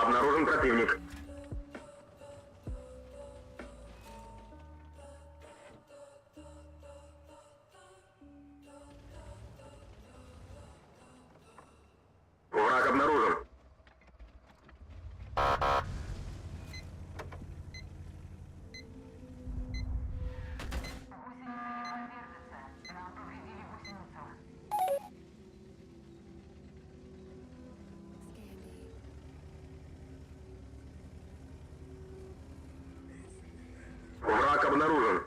Обнаружен противник. Враг обнаружен. Враг обнаружен.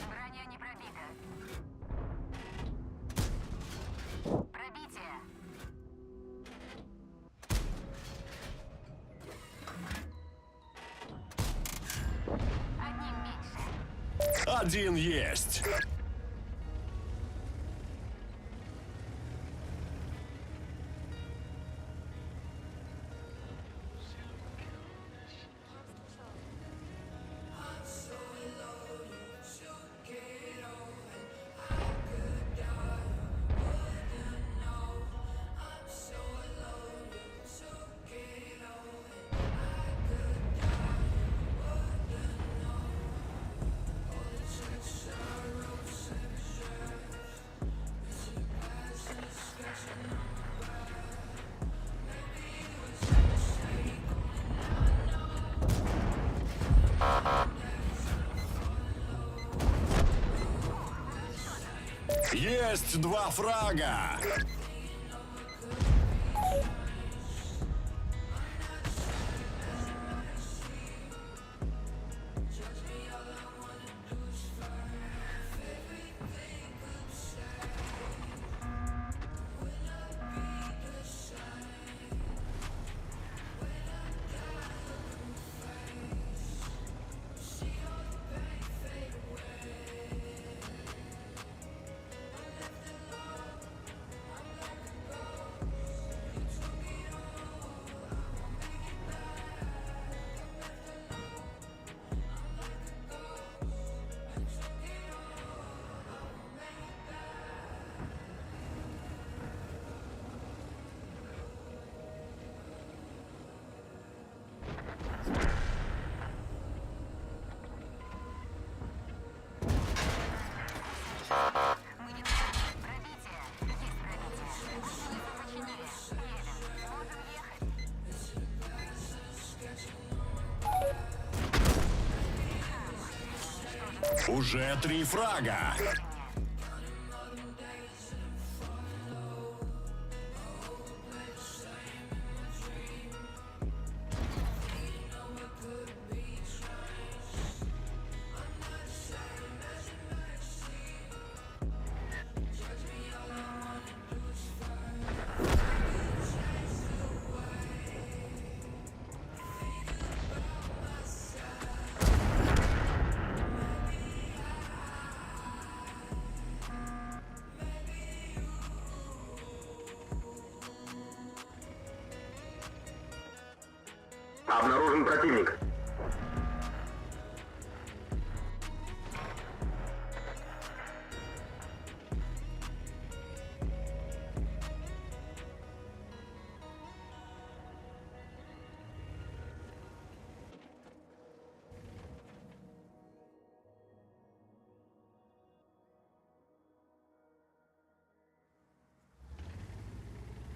Броня не пробита. Пробитие. Одним меньше. Один есть. Есть два фрага! Мы не нужны. Пробитие. Есть пробитие. Гусеницу починили. Едем. Можем ехать. Уже три фрага! Обнаружен противник.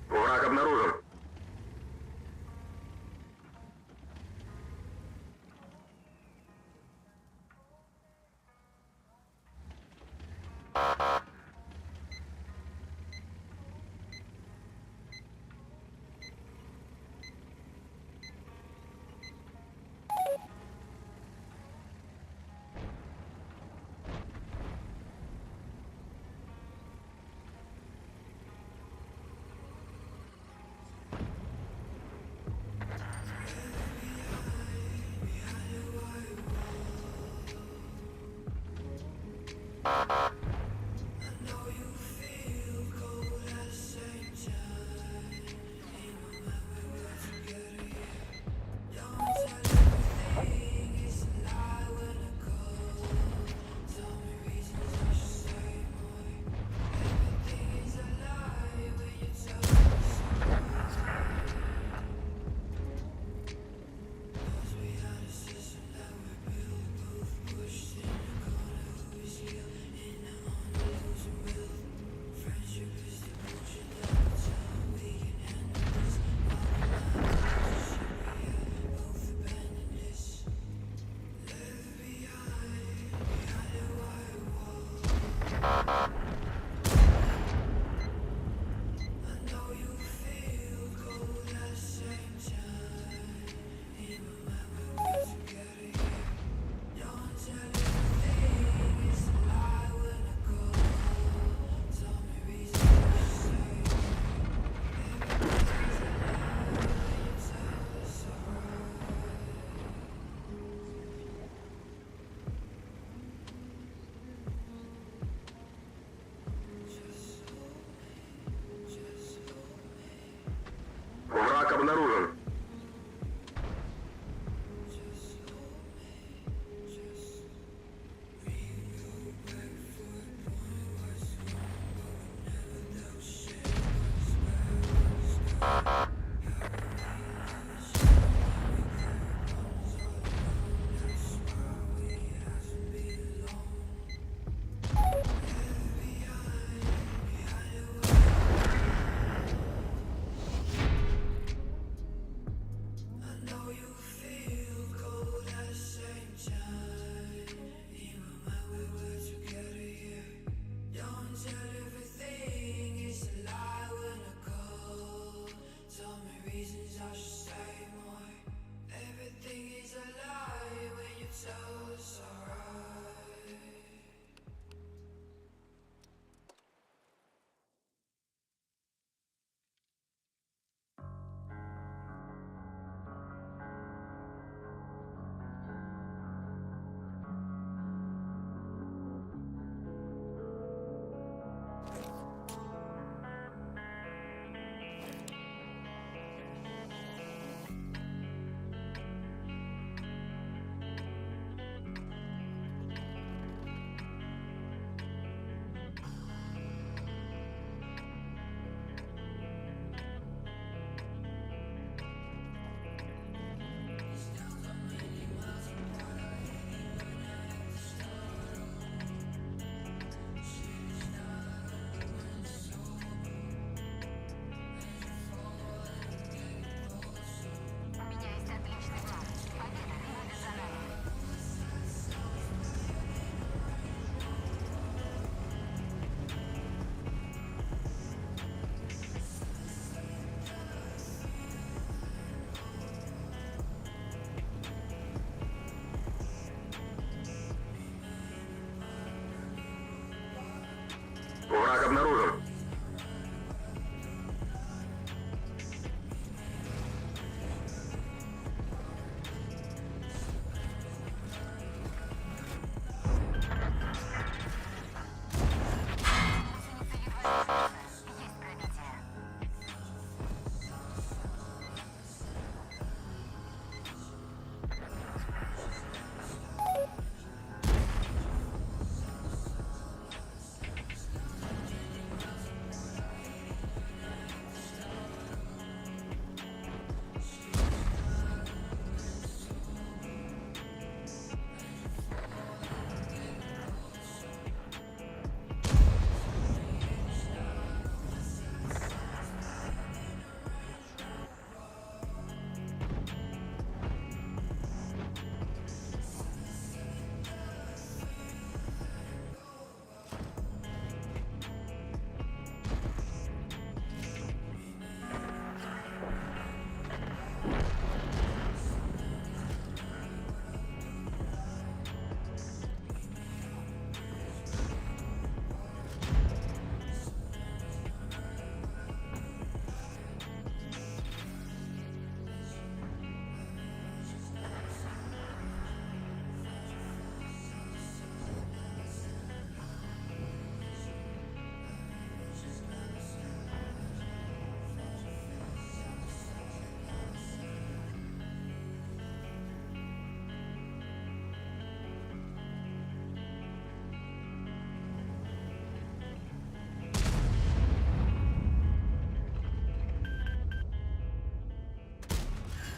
Враг обнаружен.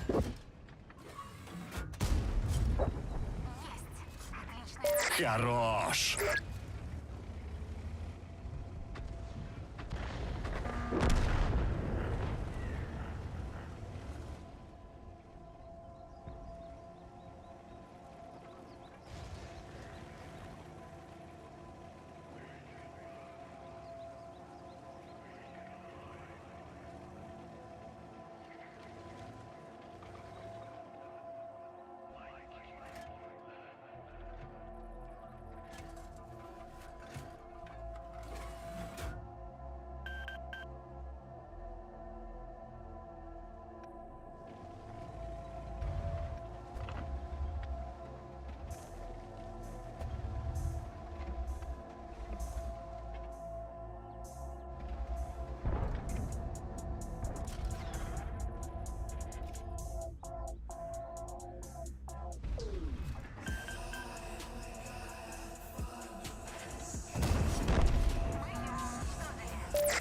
Есть. Отличная Хорош.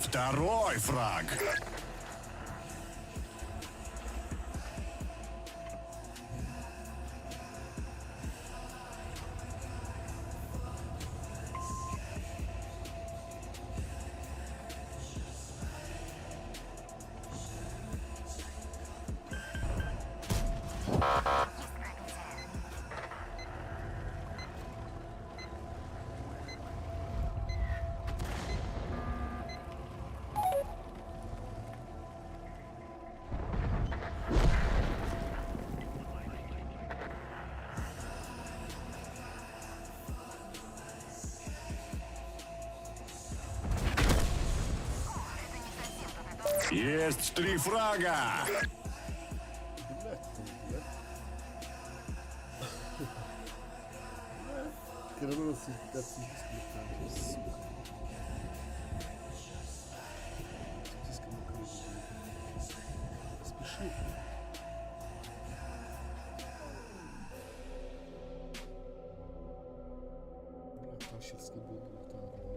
Второй фраг. Есть пробитие. Это не совсем победоносный. Есть три фрага. Блядь, блядь. Сука. Спеши. Бля, тащерский был, бля, там, бля.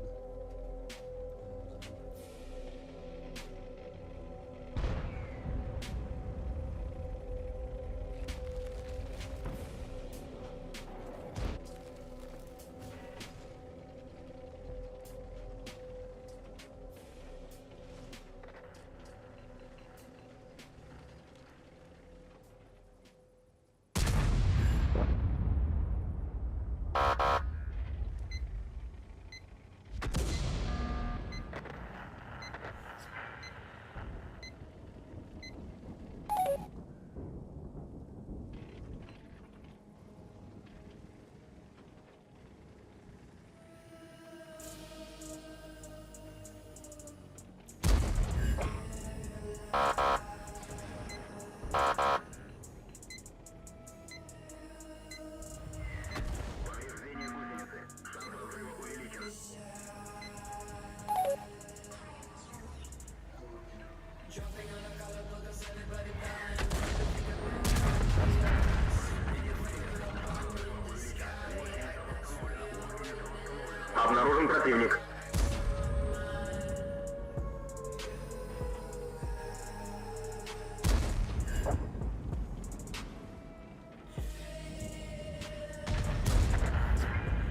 Повреждение гусеницы. Шанс взрыва увеличен. Обнаружен противник.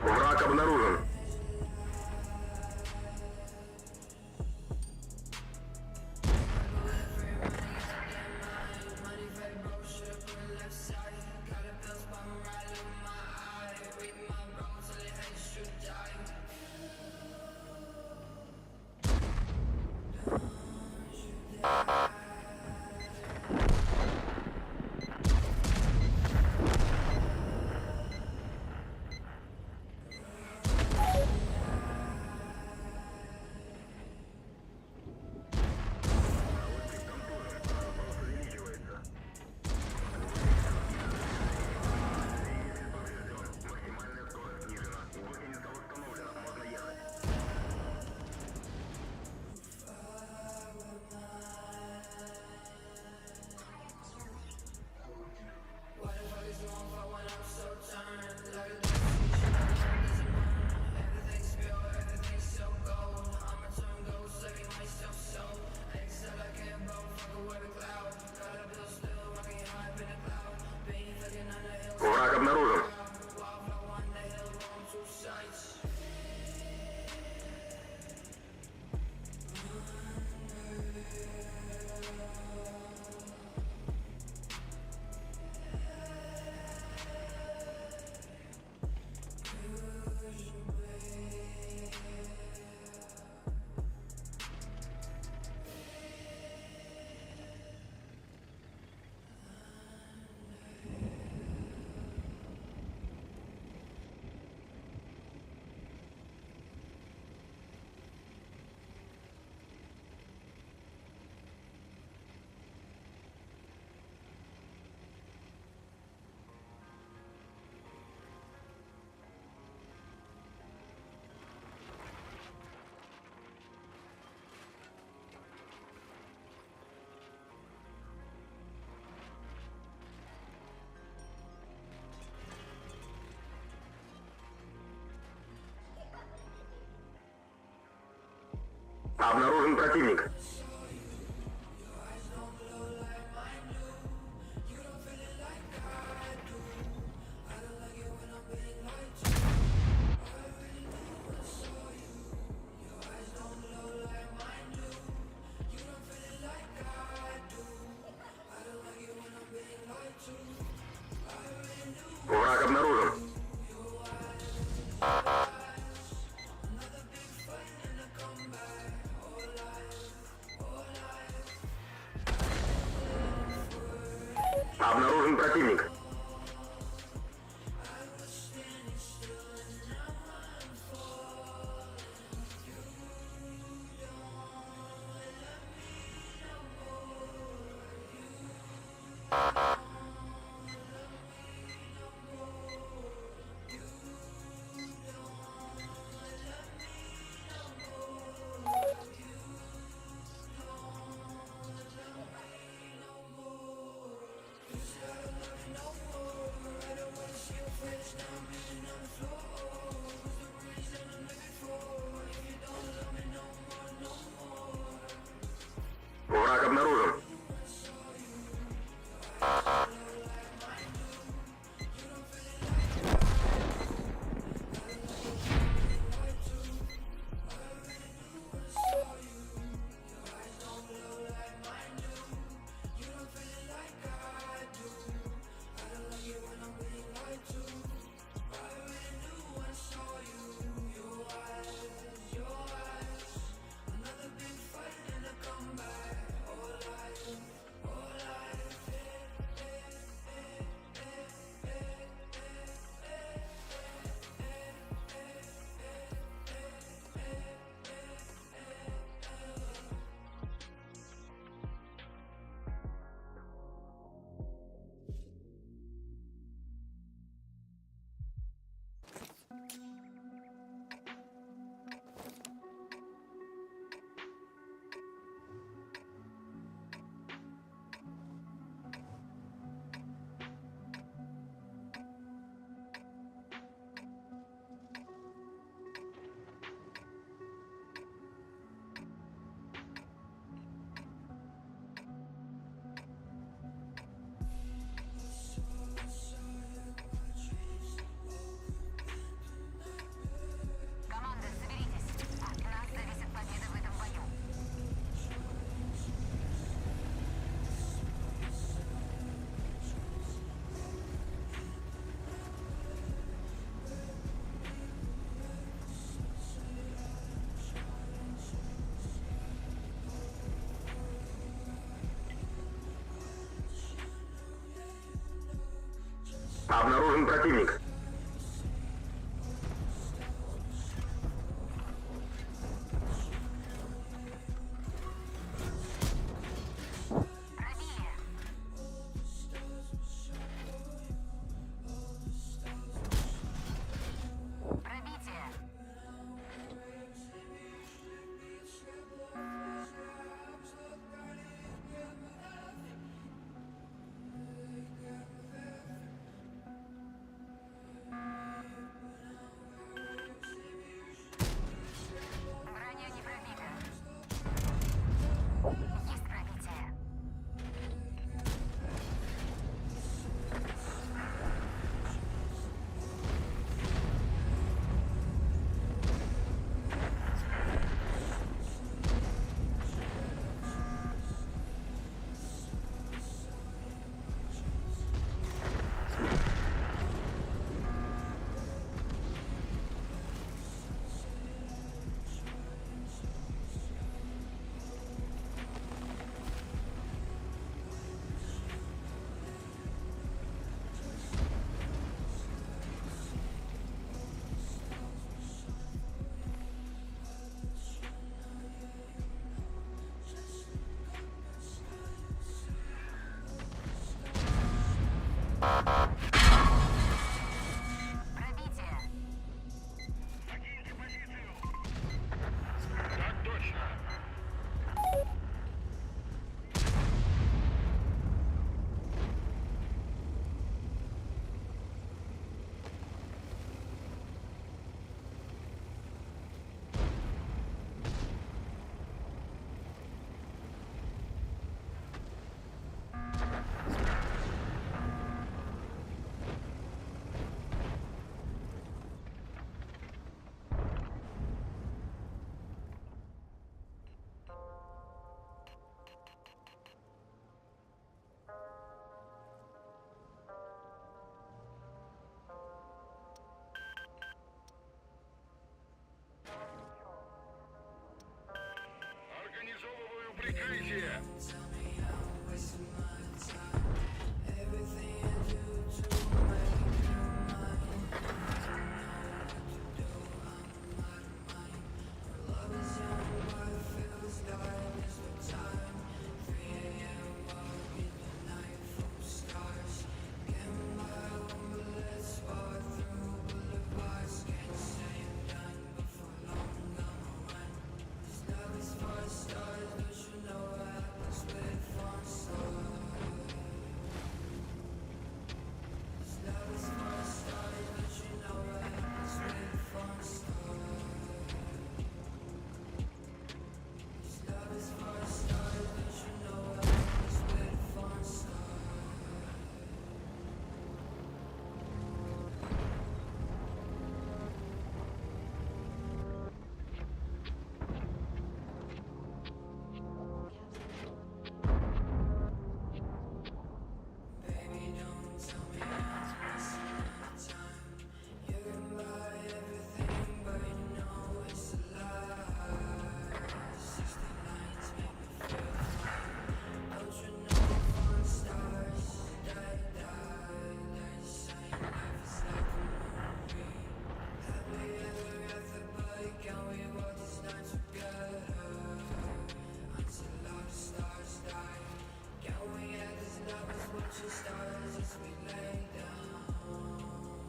Враг обнаружен. Обнаружен противник. Враг обнаружен. Обнаружен противник. Враг обнаружен. Команда, соберитесь. От нас зависит победа в этом бою. Обнаружен противник. Пробили. Пробитие.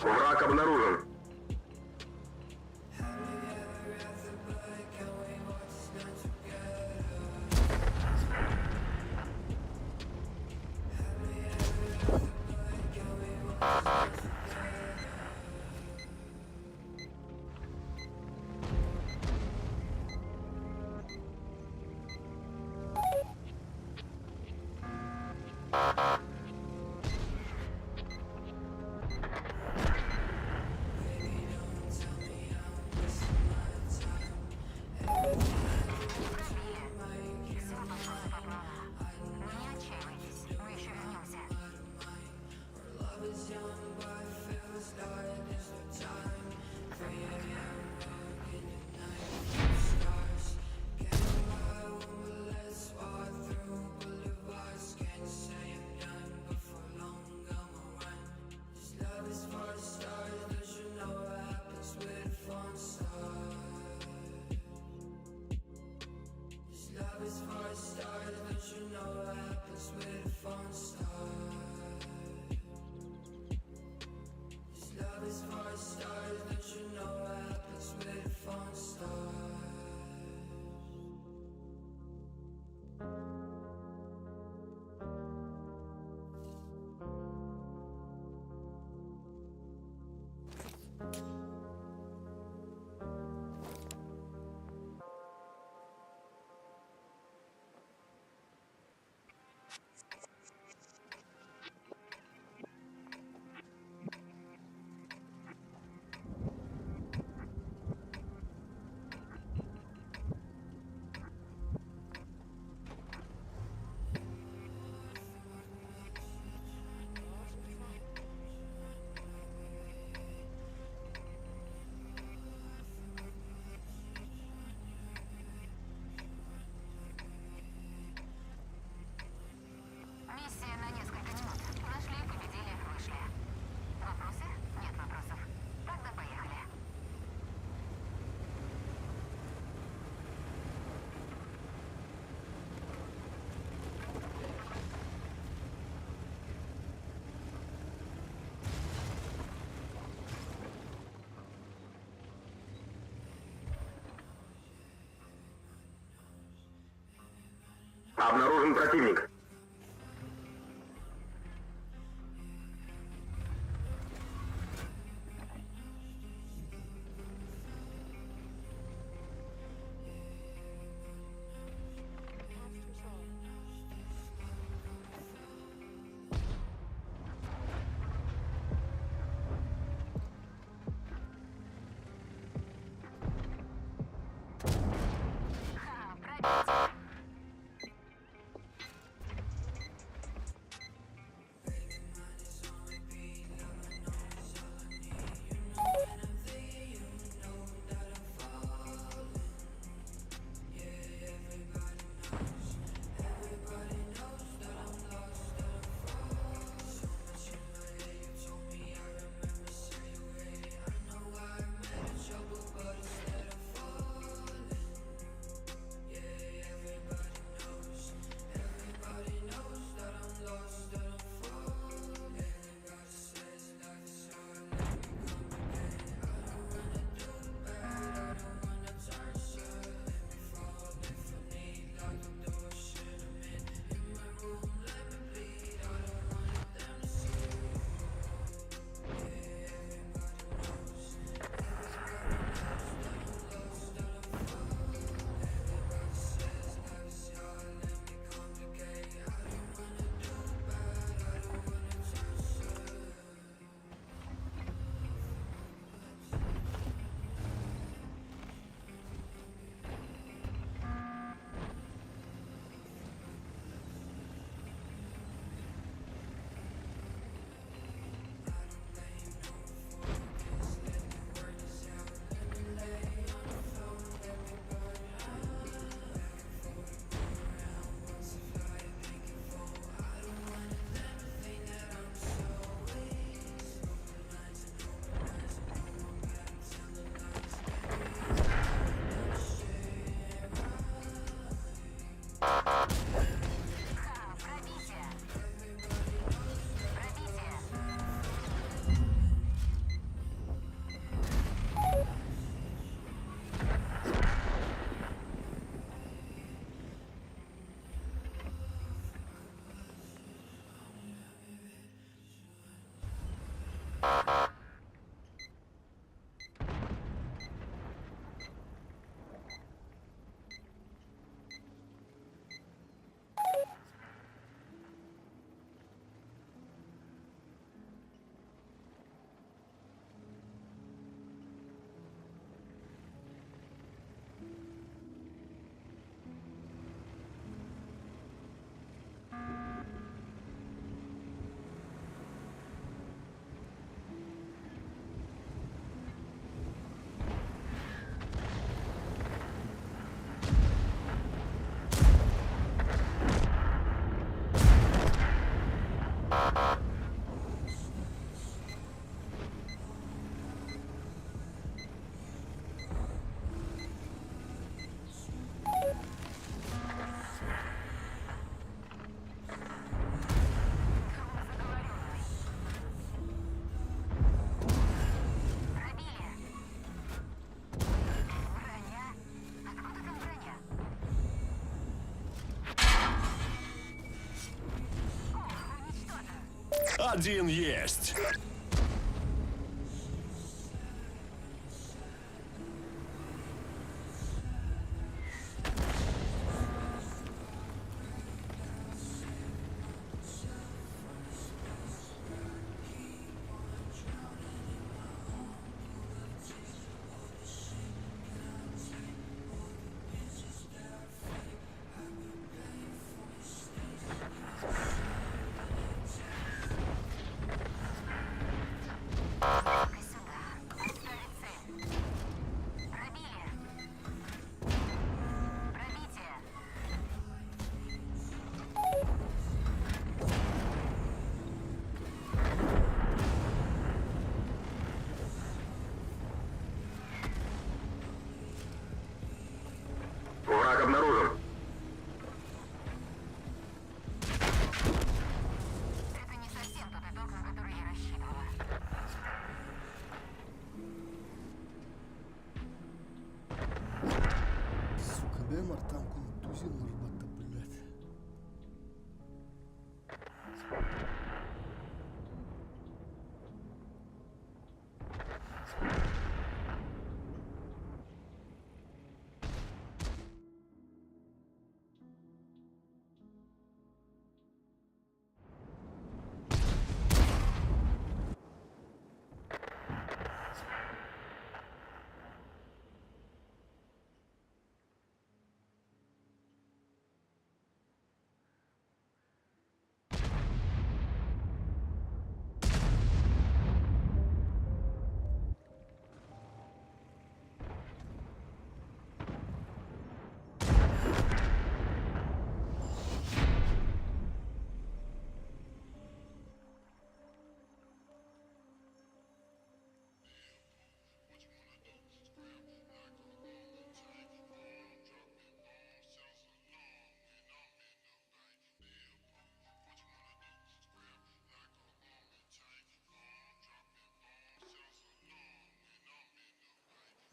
Враг обнаружен. Пробили. Все пошло по плану. Не отчаивайтесь, мы еще вернемся. Миссия на несколько минут. Нашли, победили, вышли. Вопросы? Нет вопросов. Тогда поехали. Обнаружен противник. Ха, пробитие. Один есть! Дай-ка сюда. Отставить цель. Пробили. Пробитие. Враг обнаружен. Это не совсем тот итог, на который я рассчитывала. Сука, Бемар там контузил ребята, блядь.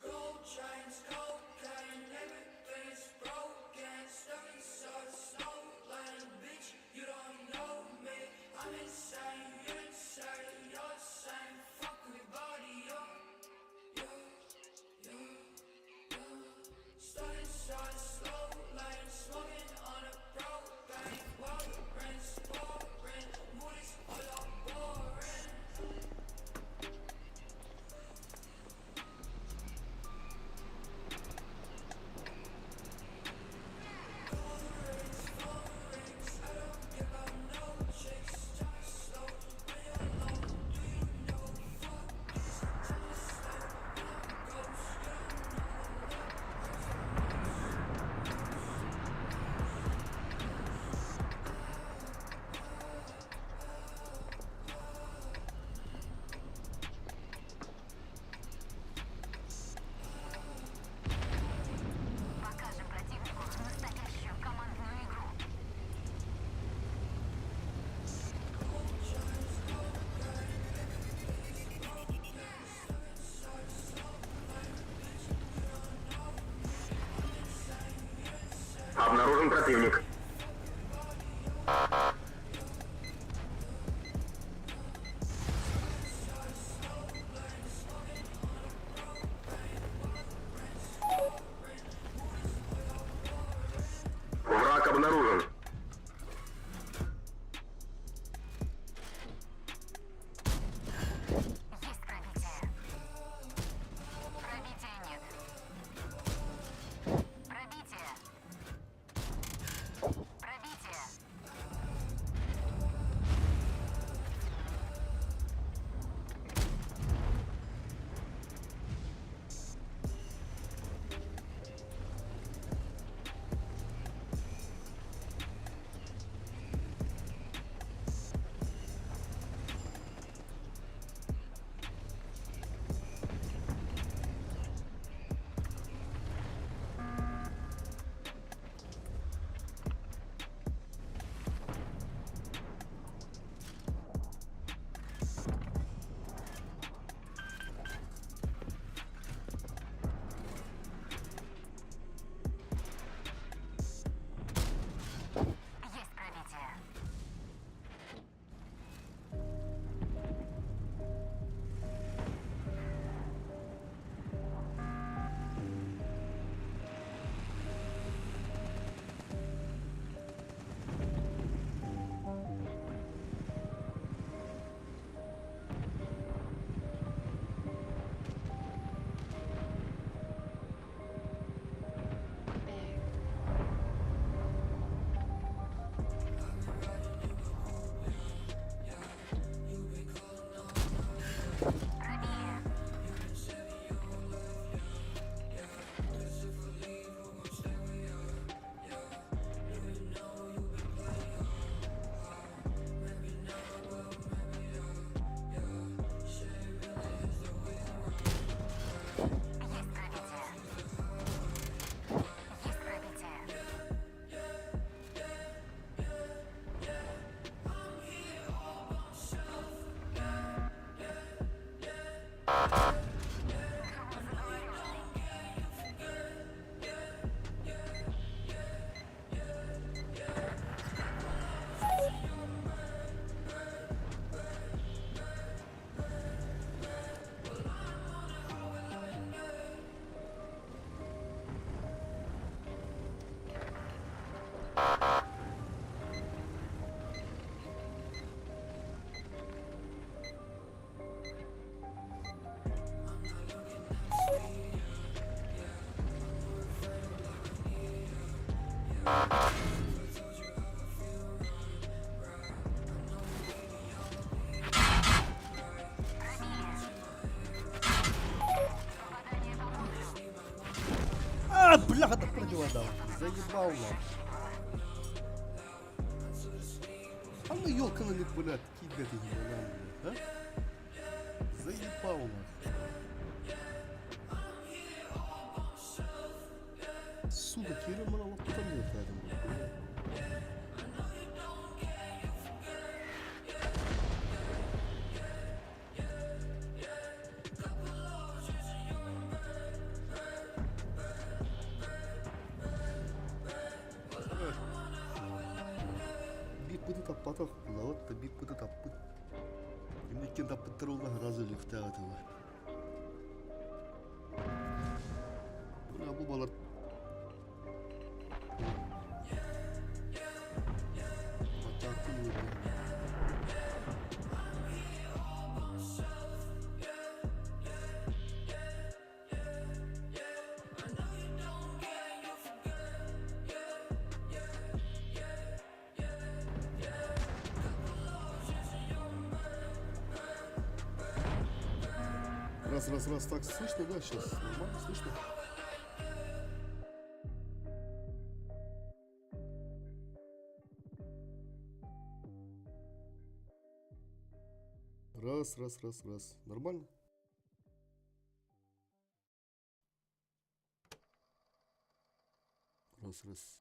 Gold chains, cocaine, everything's broken. Stuck inside slow lane, bitch. You don't know me. I'm insane, you're insane, you're insane. Fuck everybody, yo, yo, yo, yo. Stuck inside slow lane, smoking on a propane. While the rent's pouring, mood is all out boring. Покажем противнику настоящую командную игру. Обнаружен противник. Враг обнаружен. Есть пробитие. Пробития нет. Пробитие. Пробитие. Пробили. Есть пробитие. Есть пробитие. Кого заговоренный? Пробили. Попадание по модулю. А, бляха, да противодал. Заебал нахуй. А ну ёлка на них, блядь, кидает их, блядь, а? Заебал нахуй. Сука, Кира мана вот там нет, блядь. Биир быты таппатах, лават да биир быты таппыт. Инникин таппыттар улла разы лифтаатылар. Бля, бу балар Атаку Раз, раз, раз, так слышно, да, сейчас? Нормально слышно? Раз, раз, раз, раз. Нормально? Раз, раз.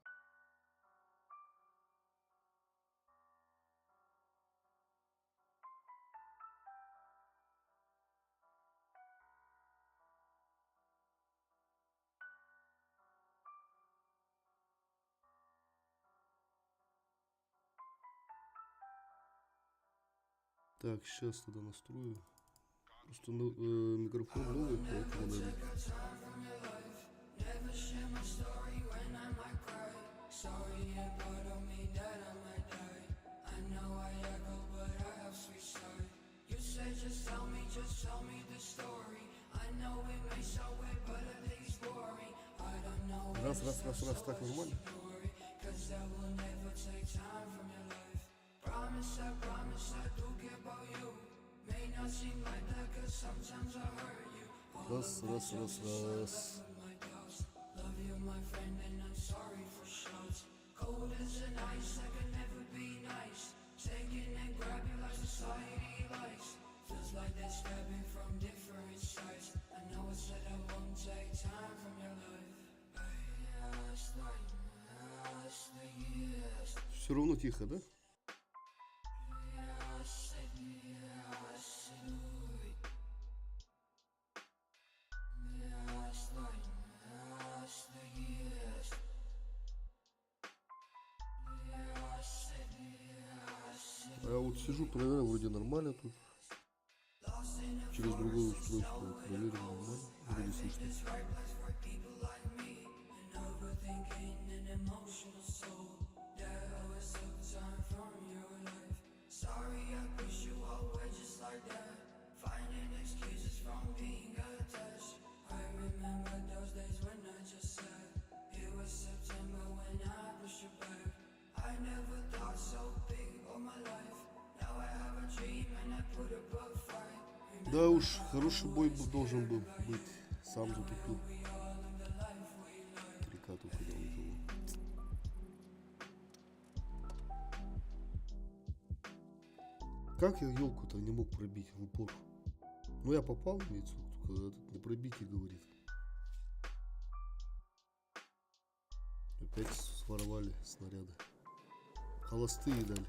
Так, сейчас тогда настрою. Просто ну, микрофон новый, поэтому, наверное. Раз, раз, раз, раз, так нормально? Раз, раз, раз, раз. Все равно тихо, да? А я вот сижу, проверяю, вроде нормально тут. Через другое устройство проверил нормально. Вроде слышно. Да уж, хороший бой должен был быть. Сам затупил. 3К только дал итого. Как я елку-то не мог пробить в упор? Ну я попал, имеется, только этот не пробитие говорит. Опять своровали снаряды. Холостые дали.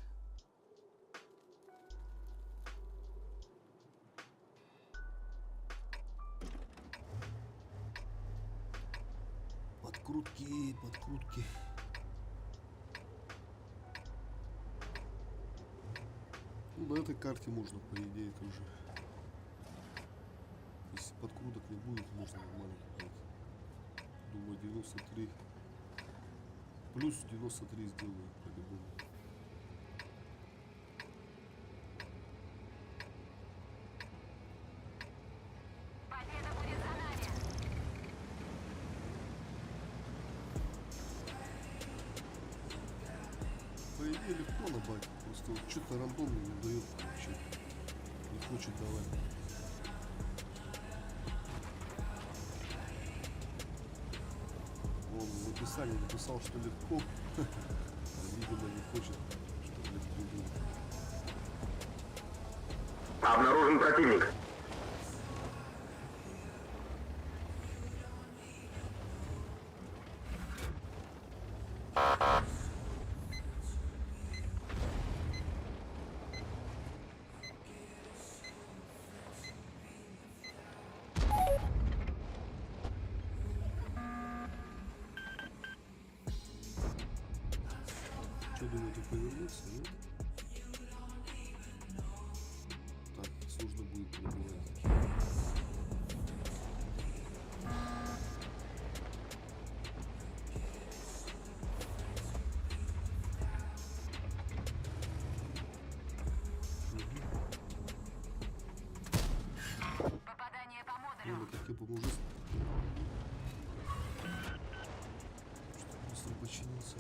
Подкрутки, подкрутки. Ну, на этой карте можно, по идее, тоже. Если подкруток не будет, можно нормально играть. Думаю, 93. Плюс 93 сделаю по-любому. Победа будет за нами! По идее легко набать, просто вот что-то рандомно не дает вообще. Не хочет давать. Он в описании написал, что легко, а видимо не хочет, чтобы легко было. Обнаружен противник. Что думаете, повернуться, нет? Так, сложно будет пробивать. Попадание по Ну, модулю. на катке поможет. Что быстро починился.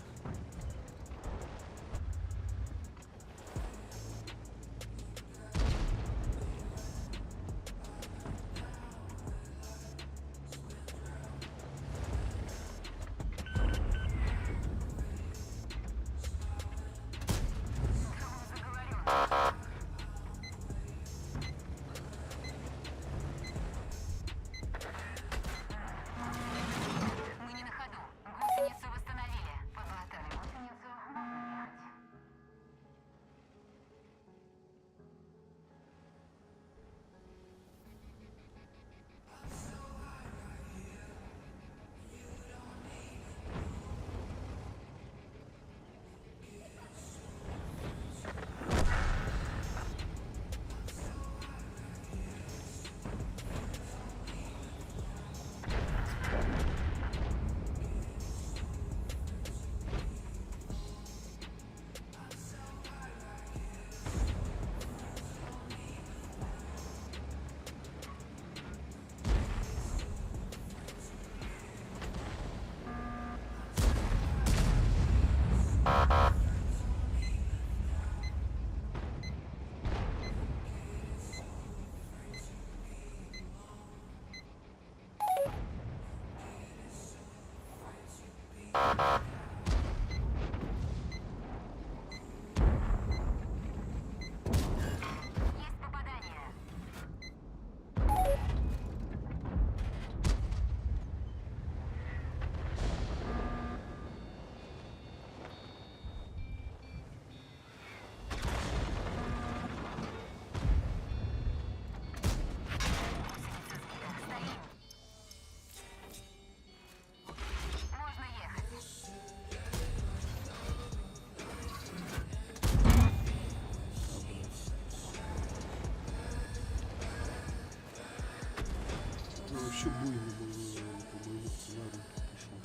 Заговорю. Мы не на ходу. Гусеницу восстановили. Подлатали гусеницу. Можно ехать. Есть попадание. Гусеница сбита. Стоим. Можно ехать. Ну, вообще бой не по моему сценарию пошел.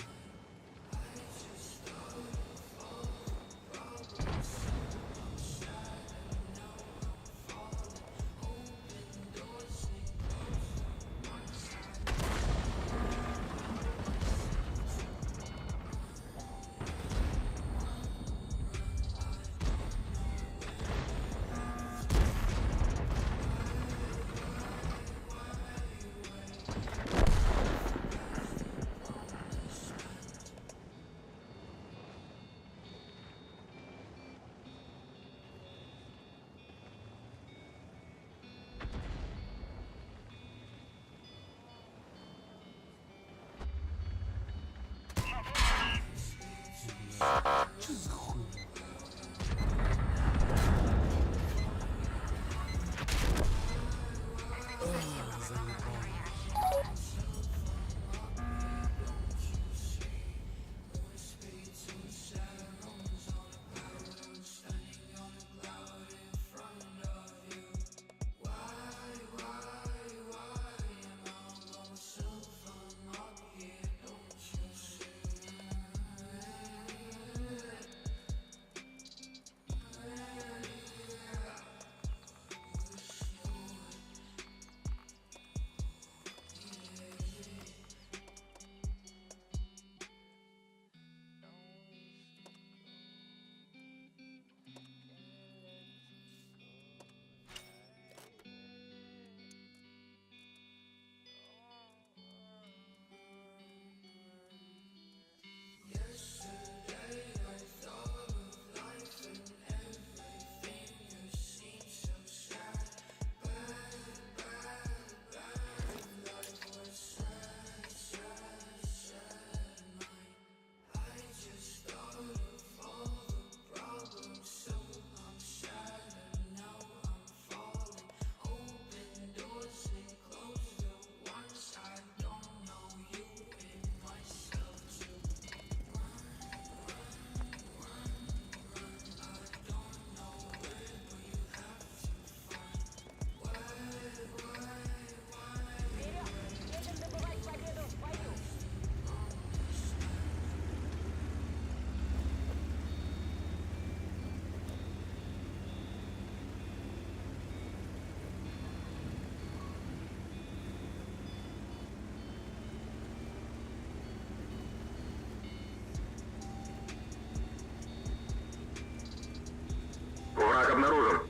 Враг обнаружен.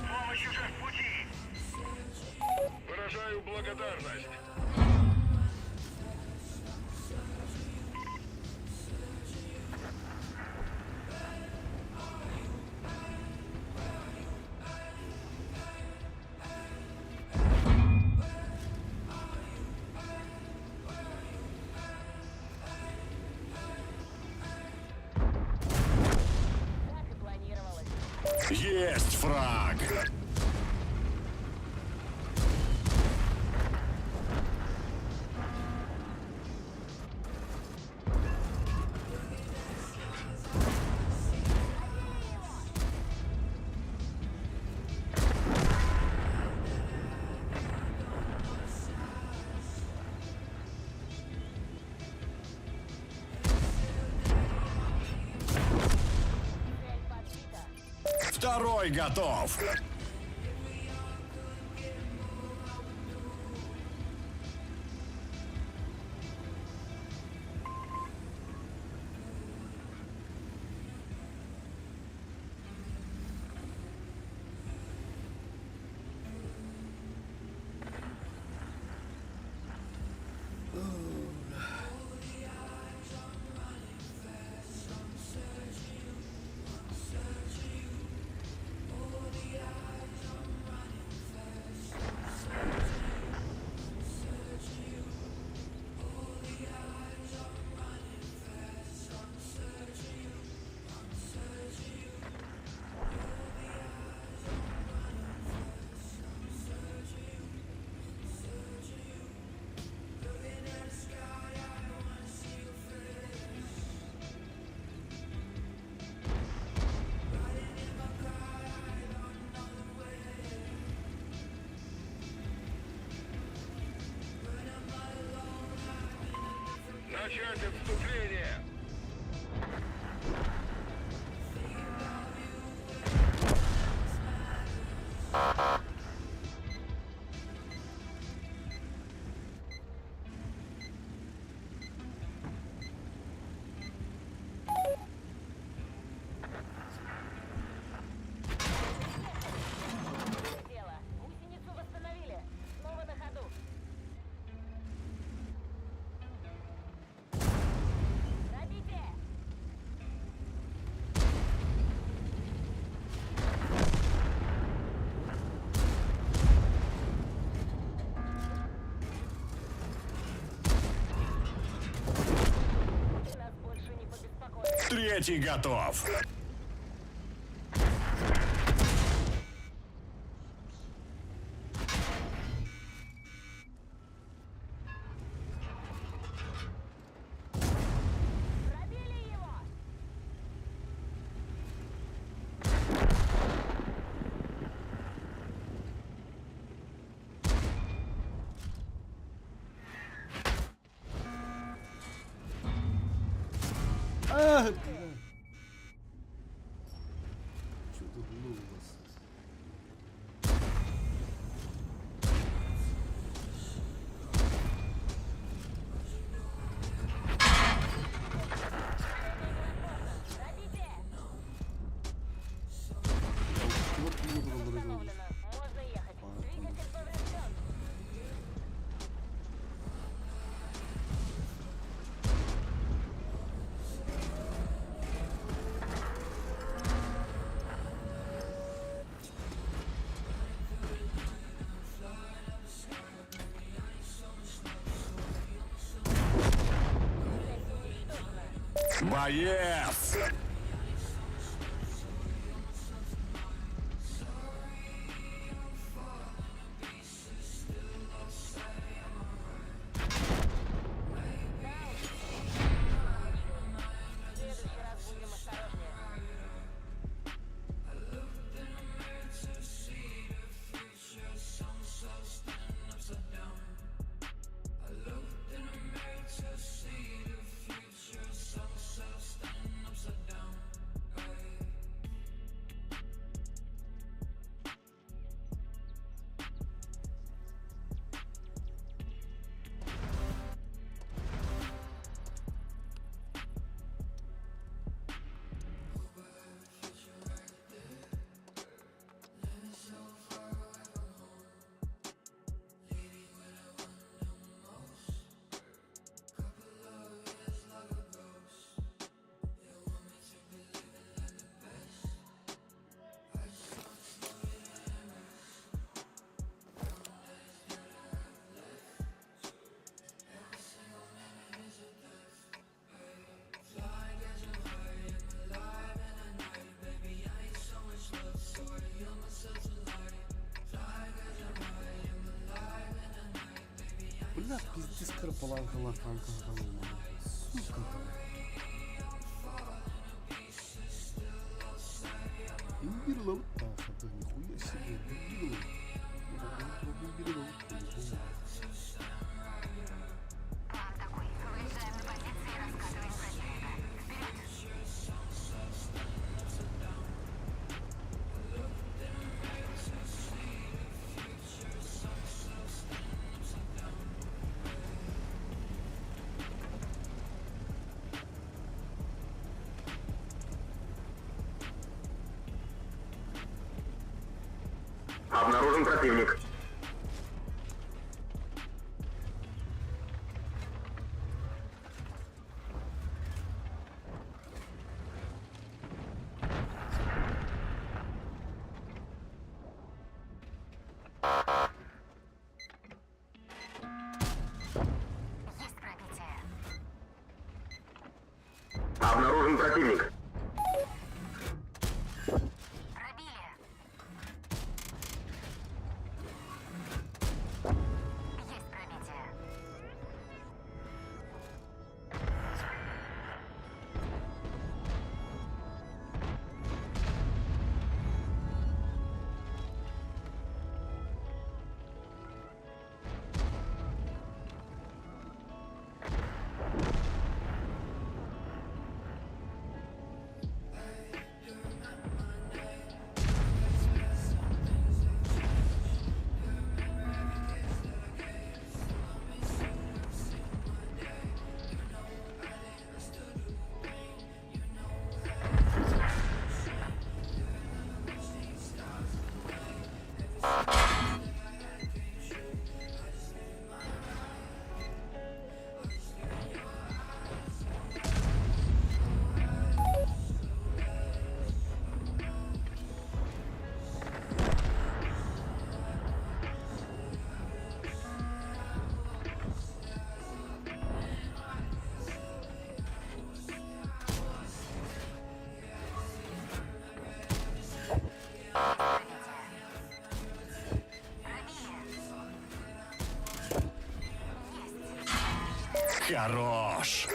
Помощь уже в пути. Выражаю благодарность. Так и планировалось. Есть фраг! Цель подбита. Второй готов! Начать отступление. Дело. Гусеницу восстановили. Снова на ходу. Пробитие! Нас больше не побеспокоит. Третий готов! Пробили его! А, бля. Что тут было у вас? Пробитие! Боец! В следующий раз будем осторожнее. Бля, пиздец, карпаланка, лоханка, сука. Имбирлов. Ах, да нихуя себе, дебилы. План такой. Выезжаем на позиции и раскатываем противника. Вперед! Обнаружен противник. Есть пробитие. Обнаружен противник. Пробили. Есть пробитие. Хорош!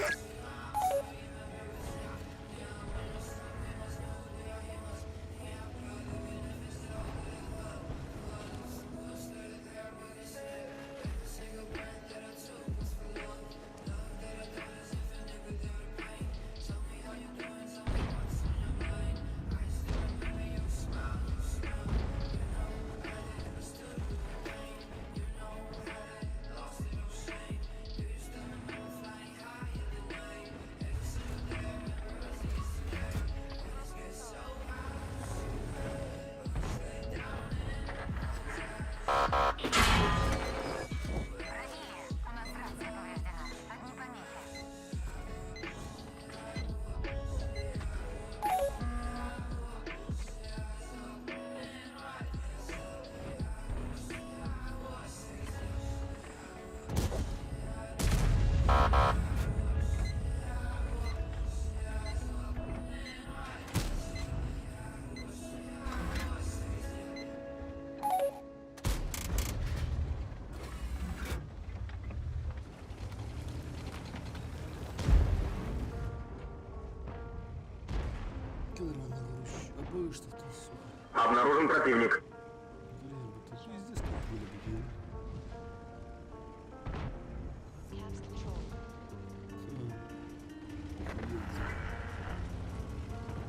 Что ты, сука? Обнаружен противник. Блин, это пиздец как были такие.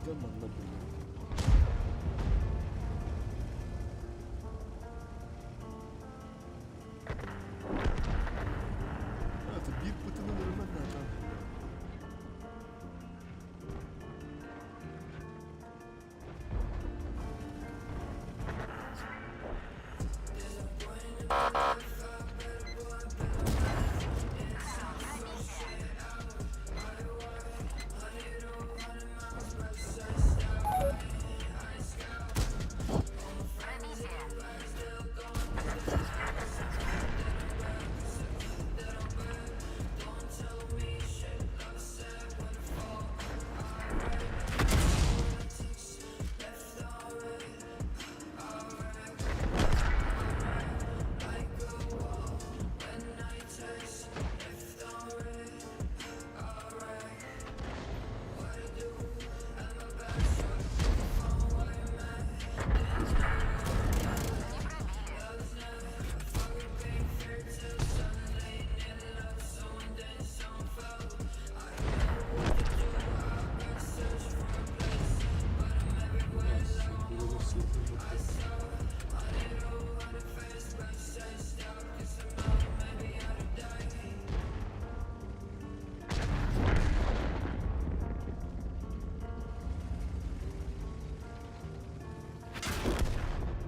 Да, манна было. Это бир пытаны нормально, да.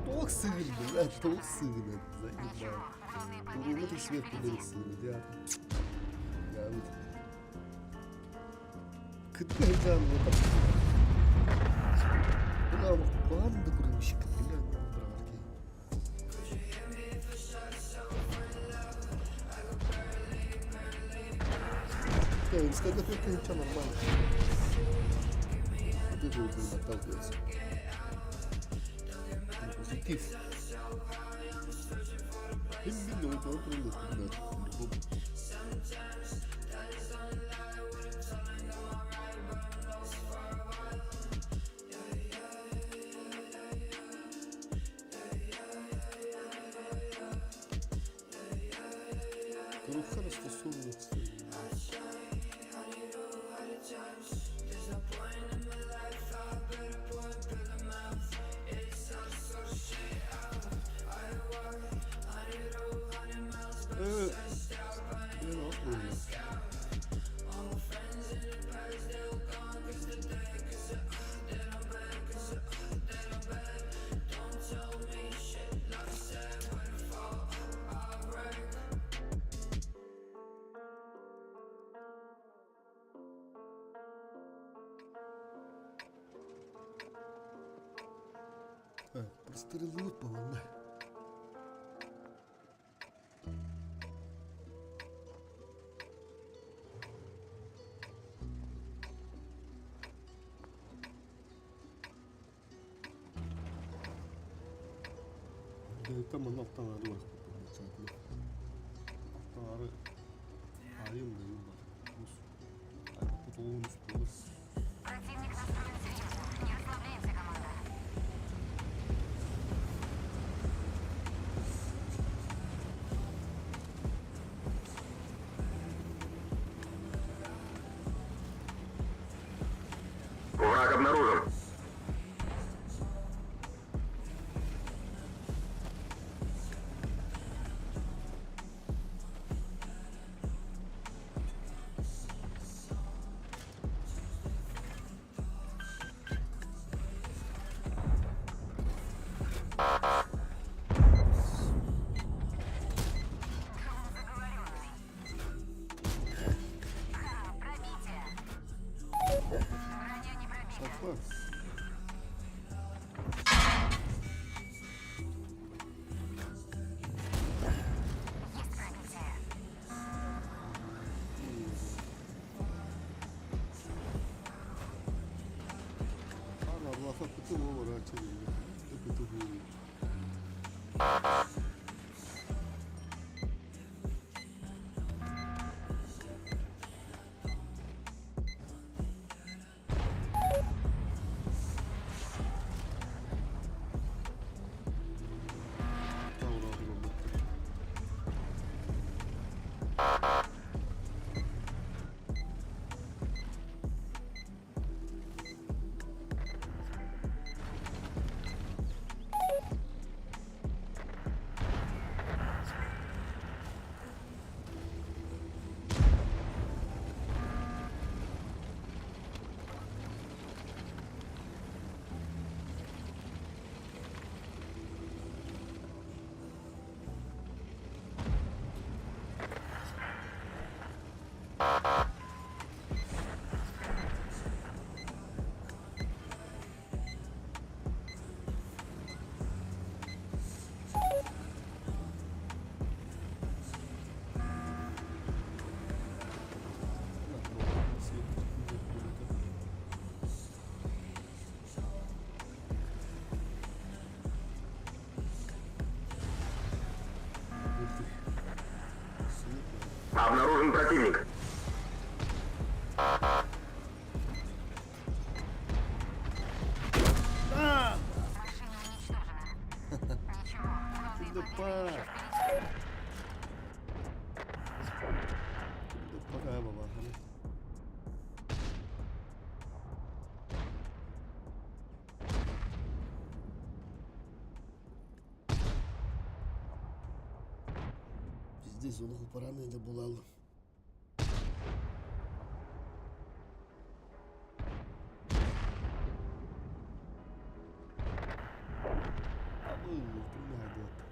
Толк сыгран, блядь, толк сыгран, Ничего, заебал. главные победы Ну, вот еще сверху впереди. был сыгран, я. Я вот. Кытайдан вот так. Бля, банда курымщика, бля, браварки. Да, сказать, это ничего нормально. Вот это вот надо отталкиваться. Позитив. Именно вот он прилет, ребят. По-любому. Коруха розтасовується. Е, не нахуй. Так, прострелут, по-моему. Да, там она вторая Вторая. Айым да юм бар. Противник настроен серьезно. Не расслабляемся, команда. Враг обнаружен. Дрон заговоренный. Ха, пробитие. Броня не пробита. Опа. Есть пробитие. Ана лафа куту вора чили. Куту були. Обнаружен противник. Машина уничтожена. Ничего, главная Да победа па. еще впереди. Пока, баба. Пиздец, олох поранений була. Абы, блядь.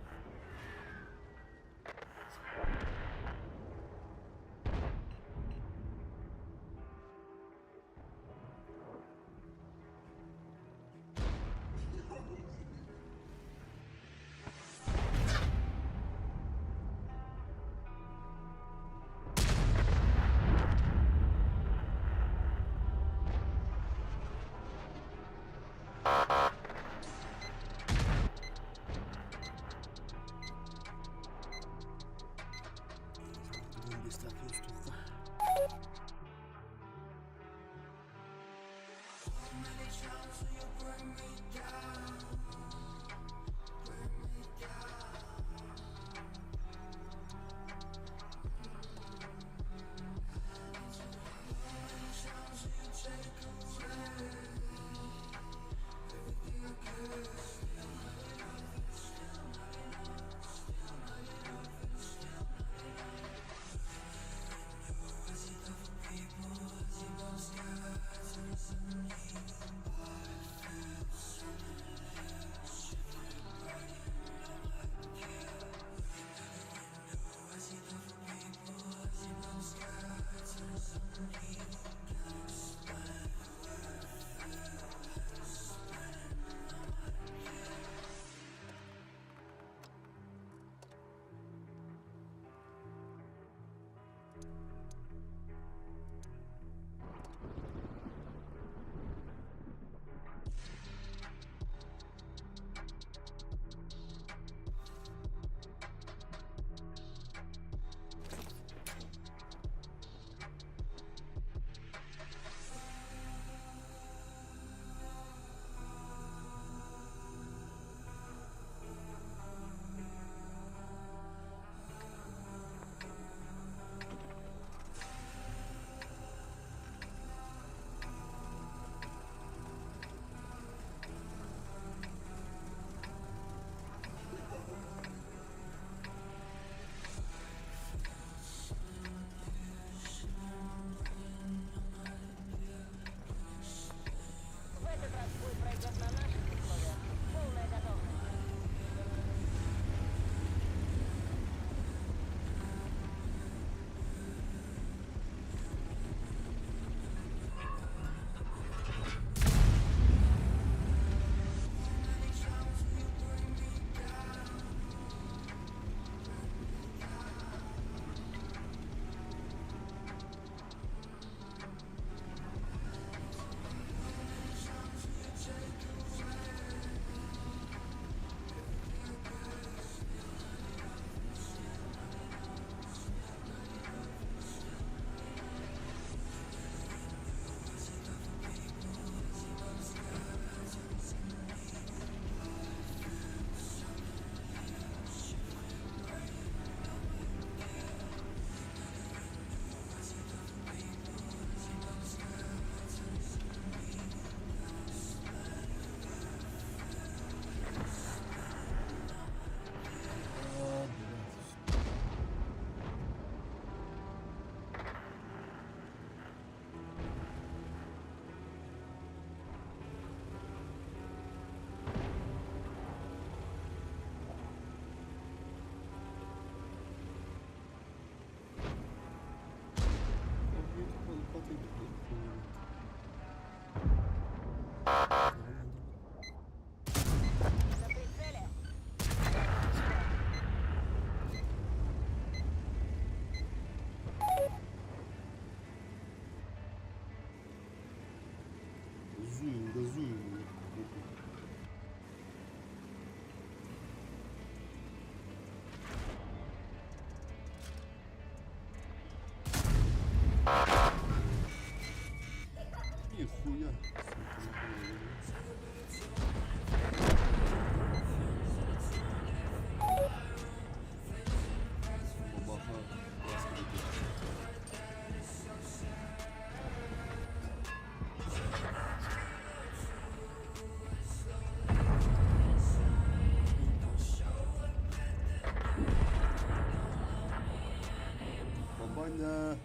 Аня!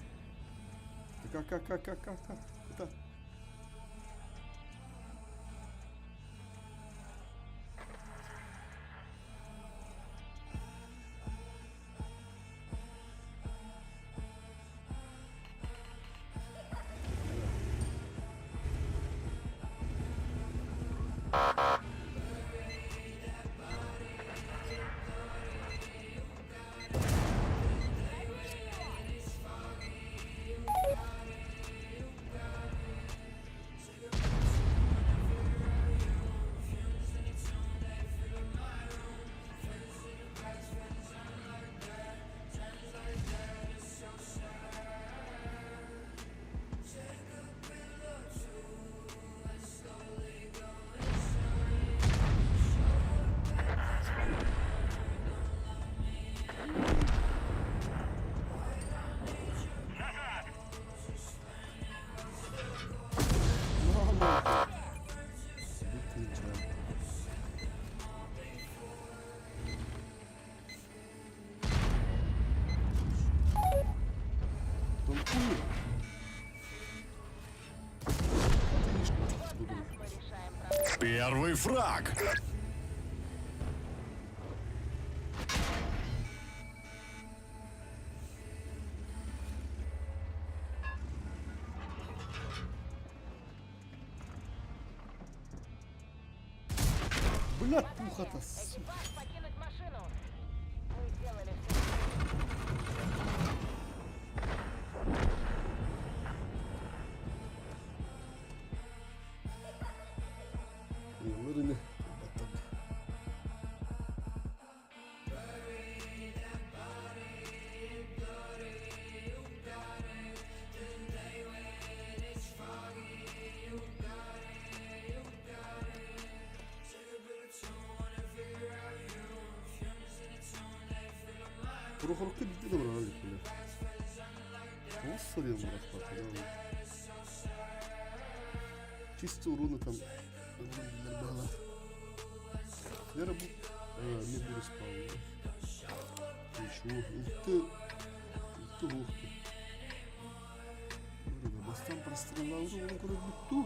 Как, как, как, как, как, как? Это? Танкую. Первый фраг. Бля, пухата, сука. Экипаж покинуть машину. Мы сделали все. Ыаллар ини. Прохоровка биирдэ да барара иликпинэ. Олус сарыйан бырахпатылар. Чисто урууну там ыллыыллар баҕалаах. Лера бу эмиэ биир ыспааллар. Ничего, ылты ылты уһуохту. Бастаан простреллаабыт уолун көрөрбүт дуу?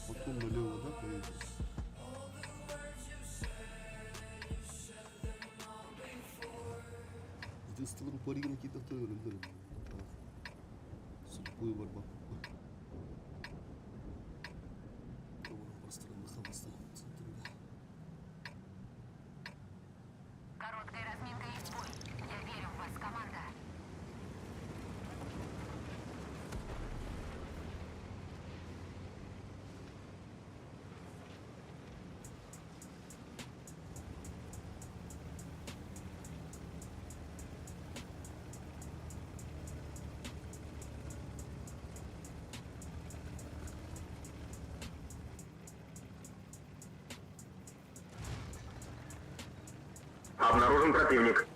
Потом налево, да, поедем? Единственный упоригин киирдэхтэр өлөллөр Судьбы барбаппыт. Короткая разминка и в бой. Я верю в вас, команда. Обнаружен противник.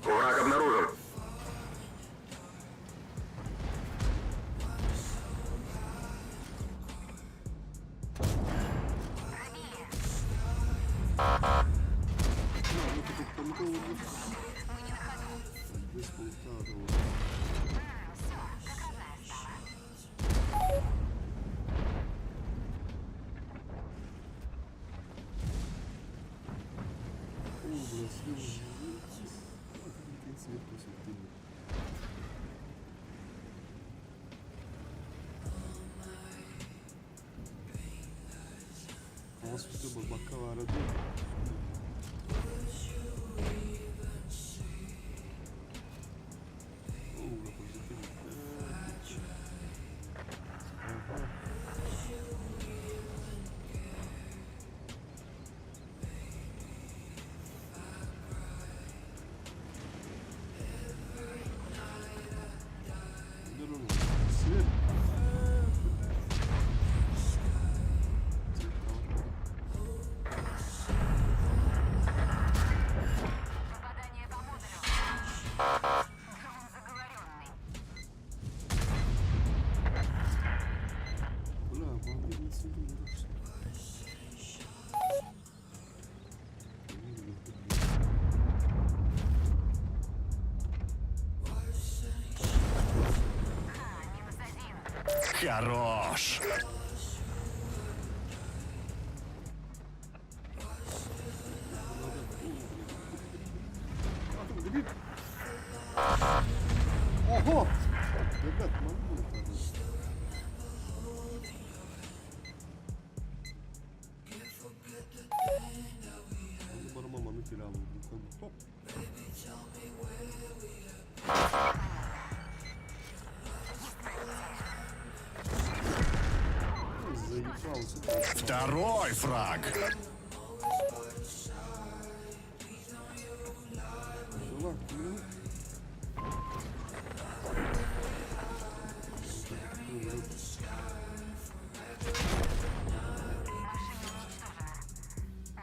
Враг обнаружен. Все, как родная стала. Буолбакка баара дуу? Свет. Хорош! Ого! Ребят, могу это? Onu barıma manı kiraladım. Top. Заебался. Второй фраг! Ulan, yürü. Машина уничтожена.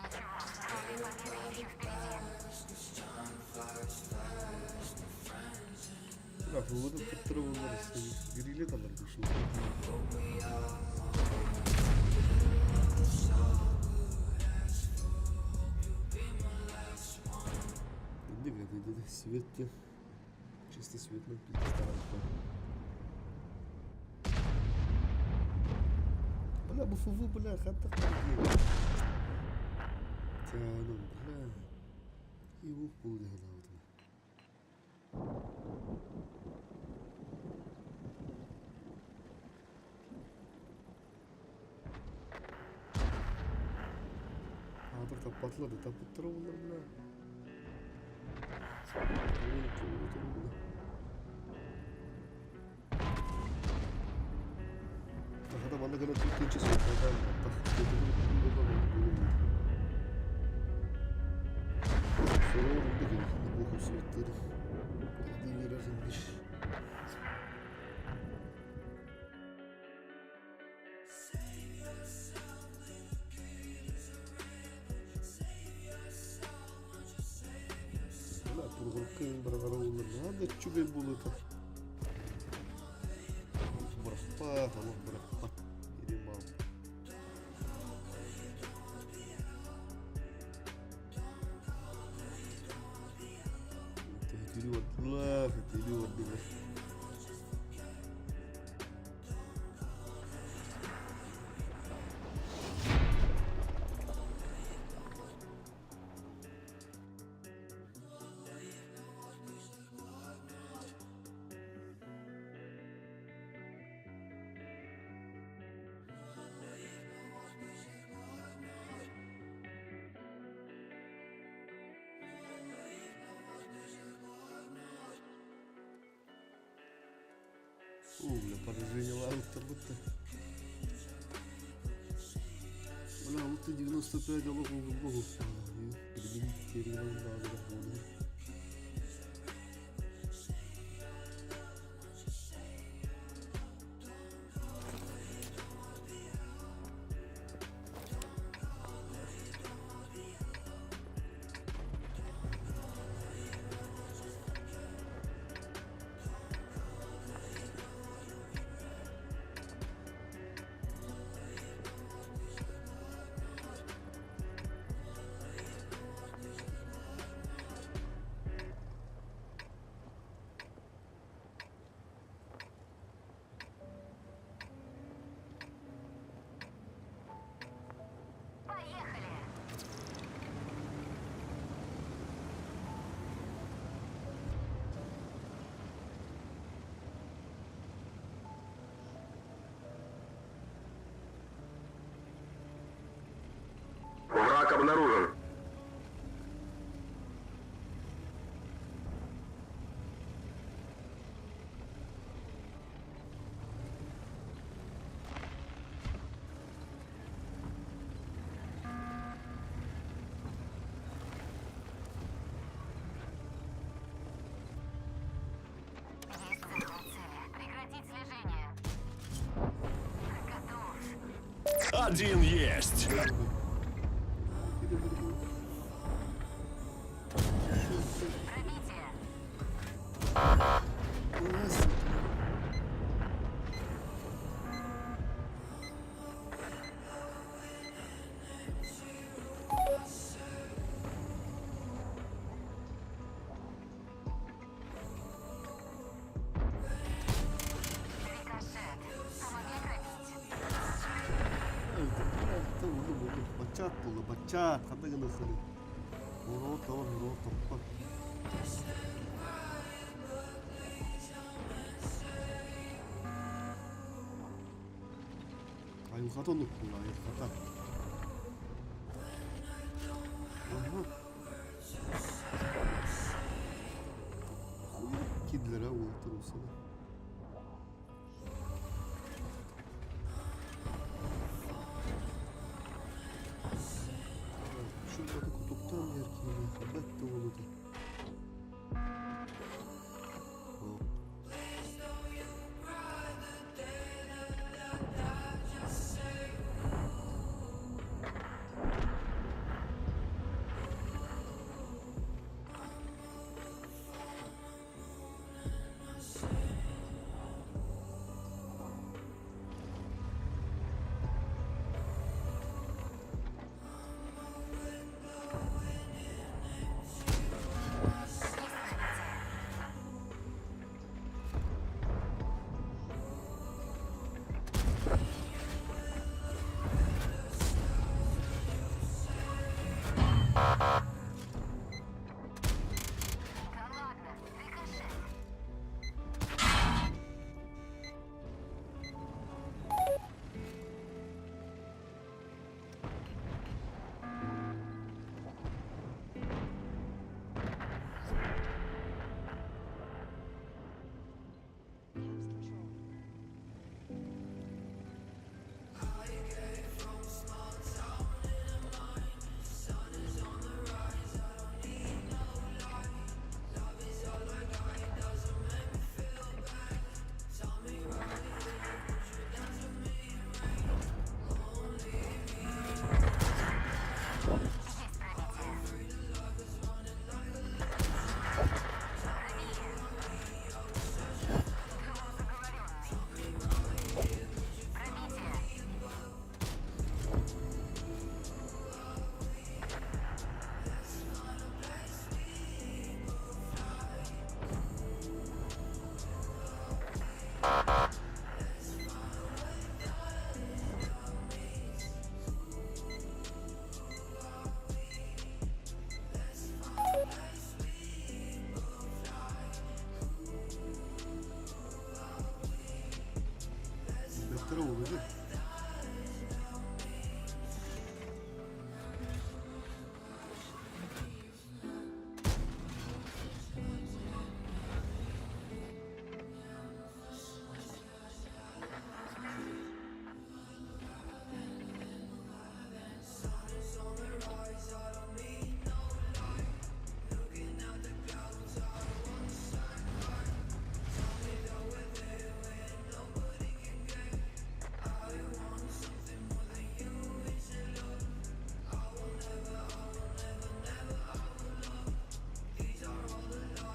Ничего, главная победа еще впереди. Бля, фывыды туттырып Гирилет алар ушул. Инде это свет те. Чисто свет на пизде. Бля, бу ФВ, бля, хата Тяну, бля. И ух, булды Аатар таппатылар да таппыттар олар, бля. Тахата манна гана түккенче суотадан Sorun bir bu husuretleri верен Бля, тургурка баргара надо чугай булыта. Брахпат, аллах брахпат. Или мам. Тили вот, бля, тили вот, бля. О, бля, поражение лаута будто. Бля, вот ты 95 аллах богу. Поехали! Враг обнаружен. Есть захват цели. Прекратить слежение. Готов. Один есть! Пробитие. Рикошет. Чаат, ханна гыныаххыный? Уруот табан, уруот топпот. Айылҕата оннук буолла, айылҕата. Аһа. Хуя киирдилэр аа уолаттар уопсайынан. Шумнаты кутуктаан иһэр киһиэхэ бэрт да уол этэ. Да ладно, рикошет. Есть пробитие. Пробили. Заговоренный. Пробитие. Бэртэрэ уол этэ. Сбита. Не на ходу. Мы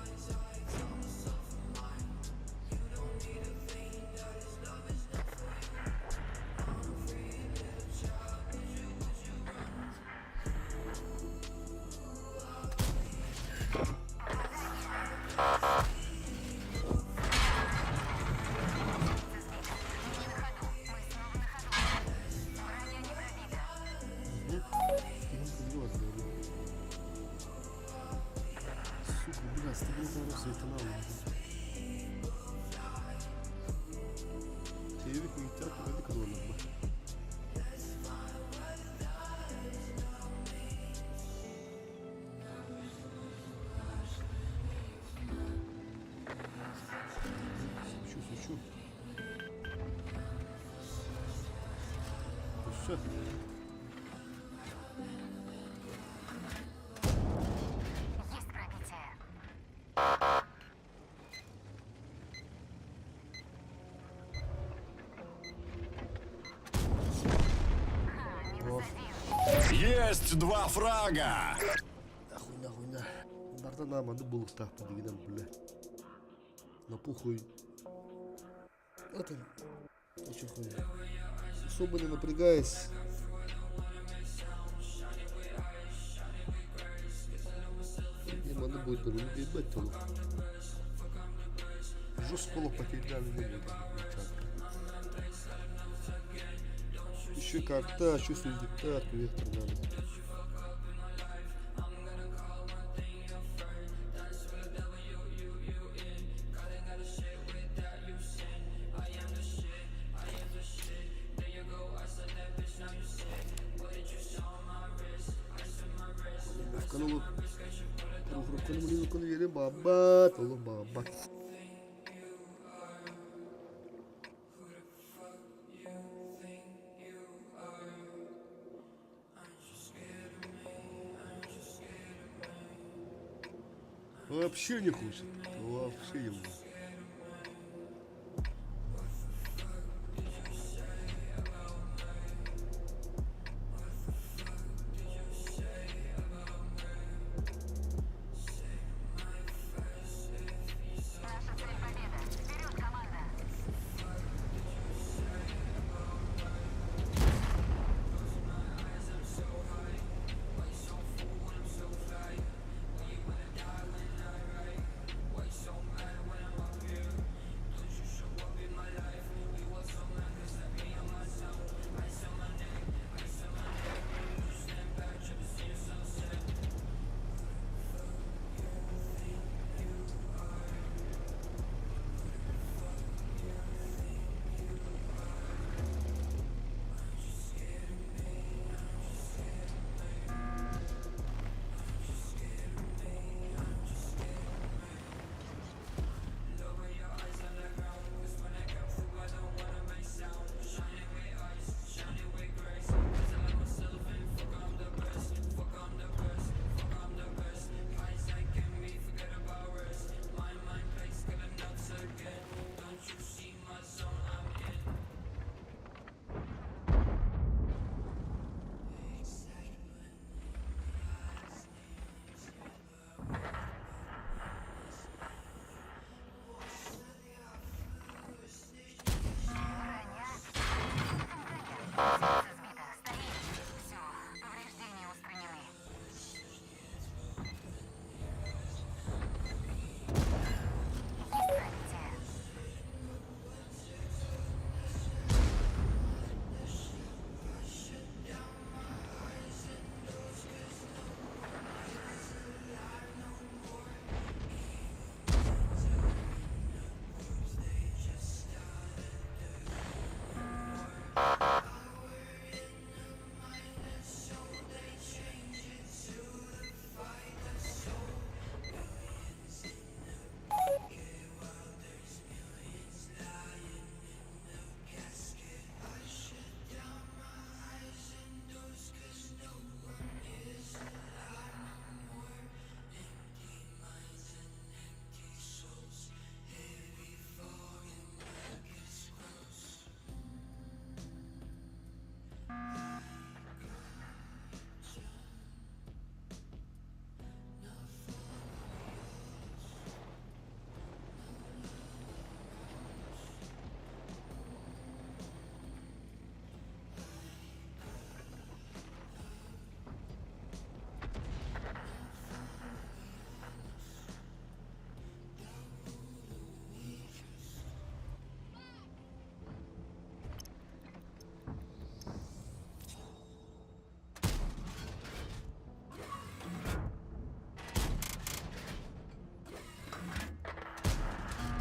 снова на ходу. Броня не пробита. Киһим кырдьык барда. Сука, бля, стабильно светана. Тиэбит мииттээх түгэни кылыалларба. Свечу, свечу. Өссө. Есть пробитие. Ха, минус один. Есть два фрага! Нахуй, нахуй, на. Барда на манды булуктаахпын дигинэн бля. На похуй. Это очень хуй. Особо не напрягаясь. И манды будет ебать толок. Жестко потеряли не будет. Еще карта, еще судья, вектор надо. Рукровканы рукровканы рукровканы биэриэн баҕарбат, олох баҕарбат. Вообще не хочет. Вообще не может. Наша цель победа. Вперед, команда! Броня. Броня. Сбита. Стоит. Все. Повреждения устранены. Есть пробитие.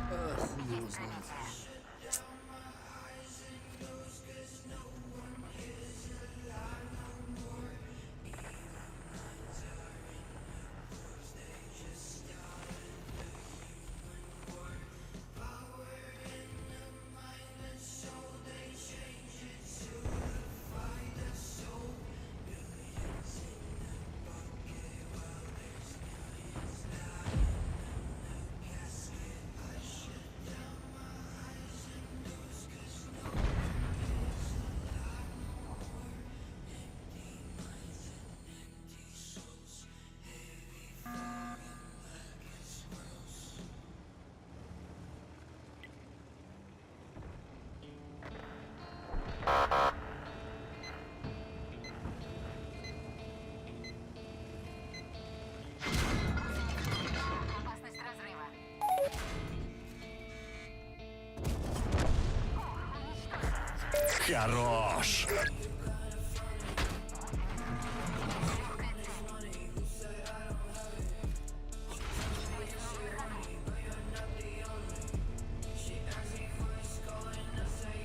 А, хуй его знает. Опасность разрыва. Хорош! Легкая цель. Мы снова на ходу.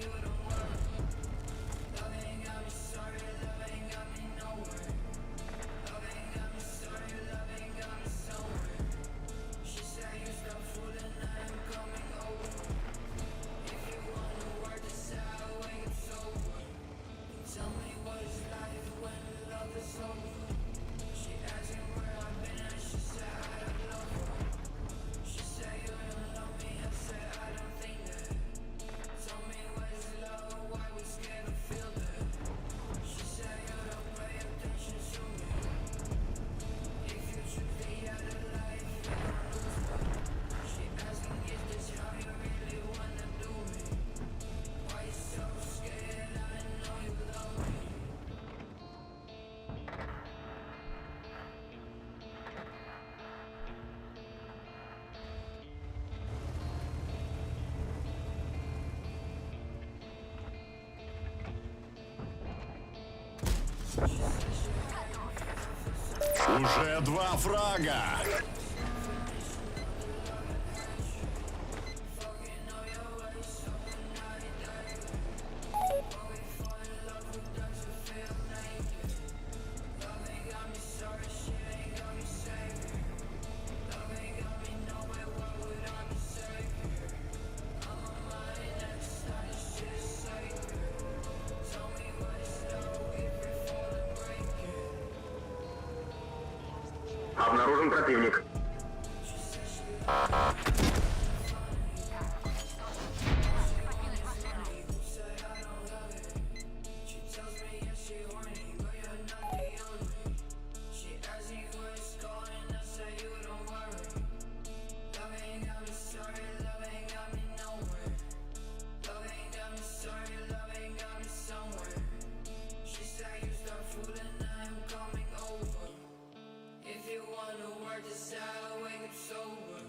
Уже два фрага. Обнаружен противник. Покинуть машину. If you wanna work this out, wake up sober.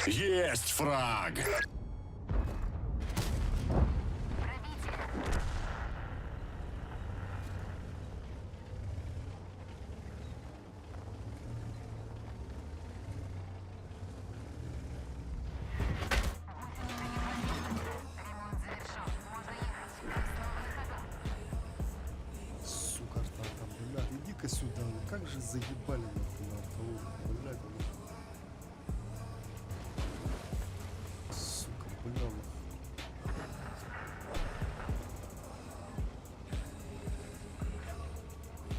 Есть фраг! Пробитие. Ремонт завершен. Можно ехать. Мы снова на ходу. Сука, арта там, блядь, иди-ка сюда, ну как же заебали нахуй на артовую, блядь, ну. Сука, бля, нахуй.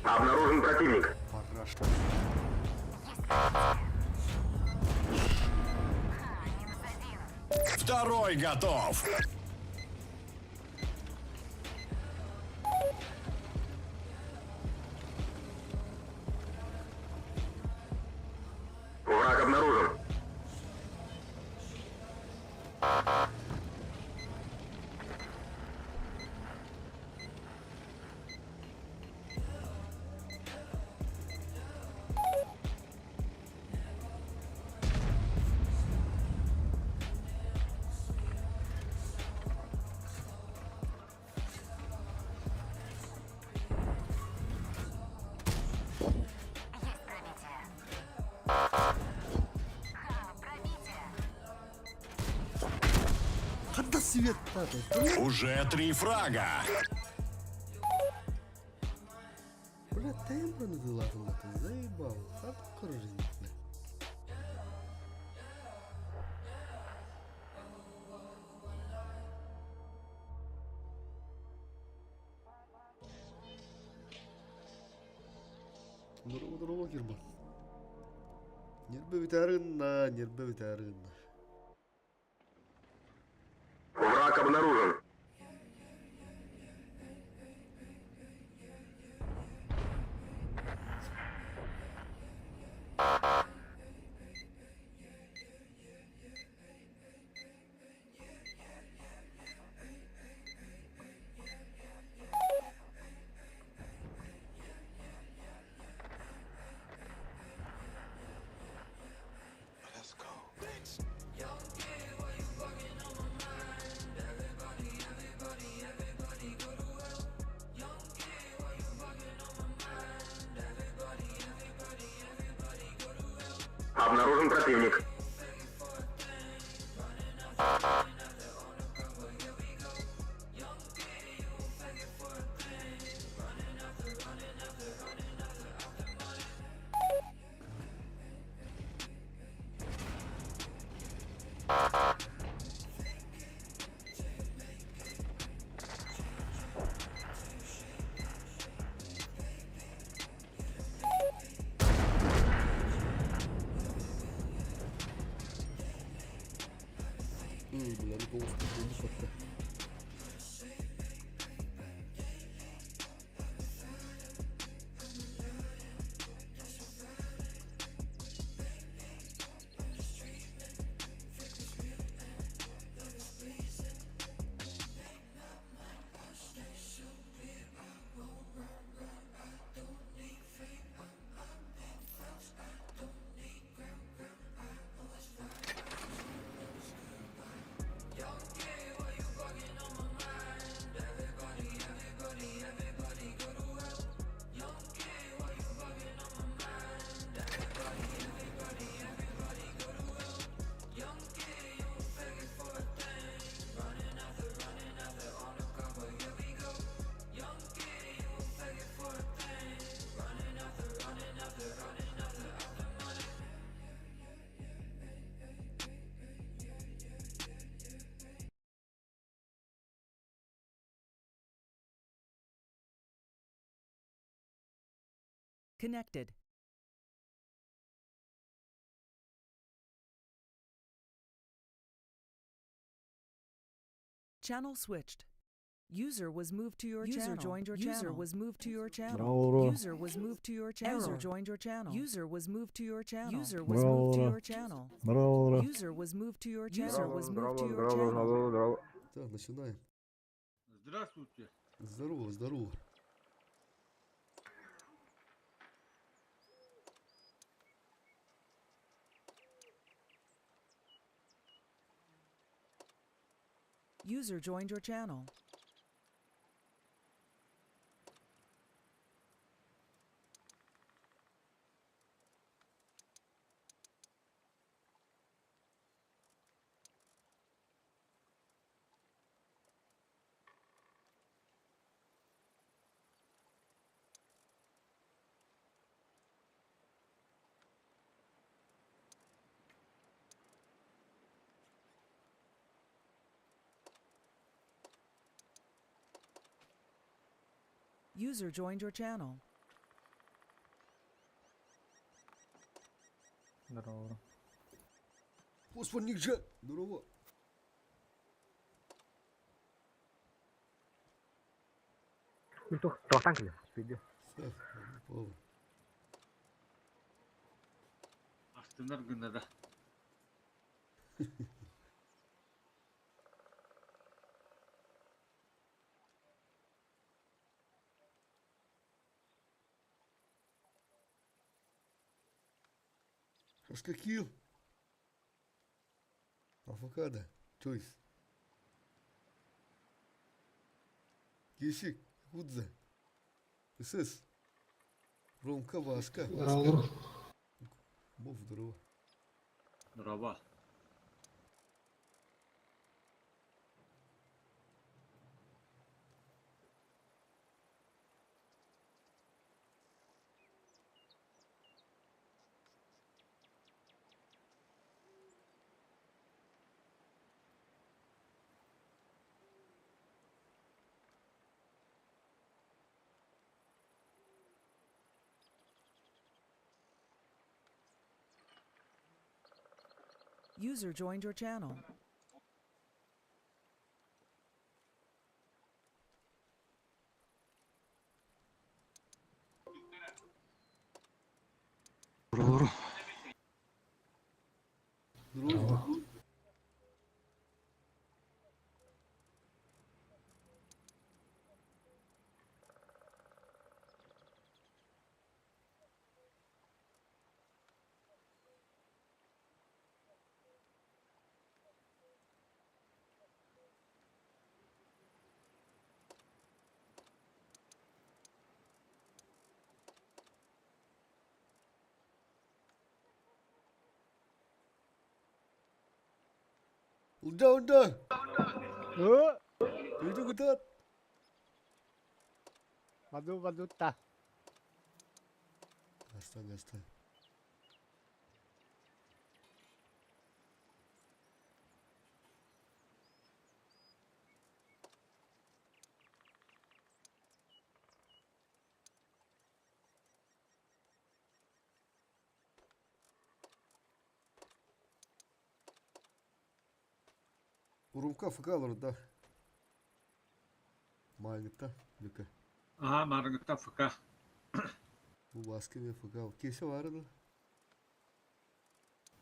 Обнаружен противник. Парашка. Есть пробитие. Ха, минус один. Второй готов! Враг обнаружен. Есть пробитие. Ха, пробитие. Когда свет падает, бля, Уже три фрага! бля, темпа на ты заебал. Хардкор жизнь, бля. Здорово, здорово, Кирба. Нербе витарына, нербе витарына. Враг обнаружен. Обнаружен противник. Ой, бля, ну полоска, ну фотка. Connected. Channel switched. User was moved to your User channel. joined your User channel. was moved to your channel. Здорово. User was moved to your channel. User joined your channel. User was moved to your channel. User was Здорово. moved to your channel. Здорово. User was moved to your channel. User was moved to your channel. Так, начинаем. Здравствуйте. Здорово, здорово. User joined your channel. User joined your channel. Здорово. Фосфорник же! Здорово! Сах, Астынар гына да. Шашка килл. Авокадо. Чойс. Кисик. Кудза. СС. Ромка Васка. Здорово. Бов, здорово. Здорово. User joined your channel. Здорово. Здорово. Унда, унда! Үйді күтат! Баду бадутта. Астан, астан. Урумка ФК да. Майныкта, бүкө. Аа, марыгытта ФК. Бу баскы мен ФК. Кесе бар да.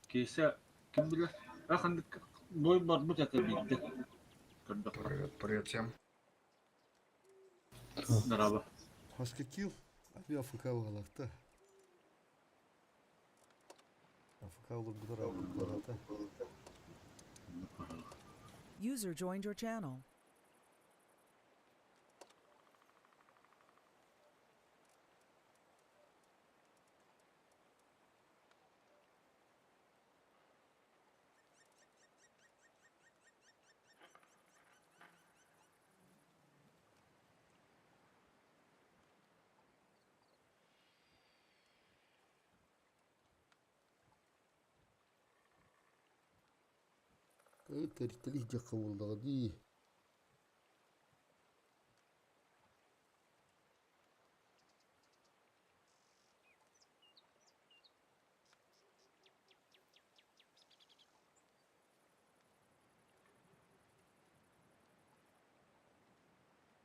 Кесе ким билэр? Ахандык бой барбыт этэ биирдэ. Көрдөххө. Привет, привет всем. Здорово. Хаска килл. Аби ФК алакта. АФК олор булар алакта. User joined your channel. Тэртэлих жакка болдага дии.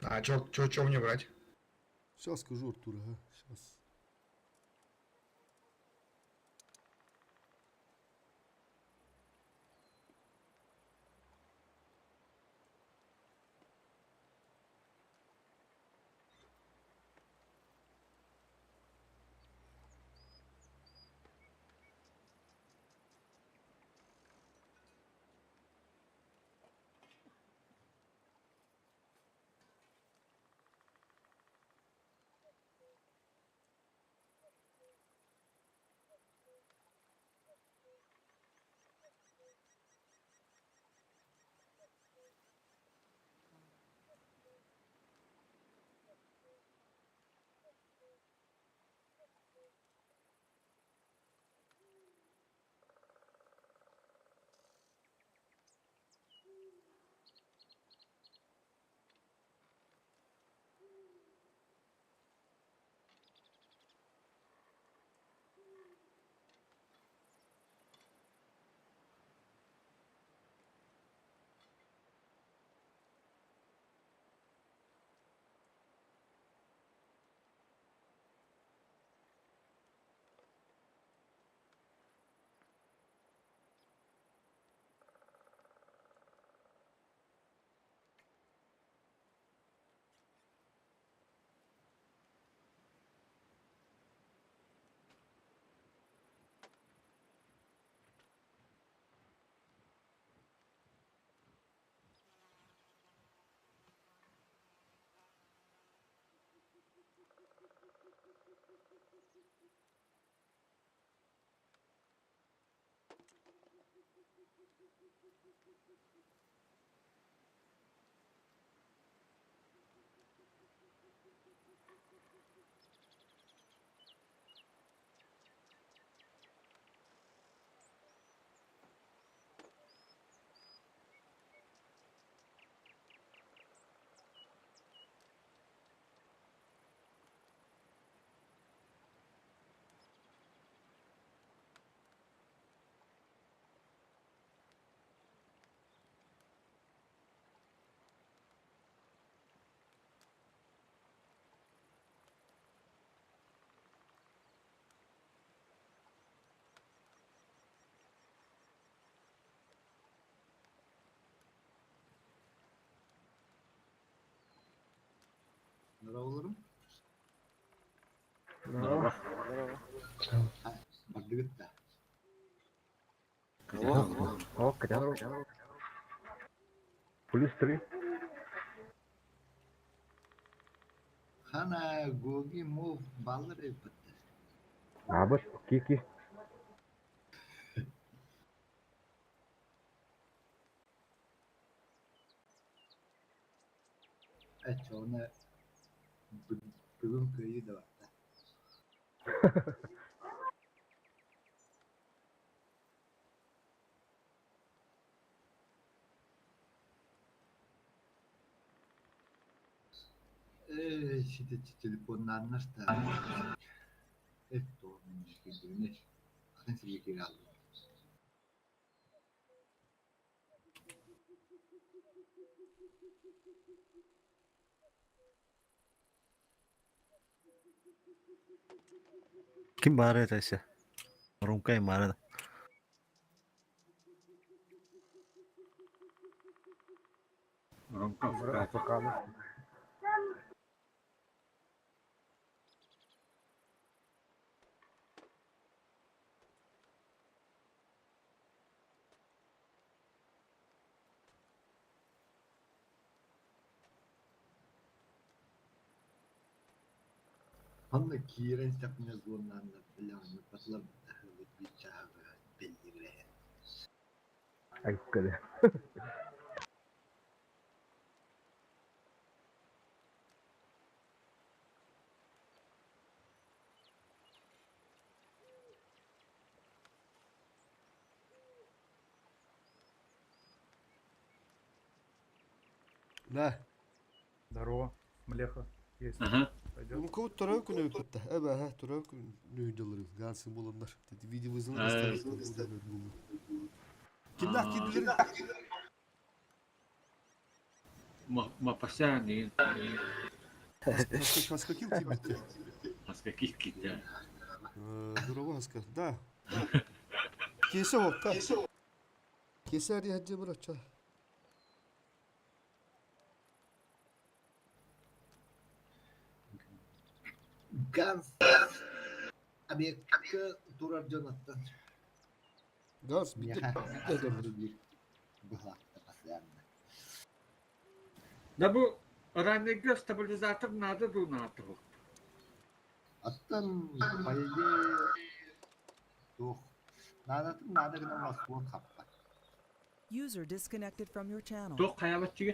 А чё мне брать? Сейчас скажу, Артур, ага, сейчас. Здорово. Здорово. Бардыгыт да. О, Катя. Плюс 3. Хана Гоги Мов баллар эппиттэр. Абыс, кики. Оччоҕуна бүгүн кыайыы да барда. Ээ, ситэ телефоннааннар да эт киирдибинэ атын сиргэ киирэ хааллым. Ким баара этэ Румка баара да. Ромка Африкано. Онно киирэн истэхпинэ зонааннар били батылар биир чааһы бэллигирэһэн. Айккады. Да. Здорово, млеха есть. Ага. Пойдет. Ну, кого второй күнү кытта. Эбэ, ха, второй күнү дьаллары. Гансын буланнар. Видео вызовы Кимнах кидилер? Мапасян Хаскакил кибитте. Хаскакил кидя. Здорово, Хаска. Да. Кесе хопта. Кесе ари хаджы бұрача. Ганс объекка турар дьон оттон. Ганс битте. Быһаакта постоянно. Да бу раннега стабилизатор надо дуу наатыгы. Оттон по идее туох наадатын наада гынан Москва хаппат. User disconnected from your channel. Туох хайабатчыга?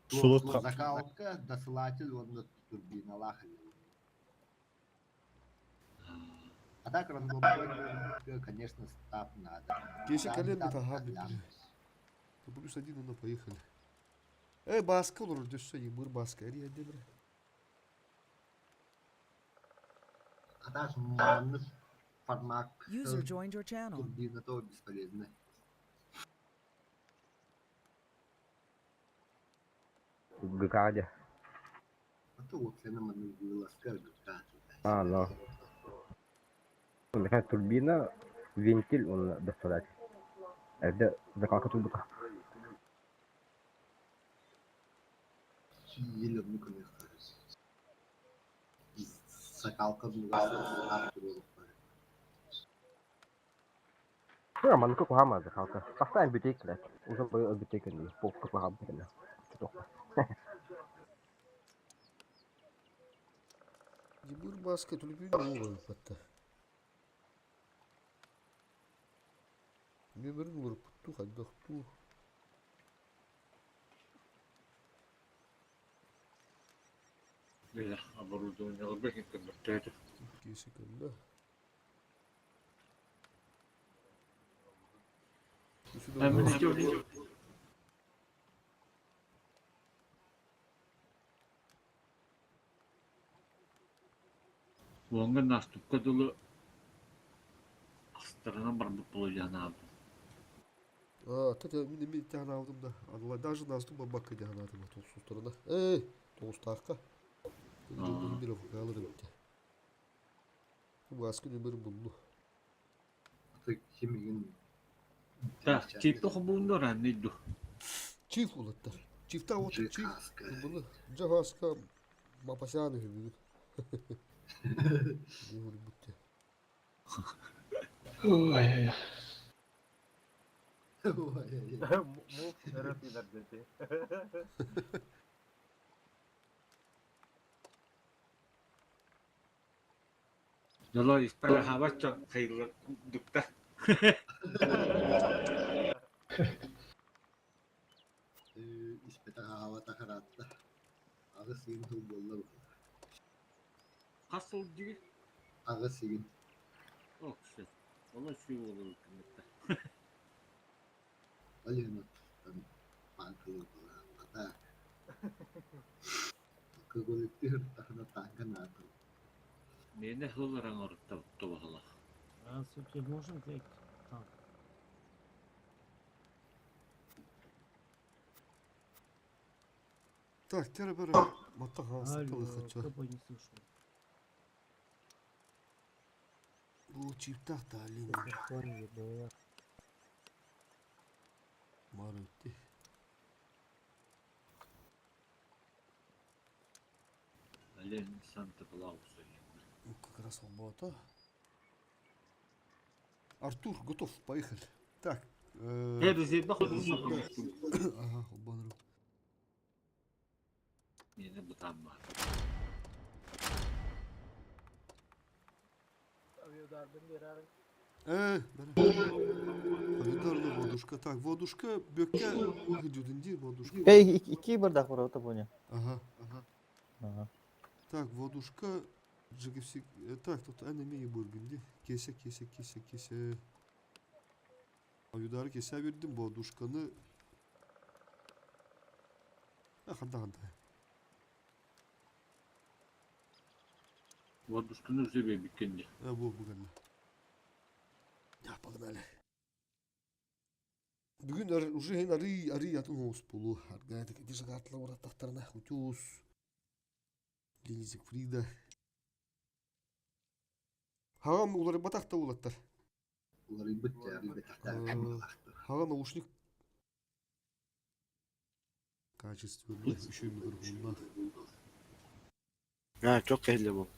Туох закалка досылатель уонна турбиналаах А так рандомно, конечно, стаб надо. Кеше колен бит ага бит. Плюс один, ну поехали. Эй, баска olur, düşse yımır баска. Eri hadi bre. А так маннык формат User joined your channel. турбина то бесполезно. ГК А то вот цена маннык вылазка ГК. А, ну. Механик турбина, вентиль он доставлять. Это закалка турбута. Еле ну конечно. Закалка А, манка кухама закалка. Поставим бутик, блядь. Уже был бутик, не пол кухама, блядь. Yımır баска түлүпүн оğlu hatta. Нөмірін олар пұтту, қайдақту. Бля, оборудование албехин көмөртөөтү. Кесі кімді? Уоҥҥа наступка дылы астарынан барбыт буолуйанаабын. А, тete мин эми тяхна алдым да. Аныла даже наступ бабакка тяхна алдым толсустарына. Эй, толустааққа. Жолдың bir алыр битте. Баскы нөмір булду. Химигин Да, чипті хобуунда раннейду. Чиф улаттар. Чифта вот чиф. Bunu Джагаска. Мапасян үһү бүгүн. Дии уруйбут дии. Ой-ой-ой. Мув өрө тыынар диэти. Дьоло испарахабат дьон хайыллар курдуктар. Испэтэх аҕабатах ыраатта. Аҕыс ыйын тыл буолла быһыылаах. Хас сыл диир? Аҕыс ыйын. Ох, shit. Олох үчүгэй буолар кынныкта. Ол иһин оттон таанкалыы буолаахпата. Алкоголиктыы сырыттахына таанка наада. Миэнэ сыл араҥарыттан тобоһолох. Здравствуйте, можно взять танк? Так, тере бere матта хаастатылы Алло, хача. КБ не слышу. Бу чиптах талин. Марытти. Олень Санта-Клауса. Ну, как раз работа. Артур, готов, поехали. Так. Э, резервэ хотун Ага, холбанырым. Миэнэ бытаан баар. Э, бere. Авидарlı водушка. Так, водушка бөкке гыдюдынди водушка. Эй, икки бардак бар, это понял. Ага, ага. Ага. Так, водушка Джигифси... Так, тут enemy бургунди. Кесе, кесе, кесе, кесе. Авидары кесе бердим водушканы. Ханда, ханда. Водушканы уже бэбиккин дии. Бу бүгін. Я, погнали. Бүгүн уже хин ары ары атын оус болу. Аргайдык иди жагатла ураттахтарына утюс. Денизик Фрида. Хагам улары батахта улаттар. Уларыйбыт арыйбатахтар. Хага наушник качественный, еще и микрофонна. А, çok кэллэ бу.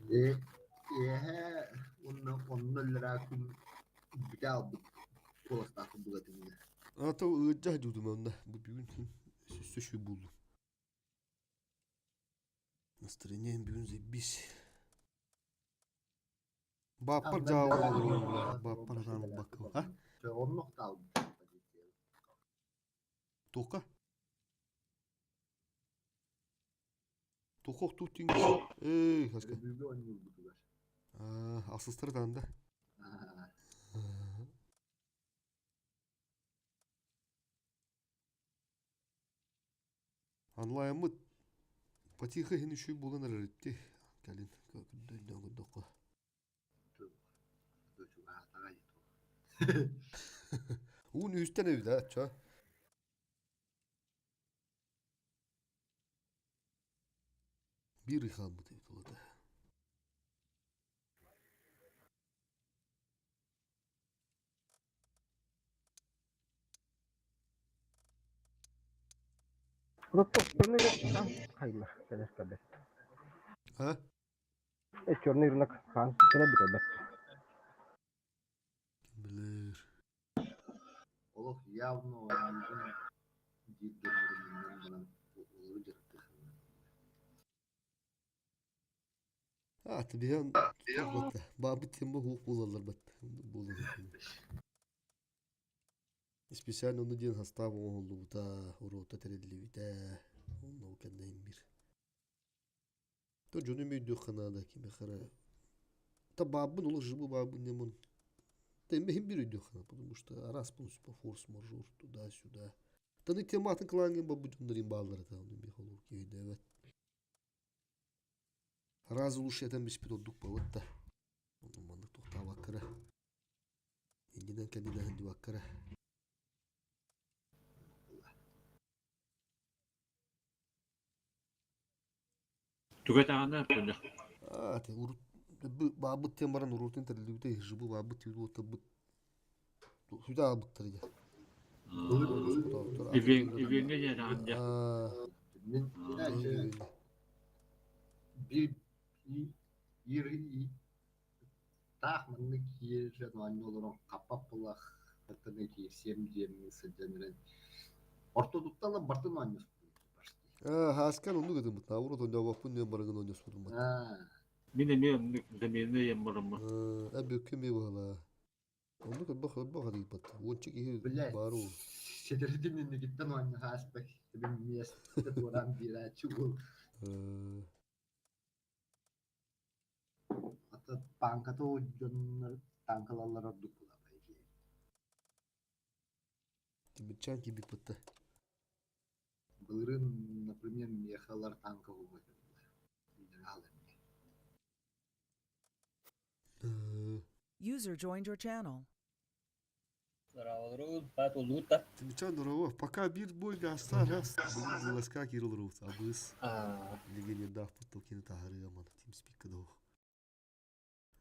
Э, эһэ, онно онно өллөрөө күн бүтэ албыт куоластаах курдук этиҥҥэ. А то ыджах дудум онна. Бу бүгүн сөссө шүй булду. Настроением бүгүн заебись. Баппар жаабы баппар атаан баккыл. А? Оннук таалбыт. Тока? Тохох тут Эй, хаска. Бүгү оонньуурбутугар. Асыстыр да. Анлайымыт потихо хин үшүй болан әрәтти. Кәлин көддөн көддөккө. Уун үстен эбит, ча. Бир ыхалбыт эбит олата. Черный рынок. Хайла, конечно, бет. А? Черный рынок хан, кene бит бет. Билер. Олох явно оонньуурун диир дьоннорун баран олору дьарыктыаххына. А, табихан батта. Бабы тема хук булалар бат. Булалар. Специально onu диэн хастааб оҥоһуллубута, уруота тэриллибитэ, онно кэннэйин бир. То дьону өйдүөх наада кими хара. Та баабын олох жыбы баабын немон. Та эмэһин бир өйдүөх потому что раз по форс-мажор туда-сюда. Таны тематын кылаангын бабы дьоннорин бааллар это оны михолур киһи Разы лучше этен биспит ордук болот да. Онун маннык тохтаабаккара. Иннинэн кэннинэн дибаккара. Түгэтаҕына көнө. А, те урут баабыт тем баран урутун тэриллибитэ жыбы баабыт тиби сүдэ аабыттар дьэ. Ивеҥҥэ дьэ даҕан дьэ. Мин биир биир таах маннык киирэн оонньуу олорон хаппап булах хаттана киирсиэм диэммин сылдьан эрэн ортотуттан да бартын оонньоспут почти. Хааскан оннук ытыммыт. Наоборот, оонньообоппун диэн барыгын оонньоспутум. Мин эмиэ оннук замена ийэм бараммын. Эбүккэ эмиэ быһалаа. Оннук элбэх элбэх арыйбат. Уонча киһи Блядь, баар уу. ситэритин иннигиттэн оонньоһо ааспыт миэстэ туораан биэрээччи уол. Ата танката дьоннор танкалаллар ордук буолар по идее. Тимирчаан киирбит бытта. Былырыын, например, миэхэ ылар танка буолбут User joined your channel. Тимчан здорово. Пока биир бойга астар Бүгүн Ласка киирил рут. Абыс. Легендаах путтал кини таһарыга мана TeamSpeak дох.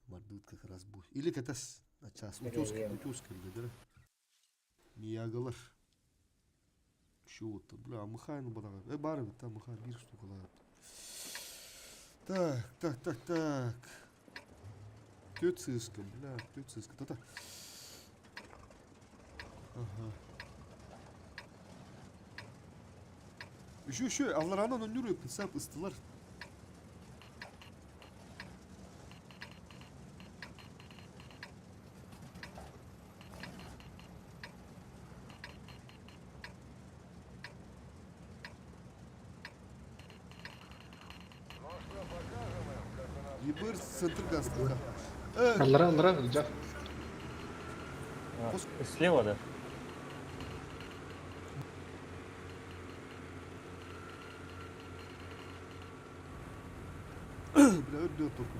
Мардут как раз бу. Или катас. Ачас. Утюз, утюз кэллэ Миягалар. Şu бля, Михайло барага. Э, бары там Михаил биир штукалар. Так, так, так, так. Түт сыска, бля, түт сыска. Та-та. Ага. Еще, еще, алларанан өнүрү пысап ыстылар. Ебыр центр гастыка. Аллара, аллара, жак. Слева, да? Бля, өрдөө только.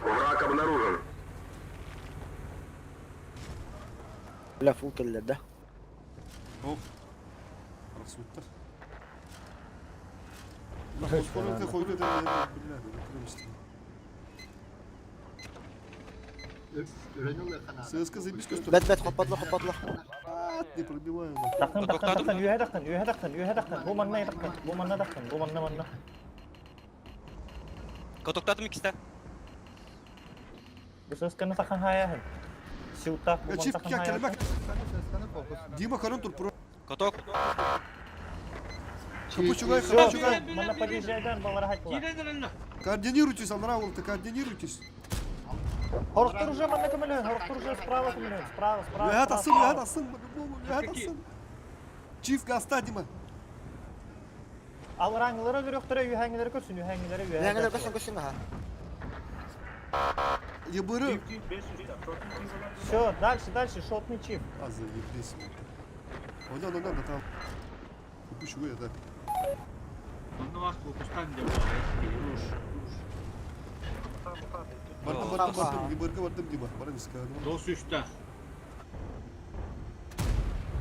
Враг обнаружен. Бля, фул кэллэр да? Оп. Арахсыбыттар. Хоспорын хойду бля, ССК заебись көстөр. Бэт бэт хоппатлар хоппатлар. Не пробиваю. Тахтан, тахтан, тахтан, үөһэ тахтан, үөһэ тахтан, үөһэ тахтан. Бу манна тахтан, бу манна тахтан, бу манна манна. Катоктатым иккистэ. Бу сысканы тахан хаяһын. Силтах бу Чип, тахан я хаяһын. Дима Харон тур про. Каток. Капучугай, капучугай. Манна подъезжайдан балара хайтыла. Координируйтесь, Алнараула, координируйтесь. Хорохтор уже манна көмөлөһүн, хорохтор уже справа көмөлөһүн, справа, справа. Ләһәт справа, асын, ләһәт справа. асын, по-любому, ләһәт асын. Чиф гаста, Дима. Алраңылары өлөрөхтөрө, үһәңилери көрсүн, үһәңилери үһәң. Үһэҥилэр көстүн көстүн аха. Ебыры. Все, дальше, дальше, шотный чип. А, заебись. Онан, онан, да там. Капучугай, да. Онно вас фокустан деп Бардым, бардым, бардым, ебырга бардым, Дима. Барам исканым. Дос үстә.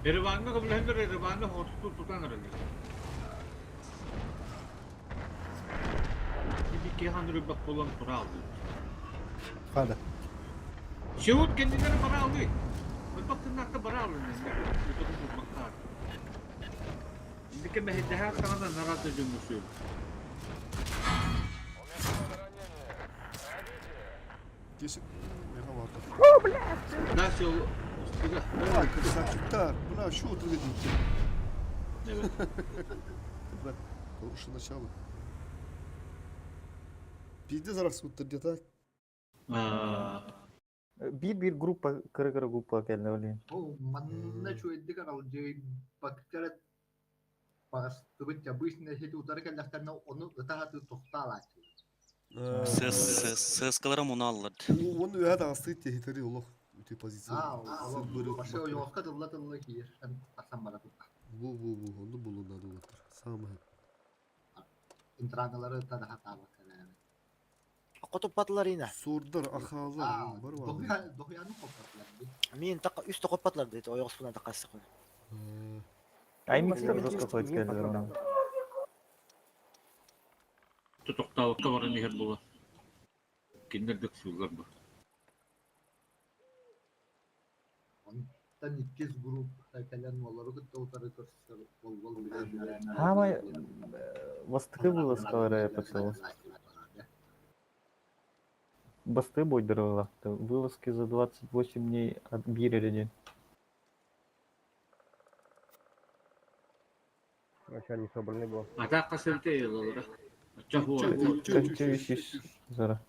Ереванны көмөлөһөндөр Ереванны хотуту тутан эрэллэр. Ити киһи рыбак болон тура алды. Хада. Сеут кендилери бара алды. Бак тынакта бара алды. Бактар. Индике мехеддеһэ саҕана нарада жөмүсү. Десять. Я варто. Начал устига. Ай, красавчиктар. Бля, что вы видите? Бля, хорошее начало. Пиздец, арахсыбыттар где-то. Биир-биир группа, кыра-кыра группа кэллэ олин. Ол манна чуйдык аралдьый баккара багастыбыт обычно хети утары кэллэхтэринэ ону ытаһаты тохтаалааччы. ССКларым оны аллар. Оны өһә астыт техитери олох үтө позиция. Аа, башы ойоҕоско тылла тылла киир тахсан бара турда. Бу бу бу онду булунады улаттар. Самый. Интрагалары тадаха таабаккара. Хотуппатылар ина. Сурдар, ахалар, бар бар. Дохуяны хоппатылар. Мин така үстө хоппатылар дейт, ойоҕоспунан такасты. Аймикстер жестко қойып келдилер оны. Тотоктаабакка баран иһэр була. Киндердик суулар бу. Тан иккис групп кэлэн олору кытта утары көрсөр ол Хаамай бастакы вылазкалара ПТО. Басты бойдырылахты. Вылазки за 28 дней от биир Вообще не собранный был. А так хасырты елалара. Зара.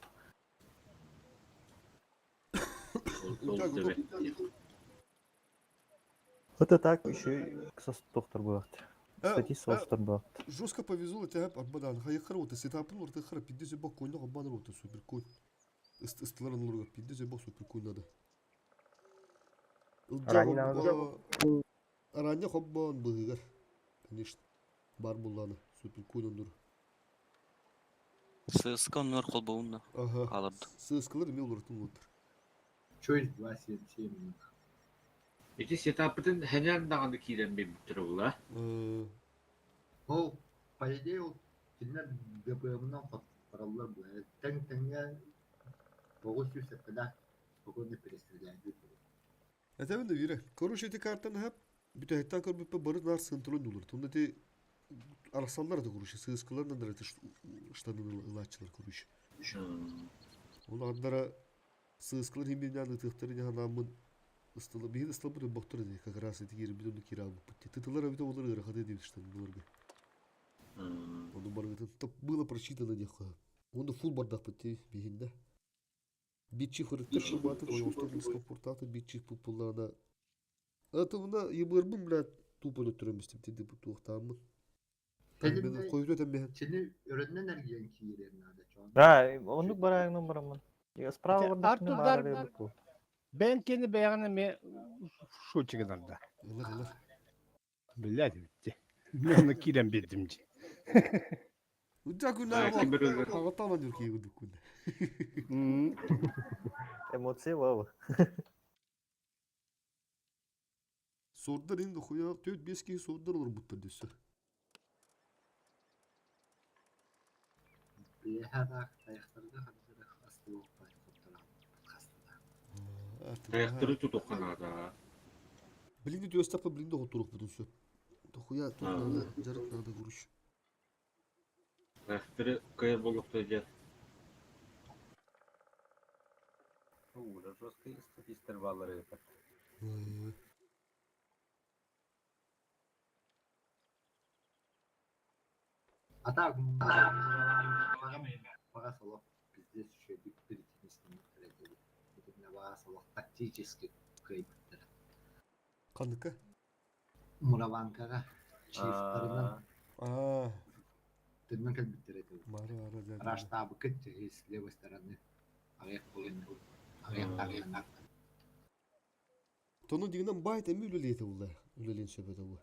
Это так еще доктор был. Кстати, софтер был. Жестко повезло тебе, Арбадан. Хайхар вот, сетапын орты хар, пиздец бак койна габан рота супер кой. Истларан лурга, пиздец бак супер кой надо. Ранее надо. Ранее хоббан быгар. Конечно. Бар булланы, супер кой ондур. Сыска оннор холбоунна. Ага. Алырды. Сыскалар имел уртын лутер. Чөй 277. Ити сетапытын хэнэн даҕаны киирэн биэрбиттэрэ буолла. Ол, по идее, ол кинилэр ДПМ-нан хоттороллор бу. Тэҥ-тэҥҥэ 907-лээх спокойно перестреляют. Этебин да бире. Короче, эти картаны хап бүтәһиттэн көрбүппэ бары нар сынтырын улар. Тунда ти арасаллар да короче, сыскалардан да эти штаны ылааччылар короче. Оны андара сыскалар химбинан ытыктары ханамын ыстылы биһин ыстылбыт бохтор ди как раз эти кири бидон кира буппут. Тытылар бит олар ырахаты дип штаны буларга. Оны баргытын топ было прочитано дехо. Оны фул бардак бит биһинде. Битчи хырыттыр шыбаты, ойостон дискомфортаты битчи пупуллана. Это мына ебырбын, блядь, тупо өттүрөмүс деп деди туохтааммын. Мен койду этем Сени өрөннен эргиен киирен надо чон. Да, оннук барайын барамын. Справа Артур Бен кени бэйэҕин эмиэ шутчигынарда. Ылар, ылар. Блядь, битти. Мен оны киирэн биэрдим дии. Удя күннәр хагаталан жүр кийгүдүк күн. Эмоции вау. Сордар инде хуя төт бес ки сордар олар буттар дөссө. Бэхарах таяқтарға ханзара астылық бай хоттарам хастыда. Таяқтары тутухханаада. Блинди төстапы блинди хотурук бутун сөп. Хуя тут надо жарык надо куруш. Таяқтары кайыр болуқта дьэ. Уже жесткий статистер баллары это. А так, бага солох пиздец еще бит перетинистен бага солох тактически кыйбыттыр. Каныкка? Мураванкага чифтарынан Аа. тыннан кэлбиттер это. Мары ара да. Раштабы кытты с левой стороны. Аяк болын. Аяк аяк. Тону дигинен байт эми үлелейте улла. Үлелен сөбөтө бу.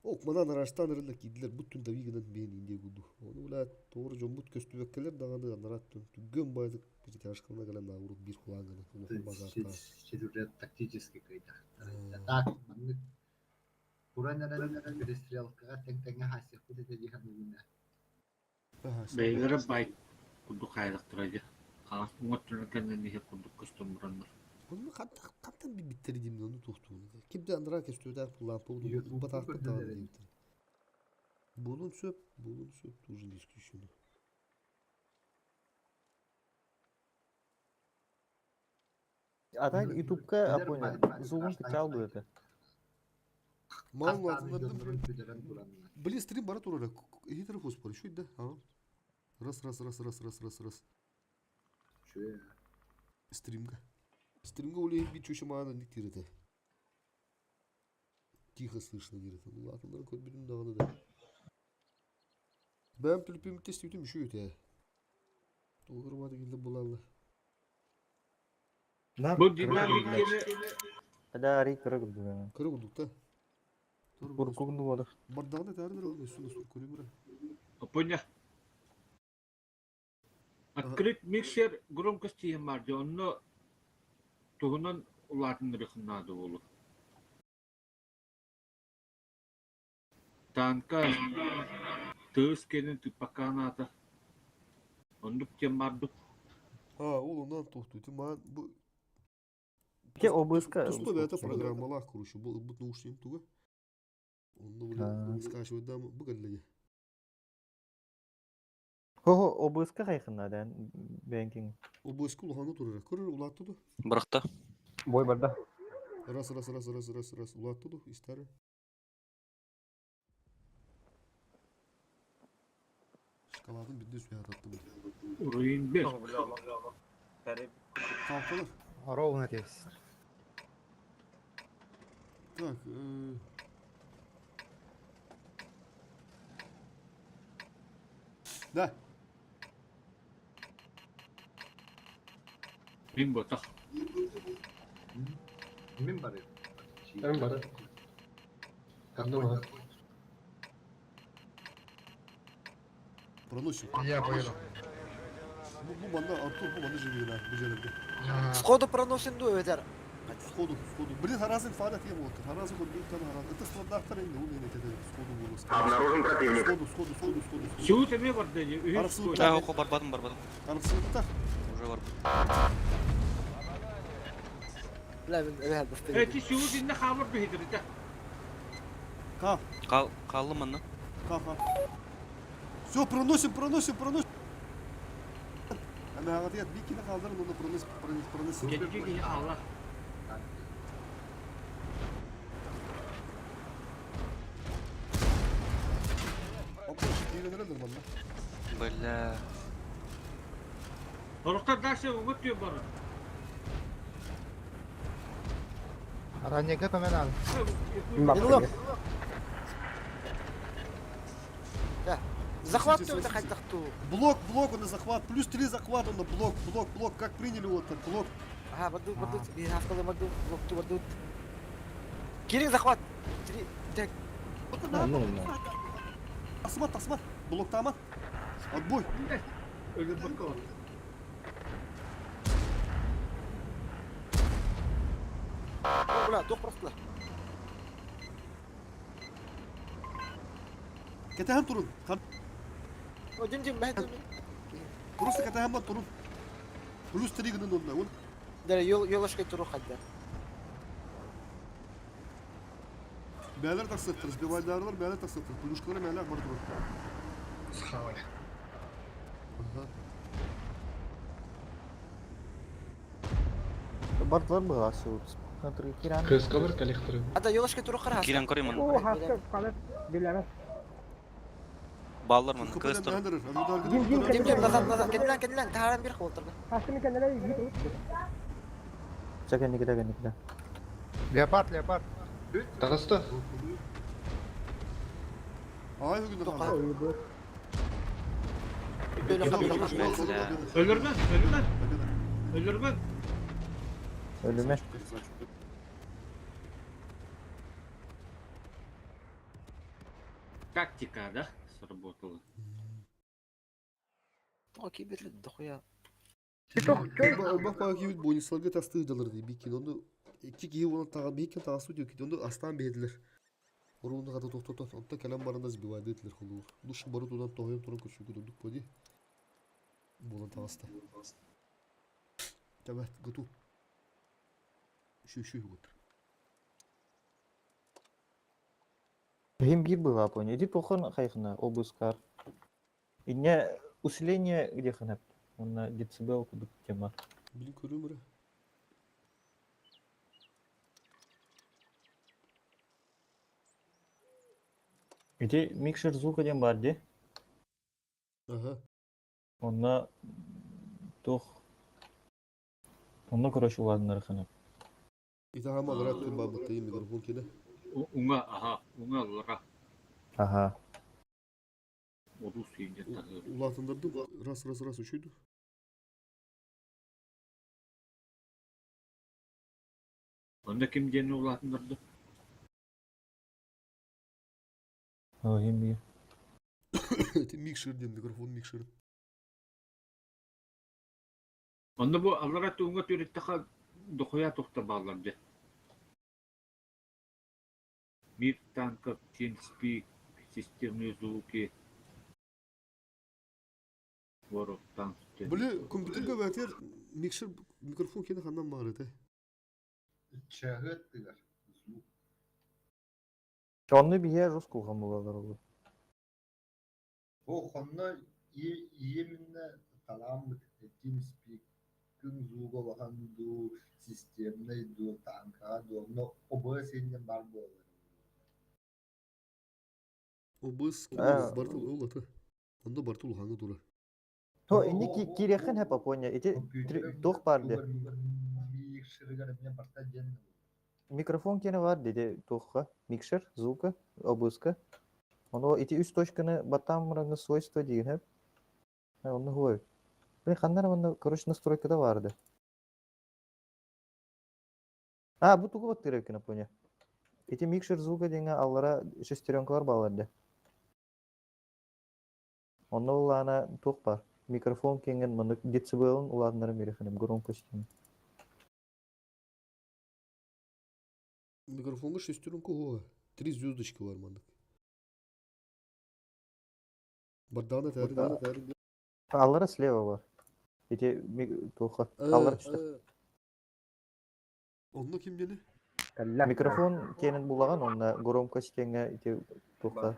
Ок, манан араштан ырылла кийдилер буттун да вигинен бен инде гуду. Оны ула тоору жомбут көстүбөккелер даганы анарат түгөн байдык бир тяжкалына келен ауруп бир хуланганы улукун базарта. Четвертый тактически кыйда. Так, маннык Туран перестрелкага тең-теңге хасих бут эте дихан Бэйэлэрэ бай курдук хайдахтара дьэ. Хаҥас уҥа кэннин иһэ курдук көстөн бураннар. Оны кантан биттери деймин оны тухтуун. Кимде андыра кестүдә лампа батакты тагын дейбитер. Булун сөп, булун сөп тоже не исключено. А так ютубка, а понял, звугун качал это. Мал Блин, стрим бара турара. Хитр хоспор, еще да? А. Раз, раз, раз, раз, раз, раз, раз. Чү. Стримга. Стримга улей бит чуча маана ник тирете. Тихо слышно дирете. Ну ладно, нар код билим даганы да. Бәм түлпим тест үтүм еще өтө. Тугырмады килде булалы. Бу динамик Да, рик кырык Кырык удук та. Куркугунду болду. Бардагына тәрдер ол үстүн үстүн көрүмүрө. Понял. Открыть миксер громкости марды, онно тугунан улаатын рыхыннады болу. Танка тыс кенин тыппаканата. Ондук тем бардык. А, ол онан тохту. Ти ман бу Те ОБС-ка Туспа бэйэтэ программалаах, короче, бу ылбыт наушнигым туга. Онно били скачивайдаам бу кэллэги. Хо-хо, ОБС-ка хайхына дэн бэнкинг. ОБС-ка улахана турара. Көрөр улаатты ду. Бырахта. Бой барда. Раз, раз, раз, раз, раз, раз. Улаатты ду, истары. Шоколадын бидде сүһэ таттым. Уруйун бер. Kalkalar. Ровно тез. Так, Да. Мин ботах. Мин бар. Мен бар. Какой? Проносим. Я поеду. Бу, бу манна Артур, бу манна живи бу жерде. Сходу проносим ду өтер. Сходу, сходу. Блин, харазын фада тем вот. Харазын вот бил там харазын. Это стандартар енді, ол енді кетеді. Сходу болу. Обнаружен противник. Сходу, сходу, сходу, сходу. Суу теме бар dedi. Арсу. Да, око барбадым, барбадым. Арсуттар. Уже бар. Бля, мен эбэ басты. Эти суу динне хамыр бихидир да. Кал. Кал, каллым анна. Кал, кал. Все, проносим, проносим, проносим. Ана ағатият бикini қалдырын, оны пронос, пронос, проносим. Кетки Allah. Опа, кииренерелер манна. Бля. Орукта дальше угут diyor bana. Раннега көмөн ал. Милок. Да. Захват ты хайдахту. Блок, блок, он на захват. Плюс три захвата на блок, блок, блок. Как приняли вот так, блок. Ага, бадут, бадут. Би хафталы бадут, блок ту бадут. Кирин захват. Три, так. Ну, ну. Асмат, асмат. Блок там, Отбой. Ölüm bakalım. Бля, тух просто. Кетеһен турун. О, дим дим, бәһ дим. Просто кетеһен бар турун. Плюс три гынын онда. Он Да, йол йолашка туру хадда. Бәлер таксыттыр, сбивайдарлар бәлер таксыттыр. Плюшкалар мәләк бар турун. Схавали. Ага. Бардылар была суу. Смотри, Киран. Кыскалар коллекторы. Ада йолашка туру хара. Киран көрейм О, аны. хаска қалып, билемес. Баллар маны кыстыр. Дим, дим, Дим дим, назад, назад. Кенлән, кенлән, таран бир кылтырды. Хасканы кенелер гит. Чакай, никогда, никогда. Леопард, леопард. Тағысты. Ай, бүгін қалды. Ölürmen, ölürmen. Ölürmen. Ölüme. Тактика, да, сработала. Окей, бир дохуя. Бак бак кибит бонисларга тастыдылар ди бикин. Оны iki киһи оны тага бикин тагасы диyor ки оны астан бердилер. Оруну ката токтотот. Онта калам барында сбивайды этилер холур. Душ бары тудан тоһойон туран көрсүгү дүндүк боди. Болан тагаста. Давай, готов. Еще, еще вот. Гейм бир была, понял. Иди тохон хайхна, обыскар. И не усиление где ханап. Он на децибел кудук тема. Блин, көрөм Где микшер звука дем бар, де? Ага. Он на тох. Он на, короче, ладно, ханап. И тагама гарат күн бабытты микрофон кене. Уңа, ага, уңа лара. Ага. Оду сүйінде тағы. Улатындырды. Раз, раз, раз учуйду. Онда ким дені улатындырды? О, гейм бир. Это микшер дем, микрофон микшер. Онда бу аллара туңа түреттаха дохуя тохта баллар де. Мир танков, TeamSpeak, системные звуки. World of Tanks. Били компьютерге бәтер микшер микрофон кене ханнан мағыр эте. Чаһыттыгар звук. Онну биһиэ жестко улахан буолалар ол. Бу хонно именно талааммыт TeamSpeak-ын звуга улахан дуу, системнай дуу, танкаҕа дуу, онно ОБС иннин баар буолар. ОБС А, бартыл ол ата. Онно бартыл улахаҥҥа турар. То инни киириэххин хэп Апоня, ити туох баар де? Микшеригэр эмиэ барта диэн Микрофон киэнэ баар диди туохха? Микшер, звука, ОБС-ка. Ону ити үс точканы баттаан мураҥҥа свойства диэн хэп. Онно хуой. Блин, ханна манна, короче, настройкада баар да. А, бу тугу баттыыр эбиккин Апоня? Ити микшер звука диэҥҥэ аллара шестеренкалар бааллар де. Онно улаана туох баар? Микрофон киэҥин маннык децибелын улаатыннаран биэриэххин громкость диэн. Микрофонга шестеренка уһуга. Три звездочки бар маннык. Бардаҕына этээри Аллара слева бар. Ити туохха? Аллара түстэ. Онно ким диэни? Микрофон киэнин булаҕын, онно громкость диэҥҥэ ити туохха?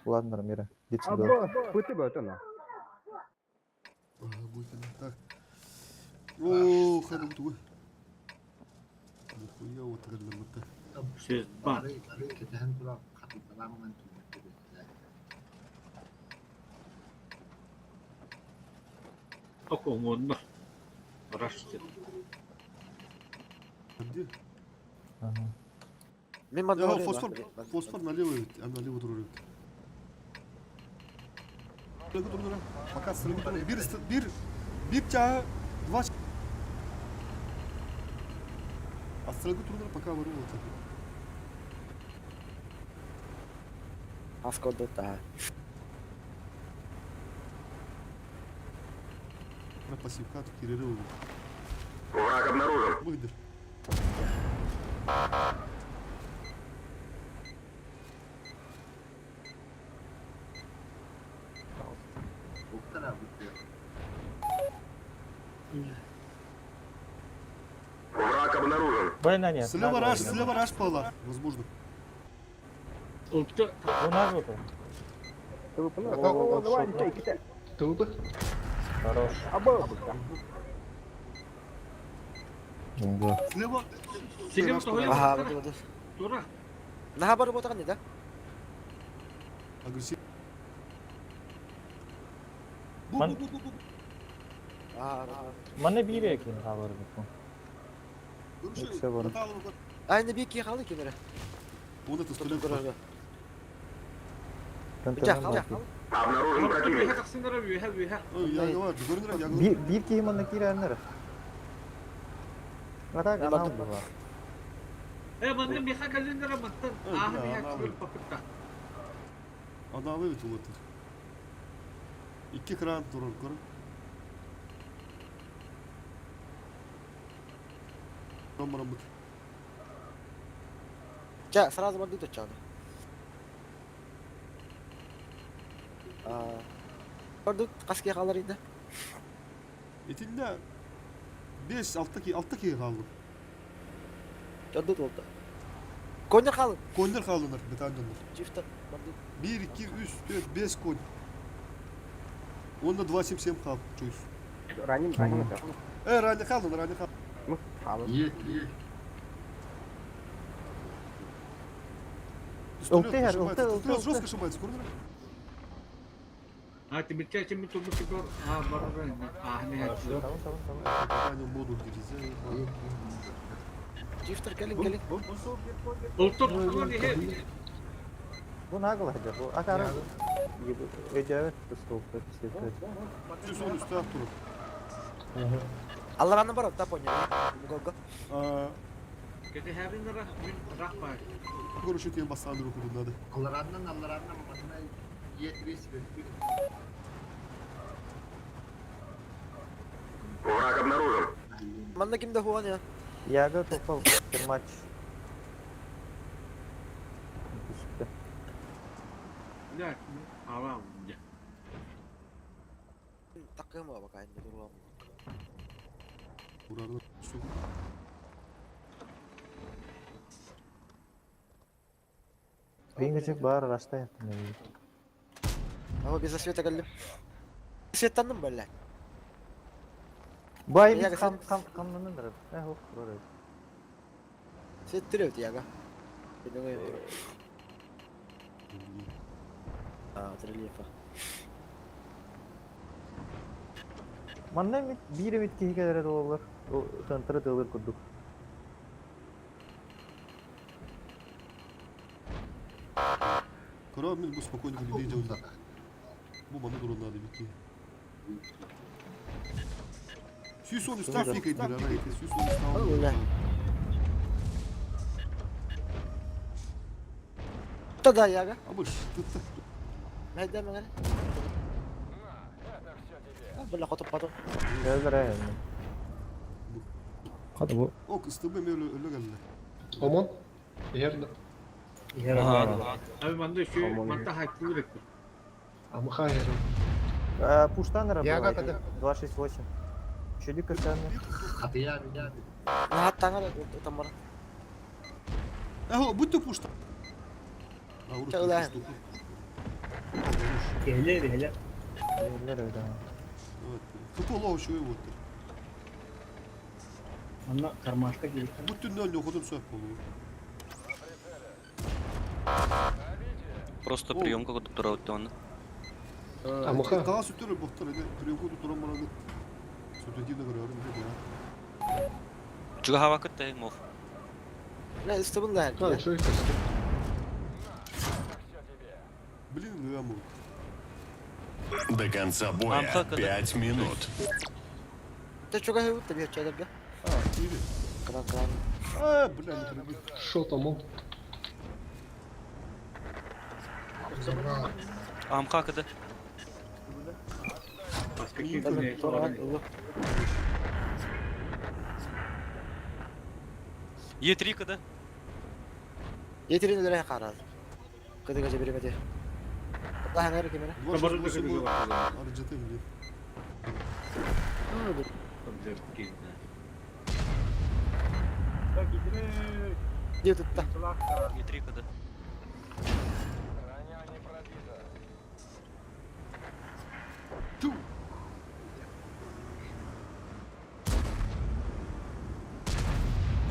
Улаатыннаран биэрэ. Децибел. Пыты бөтөн. Ага, будет так. О, ханым тугу. Нихуя вот тыгыллыммыта. Бар. Кэтэһэн турар хатылталааммын түмэттэ Окоҥуонна. Рашты. Где? Мен манна Я барыам, фосфор, а? фосфор налево ведь, а налево турар эбит. Пока сыры Bir, bir, bir чаа, два Астрагы турнира пока вару вот. Аскодота. На пассивка тут перерывы. Враг обнаружен. Выйдер. Буктара бутты. Враг обнаружен. Война нет. Слева раш, слева раш пала. Возможно. Улты. Тылбы. Хорош. Слева. Слева тоһуйа. Аха, барды барды. Тура. Наха бары ботаган да? Агрессив. Ман- Бу, бу, бу, бу. Аа. Мана биир экен хаалар бу. Көрүшө, Өксө бар. Айны бир ки халы кенере. Он это стрелять. Обнаружен противник. Тахсынара үөһэ үөһэ. Ой, я говорю, көрүнөр, я Биир биир киһи манна киирэннэр. Атак анал була. Э манна миха календера маттан. Ааһы миха күл папытта. Аналы ведь улатыр. Икки кран турар, көр. Ромарамыт. Ча, сразу барды точаны. Аа. Барды каски халар иде. Итинде 5 6 ки 6 ки қалды. Жадды толды. Конер халы. Конер қалдылар, бетандандар. Чифтер барды. 1 2 3 4 5 конь. Онда 277 қал, чуйс. Ранен, ранен. Э, ранее қалды, ранее қалды. Есть, есть. Ылты, ылты, ылты, Жестко ошибается, көрдүң А тимирче чими туму сигор. А барара. Ааһы миха. Попадание в моду нельзя. Чифтер келин келин. Улты тахсынан иһэ. Бу нагыл хадыр. Бу акара. Өйдөбөт столпа сепет. Плюс он үстә турып. Аллараны бар, та понял. Гого. Кете хабинара мин рахпай. Көрүшү тем бассанды руху надо. Аллараннан аллараннан манна Е3 бер. Враг обнаружен. Манна кимде хуан я? Яга топал матч. Бля, ава. Такым бакайын дуруам. Урарны су. Бингачек бар растай. Ама без света кэллим. Светтанным бэллэ. Бай бит хам хам хамнанын дырып. Э хок турар. Светтиребит яга. А, от рельефа. Манна эмит биир эмит киһи кэлэрэ буоллар, центра тыалыр курдук. Кыра мин бу спокойно билии дьылда. Бу маны туруннаады бикки. Сүүс он үстаах фикайдыр ана ити 110 үстаах. Да яга. Абыш, тытта. Найда меңер. Бля, хотуп потом. Кэлэрэ. Хата бу. Ок, ыстыбы эме өлө кэллэ. Омон. Иһэр да. Abi манна еще манта хайкулыр эппит. Амыха иһэр. Пуштан Яга работает. когда? 268. Чүлү көсәне. Хатыяр, я. Наһаттаңар тамара. Эхо, будь ты пушта. А, урут Чалла. пушту. Киһилэр, иһилэр. Кэлэр öyle. Футбол еще и вот. Онно кармашка киирбит. Бу түннөн лохотун сөп болу. Просто приемка курдук турабыт онно. Амыха. Таа сүттөр боқтар эде приемка туран барады. Сүтөтине көрөрүм де. Чуга хава кытта мов. Не, ыстыбын да. А, что это? Блин, ну я мог. До конца боя Амха, когда- 5 минут. Ты чуга хыбыт да бир чайдырга. А, или. Кран кран. А, бля, не прибил. Шо там он? Амха кыда. Е3 кыда. Етерин өлөрө карады. Кыдыга же беремеди. Daha nere кемере? 268 аржаты мне. Дие тутта. Е3 кыда. Ту.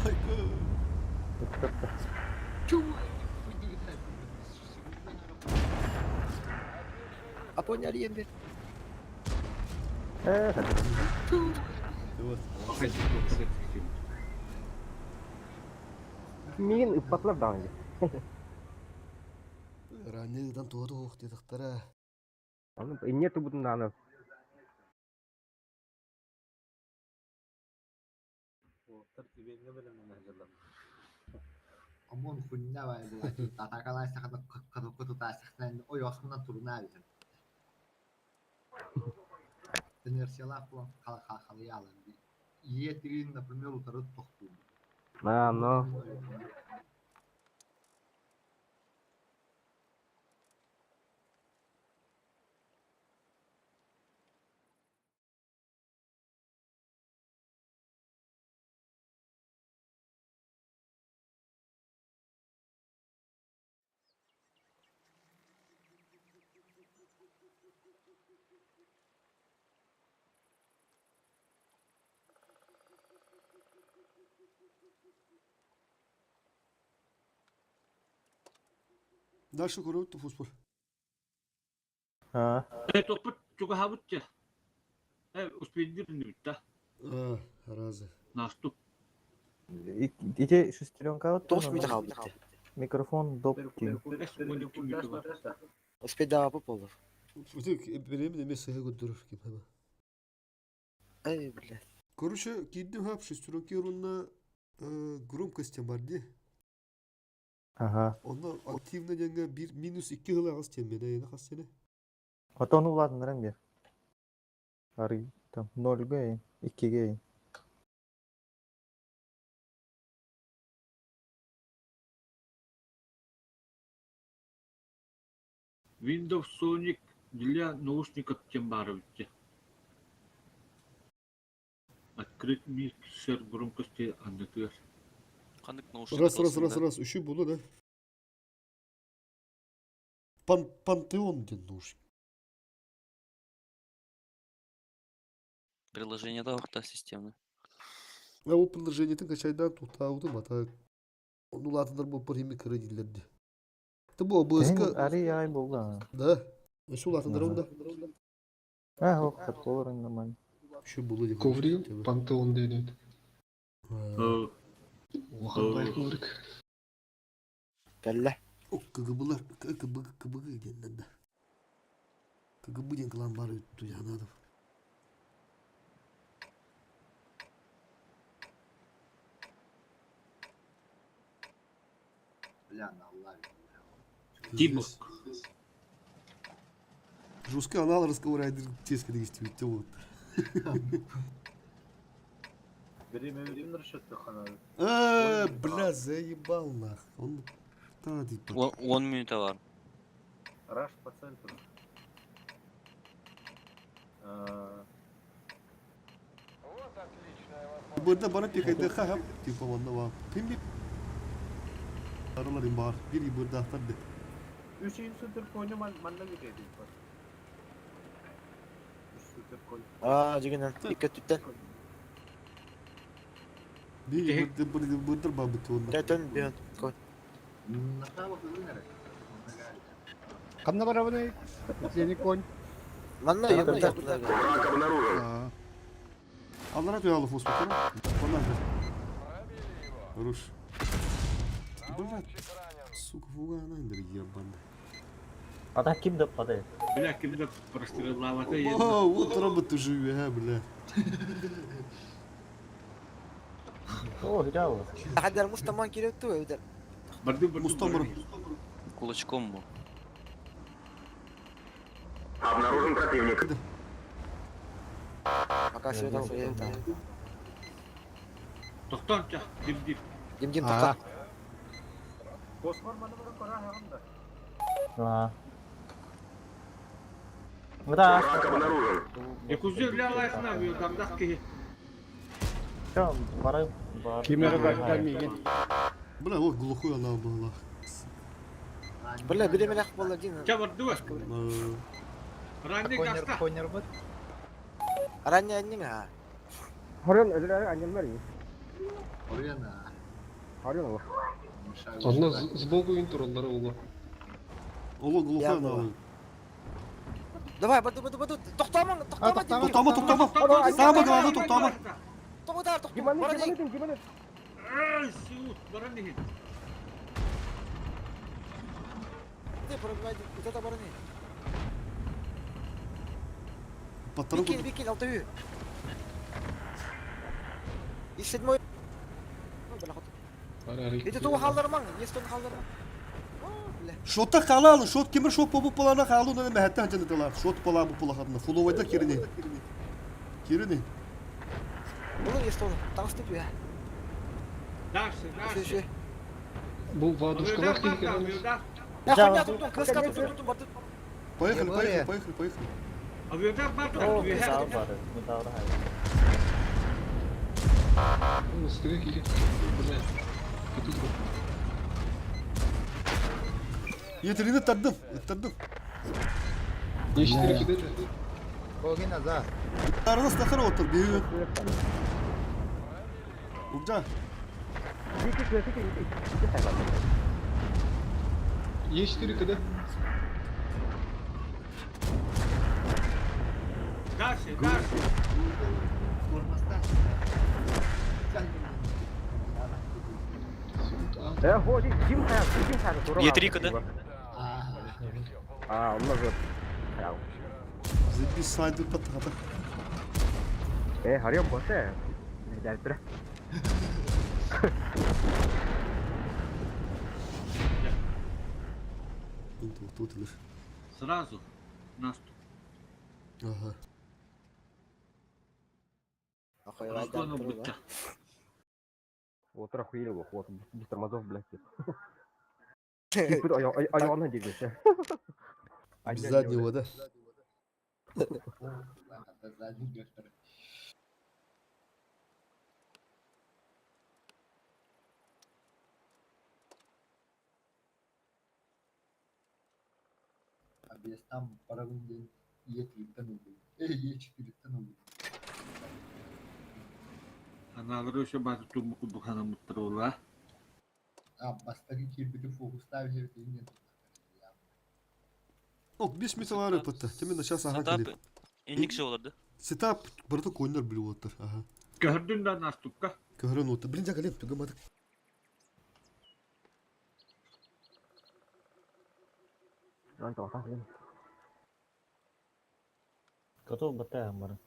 Хайка. Апоня алиен бер. Э, Вот. Мигин ыппатлар даҕаны. Ранедан туға туқ дедіқтара. Аны инне тубутун даҕаны. Омон хуйня бай була. Атакалай сахана кытыкы тута сахнан ой османан туруна бит. Инерциялах булан халыялан. Е3, например, утары тохту. На, но. Дальше көрөбүт футбол. А. Э, топпут чуга хабытча. Э, успейдир да. А, разы. Наступ. Ити шестеренка вот. Тоғыз минут қалды. Микрофон доп тиң. Успей да апы болду. Беремин эмес сыһы көрдөрөр ким хама. Эй, бля. Короче, киддим хап шестеренки рунна громкость бар ди. Ага. Онно активно денге бир минус 2 хыла агыс тембеде эне хас сене. Отон уладын бер. Ары там 0 ге, 2 ге. Windows Sonic для наушников тем барыбытча. Открыть миксер громкости аннытыгар. Ханнык наушник Раз, раз, раз, раз. Үшү болду да. Пантеон диэн наушник. Приложение да охта системы. А ол приложениетин качайдаан туттаабытым, а так ону улаатынар буолпар химми кыра дииллэр дии. Ты бу ОБС-ка... Арый ай булда. Да. Өссө улаатыннарым да. А, ох, олор нормально. Еще было диэн. Коврик Пантеон диэн. Улахан бай коврик. Кэллэ. О, КГБлар, КГБ, КГБ диэннэр да. КГБ диэн кылаан баар туйаанадов. Бля, на лаве. Тибок. Жесткий анал разговаривает, теско действует, вот. Время время расчет хана. Бля, заебал нах. Он та типа. Он минута бар. Раш по центру. А, Burada bana pek ха типа онна Ким Араларын бар. Bir burada tabi. Үс супер коню манна кетеді. Үс супер конь. Аа, дигенен икки түттен. Bir burada burada бабыт онна. Тәтен бен кон. Направо кылынары. Ханна барабыный? Сени конь. Манна юрда. Враг обнаружен. Аллара туялы фос бутына. Онан. Хорош. Бля, сука, фуга она ебаный. А так ким деп падает? Бля, кимде простреллавата О, вот робот уже, а, бля. О, гряло. Хаддар мустаман киреп ту өйдер. Барды барды. Мустамар. Кулачком бу. Обнаружен противник. Пока все там хуя. Тоқтон ча, дим дим. Дим дим тоқта. Космор маны бара кора хагында. А. Да. Враг обнаружен. Якузю ля лайхна, вьюдамдах ки. Все, бары бар. Кимера бакта миген. Бля, вот глухой она была. Бля, билемен ах болла дин. Ча барды ва. Ранни гаста. Конер бат. Ранни аннин а. Хорон өлөр аннем бар. Орена. Хорон ол. Онно сбоку интур оллары олар. Оло глухой она. Давай, баду баду баду. Тоқтамаң, тоқтама. Тоқтама, тоқтама. Самое главное, тоқтама. Тоқтар, тоқтама. Диманы, диманы, диманы. Ай, сиут, барани. Не, пробивай, вот это барани. Патрон. Бикин, бикин, алтаю. И седьмой. Эти ту халдарман, есть он халдарман. Шотта халалы, шот кемір шот побу полана халу на мәхәттә хәҗәне Шот пола бу пола хатына. Фуловайда кирене. Кирене. Булыр есть он. Тагысты я. Дальше, дальше. Бу вадушкалар кийген. Я хуйня тут, краска тут, тут, тут, Поехали, поехали, поехали, поехали. Авиодар бар, О, мисал бар. Мисал бар. Ыстыгы кийген. Бля. Кетут бу. Yeterini тардым, тардым. Ештири кидеди. Коги назад. Арада стахара отыр, бейі. Угжа. Ештири киде. Дальше, дальше. Э, ходи, ким хая, ким хая, тура. Е3 кд. А, он может. Записать патата. Э, харьем босе. Дәртір. Тут лишь. Сразу наступ. Ага. Разгону будто. Вот охуели, вот, без тормозов, блядь. Айуана дегесе. Без заднего, да? Биэстаан барабын диэн ийэ тыыттан ыллым, ээ ийэ чытыырыттан ыллым. Анаалары өссө бааты тууммут курдук санаммыттара буолла. А бастакы киирбити фокустаабы иһэбитин диэн Ок, 5 минут var ыппытта. Тимин сейчас аха Сетап кэлип. инник же олорду. Сетап барыта коннор билип оттар. Аха. Көһөрдүн да наступка. Көһөрөн отта. Блин, жа кэлип түгэн батык. Готов батаям бары.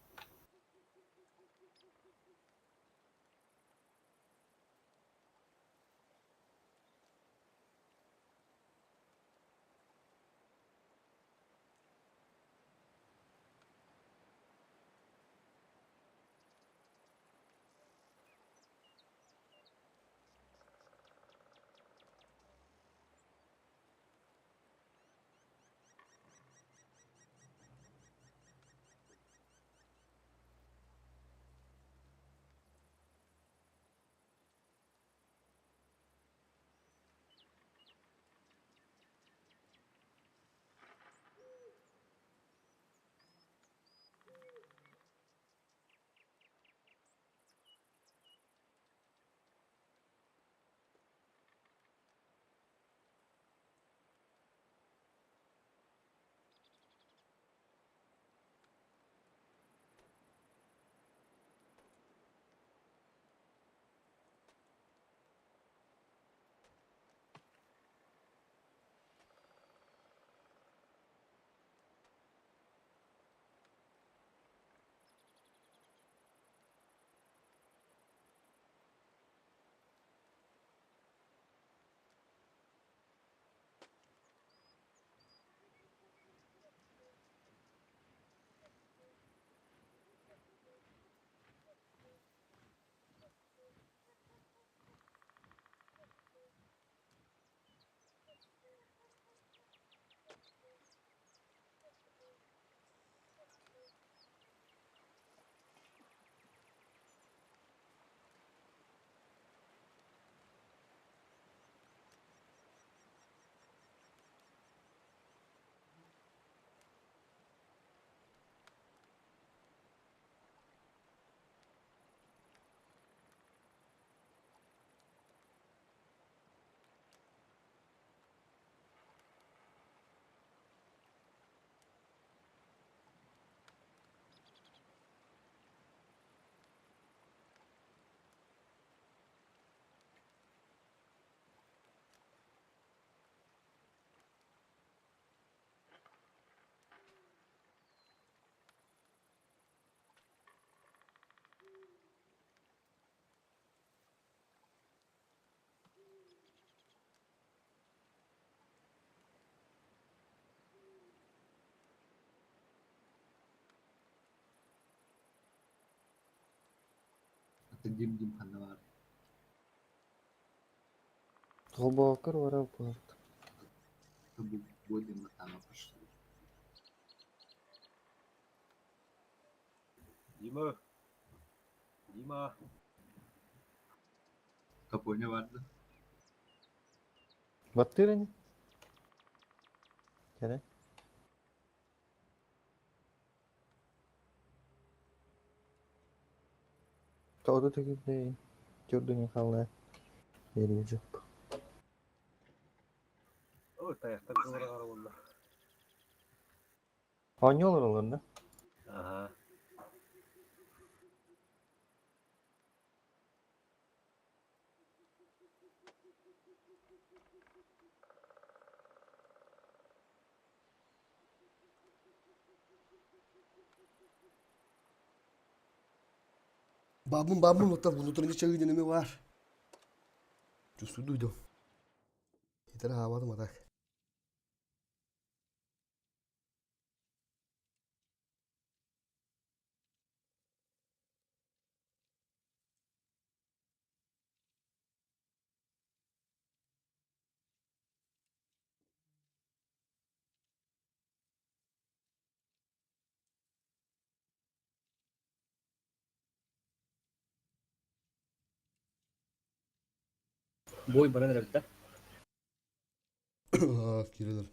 Аты дим-дим ханна баар Глубоко аэропорт. Бу бу диэн матаама пошли. Дима. Дима. Тополя vardı. Баттыр ини? Кэрэ. Тоҕо түгүрдэй, түрдүҥ халла эрийдьип. Ой, тайахтар кылыраҕар буолла. Оонньуу олороллор да? Аха. Бабын бабын оттар внутренний чагы денеме бар. Чувствую дуйду. Итер хаабатым атак. Бой баран эрэлтэ. Кирилер.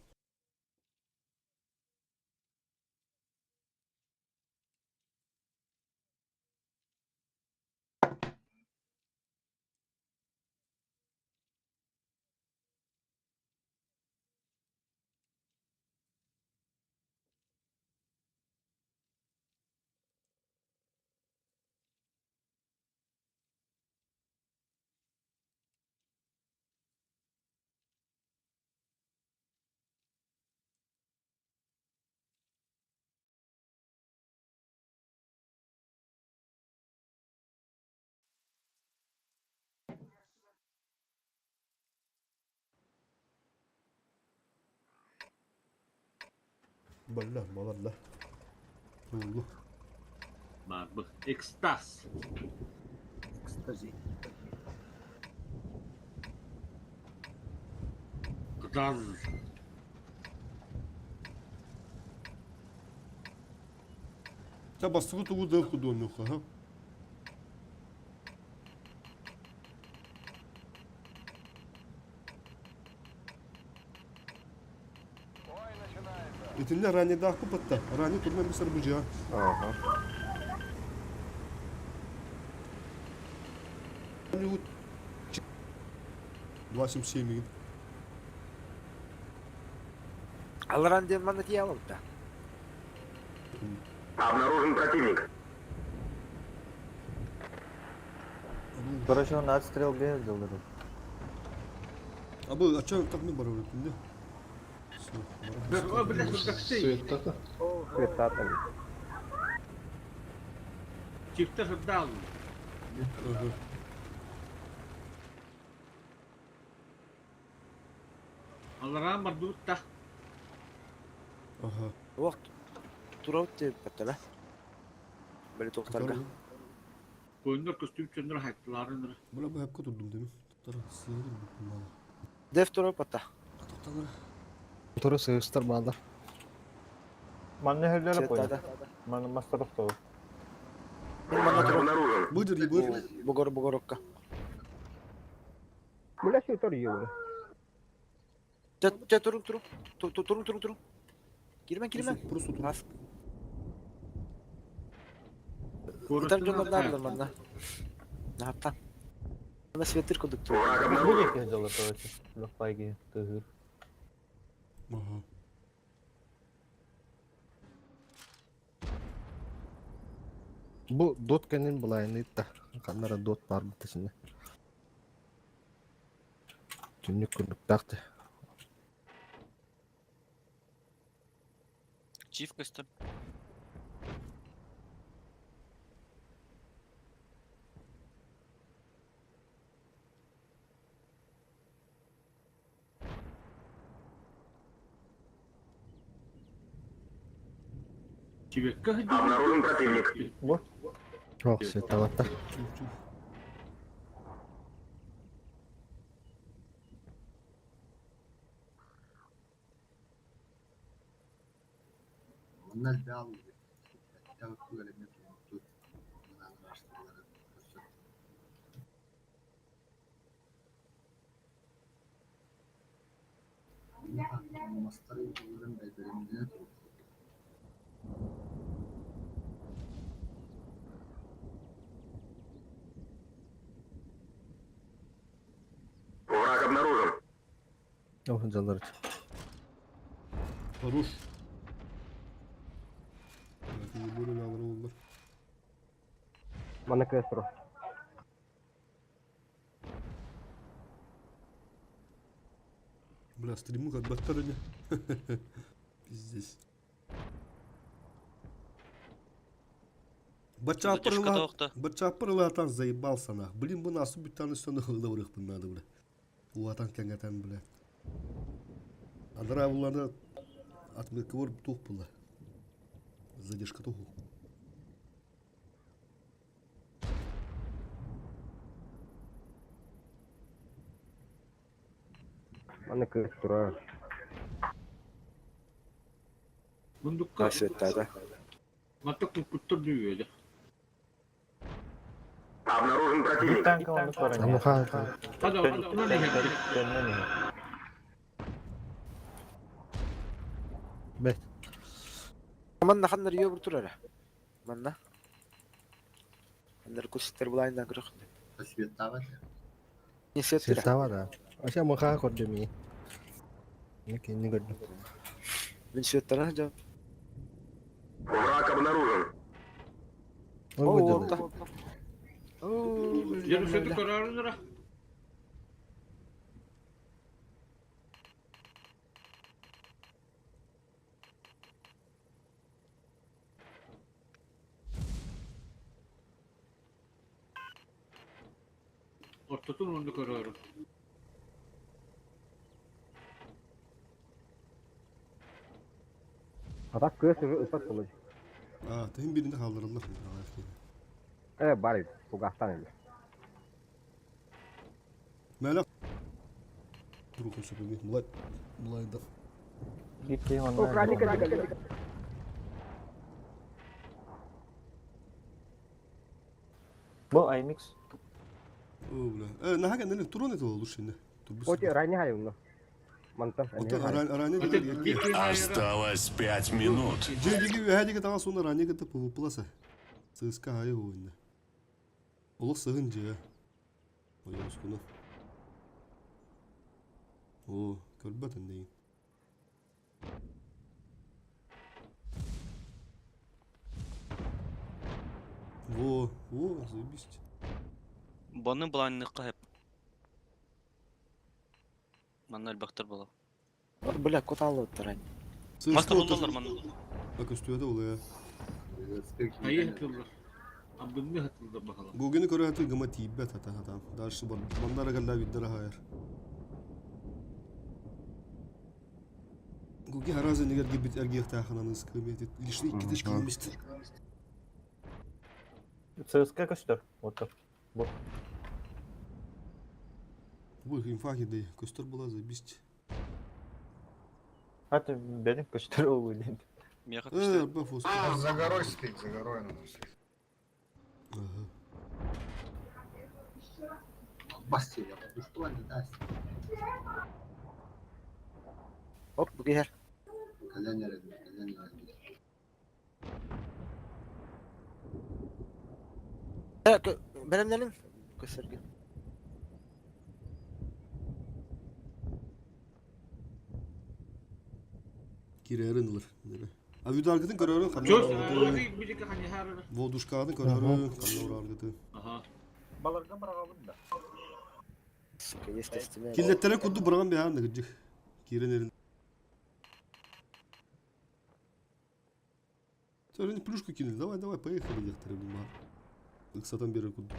Балла, балалла. Улу. Барбы. Экстаз. Экстази. Кытаз. Та бастығы тугу дыл худоннуха, ха? Итинне ранедаах купатта. Рани турна бисер бужа. Ага. 277. Аларан диэн манна тиийэ аҕалбыта. Обнаружен противник. Короче, он отстрел без делает. Абы, а чё так мы барабы түнде? О, блядь, ну как ты. Светтата. Светтата. Чифте ждал. Аларан бардуутта. Ага. Уох тураут диэбит баттала. Били туохтарга. Көйнөр көстүүп чөндөр хайттыларын. Бula bu hep durdum değil mi? Tutar, sığırır bu bunlar. Деф тураут батта. Туру сыыстар баалар. Манна хөллөрө Светтата. қойды. Манна мастер охтоо. Мин манна Враг тураут. обнаружен. Быдыр ебыр. Бугор бугорокка. Бля, что это Чэ чэ турун турун. Турун турун турун. Кирмен кирмен. Просто турун. Ас. Ытар дьоннор наардылар манна. Нааттан. Манна светтир курдук турар. Враг обнаружен. Будет дело, короче. Лохпайги, тыгыр. Ага. Бу дот кенен булайын итта. Каннара дот бар битесине. Түннүк күнүк такты. Чиф көстөр. Чибекке Обнаружен противник. Ох, светталатта. Чух, чух. Onlar bir aldı. Tavuk böyle bir tuttu. Araştırmaları. Mastara bunların belirlendiğine Враг обнаружен. Ох, жалар. Хорош. Böyle alır oldular. Манна кэстро. Бля, стриму как баттар не. Пиздец. Задержка тоқта. Бачапырлатан заебался нах. Блин, бы нас убить все на лаврых бы надо, бля. Уатан кангатан, бля. Андра буларда отметка бар тух была. Задержка туху. Манна кэстро. Мундукка. Светтата. Матта купуттар дүйөдө. Обнаружен противник. Танка он көрөн. Амуха. Хада, хада, Бет. Манна ханнар йобур турара. Манна. Ханнар кустер булайынан көрөх. Светтава. Не светтир. Светтава да. Аша муха көрдүм. Неке не көрдүм. Мин светтара жап. Враг обнаружен. О, орта. Я все көрөрүнөр. Ортотун онду көрөрүм. А так кыыс уже ыппат буолуо. А, тыһын бииринде хаалларыллар. Э, бар эбит, кугаахтан эбит. Мэлэ Руку сөпүгү. Булай булайда. Бу iMix. О, бля. Э, наха кэннэ турун это лучше не. Оти ранее хайымно. Мантан. Осталось 5 минут. Дьиги үһәдиги таҕа суна ранее кытта пвпласа. Сыска хайы хуйна. Олох сыһын дьиэ. Ойоскуну. О, көрбөт иннейин. Во, во, заебись. Баны былаанныхха хэп. Манна элбэхтэр буолар. Бля, кутаалы уттаран. Маста буллалар манна. Көстүөтэ улая. Хайы хатыллар. Абдымны хатыллар бахала. Гогини көрө хаты гыма тиийбэт хата хата. Дальше бар. Маннара кэллэ виддара хайар. Гуги харазы нигер гибит эргиэхтаахынан ыскыметит. Лишний икки кылмыст. ЦСКА көстөр. Вот. Бу. Бу инфа кидай. Көстөр була забисть. А ты беден көстөр ол ден. Меха Э, бафос. За горой стоит, за горой она стоит. Бас сире, что не даст. Оп, бу киһэр. Кэлэн эрэн, кэлэн эрэн. Э, бэлэмнэнин көстөргө. Кирерин ылыр. А видаргытын көрөрүн Чөс, канна. билики ханьяхар. Водушкаатын көрөрүн канна ураргытын. Аха. Баларга бараҕабын да. Сука, естественно. Киллеттере курду быраган бэһаан да кырдьык. Кирен эрин. Төрүн плюшку кинули. Давай, давай, поехали, дехтер блин. Ыксатан берер курду.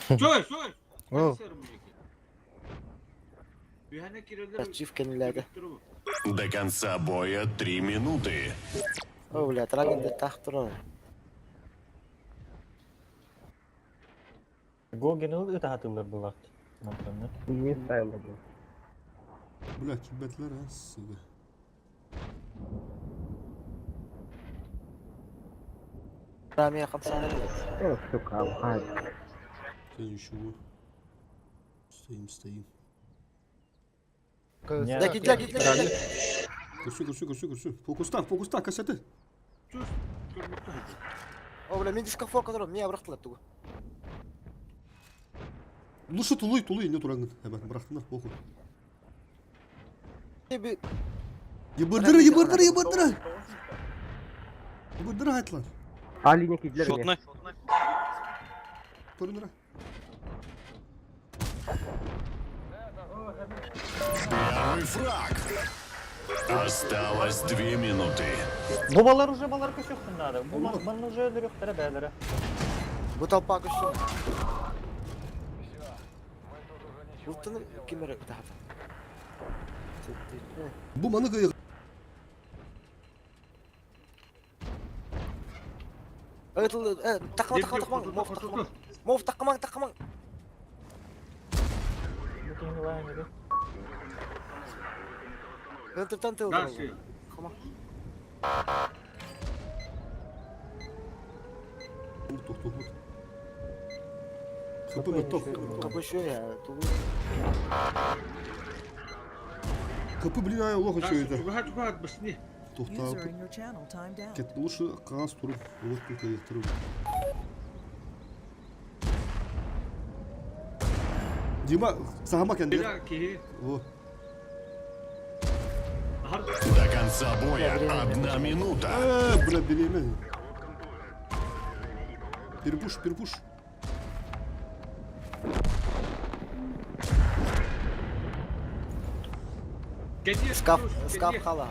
Чөс, чөс. О. Бүйәне кирелер. Чиф кенилерде. До конца боя 3 минуты. О, бля, трагин тах турар. Гогин ыл ыта хатыллар булар. Мантан. Не ставил бу. Бля, кибетлер а, сука. Рами хамсаны. Э, сука, хай. Sen еще. Стоим, стоим. Да, кидле, кидле, кидле. Көрсү, көрсү, көрсү, көрсү. Фокустан, фокустан, кассеты. О, бля, мен дискомфорт которым меня бырахтылар тугу. Лучше тулуй, тулуй, не турангын. Hemen bıraktınlar, похуй. Би Ебырдыры, ебырдыры, ебырдыры. Ебырдыры хайтлар. А линия кидлер. Шотной. Көрүнүр. Первый фраг. Осталось 2 минуты. Бу балар уже балар көсөктүн надо. Бу ман уже өлөрөктөрө бээлere. Бу толпа көстү. Бултаны кимер тахата. Бу маны кыйы. Э, такма, такма, такма, мов такма. Мов такмаң, такмаң. Бу кийин лайнери. Өлтүртөн тыл. Дальше. Хама. Тух, тух, тух. Хп мөттөх. Капы шö я, тугу. КП, блин, ай, лох еще это. Чугат, чугат, басни. Тухта. User in your channel timed out. Кет лучше қағаз тұрып, олық кайықтырып. Дима, сағама кәнде. Била ки. О, До конца боя 1 минута. э, бля, беремен. Перепуш, перепуш. Скаф, скаф хала.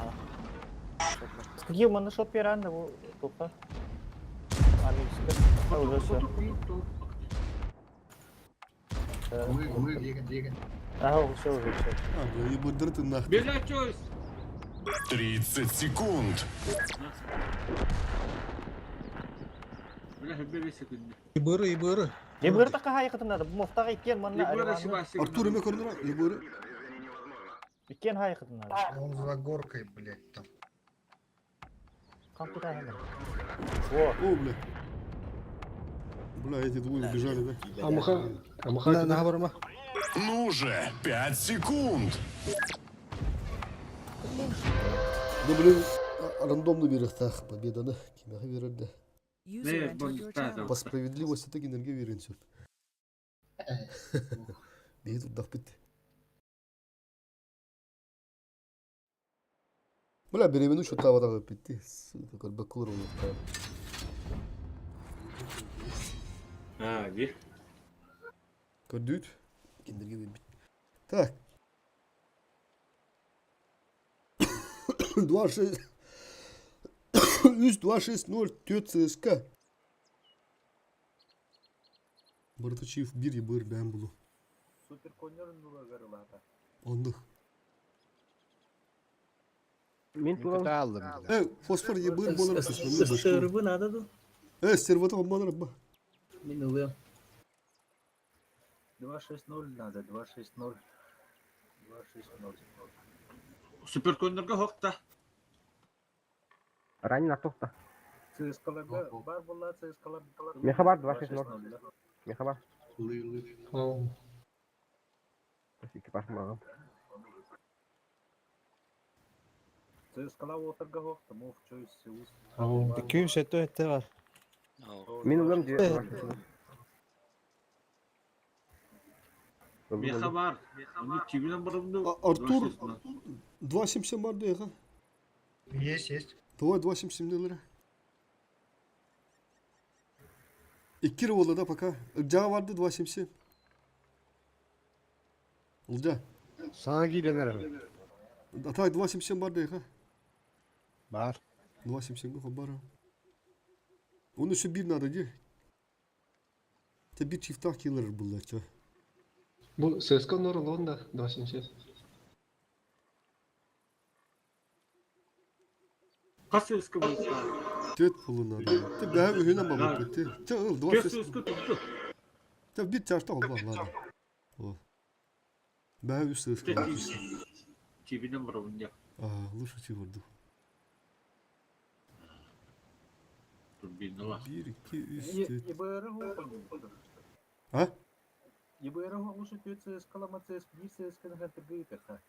Скги маны шот берәнде бу топа. Амикска. Уже все. Мы, мы, егет, егет. Ага, все уже все. А, бля, ебырдыры ты нахуй. Била чөс. 30 секунд. Бля, бери секунду. Ибыры, ибыры. Ебыр та хаайыкытын надо. Бу муфтага иккен манна Ебыры Ариванны. сибасы. Артур эме көрдүрө, Ебыры. Иккен хаайыкытын надо. Он за горкой, блядь, там. Кам куда О, О, бля. Бля, эти двое убежали, да? Амаха, Амаха. На, на, барма. Ну же, 5 секунд. Да, блин, рандомно берехтах победаны. Кимеха берерде. User entered your channel. По справедливости так энергия верен сөп. Бейт удах бит. Бля, беремену что тавадағы битти. Сука, көрбөк кылыр ол. А, где? Көрдүт. Киндерге бит. Так. 2 6 3 2 6 0 4 ЦСК. Барыта Чиф 1 1 бән булу. Супер конер нула. Онды. Мин алдым. Э, фосфор ебыр болар. Сырбы надо ду. Э, сервата болар ба. Мин ылыам. 2-6-0 надо, 2-6-0. 2-6-0. Супер коннорга хокта. Ранен атохта. ЦСКА бар була, ЦСКА. Меха бар 2-6-0. Меха бар. Экипаж мага. ЦСКА отырга хокта, мов чойс сеус. Кüm сөттө этте бар. Мин улам же. Меха бар. Оны чибинен барымды. Артур 2.77 бар да, Есть, есть. Давай 2.77 лира. Иккир болду да пока. Жага барды 2.77. Улжа. Сана кийлен әрі. А так 2.77 бар да, Бар. 2.77 га бар. Оны еще бир надо, де. Те бир чифтах килер булды, ча. Бу ЦСКА нор лонда 2.76. Касы ЦСКА болса. Төт пулу надо. Те бәһә үһүнә бабы те. Те ыл Төт 2.6. ЦСКА тутту. Те бир чашта олба, ладно. О. Бәһә үс ЦСКА. Чибинен барымды. А, лучше чиворду. Турбиналар. 1 2 3 4. ЕБР хокта. А? ЕБР лучше тёт ЦСКА, ма ЦСКА, бир ЦСКА на ТГ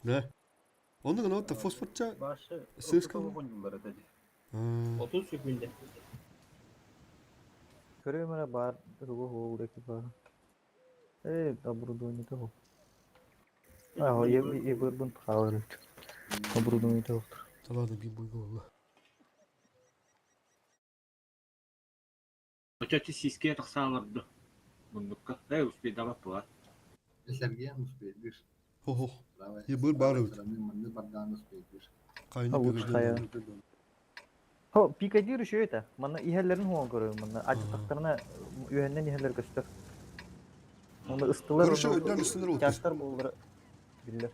Да. Оны гына отта фосфорча. Башы ЦСКА. Оңнулар эти. 30 секунда. Көрөм эрэ бар, тугу хоол экипаж. Э, оборудование того. А, ебыр хаалар. Оборудование того. Да ладно, бир бойга болла. Очачы сиске тақсаларды. Мундукка. Эй, успей дават була. Сергей успеет. Хо-хо. Ебыр бар өт. Манны бардан успеет. Кайны А лучше хая. Хо, пикадир еще это. Манна иһэллэрин хуан көрөм, манна ачыктарына үһэннен иһэллэр көстөр. Оны ыстылар. Көрүшө өйдөн үстүнөр отур. Жаштар болдура. Биллер.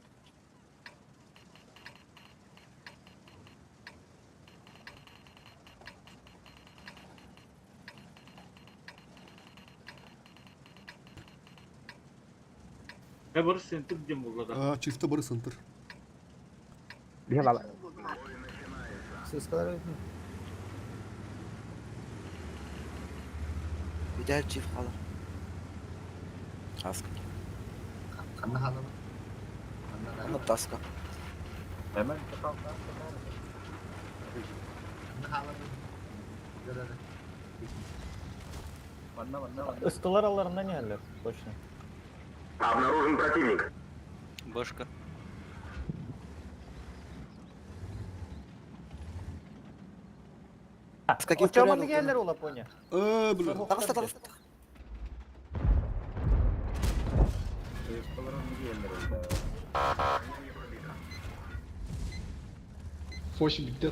Э, бары сентр дем болла да. А, чифте бары сынтыр. Бихе бала. ЦСКА Видял чиф хала. Аска. Канна халам. Аны таска. Hemen kalkan. Канна халам. Görere. Манна манна манна. Ыстылар алларынан иһэллэр, точно. Обнаружен противник. Башка. С каких Очаманды иһэллэр ола поня. Э, бля. Таҕыста таҕыста. ЦСКАлар нигелер oldu. Фош битте.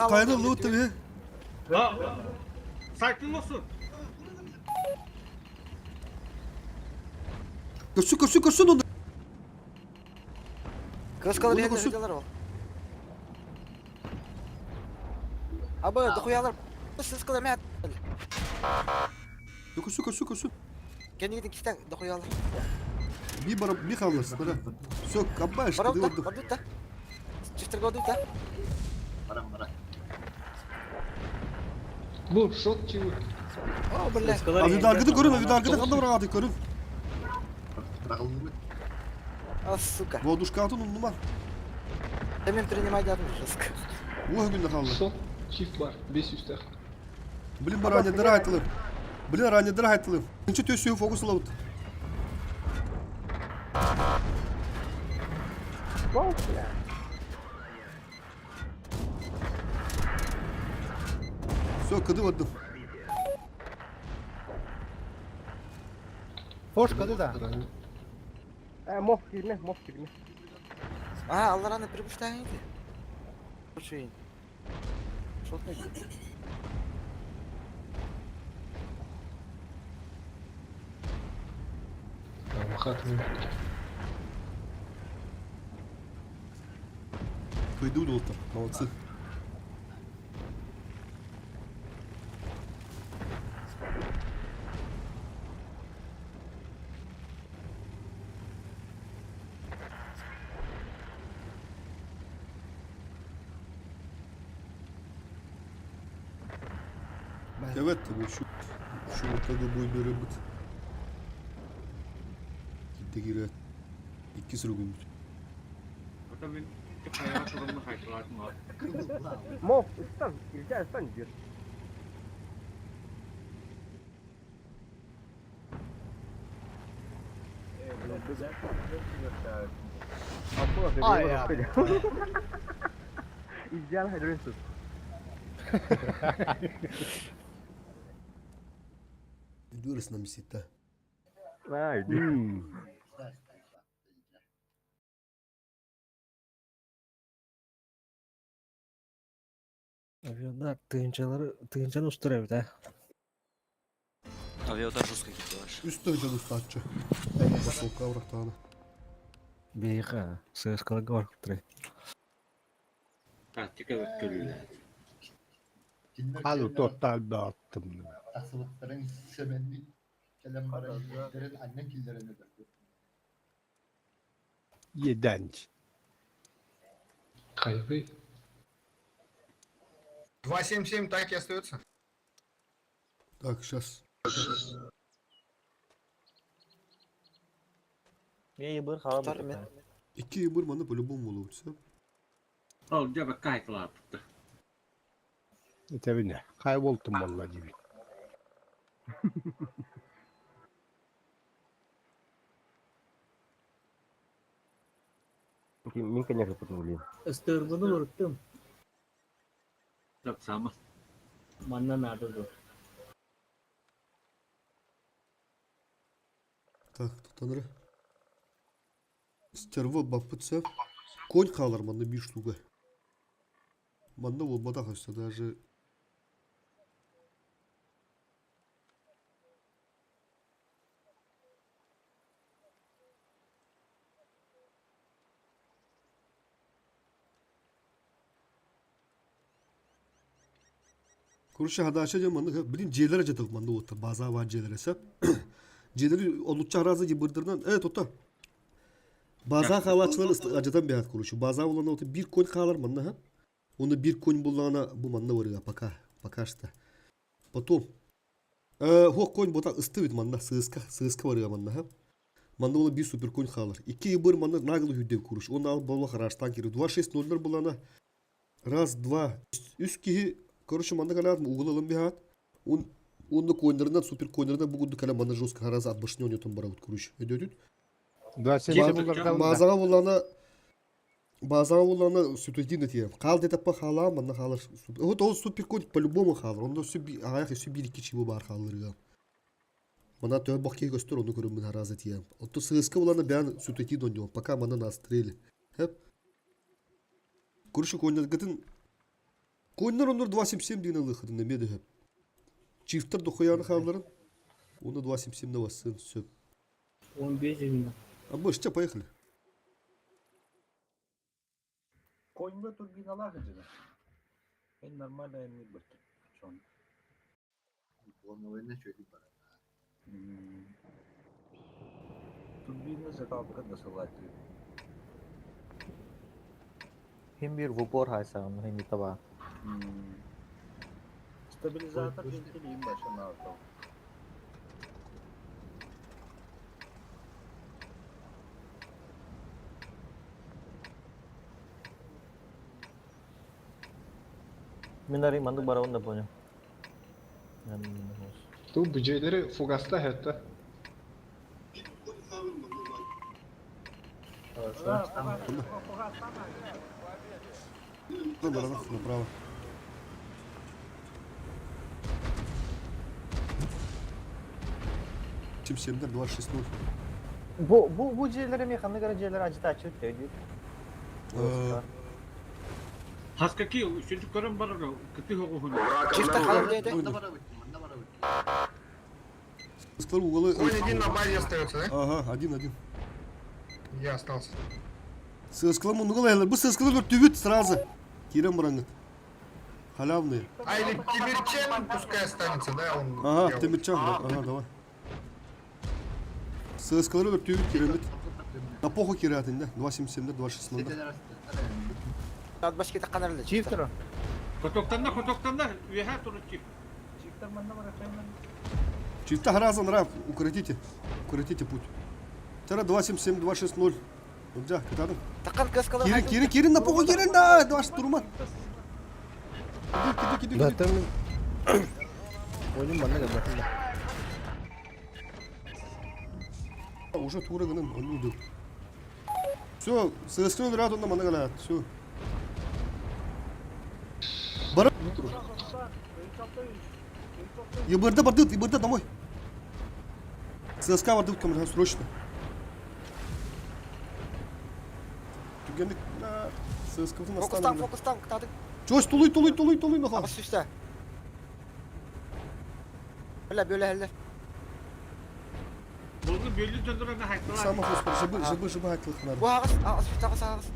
Кайны лут бе. А, Сайтын olsun. Көрсү, көрсү, көрсү оны. Кыскалар Уну иһэллэр көрсүн. сылдьаллар ол. Абы, дохуялар сыскалар мэ. Көрсү, көрсү, көрсү. Кэннигитин кистэн дохуялар. Би бар, би хааллар, бара. Все, кабаешь, Барабыт кыды да, ордук. барбыт да. Чифтерге одуйт да. Баран баран. Бу шот чего? О, бля. Авидаргыды көрүн, авидаргыды ханна бараҕаты көрүн. Бырағылдыбыт. А, сука. Водушкатын умнума. Мен принимать дадым жестко. Уох күнне хаалла. Шот чиф бар, бес үстэх. Блин, баранедер айтылым. Блин, ранедер айтылым. Нче төсү фокус лабыт. Все, кыды бардым. Хош кады да. Мох кирме, мох кирме. А, аллараны прибуштайын ди. Шуин. Шот не Махатым. Пойду долтар. Молодцы. Evet bu şu şu ortada boy bir bit. Gitti geri. İki sıra gümbüt. Ата мен хайа турумну хайкалаатын бар. Мох, ыстан, илдьэ ыстан диир. Ай, я. Идеал хайдринсус. Дурыс нам сита. Ай, Авиондар тыгынчалары тыгынчаны устур эбит а. Авиадар жестко кетти ваш. Үстө жан устатчы. Посолка урактааны. Бейха, ССКларга бар турай. Тактика өткөрүлө. Халы тоттал бааттым. Тахсыбыттарын сэмэнни кэлэн баран дерен аннан киллерен өтөрдү. Еданч. Кайфы. 2.7.7 так и остается. Так, сейчас. Я ебыр хала мен. İki yımır bana по-любому olursa. Ол жаба кайкалааппыт. Этебине. Кай болтум болла диби. Мин, конечно, потнули. Ыстырбыны уруттум. Тапсама. Манна надо ду. Так, тутаныры. Стерва баппытса. Конь қалар манна bir штука. Манна ол бадах өсті даже. Короче, хадаша же манна, блин, желер жатық манна отыр, база бар желер эсеп. Желери олучча разы жибырдырдан, э, тота. База халачылар ажатан бейат короче. База болана оты bir конь халар манна, ха. Оны bir конь булана бу манна барыга пока, пока что. Потом хо конь бота ысты бит манна, сыска, сыска барыга манна, ха. Манна ола bir супер конь халар. Iki ыбыр манна наглы хүдде куруш. Оны алып бола хараштан кири. 2-6-0 булана. Раз, два, үс кихи. Короче, манна калят угыл бихат. Он Онны койнерынан, супер койнерынан бугунду калям манна жестко хараза от башни он барабыт куруш. Өдөтүт. 2.7 Мазаға болана Базаға болана сүтөдин этием. Қал детаппа хала, манна халар. Вот ол супер конь по-любому халар. Онда сү аяқ сү бир iki чибу бар халырга. Мана төр бакке көстөр оны көрөмүн хараза тием. Отто сыска болана бән сүтөдин оньо. Пока мана настрели. Хеп. Куршу коньнер гытын Коньнер оннор 277 деген ылыхыдын неме хеп. Чифтер дохуяны халларын. Оны 277 на бассын сөп. 15 минут. А мы что, поехали. Коньга турбиналаах дьиҥэ. Эн нормально эмиэ быртын. Чон. Полновойна чөйдүк барар. Турбина закалка досылать. Хим бир в упор хайсаҕын хими таба. Стабилизатор вентилин башына Мин арый маннык барабын да понял. Ту бүдьөйдери фугаста хэтте. Баранов направо. Чем 7 2-6-0. Бу бу бу дьиэлэр эмиэ ханнык эрэ дьиэлэр ажитааччы өйдүүр. Хаскаки үчүгэй көрөн барар кытыы оҕуһун. Склад уголы. Конь один на базе остается, да? Ага, один-один. Я остался. Сыскала мунугала, бу сыскала көртүбүт сразу. Кирен бараңыт. Халявные. А или Тимирчен пускай останется, да? Он Ага, Тимирчан, ага, давай. Сыскалары көртүбүт киремит. На похуй кирятын, да? 2.77, 2.60. Башки такканар Чифтер. Хотоктанна, хотоктанна, үөһэ туруччу. Чифтер манна барар Чисто разом раб, укоротите. Укоротите путь. Вчера 2.77, 2.60. Нельзя, катадым. Таккан каскалар. Кирин, Кирин, Кирин, на похуй, Кирин, да, два штурма. Иди, иди, иди, Да иди. там... Ойнун манна гына. Уже тура гынан, он уйду. Все, ССК рад, он на манагала, все. Бар. ЕБРД бардыт, ЕБРД домой. ЦСК бардыт камера срочно. Түгенdik, ЦСК-ны Фокустан, фокустан, кытаадык. Чось, тулуй, тулуй, тулуй, тулуй, нахуй. Абас сүстэ. Бля, бөлө хеллер. Bunu бөлү дьондоро хайттылар. Сама фосфор, жыбы, жыбы, жыбы айтлых надо. Бу агас, агас сүстэ, агас, агас.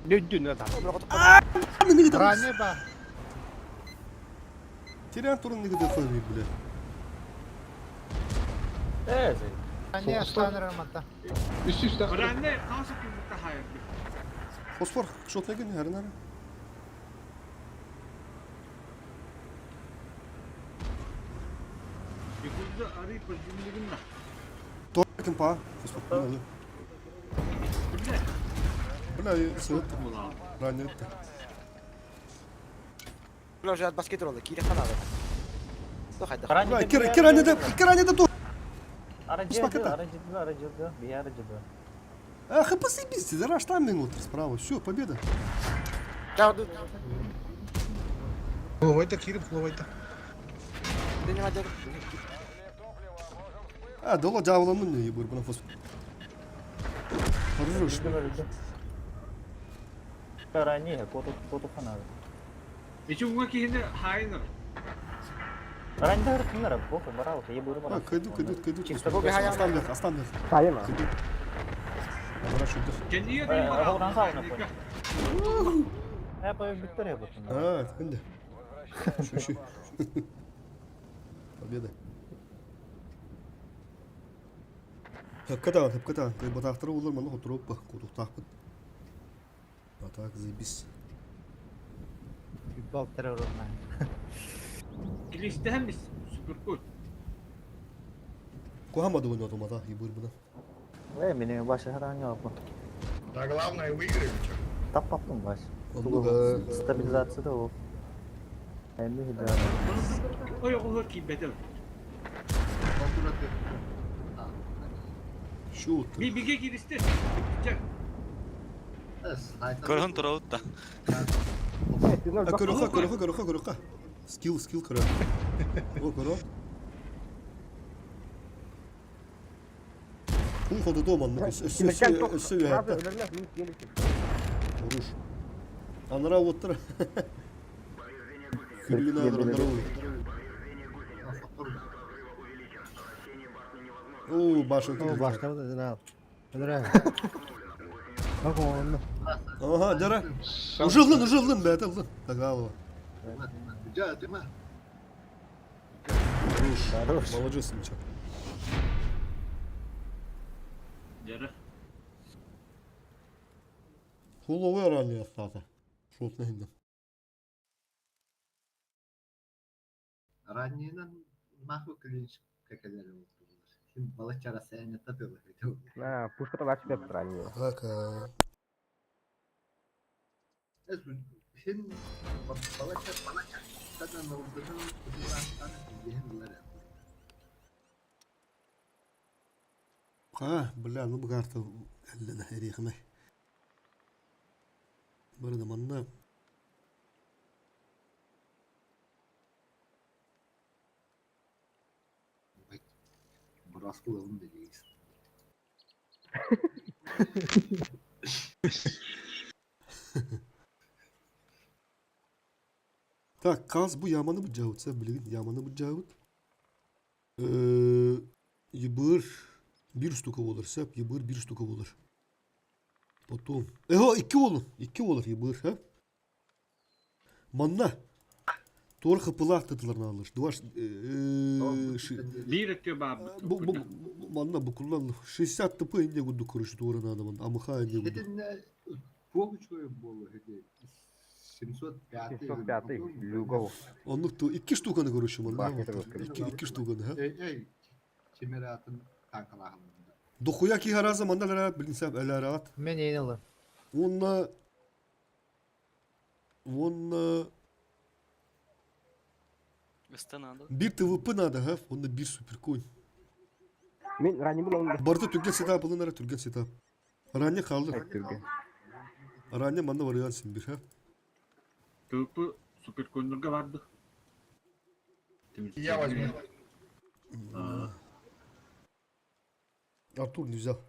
Нүддүн ата. Ранее ба. Терян турын нигде хуй, бля. Ранее останыр манта. Үс үс Ранне қанша күндікті хайырды. Фосфор, шот неген, хәрін әрі. Юкузды арый пожимлигин на. Торкин па, фосфор, бля. Бля, совет. Ранее это. Бля, уже от баски туралы, кире ханады. Бля, кир, кир, да, кир, да, ту. Арajı арajı арajı bir arajı Ах, и посыпись, зараш там минут справа. Все, победа. Хловайта, Кирилл, хловайта. А, дало дьявола, ну не, ебурь, бна фосфор. Хорош. Ранее, коту коту ханады. Ичи уңа кихини хайныр. Раньда хыртыннар, похуй, барау, я буду А, кайду, кайду, кайду. Чисто Останьте, останьте. Хайма. Поворачивай. Кение Оҕуран саҕана понял. Э, по Виктория бутун. А, хэнде. Шучу. Победа. Хапкатан, хапкатан. Кай батақтыры олар маны отырып ба, кутуқтақпын. А так, заебись. Футбол террорына. Килистәһәмис суперкот. Кухамады ойнады мата, ебыр бұна. Э, мени башы харан yapma. Да главное выиграли, чё. Тап паптым баш. Онду Стабилизация да ол. Эми хида. Ой, оҕо кийбэтим. Шут. Би биге киристи. Көрөн турабыт да. А, көрөха, көрөха, көрөха, көрөха. Скилл, скилл көрө. О, көрө. Кул ходу дома, ну, өссө Уруш. Анра оттыр. Күллүн адыр, анра О, башын. О, башта да знал. Бра. Бак онно. Ага, дьара. Уже ыллын, уже ыллын, бэйэтэ ыллын. Тагалова. Дьэ, Тима. Хорош. Молодец, Мича. Дьара. Хуловый ранее остался. Шотный иһиннэ. Раннинан маху клинч кекелери oldular. Şimdi балачча расстояние татылы. А, пушка 25 ранее. Ага. Син балачча тадан олдырын диэн Ха, бля, ну бу карта эллена эриэхимэй. Бары да манна Быраскылығым да дейсің. Так, Каз бу яманы быдьаабыт, сэ билигин яманы быдьаабыт. Ебыр bir штука болар, сөп, ебыр bir штука болар. Потом. Эго, икки болун, икки болар ебыр, ха? Манна. Тор хыпылаах тытыларына алыр. Два Биир өттү баабыт. Бу бу манна букуллан 60 тп инде гудду короче туора надо ман амыха инде гудду. Итиннэ туох үчүгэй буолуо ити 705 705 Люгов. Оннук ту икки штуканы короче манна. Бахнет русский. Икки икки штуканы ха. Эй, эй, чемератын танкалаһын. Дохуя киһи араза манна лара билинсәп әләраат. Мен эйин ылым. Онна Онна Ыстанады. бир ТВП надо, ха? Онна бир суперконь. Мен ранее был он. Барда түрген сетап ылынара түрген сетап. Ранее қалды. Түрген. Ранее манна вариант син бир, ха? ТВП суперконнорга барды. Я возьму. Артур не взял.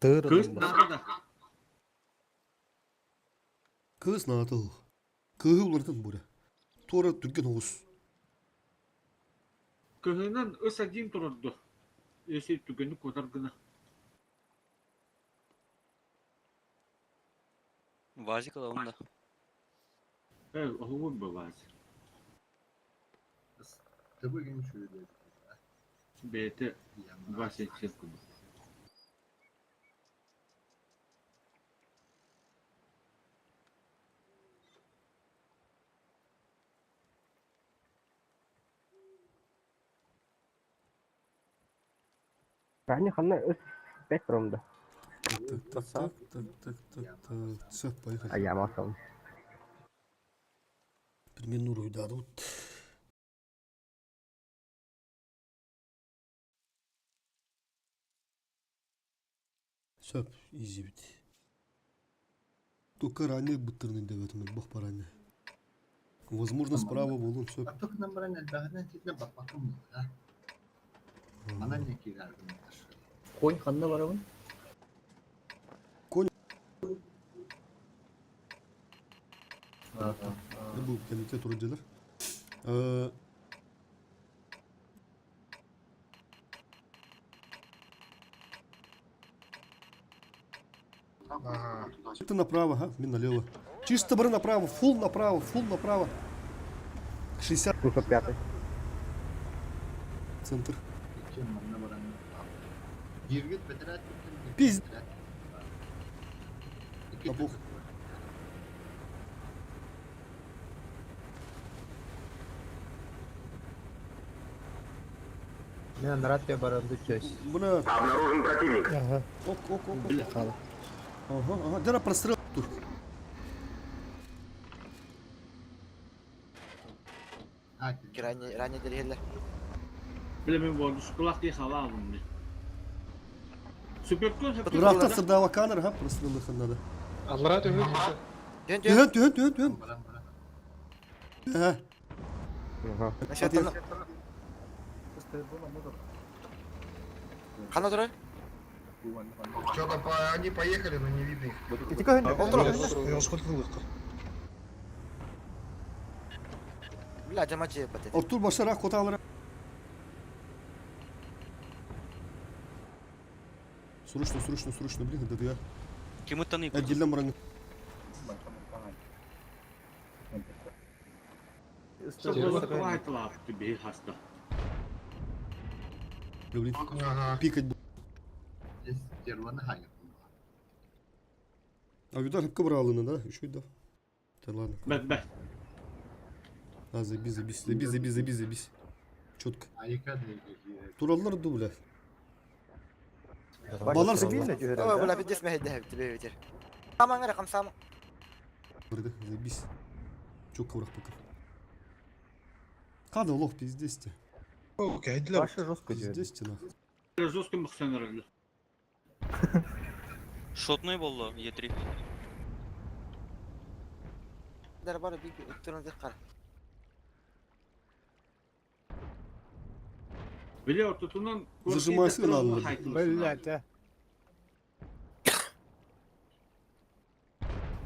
Кыз надо да. Кыз надо. Кыһы улартын бура. Тора түрген оғыз. Кыһынан ыс один турорду. Эси түгени кутар гына. Вазик алабын да. Э, оһугун бывает. Тыбыгын үчүгэй. Бэйэтэ 27 курдук. Ранее ханна өс 5 ромда. Так, так, так, так, так, так, так. Все, поехали. А я масал. Примерно уруйдадут. Сөп, изи бит. Только ранее быттырны деп өтімін, бақ баране. Возможно, справа болун сөп. Аттық намран элбэҕинэн титинэ баппакым буолла. Манан не киирэргин Конь ханна барабын? Конь. Бу комитет вроде Это направо, ага, мин налево. Чисто бары направо, фул направо, фул направо. 60. 705. Центр. Икки манна баран. Кииргит бэтэрээт Пиз. Обух. Мен рад барам төс. Бля. Обнаружен противник. Ага. Ок, ок, ок. ок. Ага, ага. Дера прострел тур. Ранее, ранее дереллер. Биле мен воздушкалах дии халаабын мен. Суперкон Ырахта сырдава канар, ха, прострелыхын надо. Аллара түһүн. Түһэн, түһэн, түһэн, түһэн. Ага. Ханна турар? Что-то по... они поехали, но не видно их. Бля, жамачы бат. Артур башара коталара. Срочно, срочно, срочно, блин, это я. Ким ыттан Отдельно мұраңы. Блин, пикать бу. Стерваны хайыр. А видар хапка бралыны, да? Еще да. Да ладно. Бэт бэт. А, забей, забей, забей, забей, забей, забей. Четко. Айка Тураллар ду, бля. Балар Ой, бля, пиздец мэһэйдэһэбит тебе ветер. Хамаҥ эрэ, хамсаама. Забись. Четко враг пока. Када лох, пиздец те. Окей, для Паша жестко Пиздец те, нахуй. Жестко мөхсөнөр. Шотной болду Е3. Дар бар бик өттөрөн дек кара. Биле ортотунан Зажимайся, ладно. Блядь, а.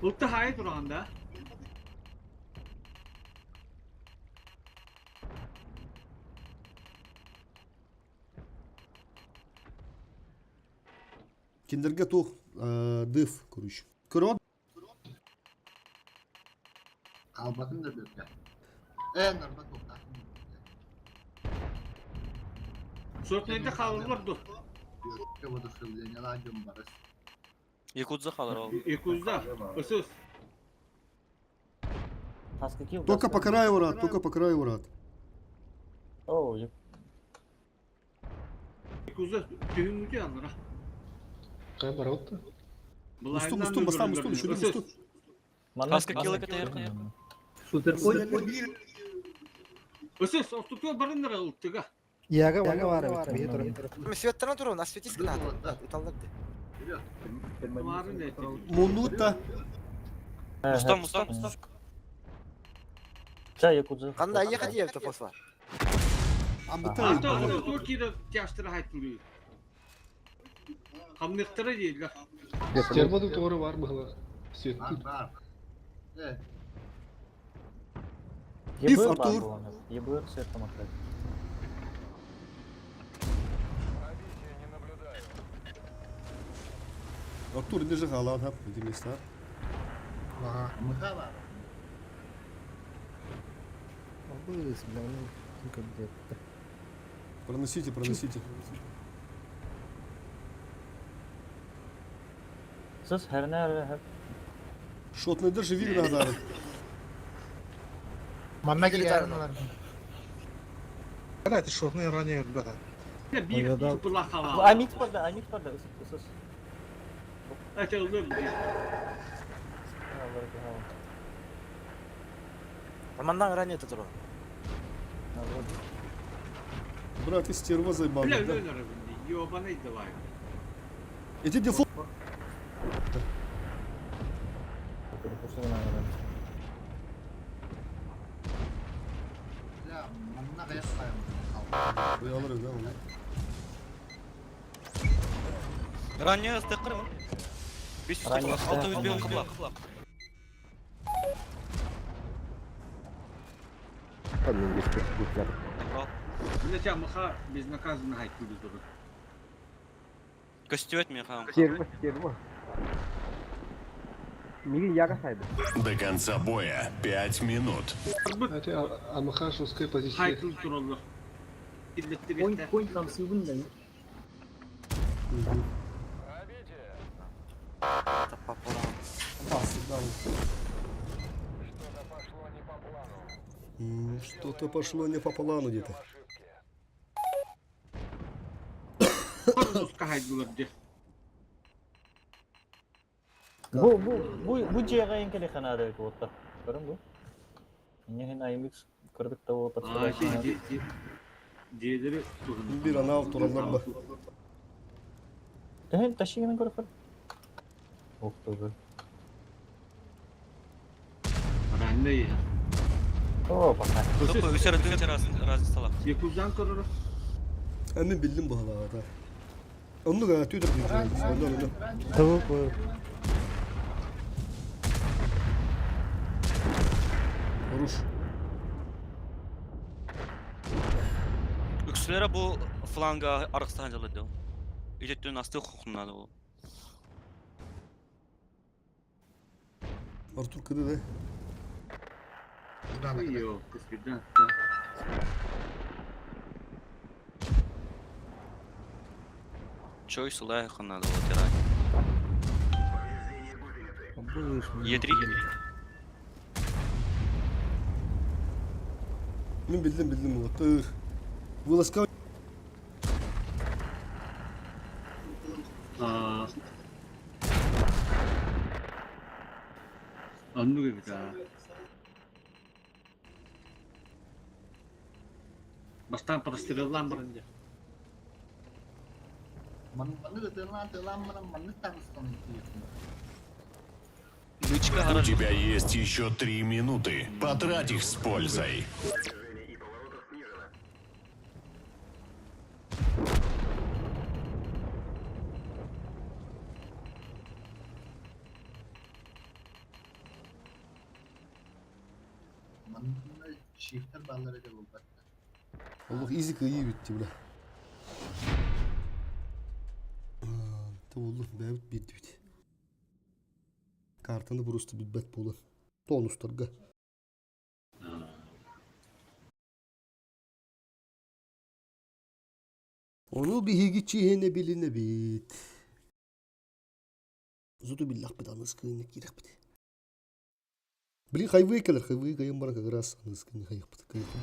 Улта хай турганда. Киндерге тух дыф, короче. Көрө Албатын да бөккә. Э, норма тоқта. Шотнайда халырлар ду. Бөккә воодушевление ладьом барыс. Якудза халар ол. Якудза. Өсөс. Только по краю рад, только по краю рад. О, Якудза түйүнгү анра. Кай баротта? Мусту, мусту, баста, мусту, еще мусту. Хаска кило ката Супер. Өсөс ортотуа барыннар ултыга. Яга вага бар бит, бие турар. Светтан турун, осветись надо. Уталлар ди. Минута. Мустан, мустан, мустан. Ча якудза. Кандай ехать ебет посла. Ата ортотуа кире тяштыра хайтылы. Хамныктыра дейли. Стерваду торы бар быһыла. Свет. Бар, бар. Э, Ив, Артур. ЕБР свет помогает. Артур, не жигалан, хап, эти места. Ага. Мыха бар. Абыс, бля, ну, как где-то. Проносите, проносите. Сыз хәрнәр хәп. Шотный даже видно надо. Манна келе Блядь, шотные ранее, ребята. Бир купула хала. Амикс барда, амикс барда. Сыз. Ата улы. Мандан ранее турун. Брат, ты стерва заебал, Бля, да? өлөр Ёбаный давай. Эти дефолт. Бля, манна каяқпайым. Ой, алыр, да, оны. Ранее ыстықыр он. 500 605 қыблақ. Мен еске түсіп Бля, тя мыха безнаказанно хайтылы туру. Костюет мен хам. Стерва, стерва. Мигин яга сайды. До конца боя 5 минут. Хотя АМХ жесткая позиция. Хайтылы турулар. Конь, конь там сыбын да. Что-то пошло не по плану где-то. Жестко хайтылар де. Бу бу бу бу жега эң ханада бит отта. Көрөм бу. Нехин аймикс көрдүк да болуп А, ти дедери Бир анал туралар ба. Тehen ташигенен көрүп көр. Ох төгө. Ранее. О, пока. Топа үсер дүнче раз салак. Якудзан көрөр. А мен билдим бу халага. Онну га түйдүр дейм. Онну онну. Тавык Хорош. Үксүлere bu фланга арықстан жалады. Үжеттен асты хукуннады ол. Артур кыды да. Йоо, кыспида. Чой сылайха надо вытирать. Е3. Мин биллим биллим уоттыр. Вылазка Оннук эбит аа. Бастаан простреллаан баран дьэ. Маннык ытыалаан ытыалаан баран маннык таҥастан У тебя есть еще 3 минуты. Потрать их с пользой. Манна шифтер бааллар этэ буолбат. Олох изи кыйыы бүттү бля. Тулу бэбит биирдибит. Картаны просто билбэт буолан. Тонустарга. Ону биһиги чиһэнэ билинэбит. Зуту биллэхпит аныскыны киирэхпит. Блин, хайвей кэлэр, хайвей кайын баран как раз аныскыны хайыхпыт. Кайыхпыт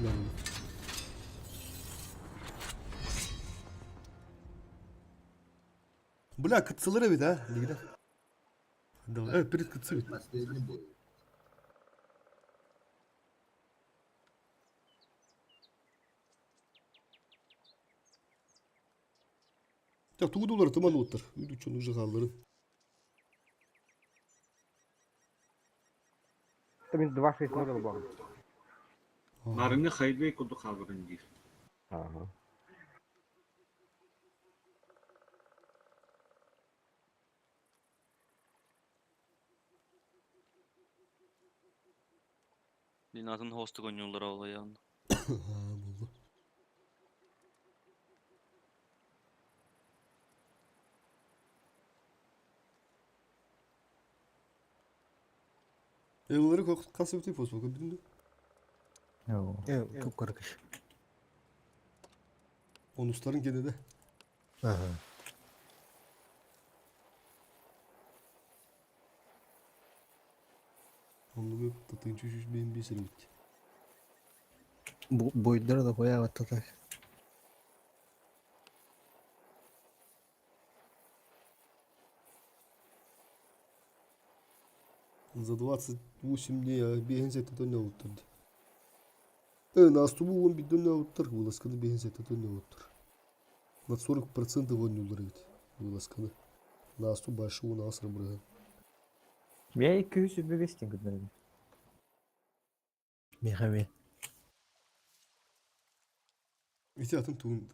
Бля, кытсылар эбит, а? Дигде. Давай, перед кытсы бит. Последний бой. Так, тугу доллар тыман уоттар. Үйдүччөн уже хаалларын. Мин 2-6-0 ылбаҕым. Марыҥы хайвей курдук хаалбытын диир. Ага. Блин, атын хостук ойнууллар ол айаан. Булду. Evleri хас эбитий фосфор билдим. Э, тук каркаш. Онустарын кенеде. Ага. Онну татынчы үш бейин бесер бит. Бойдара да хуя вот так. За 28 дней бейин сетте тонна уттырды. Настубу он бидон уттыр, вылазканы бейин сетте тонна уттыр. На 40% он улар бит. Вылазканы. Насту башы он асыр бұрған. Я 200 бестин күднәрдим. Мехаме. Ити атын туун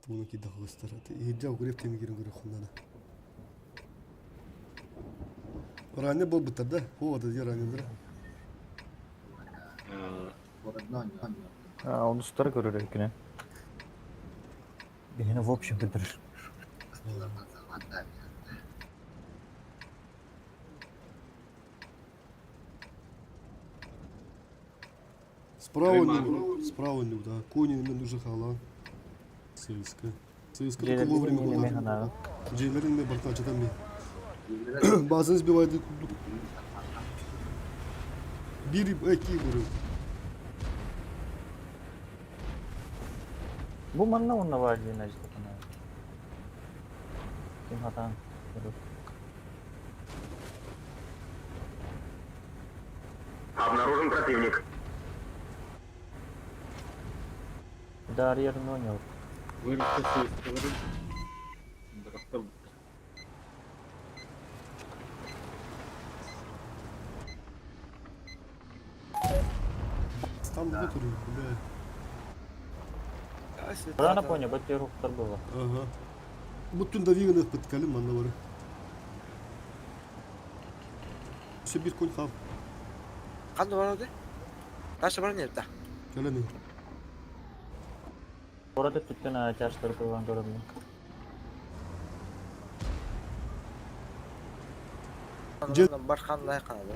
туунун кидда хылыстар. Иһирдьэ угуреп кеми кирин көрө хуннана. Ранее был бы тогда. О, это ранее, да? А, онустары көрөр экене. Бихини в общем көтөрөр. Справа не, справа не, да. Кони мен уже хала. ЦСК. ЦСК только вовремя куда. Джейлерин ме барта чатам ми. Базын сбивает кудук. Бири эки говорю. Бу манна онна бар диэн ажытакана. Ким хатан. Обнаружен противник. Дарьер Нонел. Выросты сыскалары. Бырахтар Там götürüyor, бля. Рано понял, бәттер руктар было. Ага. Буттун да виганы пыткалым манна бар. Все bir конь хав. Қанды бар еді? Ташы бар не да? Кэлэми. Орада түттен чаштар кылган көрөмүн. Бар қан лай қанады.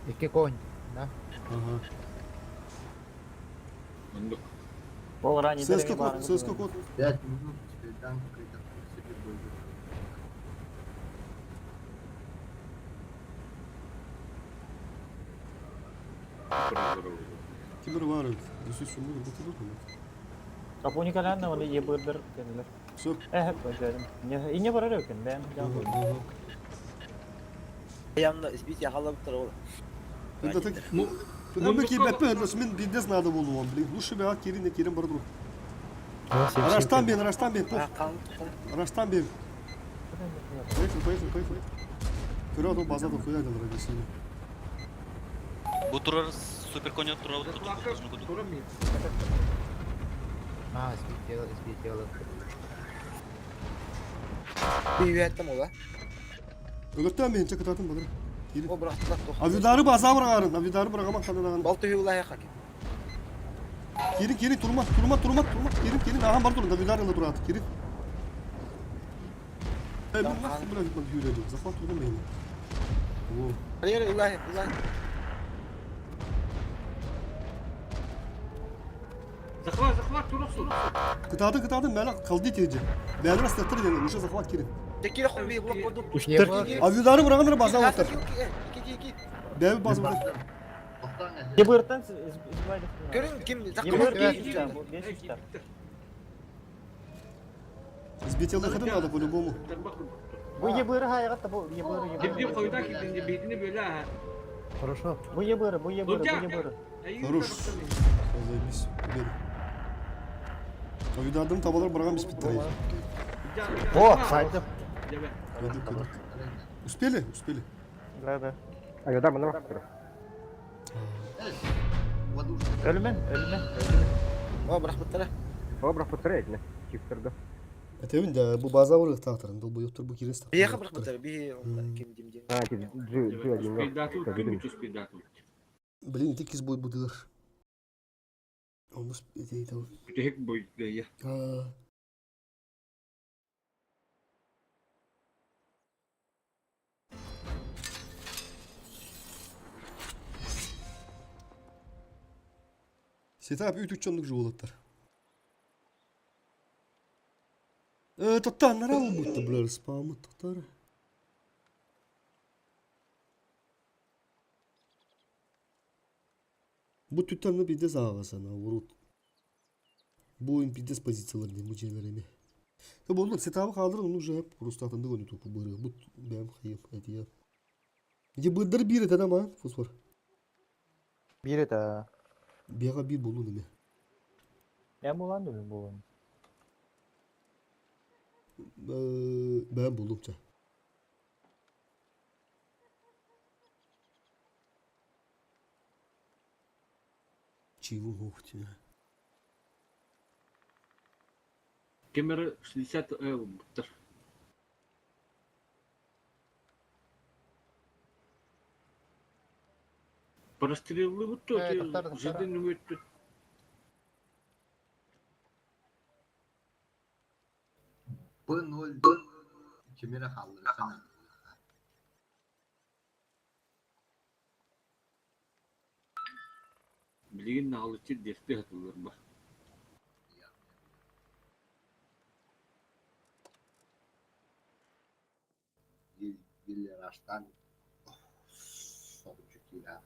Икки конь, да? Ага. Оннук. Ол ранее ЦСКА код, ЦСКА код. 5 минут тебе дам, когда себе будет. Кимир var. Düşü sumur bu kadar mı? Капуни калянна, оны ебырдыр кенилер. Все. Э, көдөрүм. Не барар өкөн, бәм жан. Yanına избить я халабыттар ол. Это так. Ну, ки бәпе, мен бидес надо было вам, блин. Лучше бы а кирин кирин бар друг. Раштан бен, раштан бен, пох. Раштан бен. Поехали, поехали, поехали. Вперед, база до хуя дал ради сильно. Бу турар супер конь турар Тура ми. А, сбить тело, сбить тело. Бүйәттім ола. Өлөктөн мен чакытатын бадыр. Кирин. О бырақтылар тоқ. Авидары база бырагарын, авидары бырагама канадаган. Балты хюлая хаки. Кирин, кирин, турма, турма, турма, турма. Кирин, кирин, ахан бар турун, авидары ла турат. Кирин. Эй, бу нахуй, блядь, бу юреді. Захват турган мени. Во. Hayır, улай, улай. Захват, захват, тура тура. Кытады, кытады, мәлі қалды теже. Бәрі растаттыр деді, уже захват кирин. Текире хом би блок коду. Авидары бырагандыр база оттар. Ки ки ки. Бәрі база оттар. Ебыртан избавили. Көрүн ким Ебыр 5 3 Сбить ЛХД надо по-любому. Бу ебыр хайгатта бу ебыр Дибди ебыр. койда кидин бейтини бөлө. Хорошо. Бу ебыр, бу ебыр, бу ебыр. Хорош. Заебись, победа. Авидардын табалар барган биз битти. О, сайтып. Кыдык, кыдык. Успели? Успели. Да, да. Авидар мына бак Өлүмөн, өлүмөн. О бырақтылар. О, бірақ бұтыр әйтіне. Чифтерді. Этебин да бу база бар тактырын, бу буюктур бу кирес. Бияха бырақтылар. Би ким дим дим. А, ти джи джи один. Спидату, ким спидату. Блин, ити киз бой будылар. Онус эти это. Бүтек бой гая. А. Сетап үт үчөндүк жуулаттар. Э, тоттан нара бутта булар спамы тоттар. Бу түттанны бидес ағасана урут. Бу oyun бидес позициялар не мужелер эме. Болду сетабы калдыр, onu уже просто атынды гоню тупу быры. Бу бәм хайым эти. Где быдыр бир это ма фосфор. Бир это. Бега бир болду неме. Я булан дүм болон. Бәм болдум ча. Чего хохти. Кемер 60 буттар. Прострелы бутту, Э, тоқтар, тоқтар. жидин өттү. Б0 кемере қалдыры қана. Билигин наалычы дефте хатылар бар. Ел раштан соғучу кире.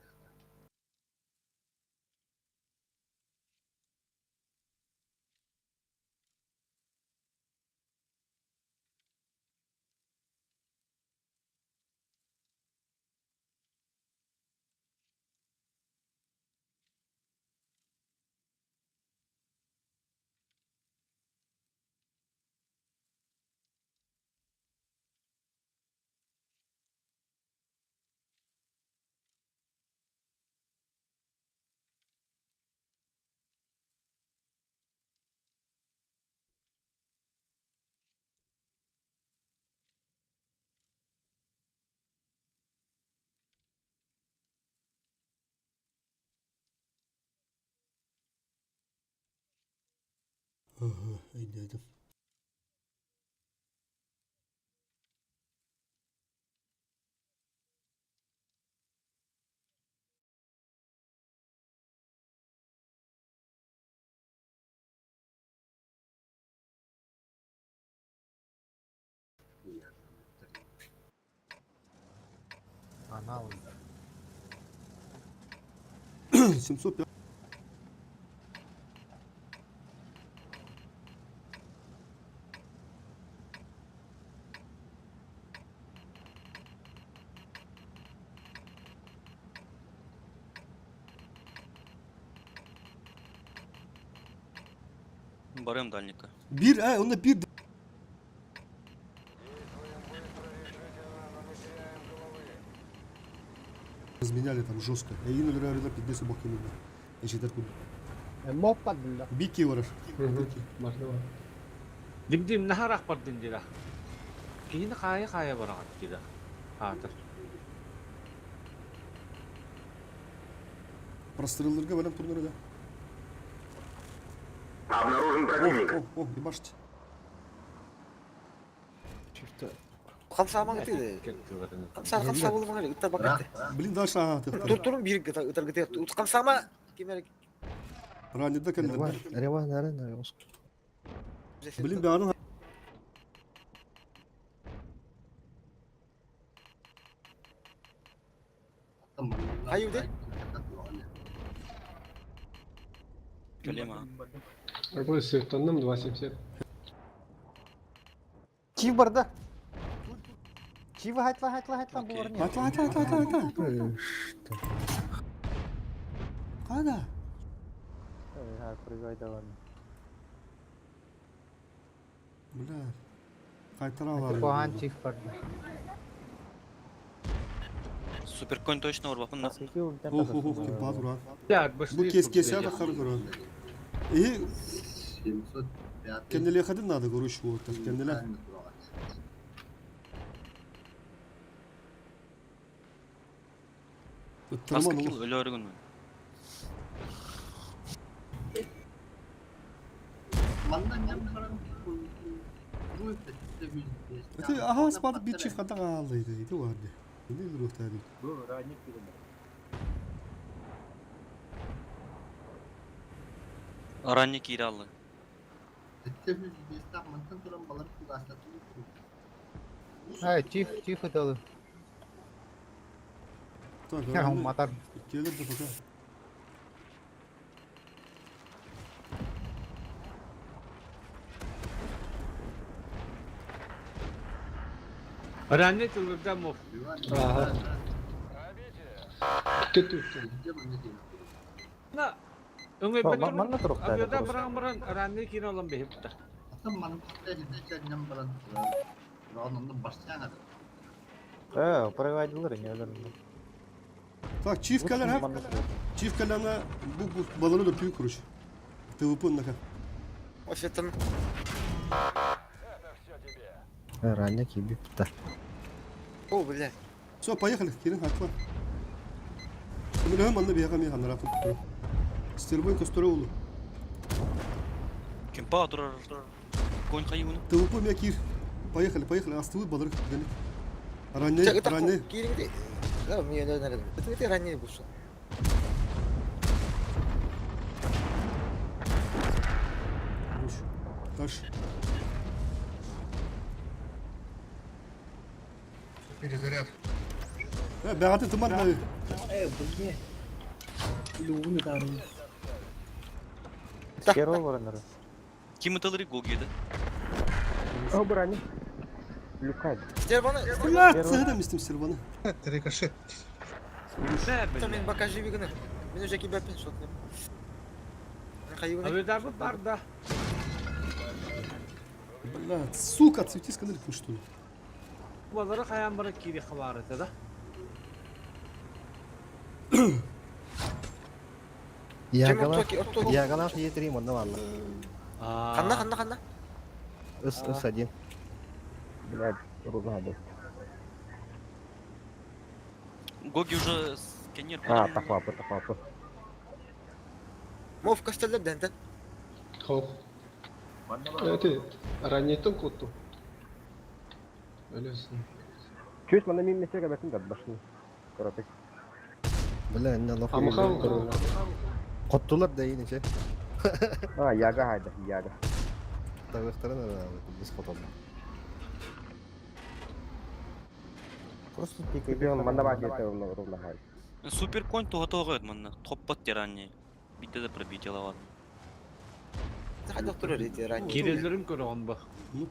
Ага, өйдөдүм. Мало. 705. Барым дальника. Bir, э, онно bir Разменяли там жестко. Эйин өлөрөөрүлэр пидде собох кемилер. Эчетер курдук. Моб падылла. Бики барар. Дим-дим наһараах бардын дира. Киһини хаайа-хаайа бараҕыт дира. Аатыр. Прострелларга бэлэм турнар да. Обнаружен противник. О, о, ебашьте. Хамсаамаҥ ытыы. Хамсаа хамсаа буолумаҥ эрэ ыттар баккатты. Блин, дальше ага. Тур турун биир ытаргытыгар хамсаама ким эрэ Раннеда кэллэр. Рева, наверное, Блин, бэҕэһээ Хайы Кэлиэм аа. Какой сыттанным 2.70. Чив барда. Чив хайтла хайтла хайтла буолар не. Хайтла хайтла хайтла хайтла. Када? Ха, прыгай давай. Бля. Кайтаралар. Куһаҕан чив барда. Суперконь точно урбапын на. Ох, ох, ох, ким баар уран. Блядь, Бу кес кесе да хар көрөн. И Кеннеле хадын надо короче вот так кеннеле. Хаска кил өлөөрүгүн мен. Это ага спад бит чиф хата хаалды ити ити барды. Ини үрүхтәди. Бу ранник кирен. Ранний киирэ аллы. Ай, чив, чив ыталы. Так, Я матар. Келер де пока. Ранний тылырда мов. Ага. На. Өңөй Ма- ма- манна туруктаады Абыда просто. баран баран ранний киирэ олон бэһипта. Э, прыгайдылар не өлөр. Так, чиф кэлэр ха. Чиф кэлэҥэ бу бу балары да түй короче. ТВП нака. Офеттан. Ранее кибипта. О, бля. Все, поехали, Кирин хатла. Көмөлөһөм манна биһиэхэ эмиэ ханнараатын туттарым. Стербой көстөрө улу. Кимпа турар конь хайыуну. ТВП мя кир. Поехали, поехали, астывы балары гелик. Ранее, ранее. Кириҥ Да, мне не надо. Это ты ранее будешь. Хорош. Дальше. Перезаряд. Э, бэҕэтин тымар да. Э, бу не? Лугуну таарый. Стерва бараннар. Ким ыталыры Гогида. О, брани. Люкай. Стерваны. Бля, сыгыдам истим стерваны. Рикошет. Мен бака живи гына. Мен уже кибеппин шот. Хайы Абыда бу барда. Бля, сука, цвети сканерит что ли? Балары хаян бара киири хабарыта да. Ягалах Е3 манна валла. Ханна ханна ханна. С С1. Блядь, ругады. Гоги уже сканер. А, тахлапы, тахлапы. Мов кастеллер дентен. Хоп. Это раннетон котту. Өлөсүн. Чүс манна мин месеге бәтин дат башны. Коротек. Бля, не лох. Амахан. Коттулар да ине че. А, яга хайда, яга. Тавыктарын без котолду. Просто пикай. Манна баар диэтэ ровно хай. Супер конь туһа тоҕо манна. Хоппот тиранни. Биитэ да пробитие лават. Хайдах турар ити ранее. Киреллерин көрөҕүн ба. Ну,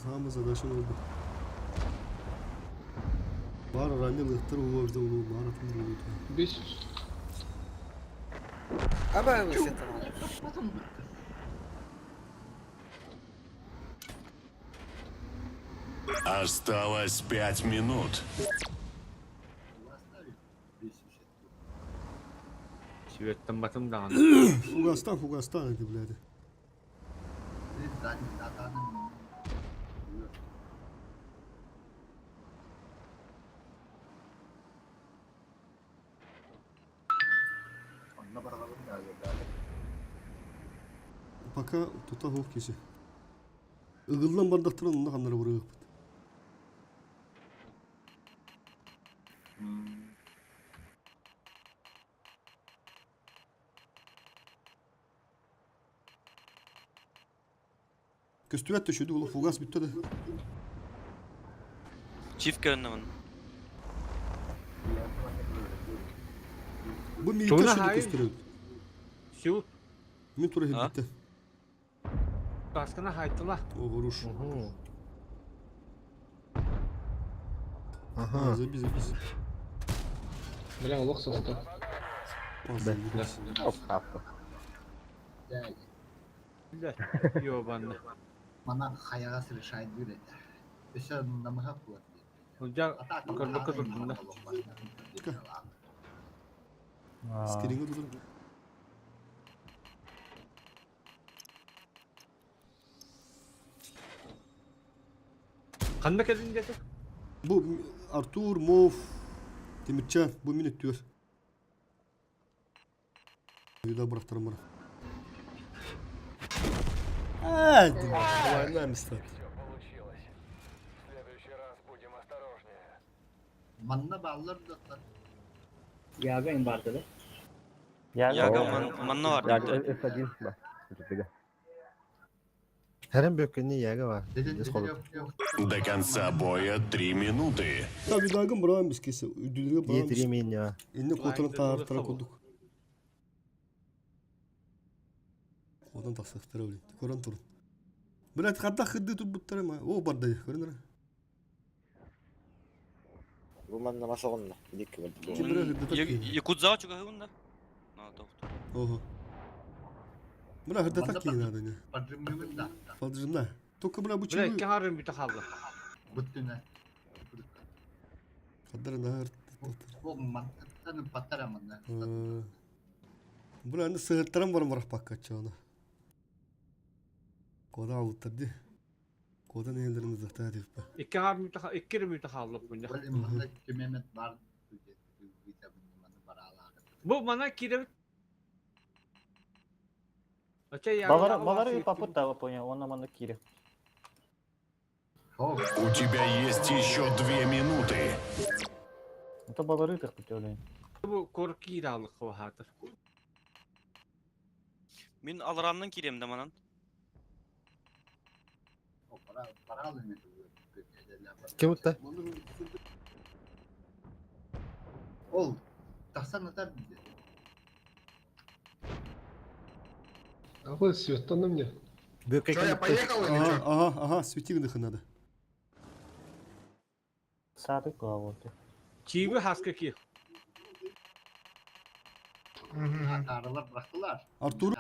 самый задача oldu. Бар ранее лыхтар улуу бизде улуу бар атын улуу. Бес. Аба высота. Осталось 5 минут. Сүөттен батым даҕаны. Фугастан, фугастан эти, блядь. Онно баралабын да ягали. Пока тута хух киси. Ыгыллан бардахтарын онно ханнары бырыгыппыт. Көстүбэт төшөдү улу фугас бүттэ да. Чиф көрүннү Бу миитте Туна шүдү хай. көстөрөбүт. Сю. Мин тура хилбитте. Таскына хайтыла. О, хорош. Ага. Заби, заби. Бля, лох состав. Оп, хапта. Блядь, ёбанна. Мана хаяга решает бир это. Өсө намыха куат. Улдьа көрбөккө турдунна. Скринге тутур. Ханна кэлин диэтэ? Бу Артур Мов Тимирчан бу мин өттүөр. Үйда бырахтарым бар. А, война места. Манна баллар да Яга им барды да. Яга манна бар. Яга F1 ба. Бүтүгэ. Хэрэн бөккөнү яга бар. Дес холу. До конца боя 3 минуты. Та видагын быраган биз кесе. Үдүлүгө быраган. Е три миня. Инне котун тартара курдук. Котун тасыктыра билин. Көрөн турун. Блядь, хатта хыды турбуттар ма. О барда көрүнөр. Бу манна масоғынна. Дик барды. Якудза чугаһын да. На тоқту. Ого. Бля, хыды такие надо не. Поджимныгын да. Поджимна. Только бля Бля, бучу. икки харын бүтэ хаалла. Бүттүнэ. Хаддар наар. Бу мантан паттара манна. Бля, аны сыһыттаран баран барах паккачча Кода алыттар ди. Кода нелерин захта дип. Икки харын бүтэ икки бүтэ хаалла бу. Манна кемемет бар. Бу мана киребит. Ача яга. Балары балары папыт да понял, он нам кире. У тебя есть еще 2 минуты. Это балары как путевлен. Бу корки даалык хатыр. Мин алараннан кирем да манан. Ким утта? Ол тахсан атар биде. А вот свет на мне. Что, я поехал или Ага, что? ага, ага, светильных надо. Сады главы. Чиби хаска ки. Аралар бырактылар. Артур.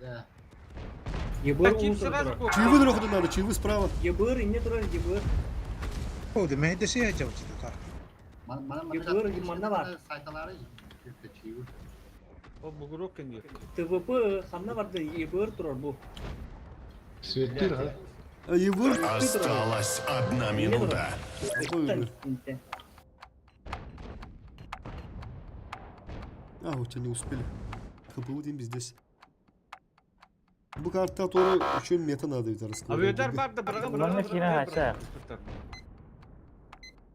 Да. Ебыр Чип уутур сразу турар. Чивы дорогу надо, чивы справа. Ебыр инне турар ебыр. О, да мен десе жабычты кар. Ебыр манна бар. Сайталары чивы. О бугурок кенди. ТВП ханна барды ебыр турар бу. Светтир, а? Ебыр. Осталась 1 минута. А, вот не успели. ХПУ дейм здесь. Бу карта тоже еще мета надо ведь раскрыть. Авиадар бар да бырага бырага. Манна кире хайса.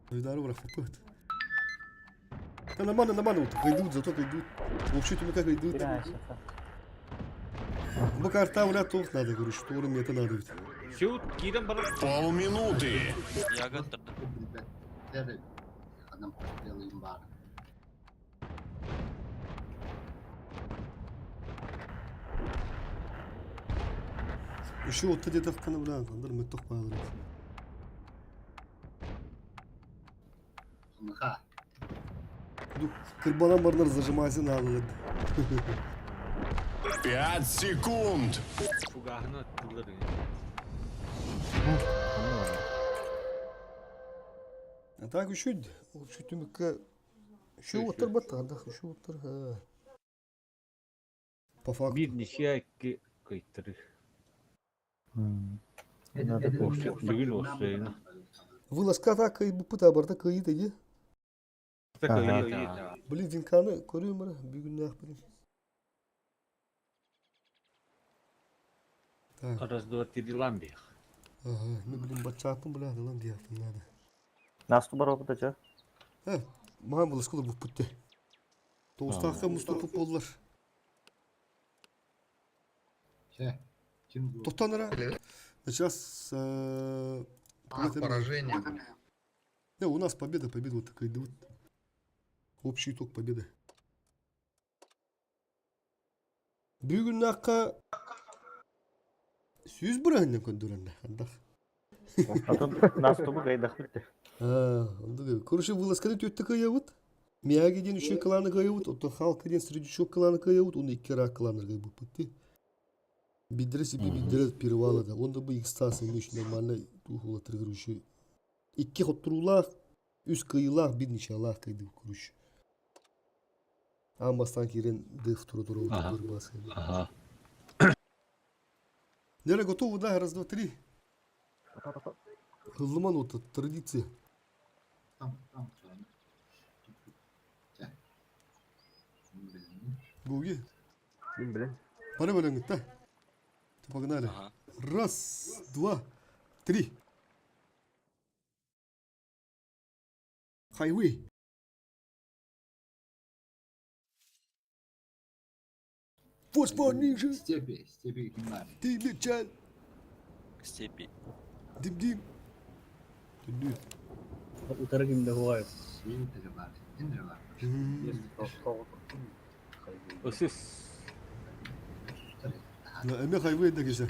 Авиадар брах фапыт. Да нормально, нормально, вот идут, зато идут. Вообще тебе как идут. Кире хайса. Бу карта вряд ли надо, говорю, что мета надо ведь. Сют кирем бар. Полминуты. Яга тырды. Этэр ханан прострелыйым баар. Еще вот где-то в канабран, андар мөттөх баалар. Ха. Кырбанан барнар зажимайся надо. 5 секунд. Фугаһына аттылар. А так еще, еще түмүккэ еще оттар баттар, еще оттар. По факту. Биир ничья икки кыйтыры. Надо Бүгүн уопсайына. Вылазка так и бупыта барда кыйыт иди. Ага. Блин, винканы көрүм бара, бүгүн блин. Так. Раз, два, три, ламбих. Ага, ну блин, бачапын, бля, лам диахтын надо. Насту бар опыта ча. Э, маған вылазка да буппутте. Тоғыстаққа Мустафа боллар. Че? Ким bu? Тоқтан Сейчас... А, поражение. Не, у нас победа, победа вот такая идут. Общий итог победы. Бүгүн аққа сүз бұрағынан көндірәнді. Андақ. Атын Насту бу кайдах битти. Короче, вылазканы төтті кайабыт. Мияги ден үші кланы кайабыт, ото Халка ден Средючок кланы кайабыт, оны икки рак кланы кайабыт. Бітті. Биддере себе биддере перевала да. Онда бу икстасы үш нормально тухула тригруши. Икки хоттурулах, үс кыйылах, бир ничалах кайды короче. Амбастан кирен дых тура тура Ага. Нера готовы, да? Раз, два, три. Хыллыман вот традиция. Там, там, там. Че? Гуги. Блин, блин. Пора блин, да? Погнали. Ага. Раз, два, три. Хайвей. Форс ниже. Степи, степи ким бар? Ты мечаль. Степи. Дим-дим. Дим-дим. Утары кимде хуай. Синтер бар, синтер бар. Осыс. Эме хайвей да кеше.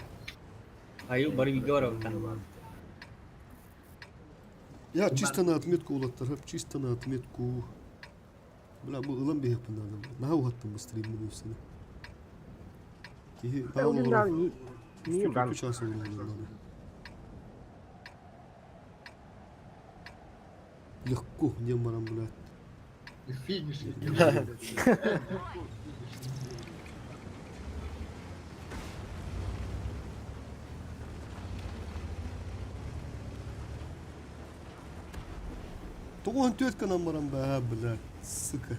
Аю бары видео бар. Я чисто на отметку улаттар, чисто на отметку. Бля, бу ылан бихеп надо. Нахау хаттым быстрее мы все. Ки Не, не, час надо. Легко, не марам, блядь. И финиш. Тоғын төт канам марам, бә, блядь, сука.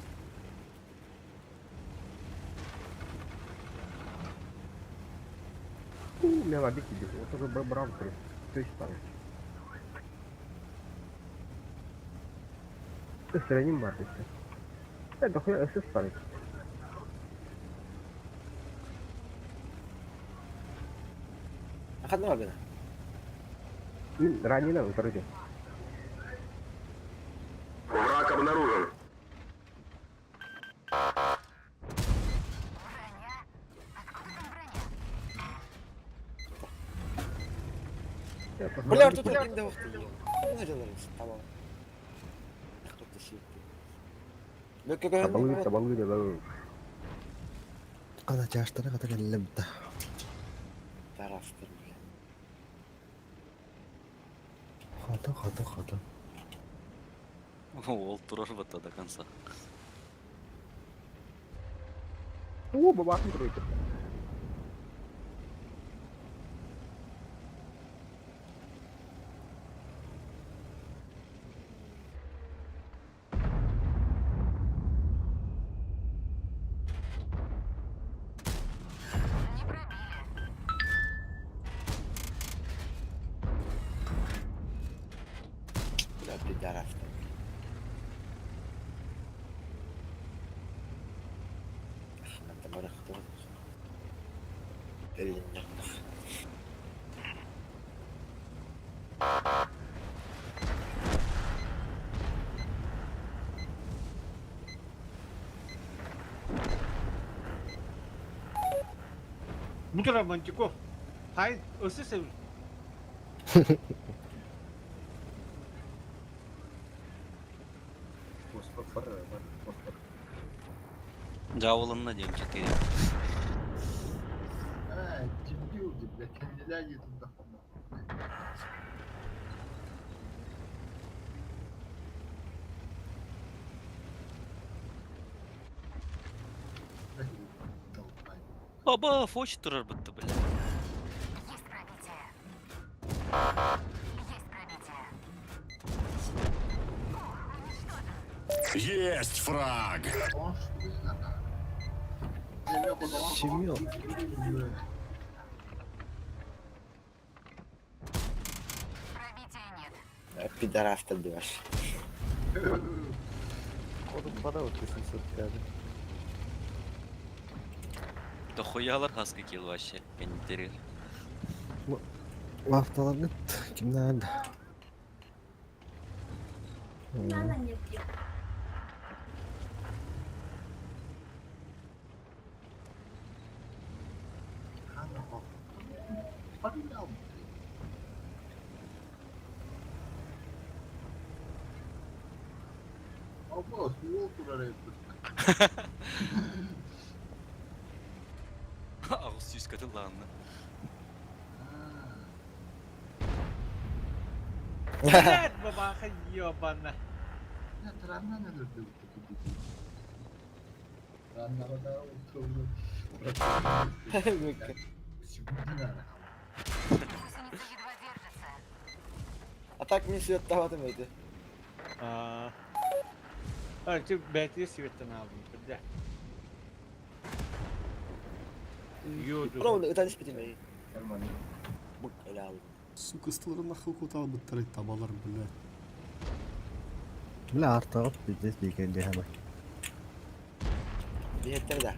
У меня на бите вот уже брал, то есть там. Средним бар десе. Э, дохуя СС бар. Ахадна бар бена. Мин ранена короче. Враг обнаружен. Броня? Откуда там броня? Бля, тут кимде вакыты. Не жаларыз, тамам. Табалыы, табалыы, табалыы. Ана чаштары ката келлем да. Тарастыр. Хата, хата, хата. Ол турар бата до конца. О, бабахнул тройка. Не пробили. Бля, пидорастыр. Ахмад, барах Бу турар Монтиков. Хай, ысы севил. Дьаабыланна диэн четыре. Э, дебил, блядь, кандидат туда. Аба, фоч турар бытты, бля. Есть пробитие. Есть пробитие. Есть фраг! Семен. Пидорас ты бьешь. Kodum bana bakıyorsun sırt yani. Дохуялар хаска килл вообще, комментарий. Лафталаргыт кимнән? Абба, суол турар эбит. Ағыз сүйіс лағынна. Блядь, бабаха ебана. Я тараннан өлөрдө Раннарада утурду. А так мне свет даватым эти. А, ты бәти светтен алдым, бля. Юду. Oğlum öten hiç bitirmeyin. Bu ele aldım. Сука, стылры нахуй кутал быттыры табалар, бля. Бля, артыгып пиздец бейкен дехама. Bir etleri de.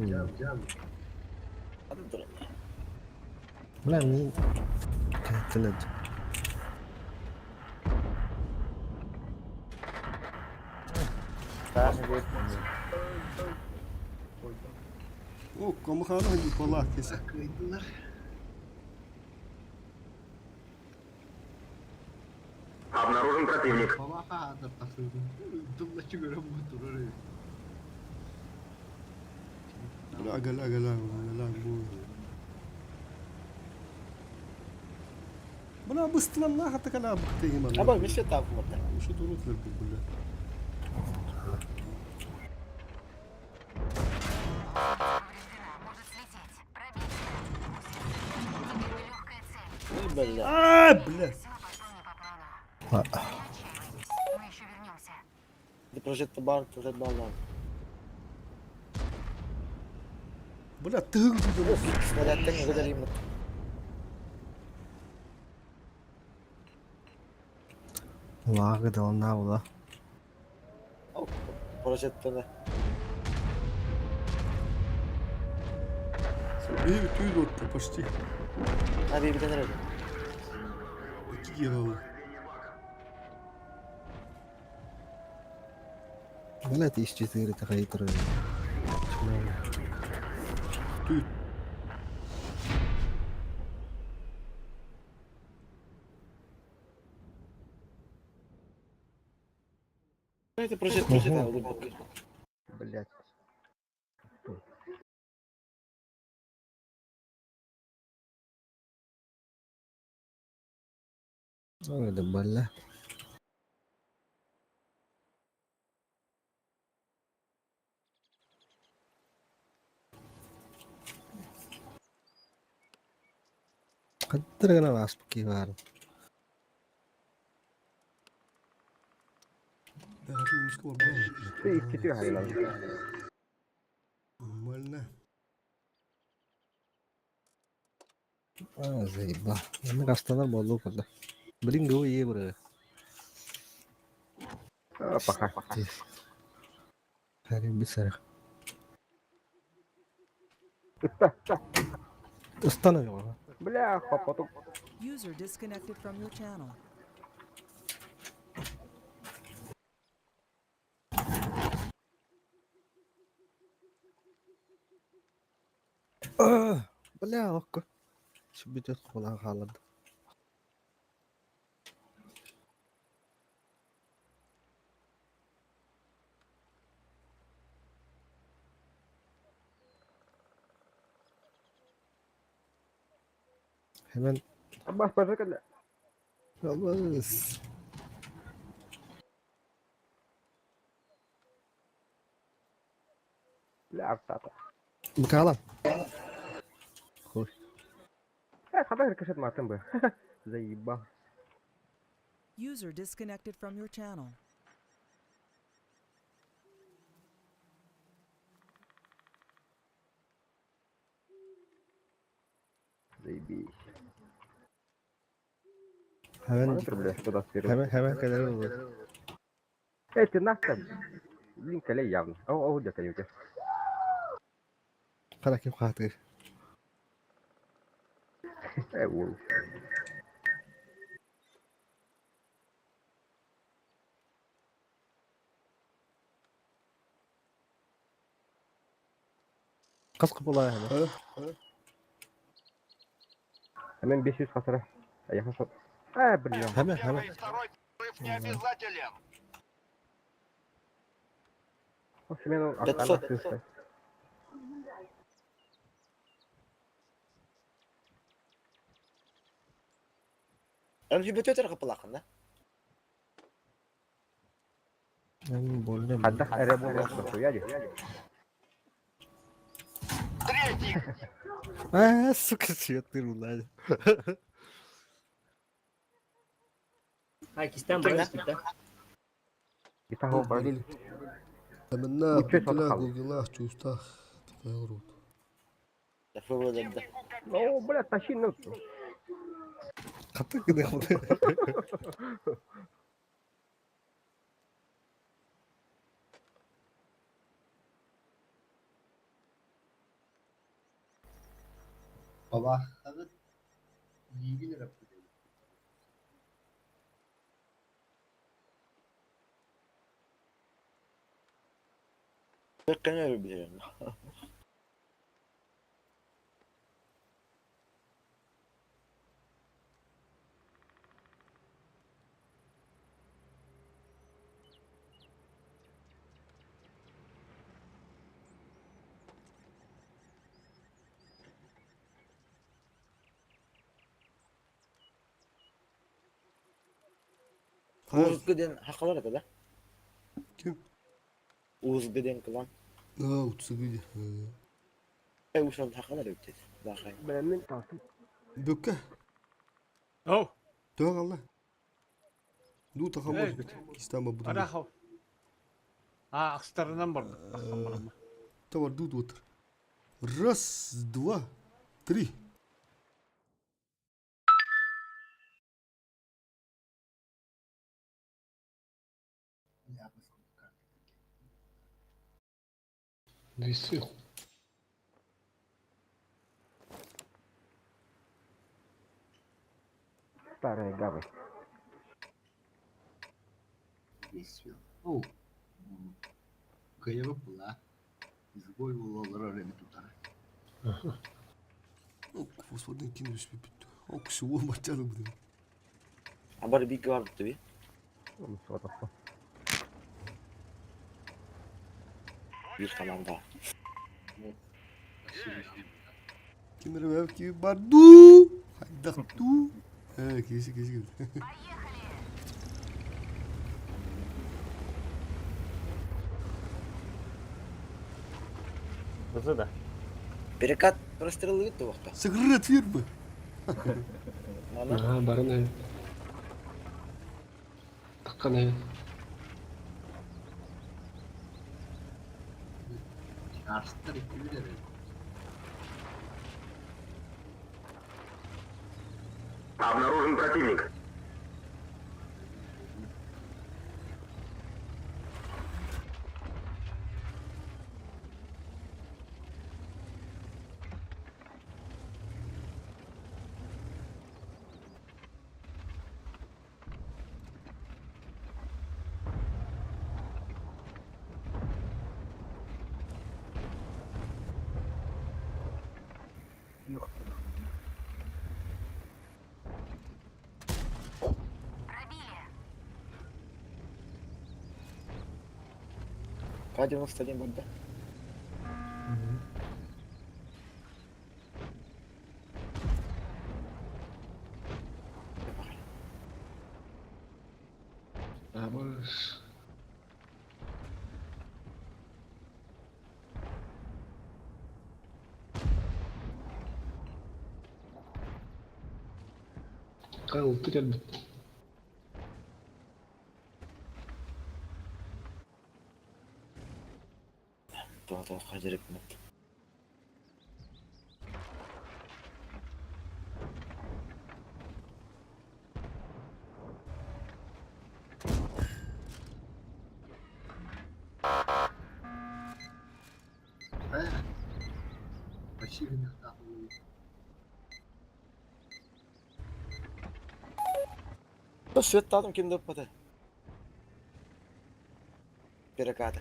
Gel Hadi durun. Бля, мин кәтелет. О, комхана не палатись. Кыйдылар. Обнаружен противник. Бабаха адар тасыдым. Дыллачы көрөм бу турар эбит. Ляга, ляга, ляга, ляга, бу. Бля, быстро нахуй такая бактыгы Ama bir şey tapmadı. Что тут бля. Бля. А, бля. Ты прожит банк, прожит банк. Бля, ты Снарядтан не kadar Лагы да онна була. Прожит Бей, ты вот почти. Abi bir tane Какие головы? Бля, 1004 тахайтыр. Ты. Это прожит, прожит. Блять. Ой, да бля. Қаттыр гына басып бар. Да, Ты икки хайлан. Нормально. А, заеба. Мен кастанар болду куда. Блин, го евро. Пока. Хари бисар. Остановил. Бля, хопоту. User disconnected from your channel. Бля, окко. Сүбүтүт кулан хаалларды. Hemen Аббас бажа кэллэ. Аббас. Бля, артата. Мыкаала. Хуй. Хата рикошет матын бы. Заебал. User disconnected from your channel. Заебись. Hemen Смотри, бля, куда свернул. hemen hemen kadar oldu. Эй, ты нахуй. Блин, колей явно. О, о, где колей у тебя? Қара кем қатыр. Эй, уол. Қас қыпылай hemen. Hemen 500 хасара. А я хошел. А, блин. Hemen hemen. Смену 500. Эн хүбөтөтөр кыпылакын да. Мен больно. Хаддах эре болар хуяли. А, сука, свет ты Ай, кистен барыс да. Итаго бар. Таманна, Учет Гугла, отхал. Гугла, чувства. Такая рот. Да. Ну, бля, тащи, ну. Қатты кыды қылды. Бабахагыт ийгин эрэ Көнөр билем. Уузгы ден хакалар это да? Ким? Уузгы ден кылан. А, утсыгы. Э ушул хакалар өтөт. Бакай. Бля, мен тастым. Бүккә. Оу. Төр алла. Ду тахам Эй. Кистан бабы. Арахов. А, астарынан барды. Тахам барама. Тавар дуд отыр. Раз, два, три. Весы. Старая гавань. Весь Оу. Кайыбы була. Изгой булалар эми тутар. Фосфордын кинус бит. О, ксу мачалы буду. Абар бик бар бит. Bir команда. Кимер ки барду. Хайдакту. Э, киси киси. Бызы да. Перекат прострелы туохта. Сыгрыт фирмы. Ага, барын әйт. Таққан әйт. Арстар икки Обнаружен противник. Пробили. К-91 барда. Абыш. Калты кэлбит. Туох хадьырыппыт. Э, Почти нахуй. Светтадым ким деп бата. Перекаты.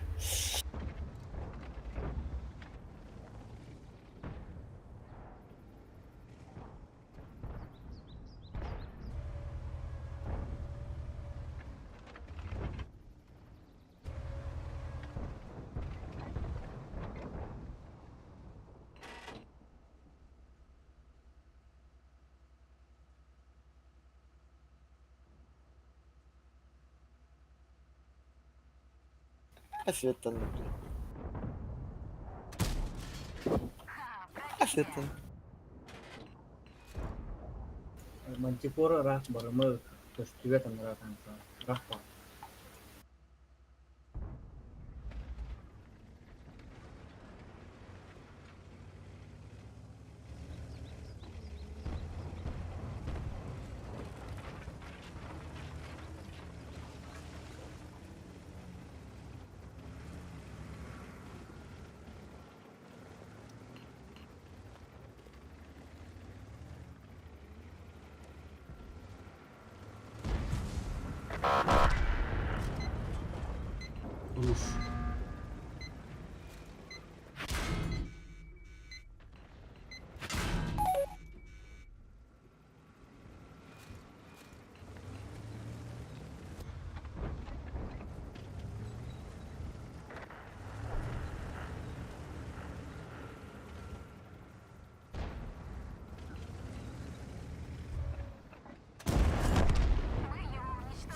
Светтан. Светтан. Мантикора рах барымы көстүбэт анараа рах бар. Руш.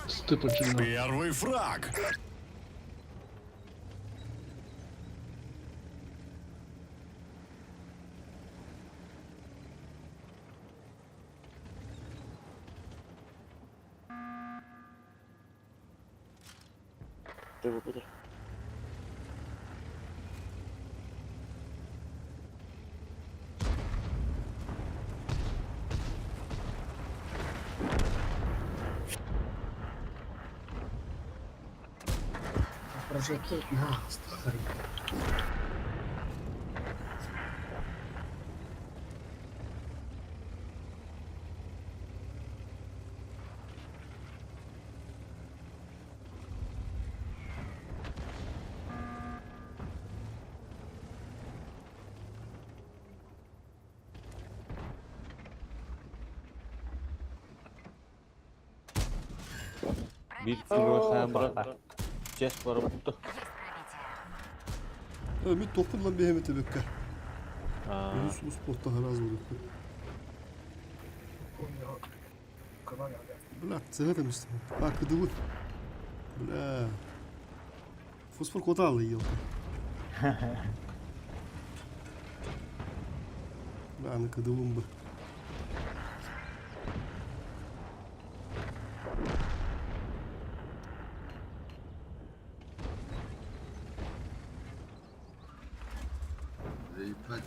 Стыпа кино. Первый фраг. Ты выпадешь. Прожекет на старый. Bir kilo sen Чес барып Мин топпун lan бэһэмэтэ бэккэ. Аа. Үс ус спортта хараз болуп. Бля, цеха demiştim. Bak кыдыбы. Бля. Фосфор кота алды елка. Бля, аны кыдыбым бы. Заебать.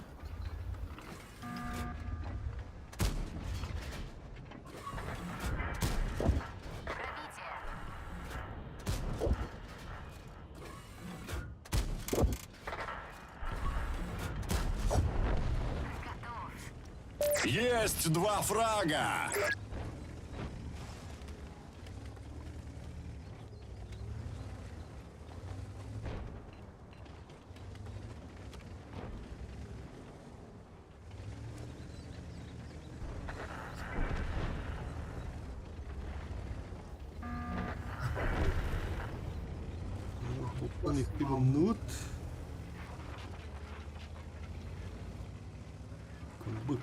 Есть два фрага. 12 гынныбыт. Кылбыт.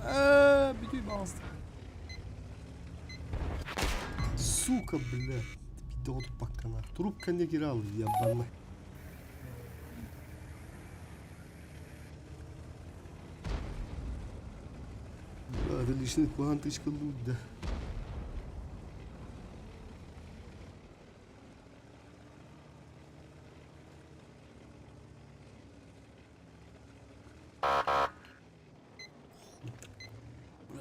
Э, бүтүй баҕаста. Сука, бля. Биде отуппаккана. Трубка не кирал, ебаный. Бля, лишний кванточка лут, да.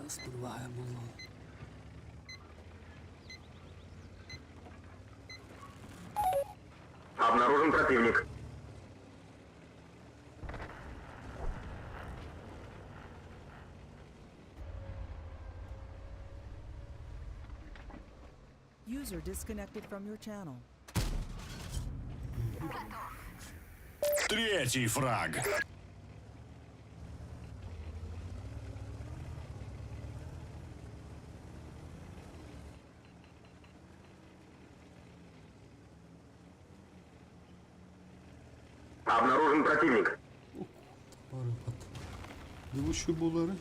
Раз подвая було. Обнаружен противник. User disconnected from your channel. Третий фраг. Обнаружен противник. Бары булары.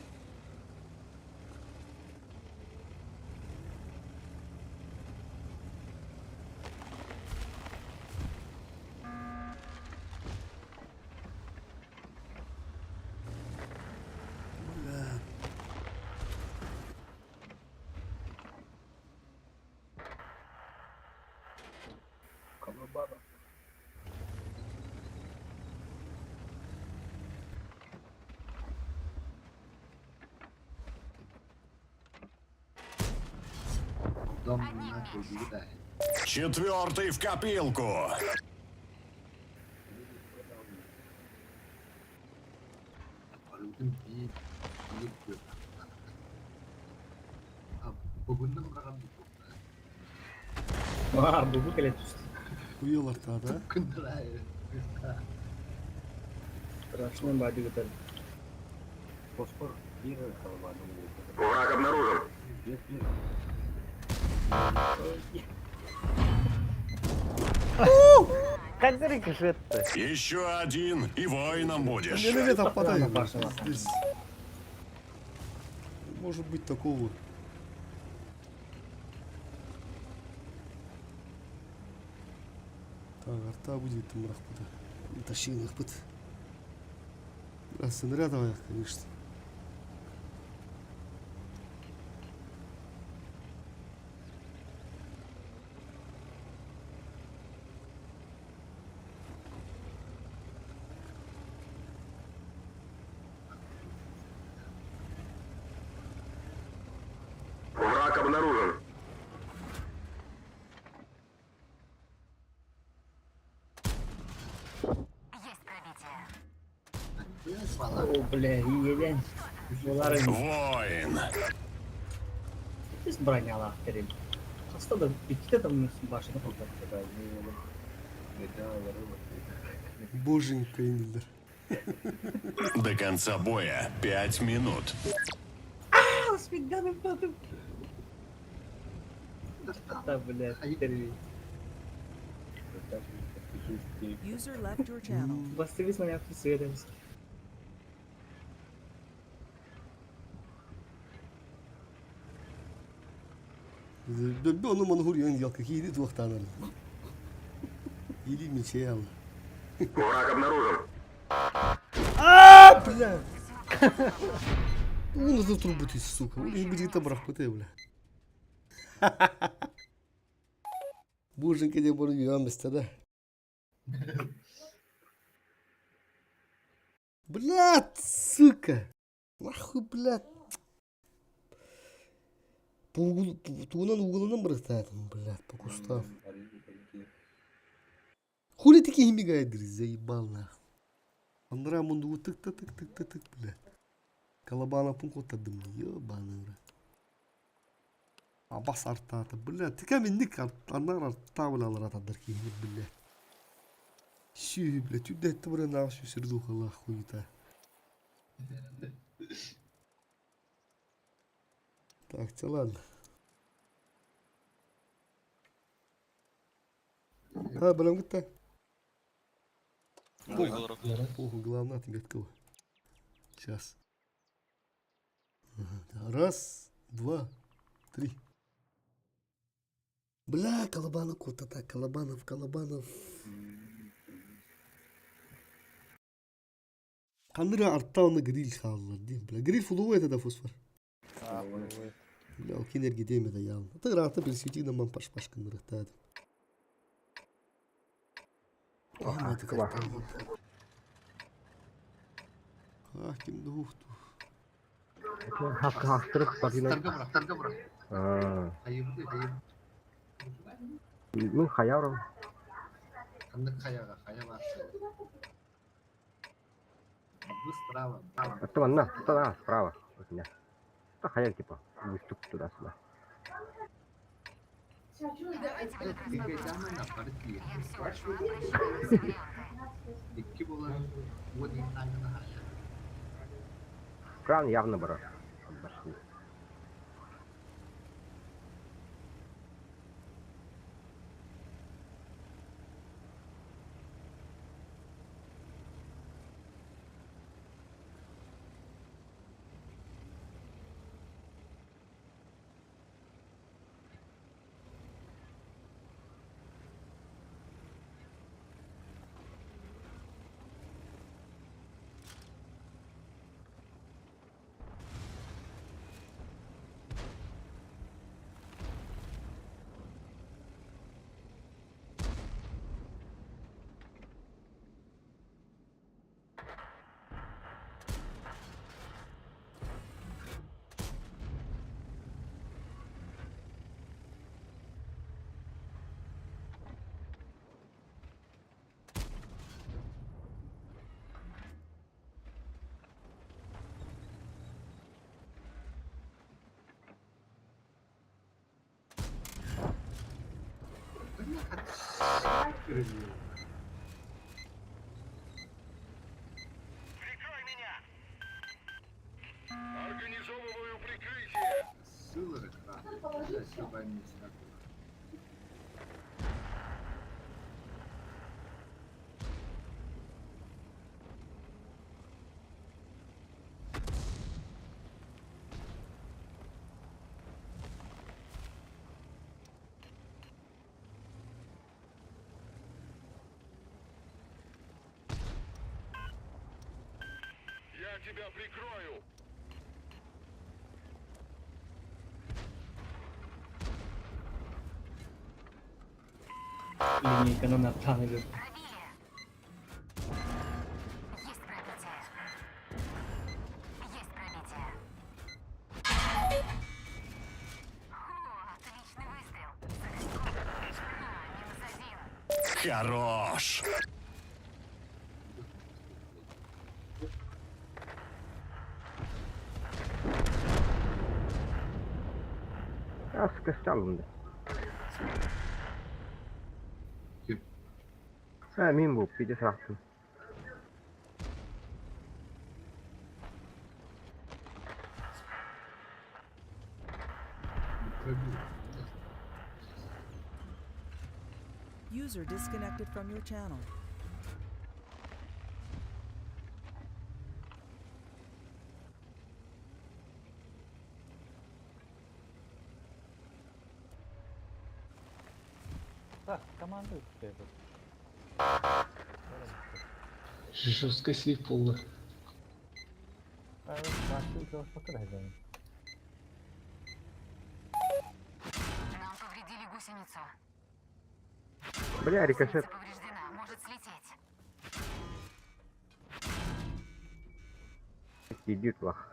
Бля. Колобанов. Дом нахуй да. Четвертый в копилку. Арыгын биир биир күөх. А бүгүннэн быраҕан Аа, бу кэлэ түстэ. Уйалар да? Күндүр Страшно бадыгытар. Фосфор биир колобанов. Враг обнаружен. Биир биир. Как рикошет-то? Еще один, и воином будешь. Не, не, там подай. Здесь. Может быть такого. Так, арта будет там рахпыта. Тащи рахпыт. А снарядовая, конечно. Враг обнаружен. Есть пробитие. О, бля, иеден. Булары Воин. Biz бронялар терим. Хаста да битте там башына кылдырды. Боженька инилер. До конца боя пять минут. Аа, спидганым батым. Да, бля, терим. User left your channel. Бастыбыз на yaptı Дөббө ону мангур йон ялка кииди туохтаанар. Или мечел. Враг обнаружен. А, бля. Уну за трубу ты, сука. Уни будет там рахпыты, бля. Боженька не буду ямста, да? Блядь, сука. Нахуй, блядь. По углу, туунан углунан бырахтаатым, блядь, по кустам. Хули такие мигает, заебал нахуй. Андра мунду тык тык тык тык тык, блядь. Колобана пункота дым, ебаный в рот. Абас артаата. Бля, тикам инник аннар артаабылалар атардар киһини бля. Сүү, бля, түндээтти баран сүүсэр духалаах хуйта. Так, ладно. А, бөлөм кытта. Похуй, главное отметка. Сейчас. Раз, два, три. Бля, Колобанов куда так, Колобанов, Колобанов. Ханныра артауна гриль хааллар дии. Бля, гриль фуловой это да фосфор. Бля, ол энергия деме да явно. Ты рата пересвети нам паш паш кынырыктады. А, ким духту. Хастырых Тарга тарга бра. Хайыбы, хайыбы. Ну, хаяром. Ханнык хаяга, хая барсы. Вы справа, право. А то на, то справа от меня. То хаяр типа, выступ туда-сюда. Кран явно барар. Башни. Организовываю прикрытие. Сылыры кран. Я тебя прикрою. Линейка на танк. Есть пробитие. Есть пробитие. О, отличный выстрел. А, минус один. Хорош. Я скачал да. А, мин бу, пиде срактым. User disconnected from your channel. Так, команду этот. Жестко слив полный. Нам повредили гусеницу. Бля, рикошет. Гусеница повреждена, может слететь. Идет лох.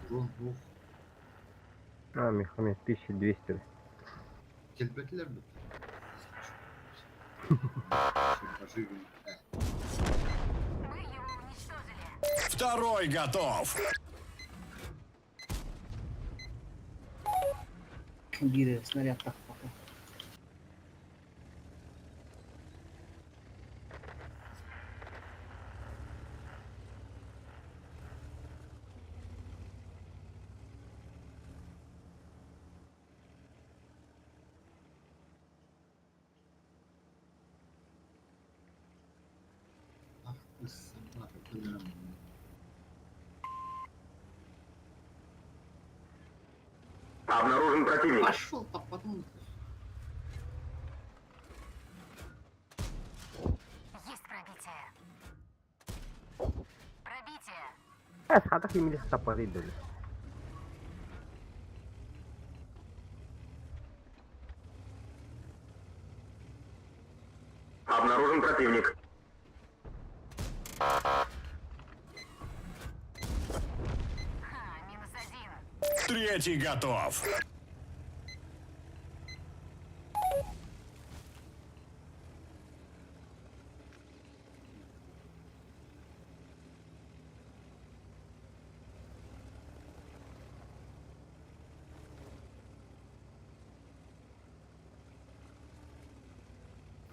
Дрон бух. А, Михамед, 1200. Келбетилер бит. Второй готов. Биир снаряд тахпата. Обнаружен противник. Пошел потом. Есть пробитие. Пробитие. Хатах имели топоры были. Обнаружен противник. Ха, минус один. Третий готов.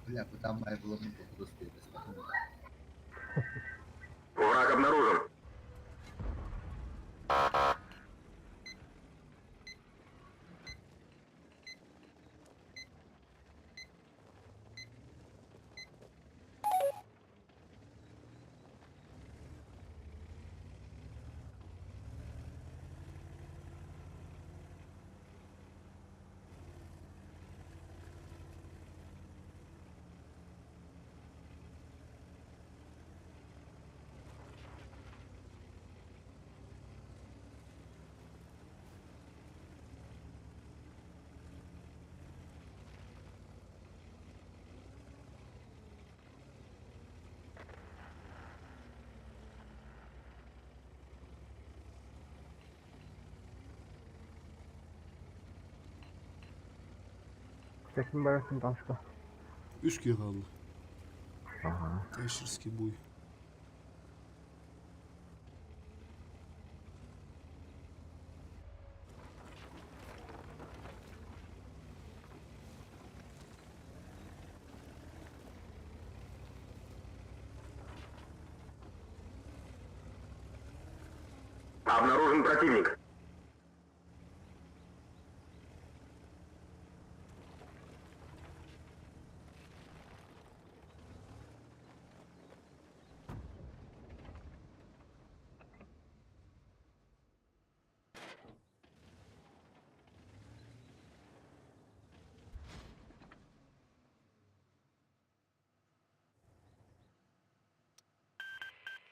Бля, там моя была мы походу успели. Враг обнаружен. Таким барасың танышка. Үс киһи хаалла. Ага. Эшерский буй. Обнаружен противник.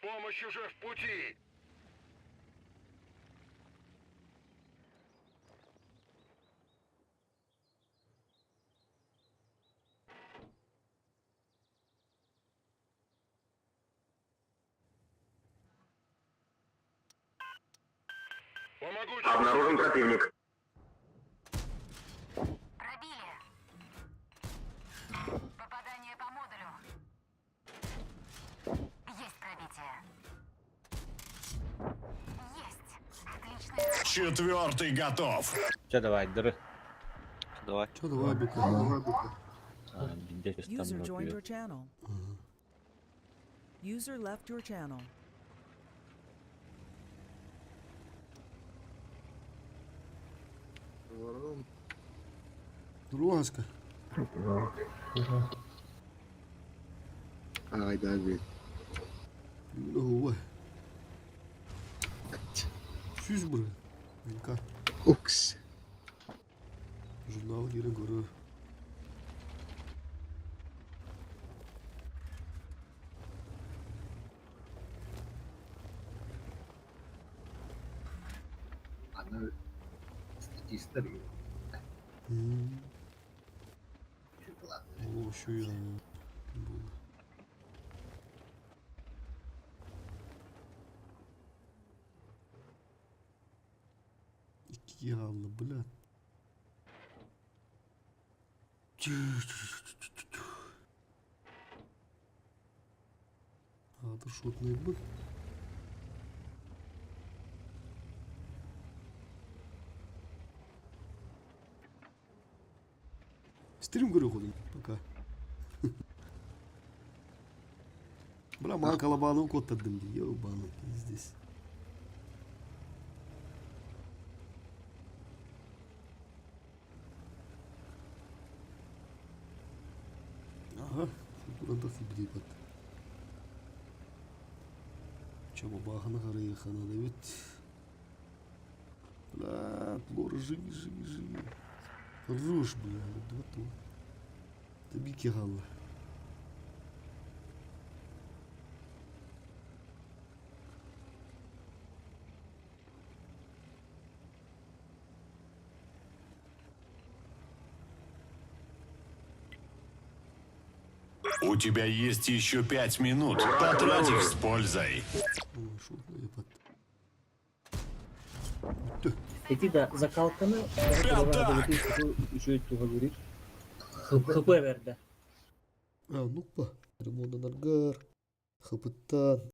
Помощь уже в пути! Помогу чем Обнаружен противник. Пробили. Попадание по модулю. Есть пробитие. Есть. Отличная работа. Четвертый готов. Че давай, дыры. Давай. Че давай, быка, давай, быка. А, Где User joined your channel. User left your channel. Другаска. Ай, да, блядь. Ой. Сүз бұры. Менка. Укс. Журнал Лира Горы. Аны статистер О, еще я. Был. хаалла, бля. Аатыр шотнайбын. Стрим көрө ходум пока. Бля, мага колобану куоттардым дии, ёбаный, здесь. Ага, туран тахсыбыт. Чего бахана харыйхана да ведь. Бля, Лора, живи, живи, живи. Хорош, бля, вот вот. Табики галла. У тебя есть еще 5 минут. Потрать их с пользой. Эти да закалканы үчүгэй туһалыыр. ХП берді. А, ну-ка, ремонтанаргар, хапыттан,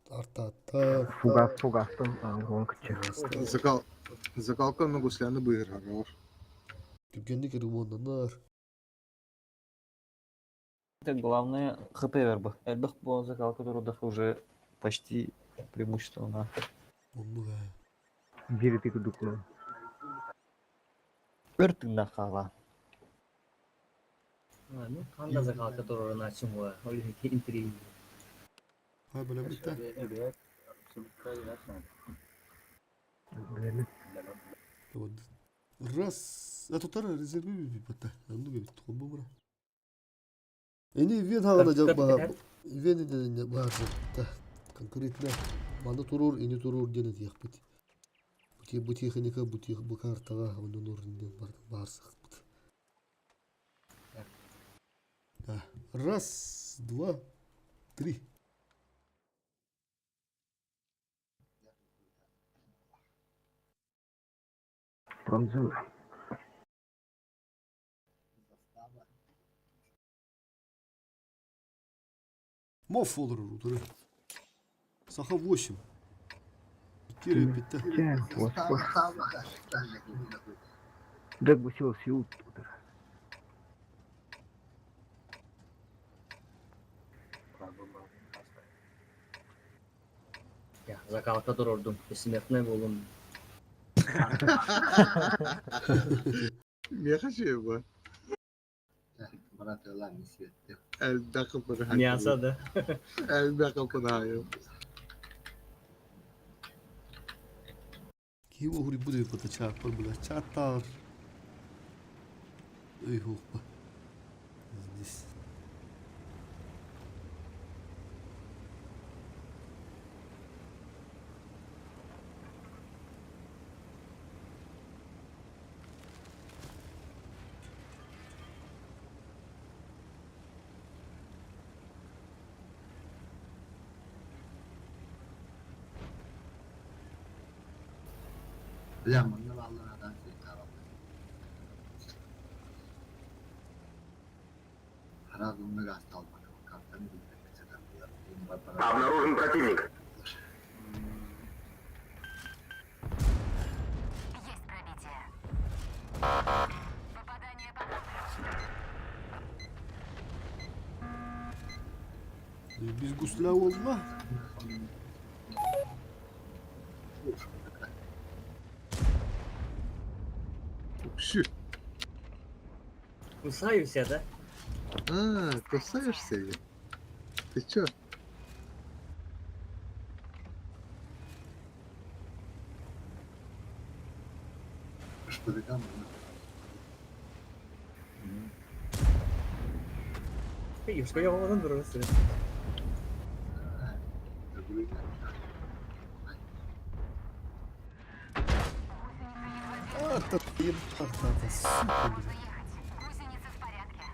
артаттан. Фугас, фугастан, ангон кычы. Закал... Закалка на гусляны быйрар. Түргенник ремонтанар. Это главное ХП верба. Эльбах по закалка трудов уже почти преимущество на. Бири тик дуклу. Өртүн хала. А, ну, канда закалка турурuna чуңуа. Ол интриги. Ha, бля, бітті. Вот. Раз. А тут резервы бітті. Анну бит хобу бра. Эни вен хагана жак бага. Вен не бар. Конкретно. Манда турур, ини турур ден яхпит. Бути бути ханика бути бу картага онун орнын бар барсак. Да. Раз, два, три. Промзона. Моф олар утыры. Саха 8. Кире бітті. Бек бусил сиут утыр. Я закалка турурдум. Бессмертный болум. Меха бу. Брат, ла не светте. Элбэх кылпыны Мясо, да? Элбэх кылпыны хайым. Киво хури буде пата чапар бля чатар. Ой хопа. Здесь. Бля, манна балларадан сыйкаралды. Харазымны гасталмак. Картаны Обнаружен противник. Есть пробитие. Попадание по Без гусля олма. Пши. Кусаюся, да? А, кусаешься ли? Ты чё? Что там? Юшка я одан дурасы. А, та ебать, сука, бля. Гусеницы в порядке.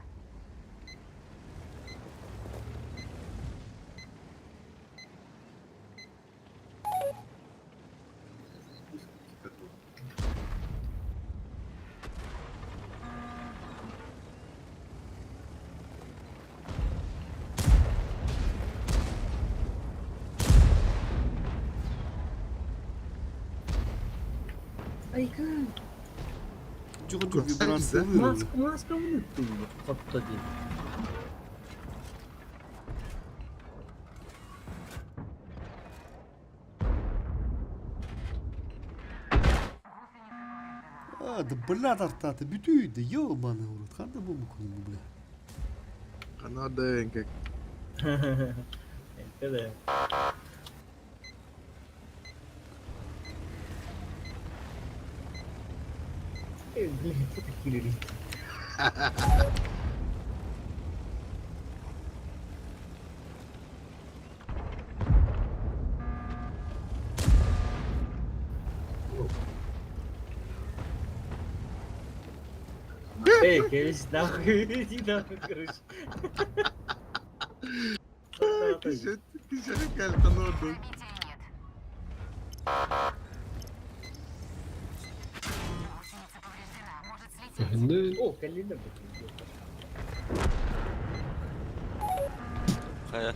Айка. Чего вибрация Маска, маска внутри. Хотто дии. А, да бля, тартаты, бүтүй, да ебаный урод. Ханда бу мукулу, бля. Канада как. Это да. Эй, блин, кто такие люди? Эй, короче, нахуй, иди нахуй, короче. Киши кальтан орду. О, Калина, блин. Хайа.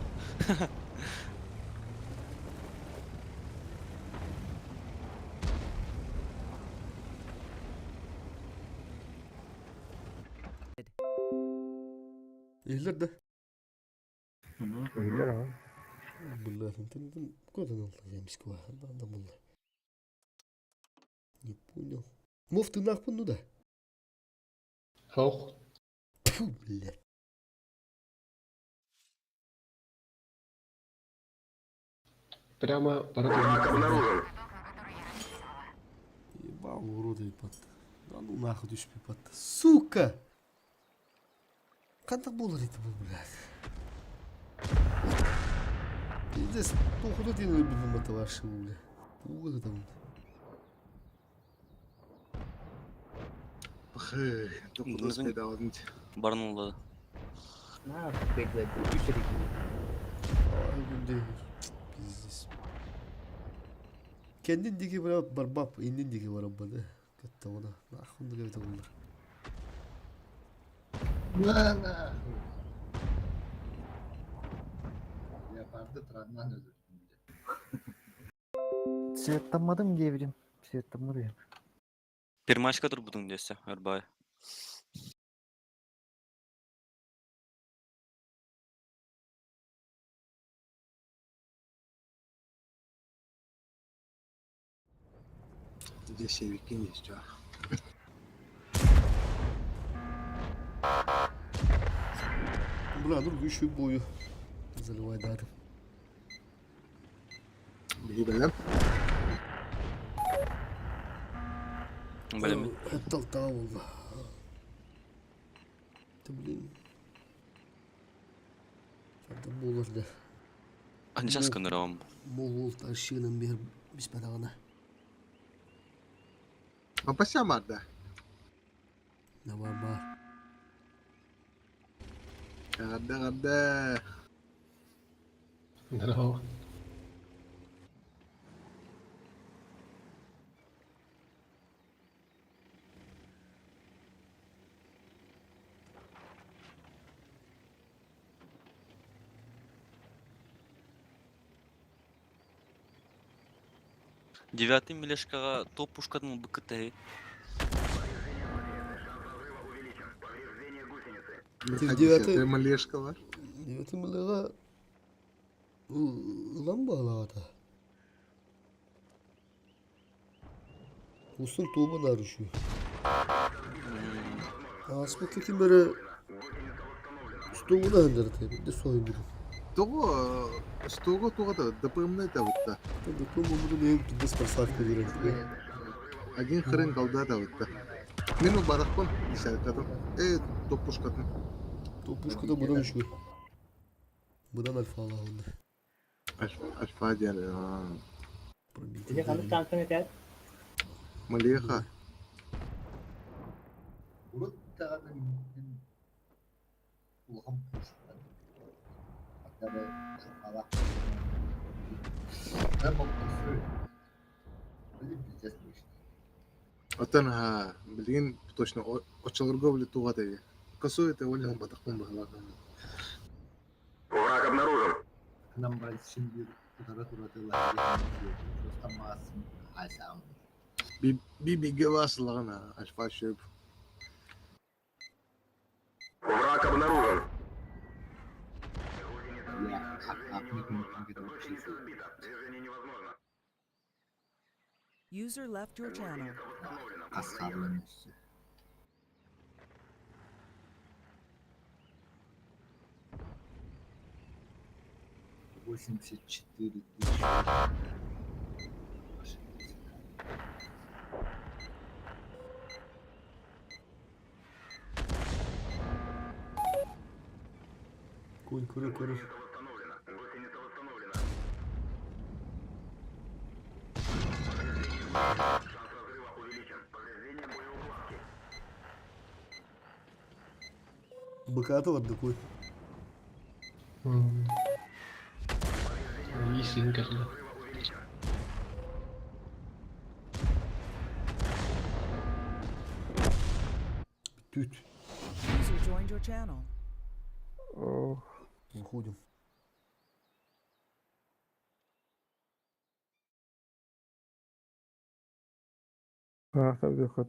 Иһиллэр да? Иһиллэр аҕа. Бля, там куда ты эмискэ да булла. Не понял. Мов ты нахуй, ну да. Хох. Фу, бля. Прямо Враг обнаружен. Ебал, уроды, ебать. Да ну нахуй түспей ебать. Сука! Қандақ болар еді бұл, блядь. Пиздец, походу ты любим это ваше, бля. Угол там. Барнула. На, блядь, үс Ай, Пиздец. Kendin diki bırak barbap, indin diki var да. Катта она. Нахуй да это булар. На нахуй. Леопарды траннан öldürdüm bile. Светтаммадым диэбитим. Светтаммадым. Пермашка турбутуң десе, Эрбай. Здесь севики есть, а. Бля, ну еще бою. Заливай дары. Били Блин. Толтал. Да блин. Это булар да. Анчас кынырам. Мол ташыгынан бер биспатагана. Апася марда. Давай бар. Гарда гарда. Здорово. Девятый милешкаға топ пушкадан БКТ. Девятый. Малешкалар. Девятый милега ылан балаата. Усын тобы нарушу. Аспы кекин бері стогуна хандырды. Де сой бұрын. Того, стого тугата ДПМ табытта. ДПМ буду не пиздец просадка берет. Один хрен голда табытта. Мен у барахпын десяткатын. Э, топ пушкатын. Топ пушкада будан үші. Будан альфа алағында. Альфа диэн. Тебе ханнык танкын этет? Малеха. Урут даҕаны мин улахан пушка. Аттары шукала. Ben боксы. Блин, пиздец мышцы. Оттон ха, билигин точно очолорго биле туга теге. Косу это олен батахпын бахалахан. Враг обнаружен. Нам брать şimdi утара туратылар. Просто массым асам. Би басылаған альфа шөп. Враг обнаружен. Бля, User left your channel. Қасқарлан өссө. 84 000. Конь көрөр көрөр. Быкаты бар такой. Иисин кэллэ. Түт. User joined your channel. Выходим. А, там выход.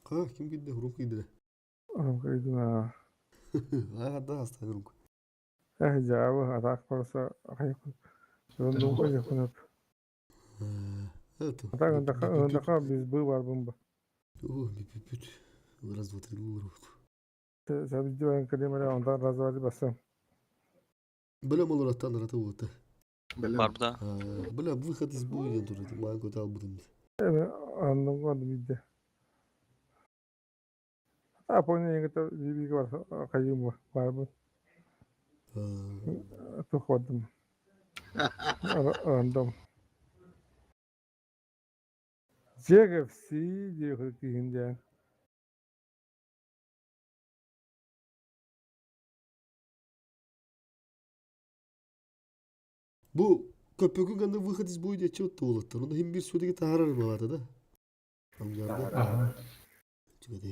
Ха, ким киирдэ? Рука киирдэ. Ромка идuna. А, да, оставь руку. Эх, жабы, атак барса, хайкун. Это. Атак ондака biz бу бар бумба. О, бүт. Раз, два, три, луру. Сәбізді бен кадемere ondan razı басам. Бля, малораттан рата вот. Бар да. Бля, выход из боя тоже. Маленький талбудым. Evet, anladım bizde. А понял, это бибиге бар, кайым бар бу. Туходым. Рандом. JFC диye кийинде. Бу көпөкүн ганда выход из боя диye туолаттар. Онда хим бир сөдеге таарар балата да. Ангарда. Чүгөдө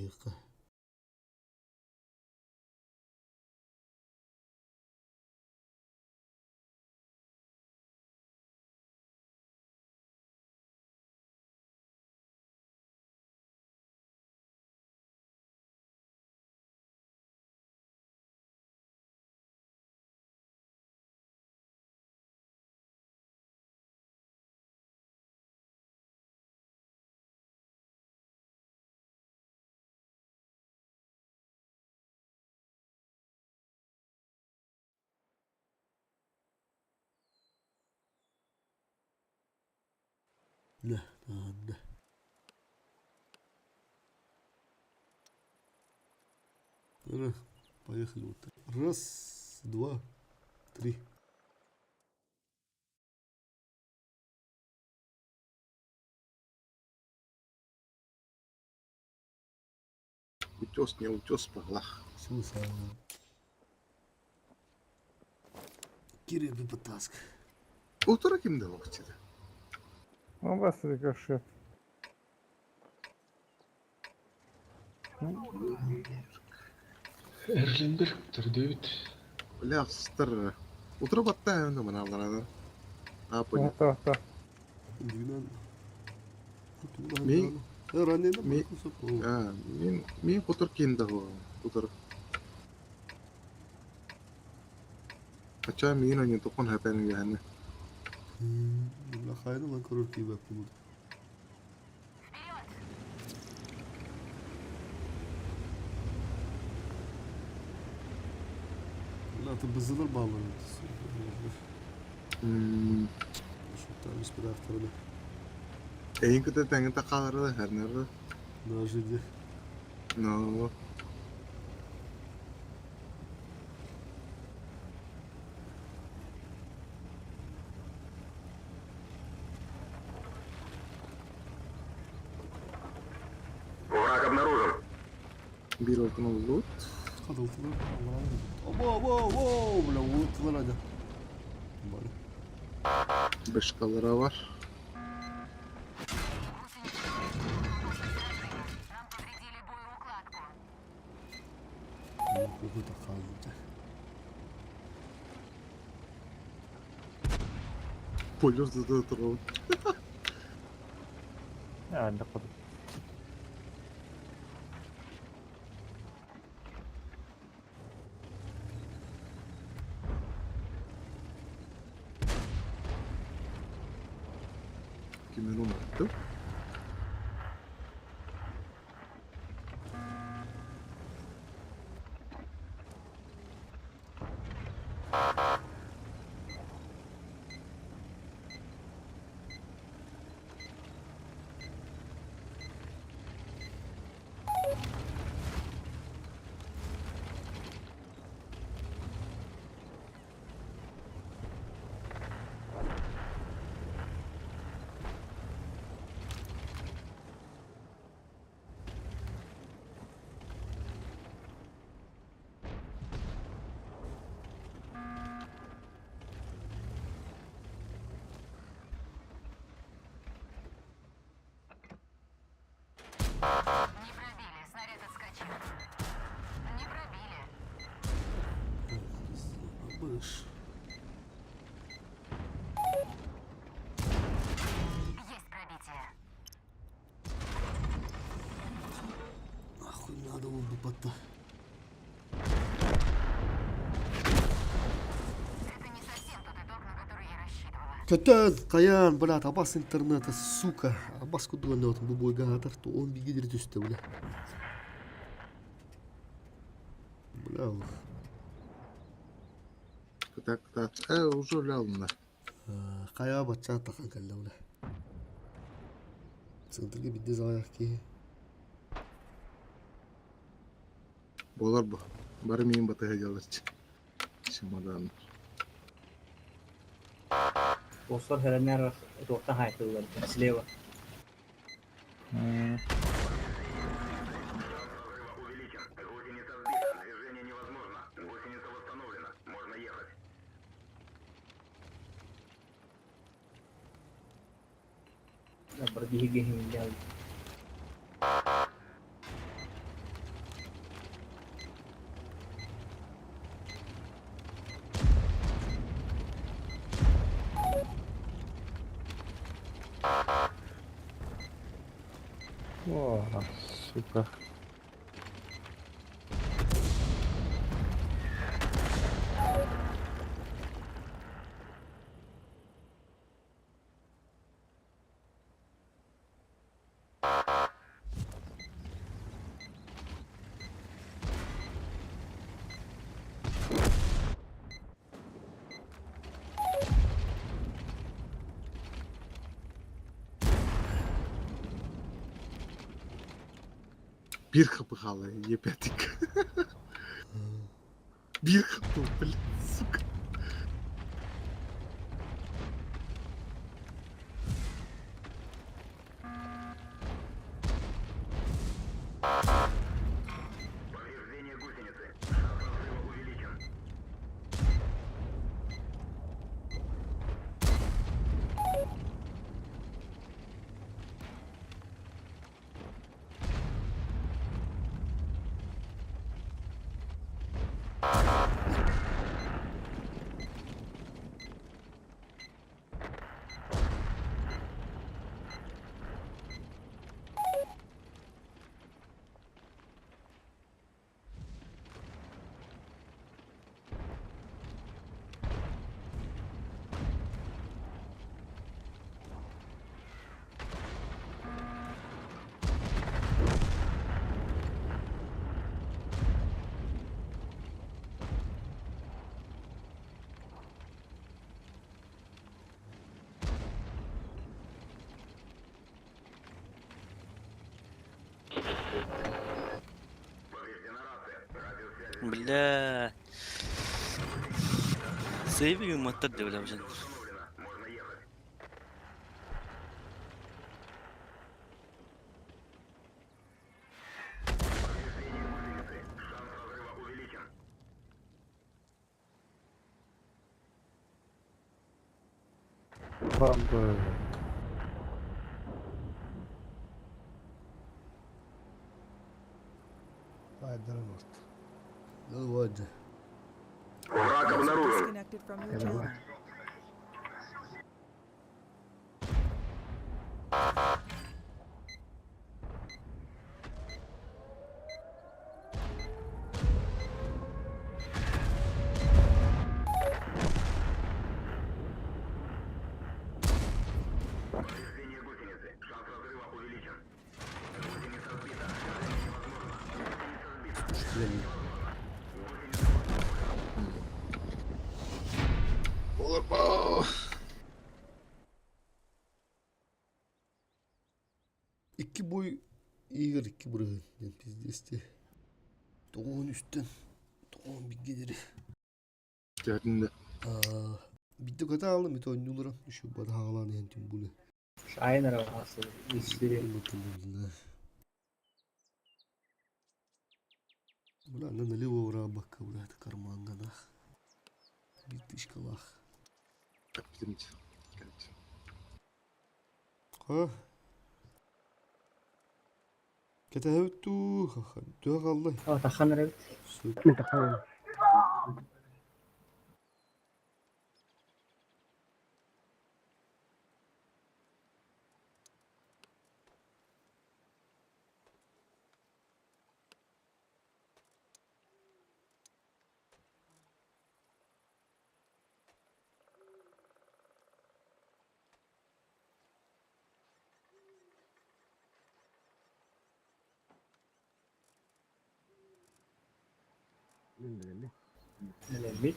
Да, да. Раз, поехали вот так. Раз, два, три. Утес, не утес, палах. Все, Кире потаск. Утра кимде вакытыда? Ну, бас рикошет. Эрлендер төрдөбүт. Бля, сыстыр. Утра батта енді мыналарады. А, понял. Ата, ата. Мен Ранен мен а, мен мен кутур кийинде го. Кутур. Ача мен они токон хапен яны. Бля, хайда лан корор кийбек буду. Бля, ты бызылыр bağlanıyor. Şu tam ismi aktardı. Эйин кыта тәңин такалары хәрнәр. Даже Но. Враг обнаружен. Бир алтын лут. Кадылтылар. Оба, оба, оба, бля, улыттылар hadi. Bari. Башкалары бар. Какой-то қалды. Полюс да тұрған. Элбэх курдук. Кимин уматтым. Не пробили, снаряд отскочил. Не пробили. Быш. Есть пробитие. Нахуй надо было Это не совсем тот итог, на который я рассчитывала. Көтөн, каян, блядь, абас интернета, сука. Абас кудуга не отын, бу бойга атар, то он бигидир түсті, бля. Бля, ух. Так, так. Э, уже лялна. Кая бача тахан калла, бля. Центрге бидде заваяк ки. Болар бу. Бары миин батыга жалырчы. Чемодан. Осор хәрәннәр туохтан хайтылар. Слева. Гусеница сбита. Движение невозможно. Гусеница восстановлена. Можно ехать. Бар биһиги химдял. О, сука. Бир хапыхала, епятик. Бир хапы, блядь, сука. Повреждение гусеницы. Шанс разрыва увеличен. Повреждена рация. Радиосвязь. Бля. Сейвиги маттар деп бля уже. Восстановлена. Можно ехать. Повреждение гусеницы. Шанс разрыва увеличен. Бабы. Байдырын орт. Ну вот. Враг User обнаружен. disconnected from your channel. Игорь икки бырыһыан диэн пиздец дии. Тоҕуһун үстэн, тоҕуһун билгэлэри. Түһэтиннэ. Биирдэ көтө аалым, ити оонньуулара үчүгэй бары хаалаан иһэн тем более. Айан эрэ аасы истири. Бля, на налево урабакка, бля, это карманга нах. Битышкалах. Ха? Кэтэһэбит дуу, төһө хааллай? О, тахан эрэбит. Мин тахан. Мин билэммин. Билэммит.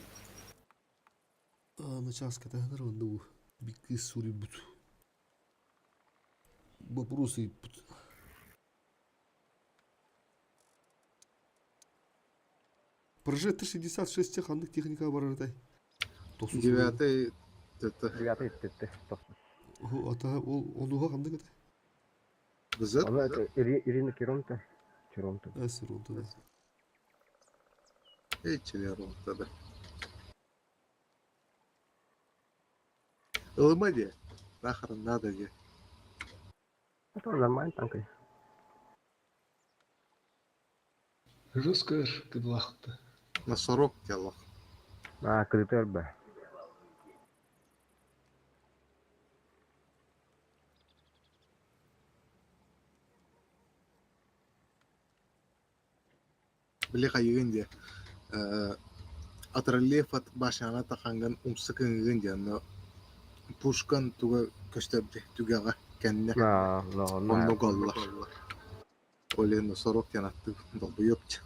Начаас кэтэһэнэр уонна бу бик кыыс суруйбут. Вопрос ыйыппыт. Прожектор 66 ханнык техника барардай? Девятый ТТ. Девятый ТТ. Ата ол онуга ханнык это? Бызыт? Аны это Ирина Киронта. Чиронта. Эсиронта да. Эй, Чиронта да. Ылыма де. Нахрен надо де. Это нормально танк. Жестко ж кыдлахты. Носорог телох. А, кыдытыр б. Били хайыгын де. Атралефат башняна таханган умсыкынгын де. Но пушкан туга көстөрдү түгэҕэ кэннэ. Онно голлар. Оле носорог диэн аттыы долбуйуопча.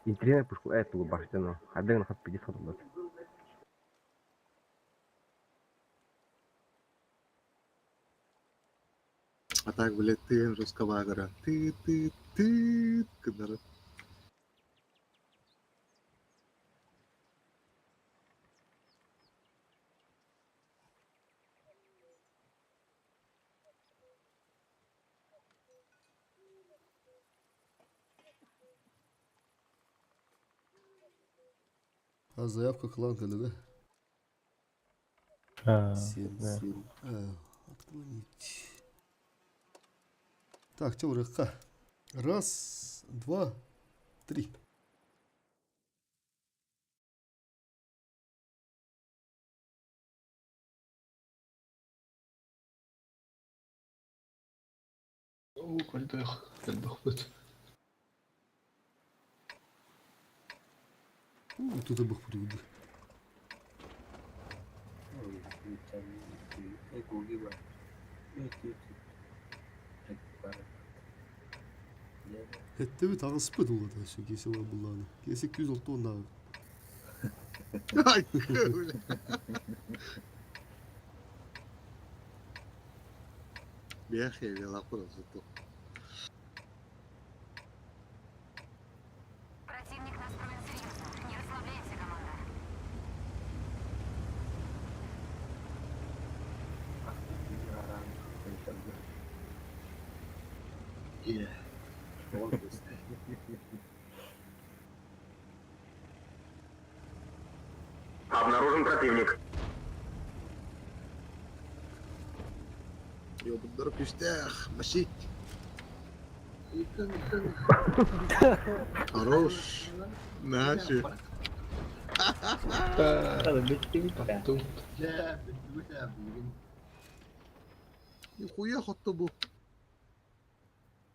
Интересно пушку эту башняну. Хадыгын хат пидис хатыллат. А так, блядь, тыын русковагара. Ты-ты-ты гыннары. А заявка клан да? А, 7, да. 7. Отклонить. Так, Тёмрыха. Раз, два, три. Оо, элбэх, элбэхпит. Тут и бах приведи. Хэттебит аҕыспыт улата өссө киэсэ буллааны. Киэсэ 206 уоннааҕы. Ай, Бяхе велапыр зато. Противник настроен серьезно. Не расслабляемся, команда. Yeah. Always. Обнаружен противник. Йобуттар күстээх, машить. Хорош. Наши. Аттым. Дьэ, бүттүбүт ээ билигин. Нихуя хотто бу.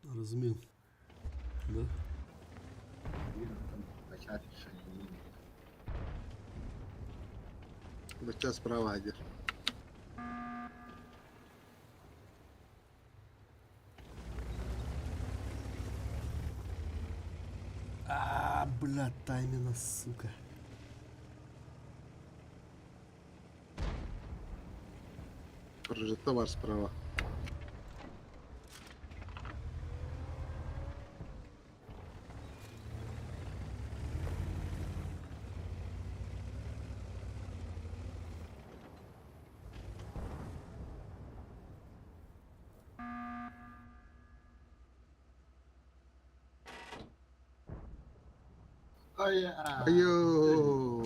Размен. Да? Билигин оттон начать решение. Бача справа один. А, бля, таймина, сука. Прожектор справа. Айо.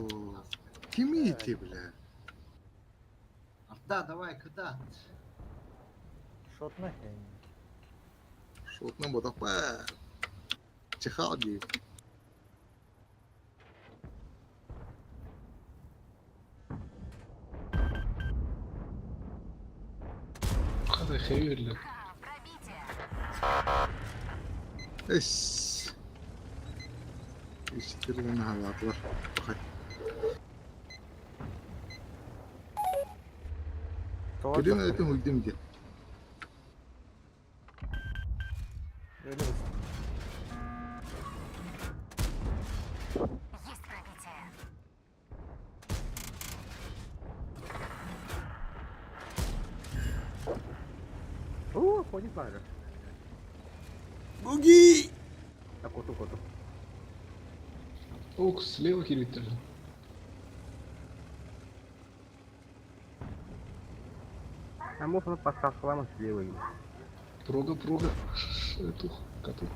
Кимите, бля. Арда, давай, куда? Шот нахрен. Шотна бодапа. Чихал дии. Хата хейверлер. Эс. Истерин халатлар. Бахай. Кирин этим уйдем где. Есть пробитие. О, ходит бара. Буги! А коту коту. Ох, слева кирбиттер. А можно подсказка слева. Прога, прога. Тух, коту.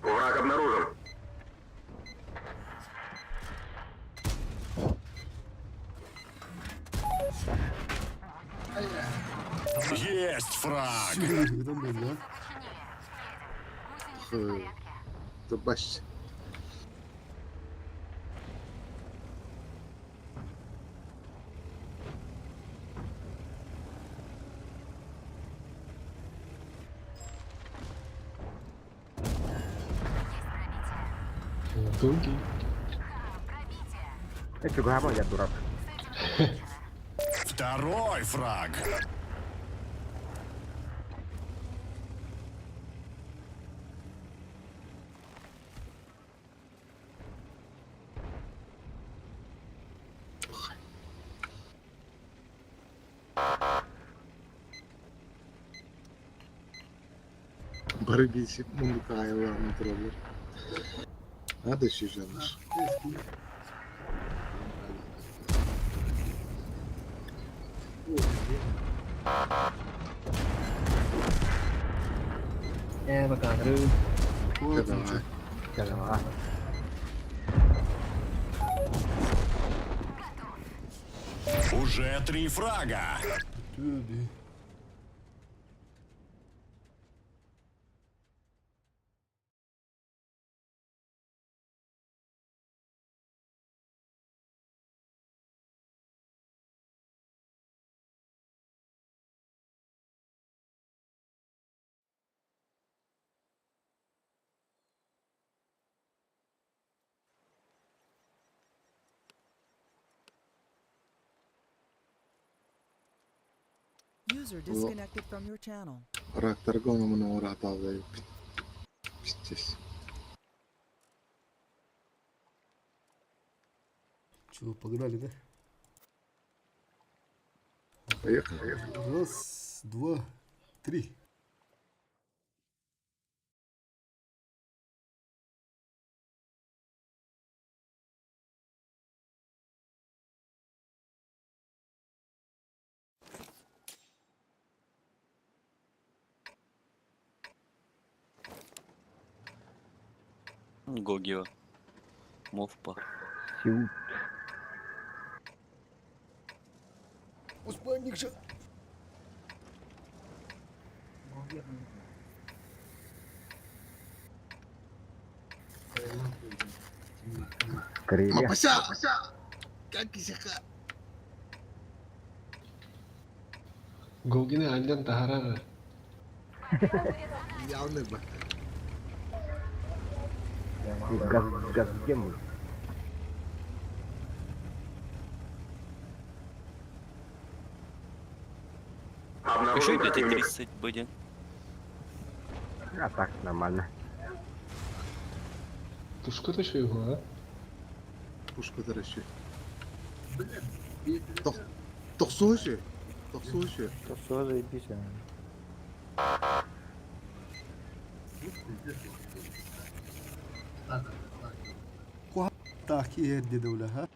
Враг обнаружен. Есть фраг! Там был, да? Табаш. Буги. Я что, гамма, я дурак. Второй фраг! Бары бейсик мундука айыларын туралар. Надо сюжаныр. Э, бакадры. Давай. Давай. Уже три фрага! Тюди. User disconnected from your channel. Рактарга оны мұны ораталды. Пиздец. Чего, погнали, да? Поехали. Раз, два, три. Гогио. Мовпа. Успанник же. Крылья. Мапася! Как исяха? Гогины андан тахарара. Явный ба. Газ, газ, гем. Еще Обнаружен где-то противник. 30 будет. А так, нормально. Пушка то его, а? Пушка таращи. Тохсуһу сү. Тохсуһу сү. Тохсуһу заебись. Так, иһэр диэдэ ула, ха?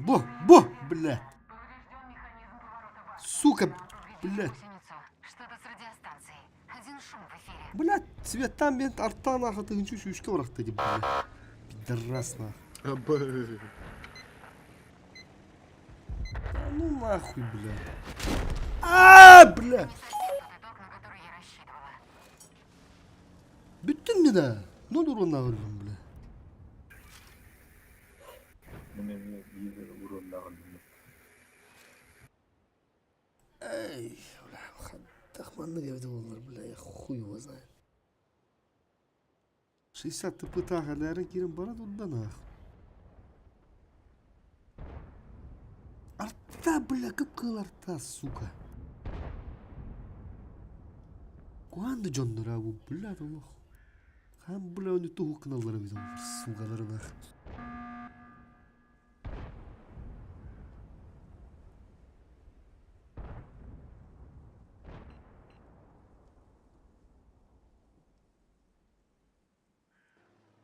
Бу, бу, бля. Сука, блядь. Блядь, цветтан мен арттан нахуй тыгынчы сүүскэ барахта ди, бля. Пидорас нахуй. Да ну нахуй, бля. А, бля. Бүттүм ми да? Ну уруоннаах өллүм, бля. Мин эмиэ биир уруоннаах өллүм. Эй, бля, хайдах маннык эбитэ буоллар, бля, я хуй его знает. 60 тыпытаах элээрин киирэн бара турда нах. Арта, бля, кып-кыыл арта, сука. Куанды дьонноро бу, бля, олох. Хаан, бля, оны туһук гыналлар эбит олор, сугалары нах.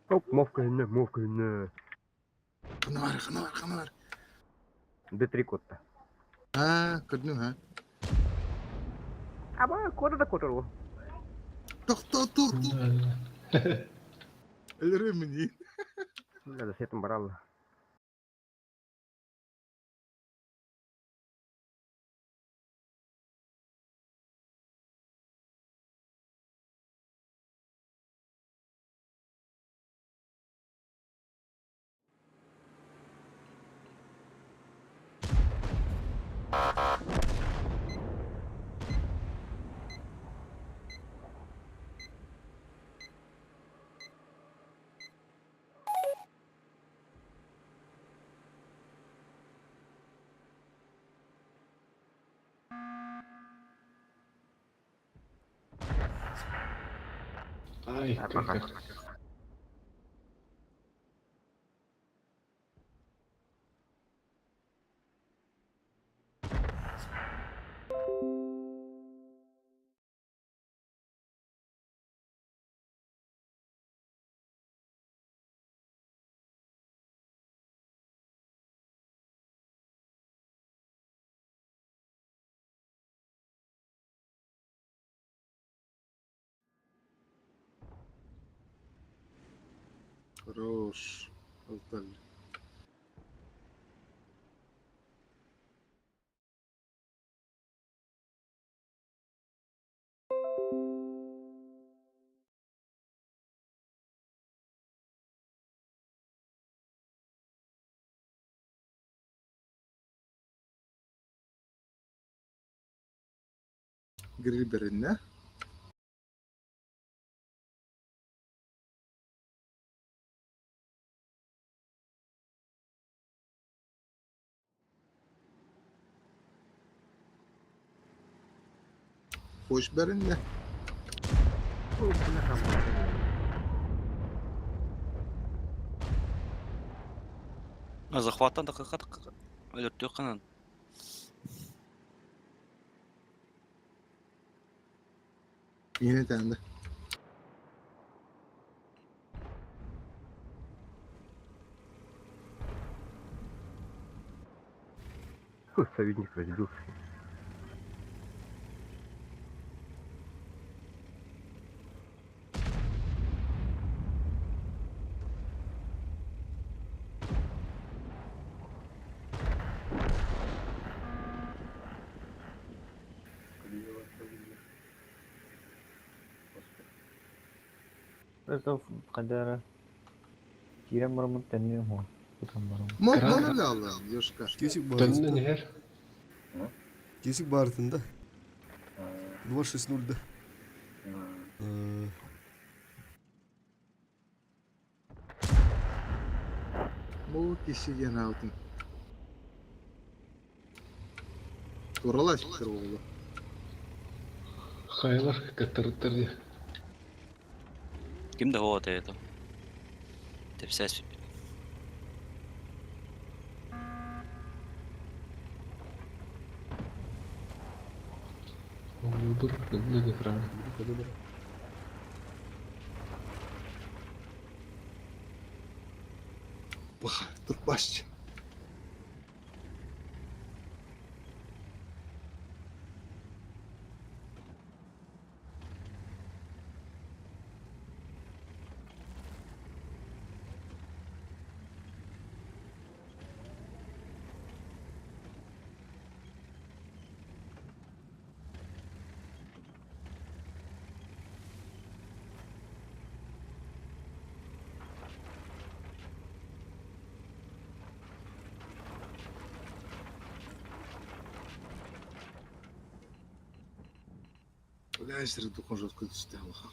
Оп, мов көһүннэ, мов көһүннэ. Хана бар, хана бар, хана бар. Д3 куотта. Аа, көрдүм ha. Аба, куота да куотар ол. Тохтоо, тохтоо. Өлөрүм мини. Да, сетим баралла. Ай, Пока. Хорош. Алталь. Гриберинне. Хош бэринне. А захваттан дакыка дакыка. Өлөртүөх ханан. Yine dendi. Фу, союзник разбился. Это когда киирэн бараммын төннүөм уон тутан бараммын. Мол алла, Ёшка. Кесик Төннөн баарытында. иһэр. Кесик баарытында. 2-6-0 да. Э, Мол кишиген алтын. Туралаш битер оğlu. Хайлар каттарыттар дии. Ким да хоот это. Тэпсээспиппит. Выбор на экране. Турбач. Бля, сири духон жестко түсті алаха.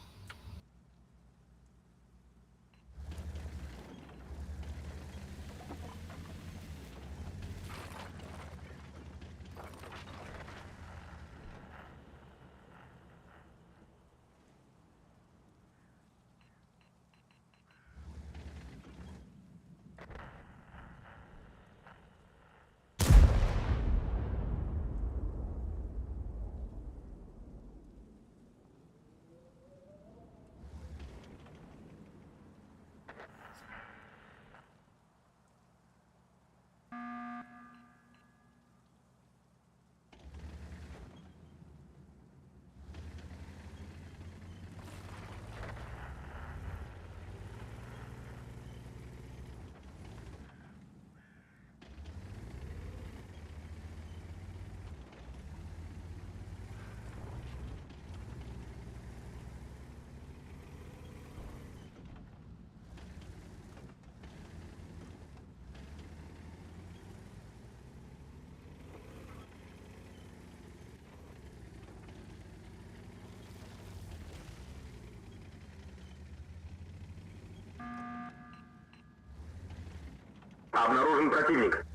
Обнаружен противник.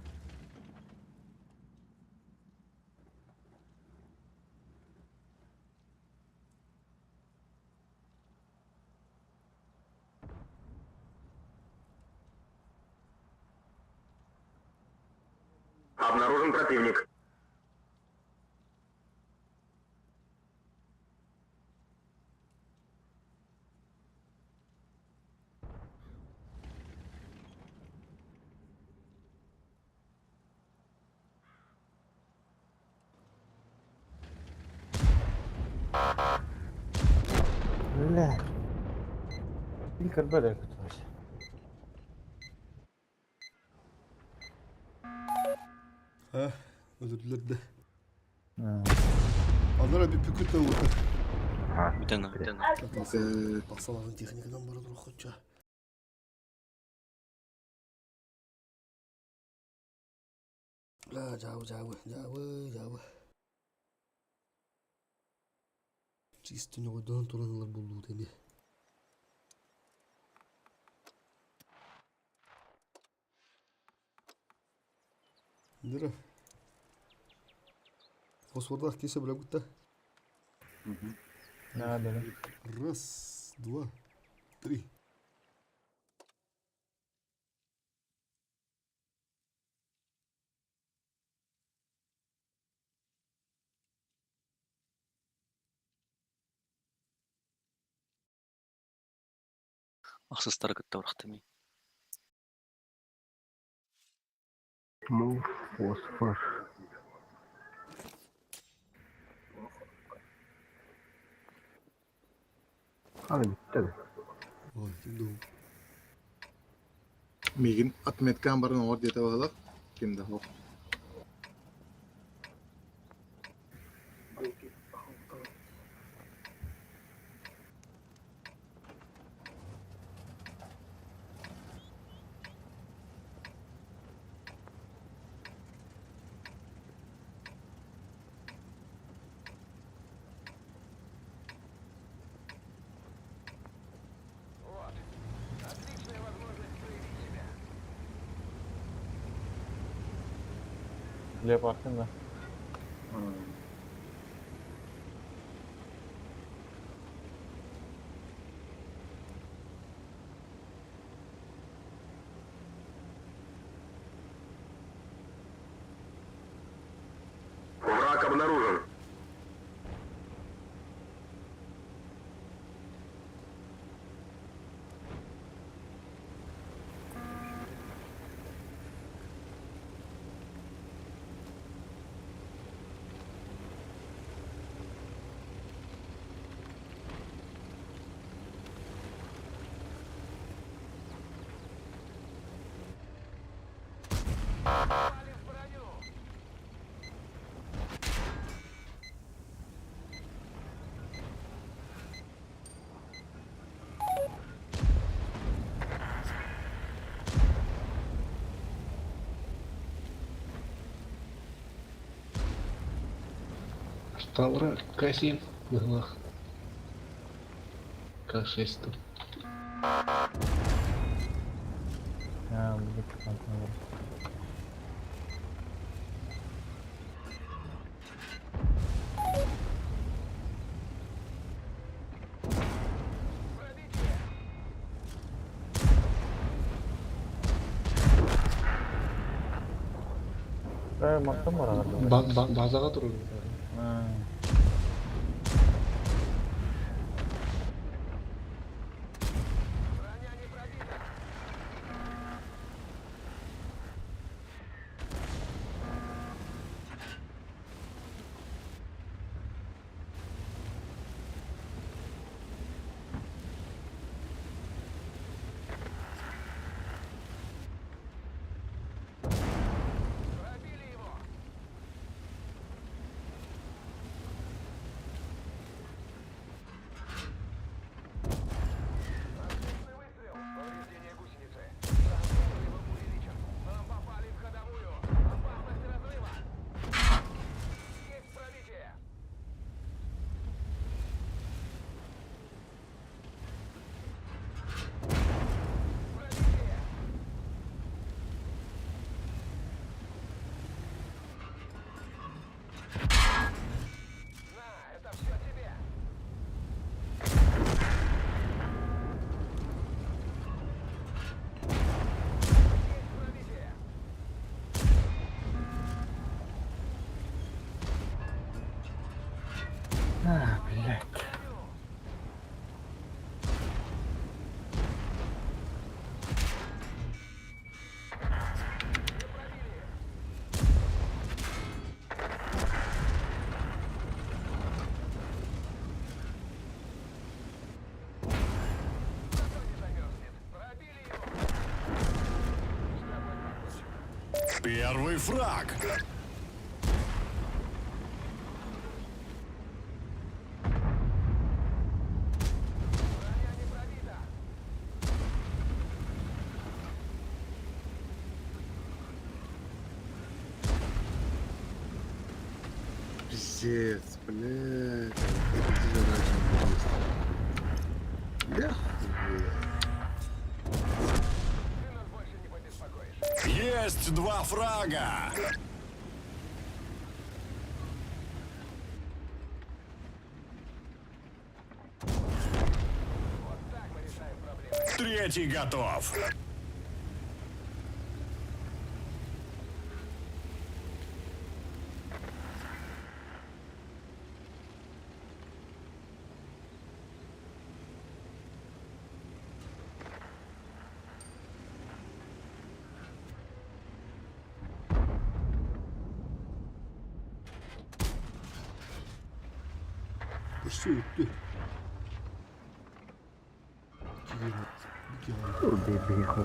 Обнаружен противник. Бля. Илкарбар күтүмэс. Ha, özür de. Анара bir püküt de vurdu. Бүтэн Baksaların техникадан бара тур хоча. Бля, жабы, жабы, жабы, жабы. Чистый ойдон тураналар болду дени. Ndira. Фосфордах кесе бля гутта. Надо. Раз, два, три. Ахсыстары кытта урахтами. Мув, фосфор. Аны битте. Ой, ким Мигин отметкан барын ор дете бағалақ. Кимде хоқ. Глеб Артын да. обнаружен. Арталара К7 быһыылаах. К6 тут. Аа, будет контроль. Мантан барар. Базаға турар. А, блядь. Первый фраг. Пиздец, блядь. Это задача просто. Я хуею. Есть два фрага. Третий готов. Өссө үттү. Биху.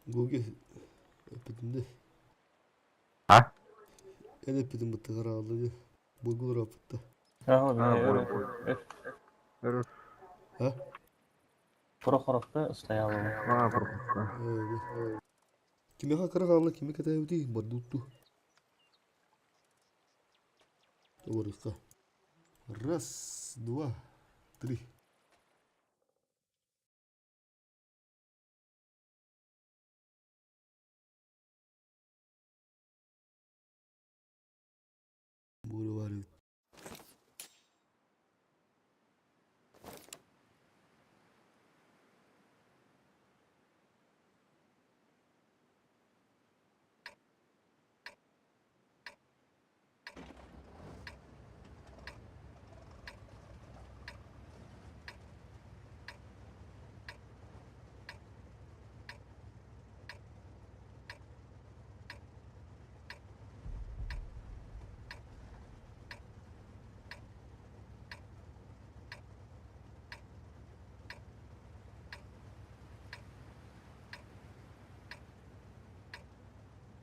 Гоги өпөтүндө. А? Эн эппитин быттыгар ааллыгы. Буйгулар аппытта. Аха, А, били бой, өр бой. өр Өр. А? Прохоровка стояла. А, Прохоровка. Кимиэхэ кыра хаалла, кими кэтэһэбитий? Бардуутту. Торыха. Раз, два, три. Буолу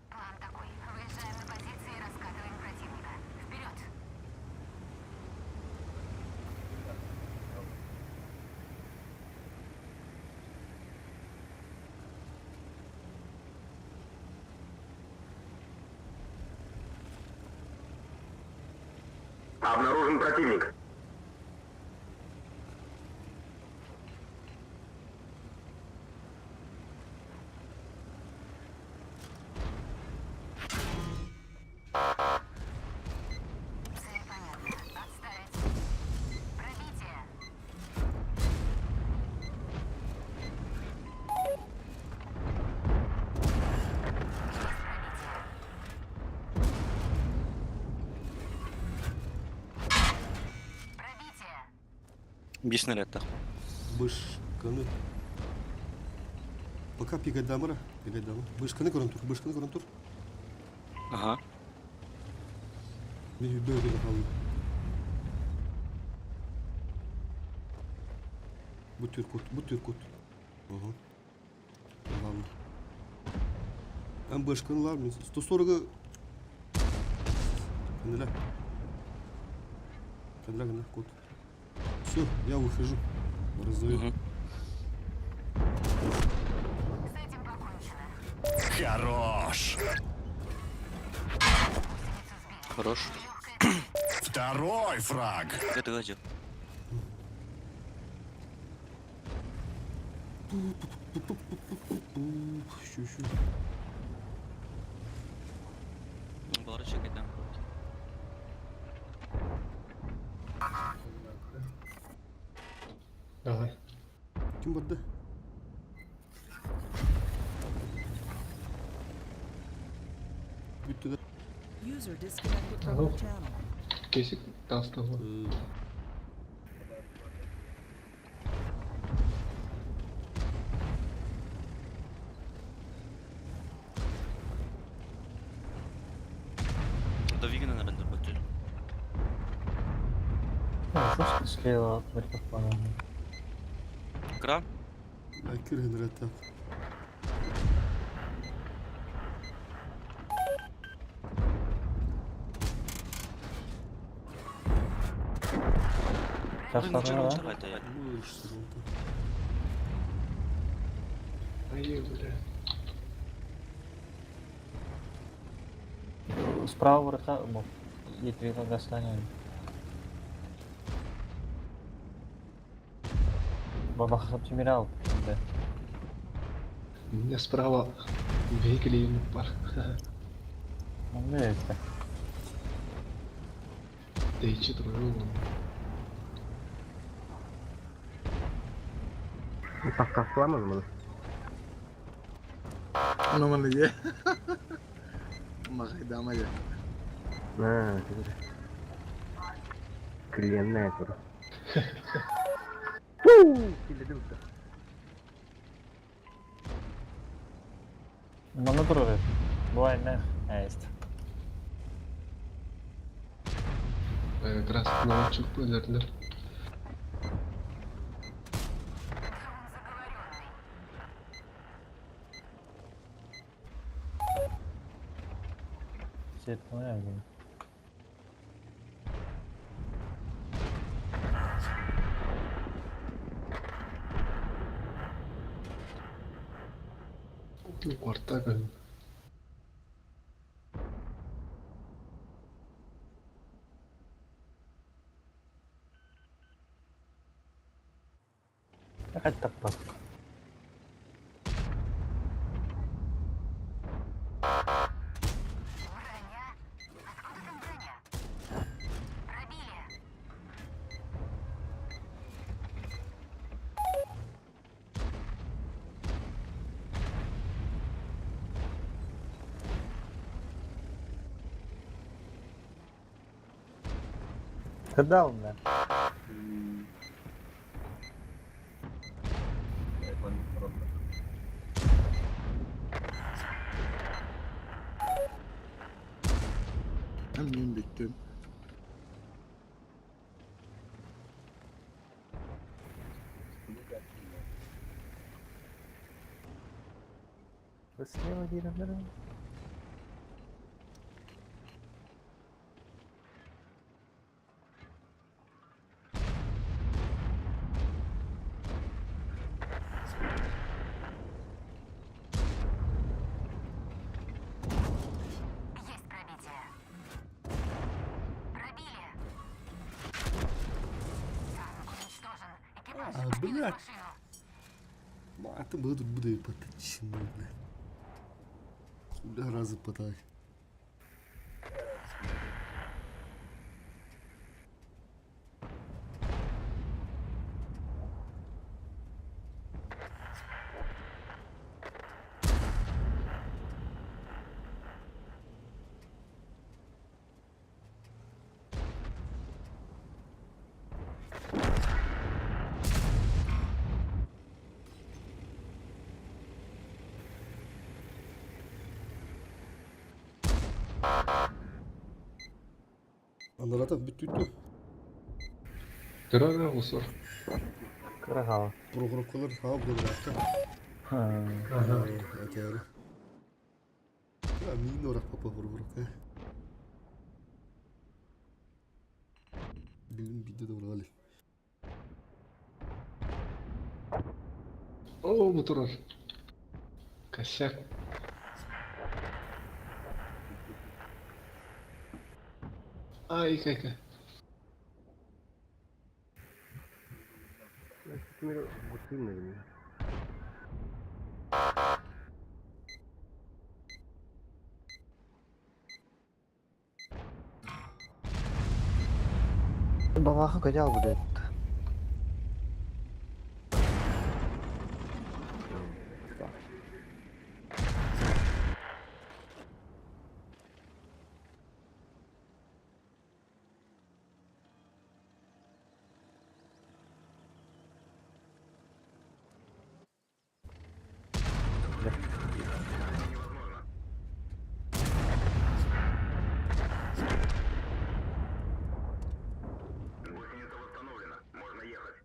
План такой. Выезжаем на позиции и раскатываем противника. Вперед! Обнаружен противник. Цель понятна. Отставить. Пробитие. Есть пробитие. Пробитие. Бес снаряд Бышканы. Пока пигайдамыра. Пигайдамы. Бышканы көрөн тур. Бышканы көрөн тур. Ага. Мен үйбө өтө қалдым. Бу түркут, бу түркут. Ага. Ладно. Эн бышканылар мен 140 Кандыля. Кандыля, кандыля, кот. Все, я выхожу. Раздаю. Угу. С этим покончено. Хорош. Гусеницу сбили. Хорош. Легкая Второй фраг. Это газет. Щу, щу. Балары чекайдан. Давай. Ким барды? Бүттү да. User disconnected from your channel. Кесик тастала. Да Вигана, наверное, баттер. Жестко слева от микрофона. Кра? Акир генерата. Тастала, да? Ай, бля. Справа врага мог. И три достанем. Бабах оптимирал. Да. У меня справа вехикли пар. Ну, это. Да и че трое Такасламын мұны. Ну, маны е. Мағайдама е. А, теперь. Кленная тур. Киледим. Ну, натуры. Бывает, нах. А, есть. Как раз научил пылердер. Дрон заговоренный. Цветной. Квартал. Хайдах Броня? Откуда там броня? Пробили. Когда он, да? Мен бүттүм. Слева диэн. Есть пробитие. Пробили. Танк уничтожен. Экипаж А, покинуть блядь. машину. Маты буду буду поточну, блядь. Бля, разы потай. Анарата бүт-бүт. Кыра усор. Кыра Прохоровкалар хаа буолар. Ага. Этээр. Я мин орах папа прохоровка. Билим бидде да баргали. О, мотор. Косяк. Ай, кайка. Балаха көтө албыт. Гусеница восстановлена. Можно ехать.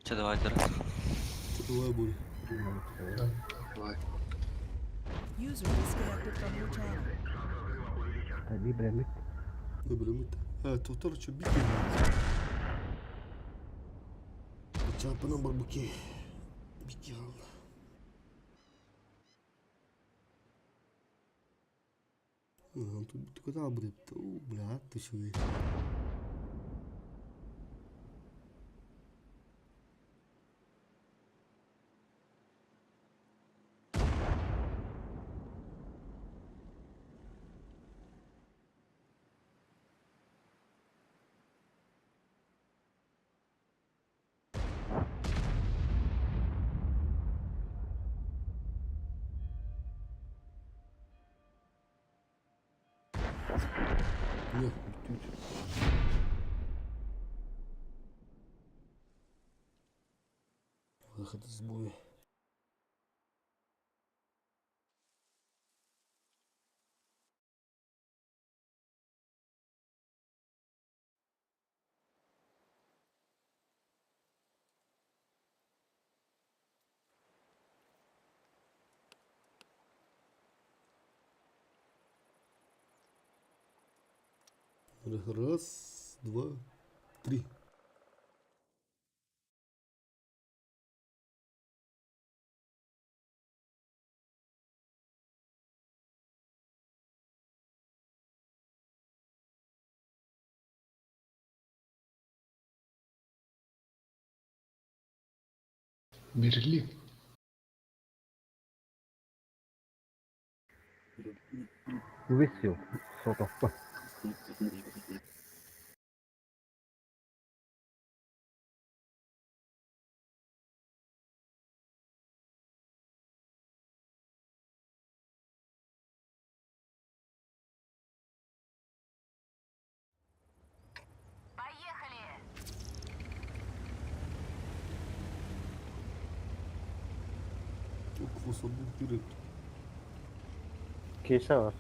Че, давай, дара. Давай, Боря. Давай. User disconnected from your channel. Бибремит. Бибремит. Тотор чо бити. Чапынан бар буки. Бики ал. Тут куда будет? О, бля, ты что? Выход из боя. Раз, два, три. Берлин. Выстрел. Сотовка. Поехали! Кособу киреп. Кейсе var.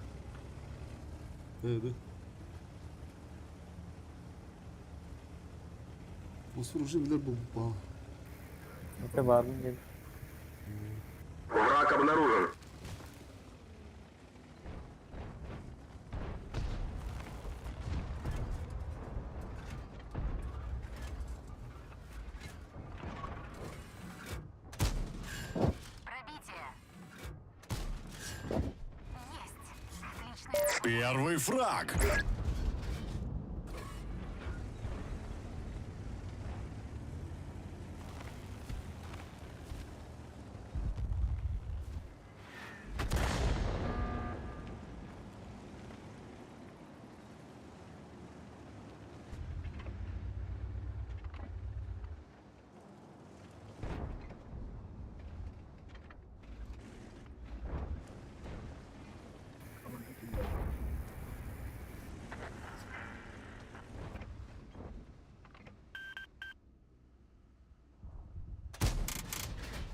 Evet. Fosfor уже билер бу ба. Это var mı? Gel. Враг обнаружен. Пробитие! Есть! Отличная работа. Первый фраг.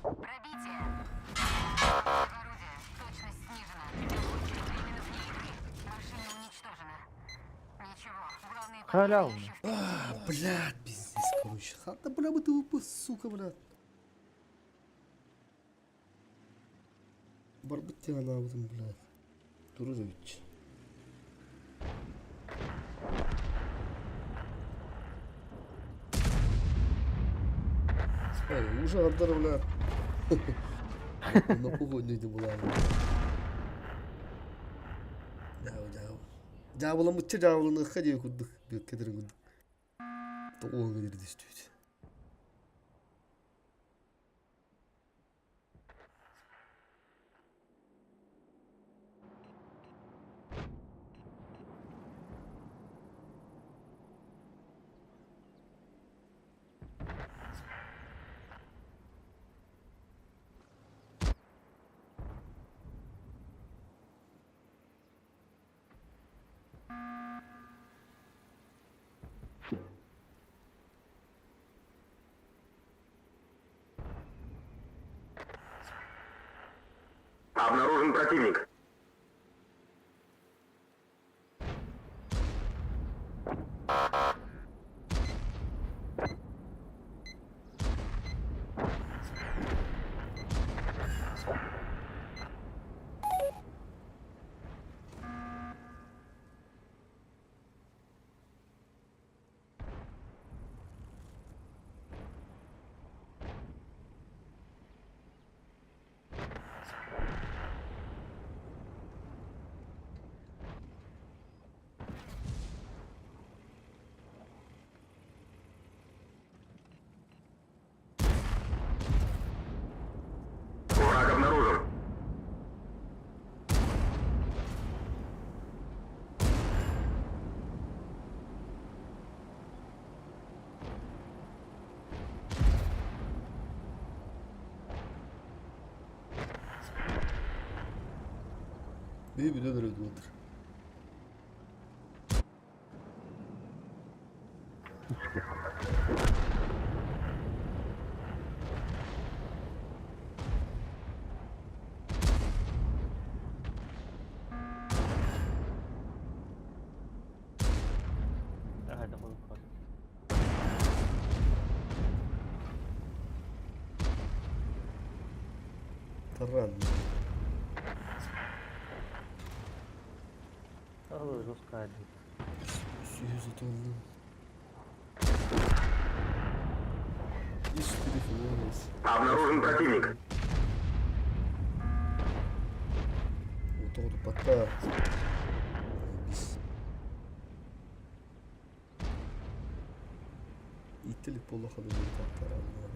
Пробитие! Орудие. Точность снижена. Легкие временно вне игры. Машина уничтожена. Ничего, главные Халяв. победы еще впереди. А, блядь, пиздец, короче. Хата, бля, бы ты, сука, блядь. Барбыт тебя на этом, блядь. Турузович. Ай, уже отдар, блядь. На погодне не была. Дау, дау. Дявола мытча дяволаны ходи кудык, кетер кудык. Тоғын кедер дестүйді. Обнаружен противник. Враг обнаружен. Bir bir ödür ödür. Таран. Ой, жестко один. Сүүс отоннум. Ис телефонус. Обнаружен противник. Утуурбата. Бис. Иттилик буоллахха тараннар.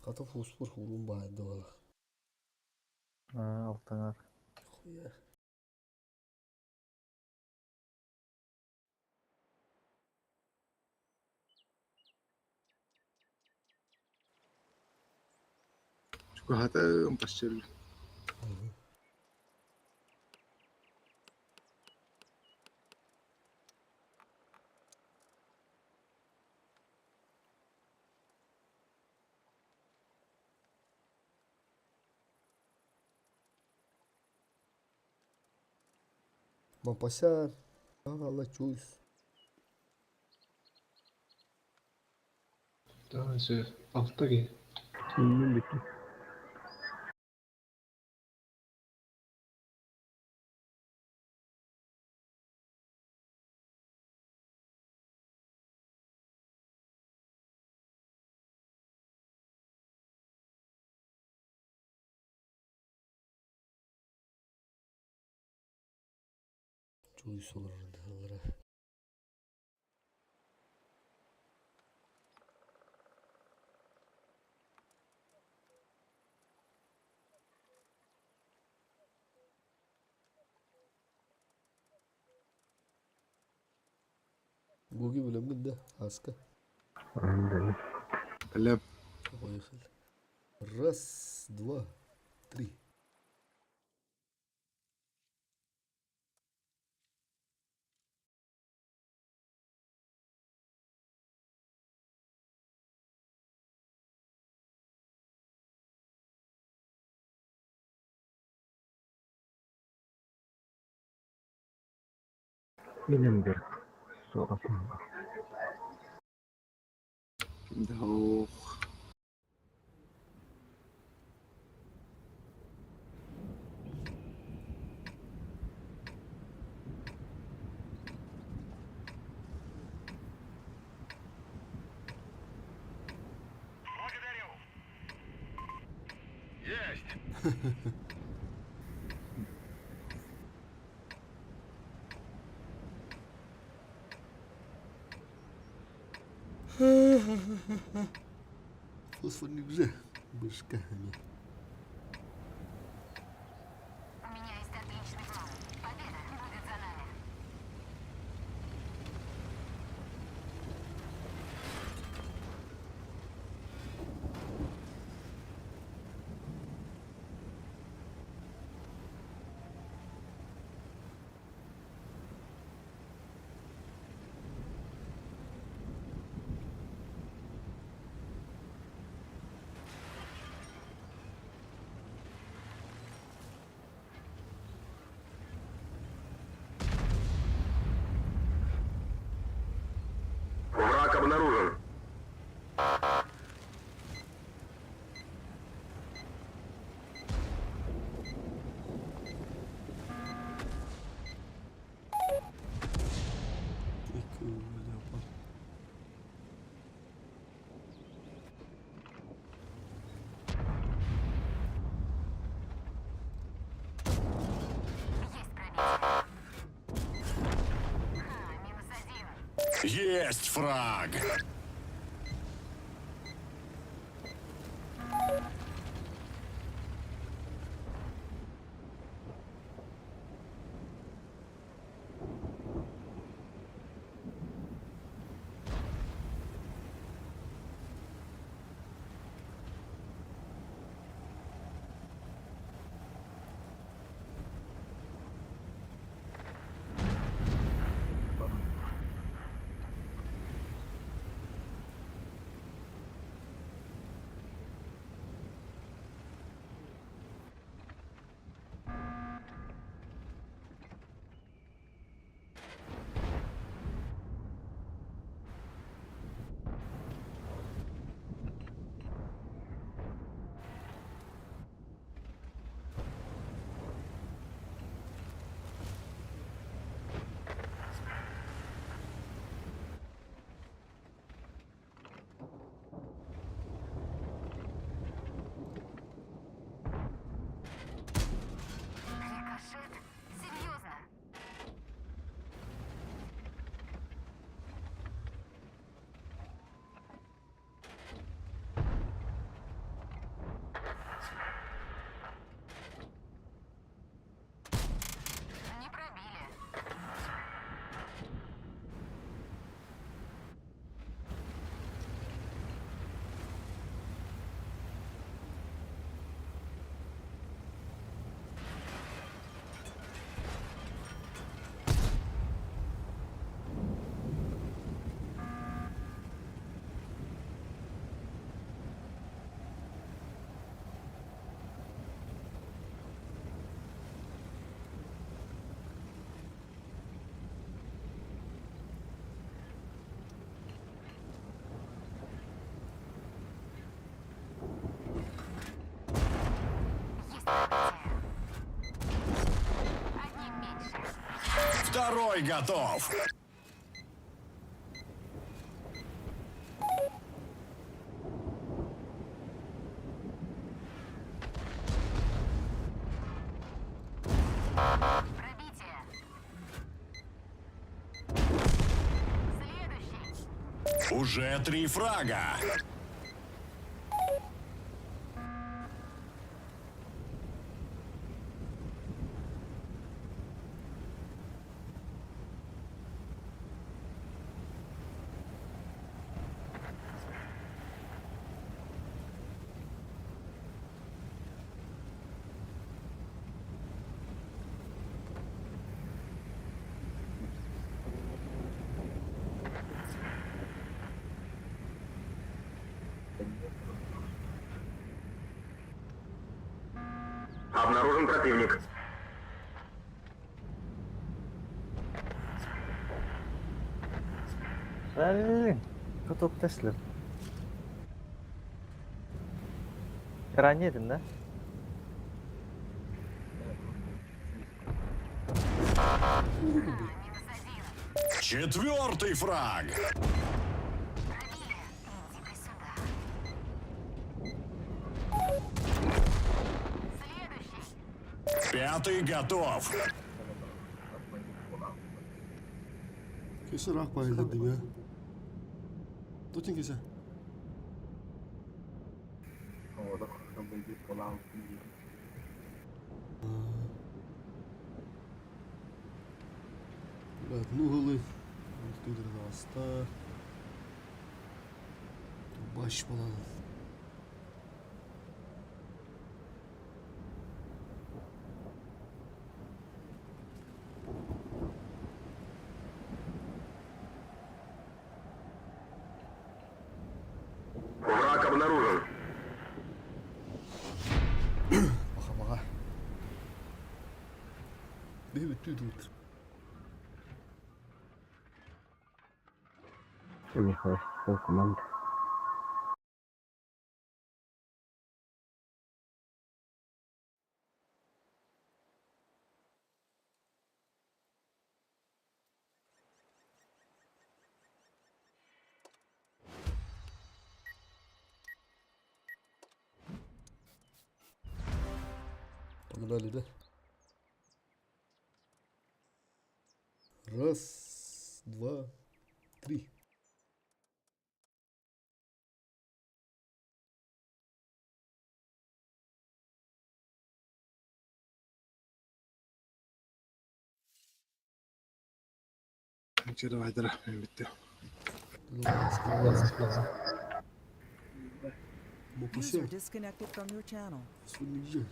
Хата фосфор хуурун баайда бала. А, алтаңар. Хуя. Чугаһатым пасчерлю. Мапася ала чуйс. Да, все. Алта ки. Мен бүттүм. Чуйс олорор. Гуги билемин да, аска. Билем. Поехали. Раз, два, три. Миненберг. Соғатын. Да, ох. Есть! Фосфорник же. Башками. У меня есть отличный план. Победа будет за нами. Враг обнаружен. Есть пробитие. Ха, минус один. Есть фраг! Второй готов. Уже три фрага. Обнаружен противник. Блин, Кутуп Теслер. Ранее, да? Четвертый фраг. Пятый готов. Кесе rak bayıldı ya. Tutun kese. Блядь, ну гылы. Тут аста. Баш баланы. Враг обнаружен. Баха баха. Bir тут. Михаил, команда. Погнали, да? Раз, два, три. Давай, давай, bitti. User disconnected from your channel. Сегодня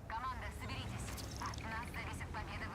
Команда, соберитесь. От нас зависит победа.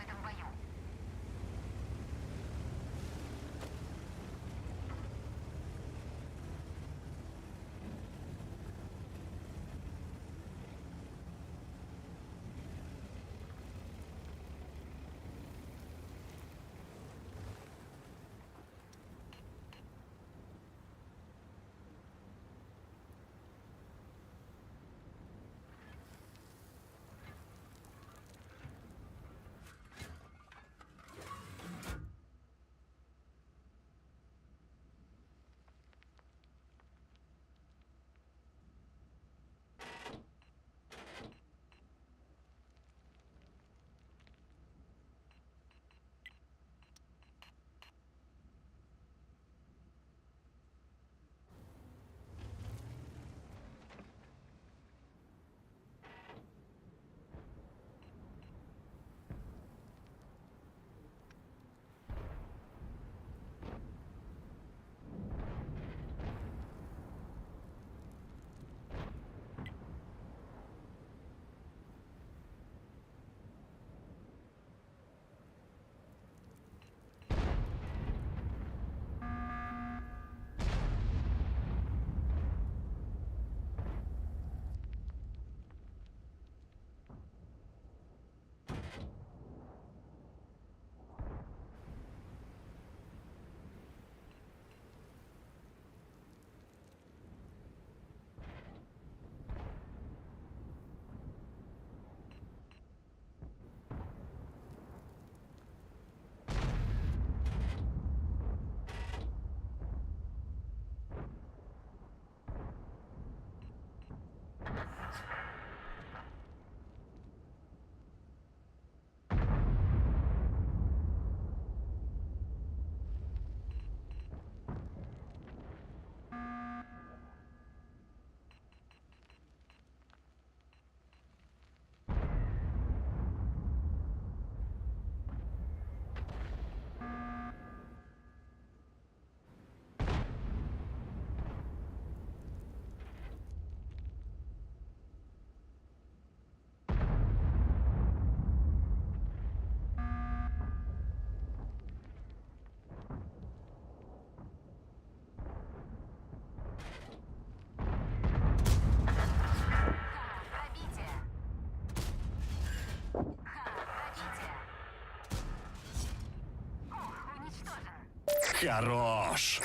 Хорош!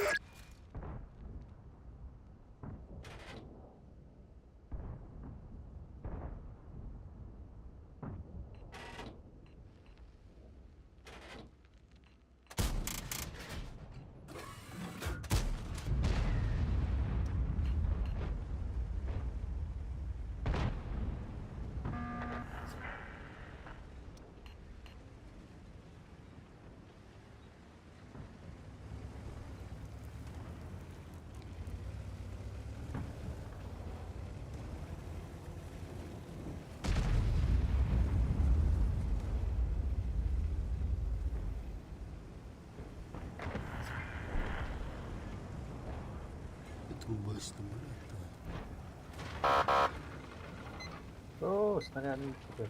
Трубачно, блядь. О, снаряд теперь.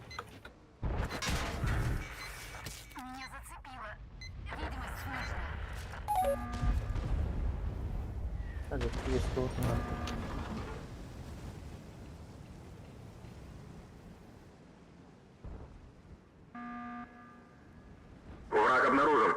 Меня зацепило. Видимость снижена. Так, есть тут Враг обнаружен.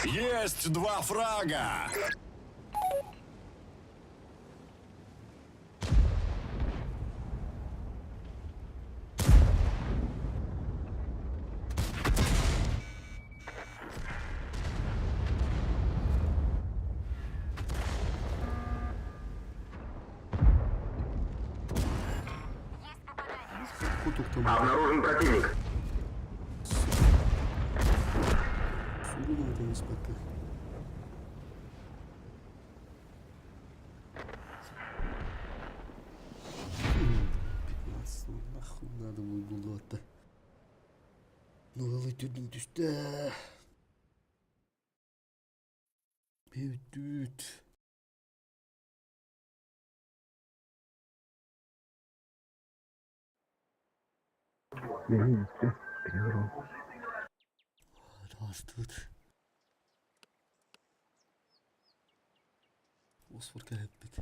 Есть два фрага! Обнаружен противник. Суругун көмүспэккэ. Пятнадцать, ну нахуй надо было гуллуотта. Ну ылый түрдүн түстэ. Бүттүүт. Астыбыт. Освор кэһэппит.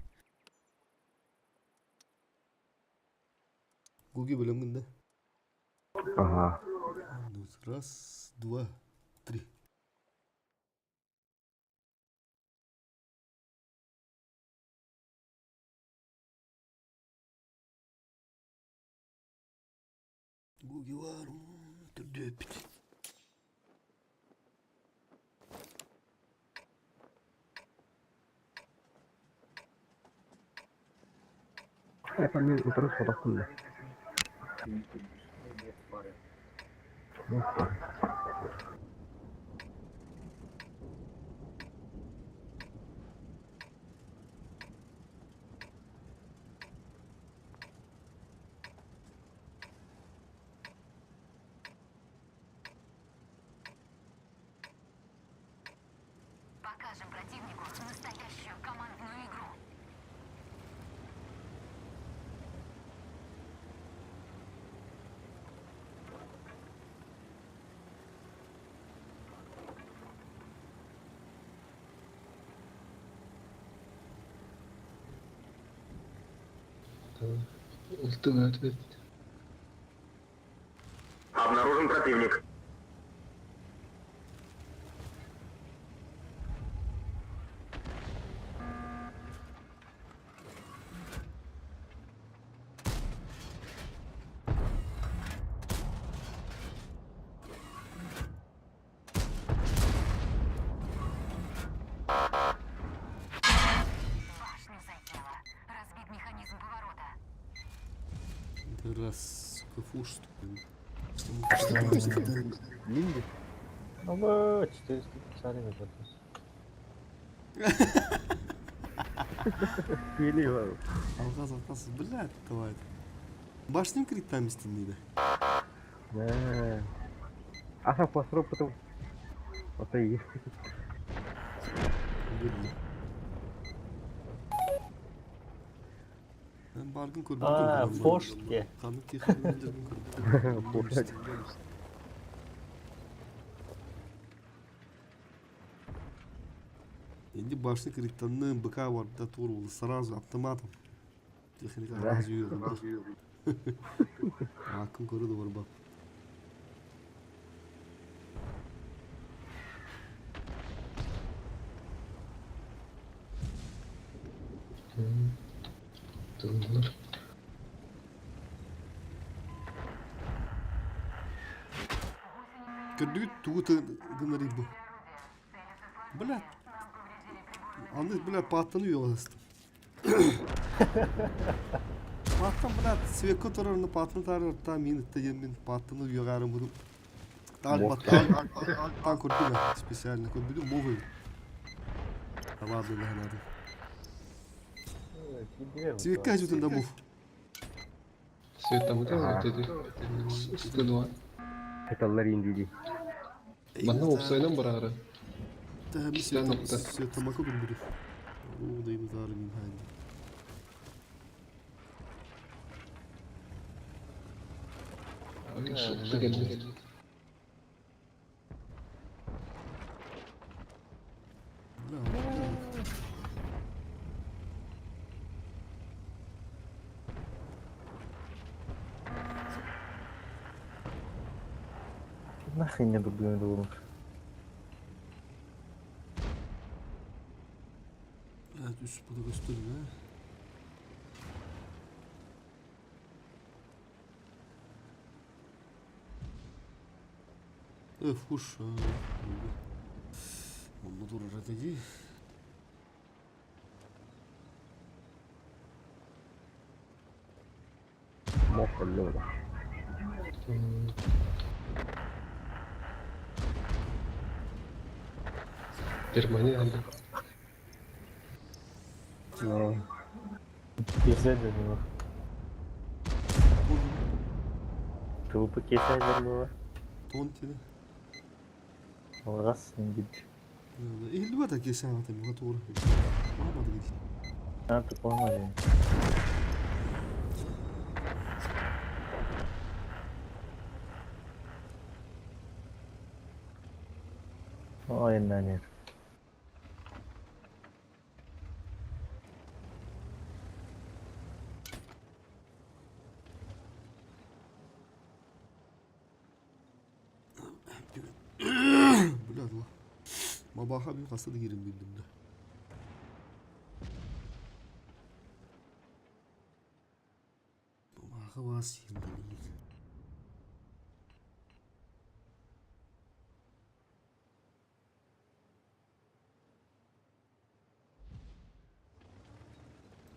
Гуги бөлөмгүн да? Ага. Ну, раз, два, три. Гуги бар, түрдүөппүт. Это мен утырып сотақпын да. Покажем противнику настоящую командную игру. Ультыга ответ. Обнаружен противник. Башню задело. Разбит механизм поворота. Раз, сука, фуш, Ну, ба, 450 выпадет. Алгаз, алгаз, блядь, давай. Башню критами стенили. Аса посру потом. Вот и Видно. Ben bargın көрбөтүм. А, фошке. Қаны техниканы көрбөтүм. Инди башня кырыктанным, быка барда тур сразу автоматом. Техника сразу үйе Акын көрү да барбап. Тыллар. Көрдүгүт тугу гынарый бу? Бля. Аны, бля, паттаны үйе Паттан, бля, свекко турарны паттан тарыр та мин итте мин паттаны үйе буду. Тан көрдүм специально көрдүм мовы. Ладно, да, надо. Свекка жүтінде мув. Свет там это dedi. 102. Хаталлар индиди. Манна опсайдан барары. Кистен нокта. Свет тамака bildirir. O da imzarı min hadi. Шылты келді. Нахрен не дубину думал. Evet üst bunu gösterme. Öf kuş. Onu durur hadi. Мох алло. Германия алды. Ну, Кесер было. Трупы кесер было. Тонтini. Алғас ингит. Ehli da geçen hafta mı doğru. Olmadı gidiyor. Artık olmadı. Aynen. Бля, ла. Мабаха bir хасады girin bildim de. Мабаха вас yılda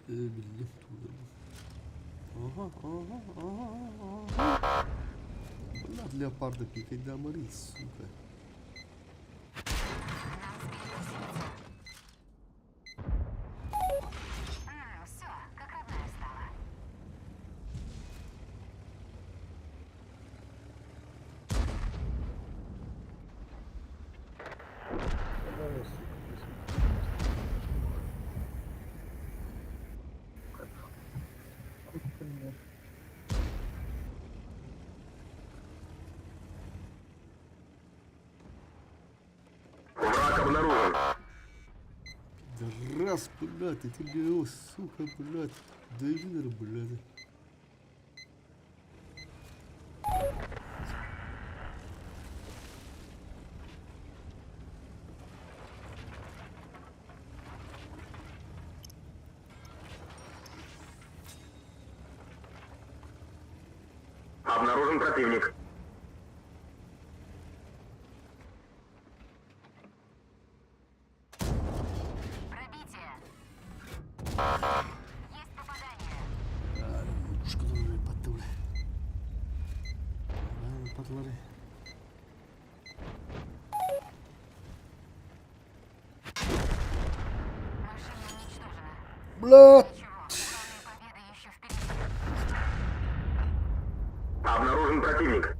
Bildim tuğdurma. Aha aha aha aha. Блядь, леопарда пикать да морить, сука. Все, как родная стала. Враг обнаружен. Пидорас, блядь, ты тебе, сука, блядь. Дайвинер, блядь. Обнаружен противник. Пробитие. Есть попадание. Пушка durur patlı Patları. Машина уничтожена. Блядь! Ничего, главная победа еще впереди. Обнаружен противник.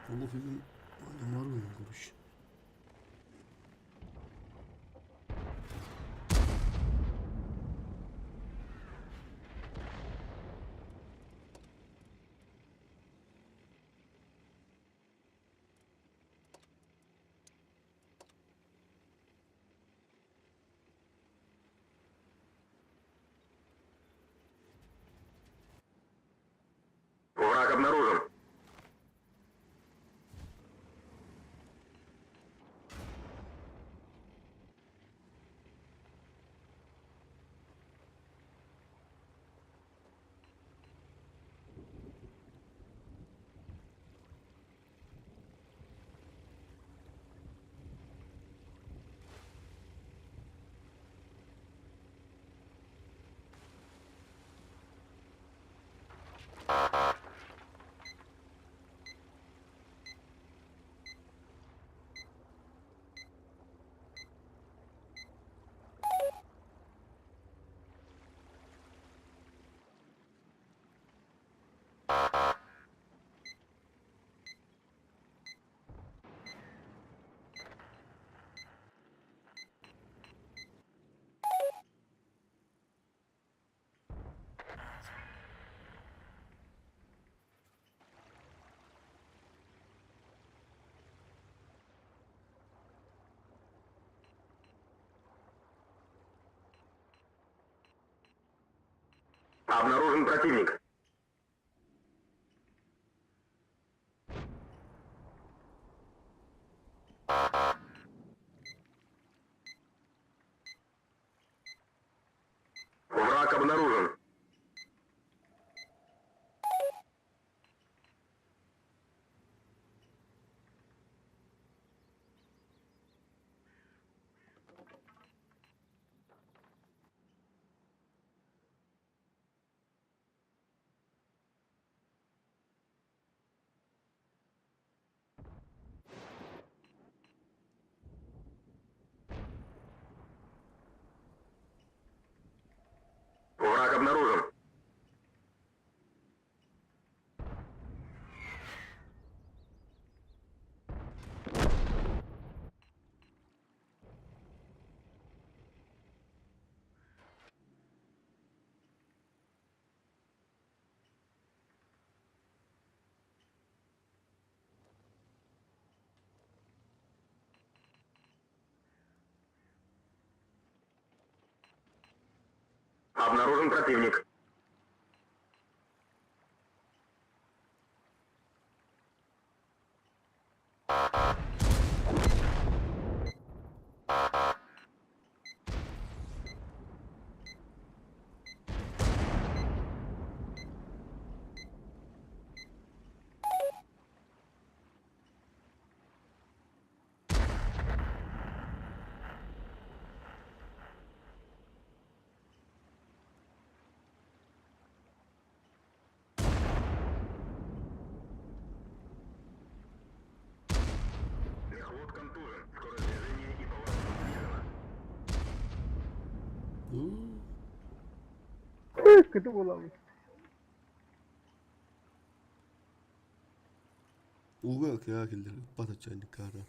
Allah bizim adamlar var короче. обнаружен. Обнаружен противник. Враг обнаружен. Враг обнаружен. Обнаружен противник. Мехвод контужен. Скорость движения и поворот снижена. Kötü буолабыт. Уга кыа киллер патачанникара.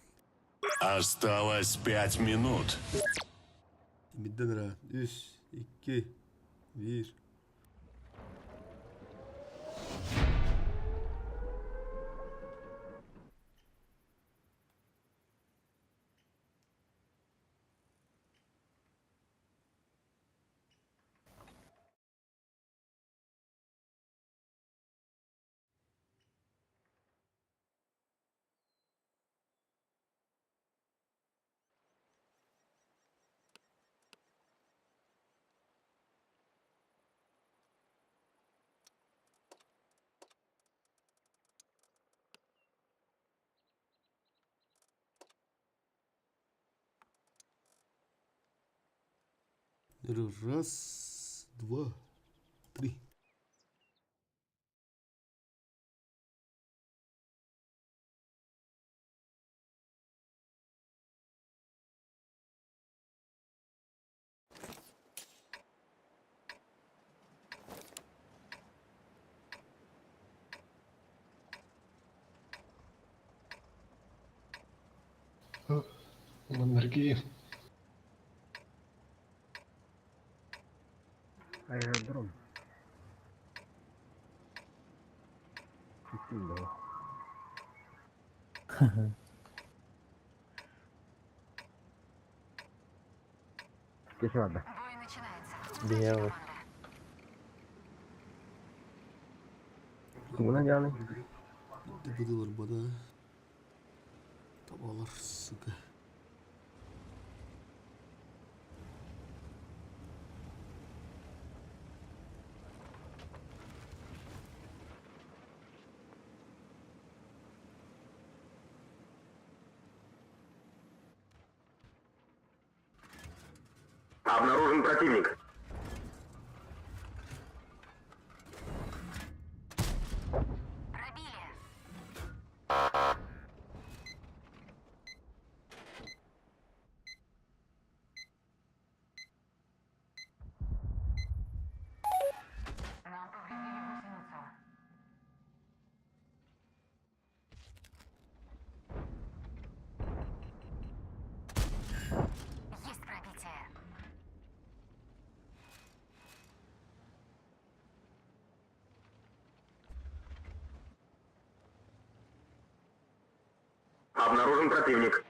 Осталось 5 минут. Мидден ра. Үс, икки, биир. Раз, два, три. Маннаргиев. Аэродром. Киттим да. Кеше барда. Бой начинается. Белый. Тугунан дьаалый? Биирдэ быдыларбада табалар сука. Обнаружен противник. Пробили. Нам повредили гусеницу. Есть пробитие. Обнаружен противник.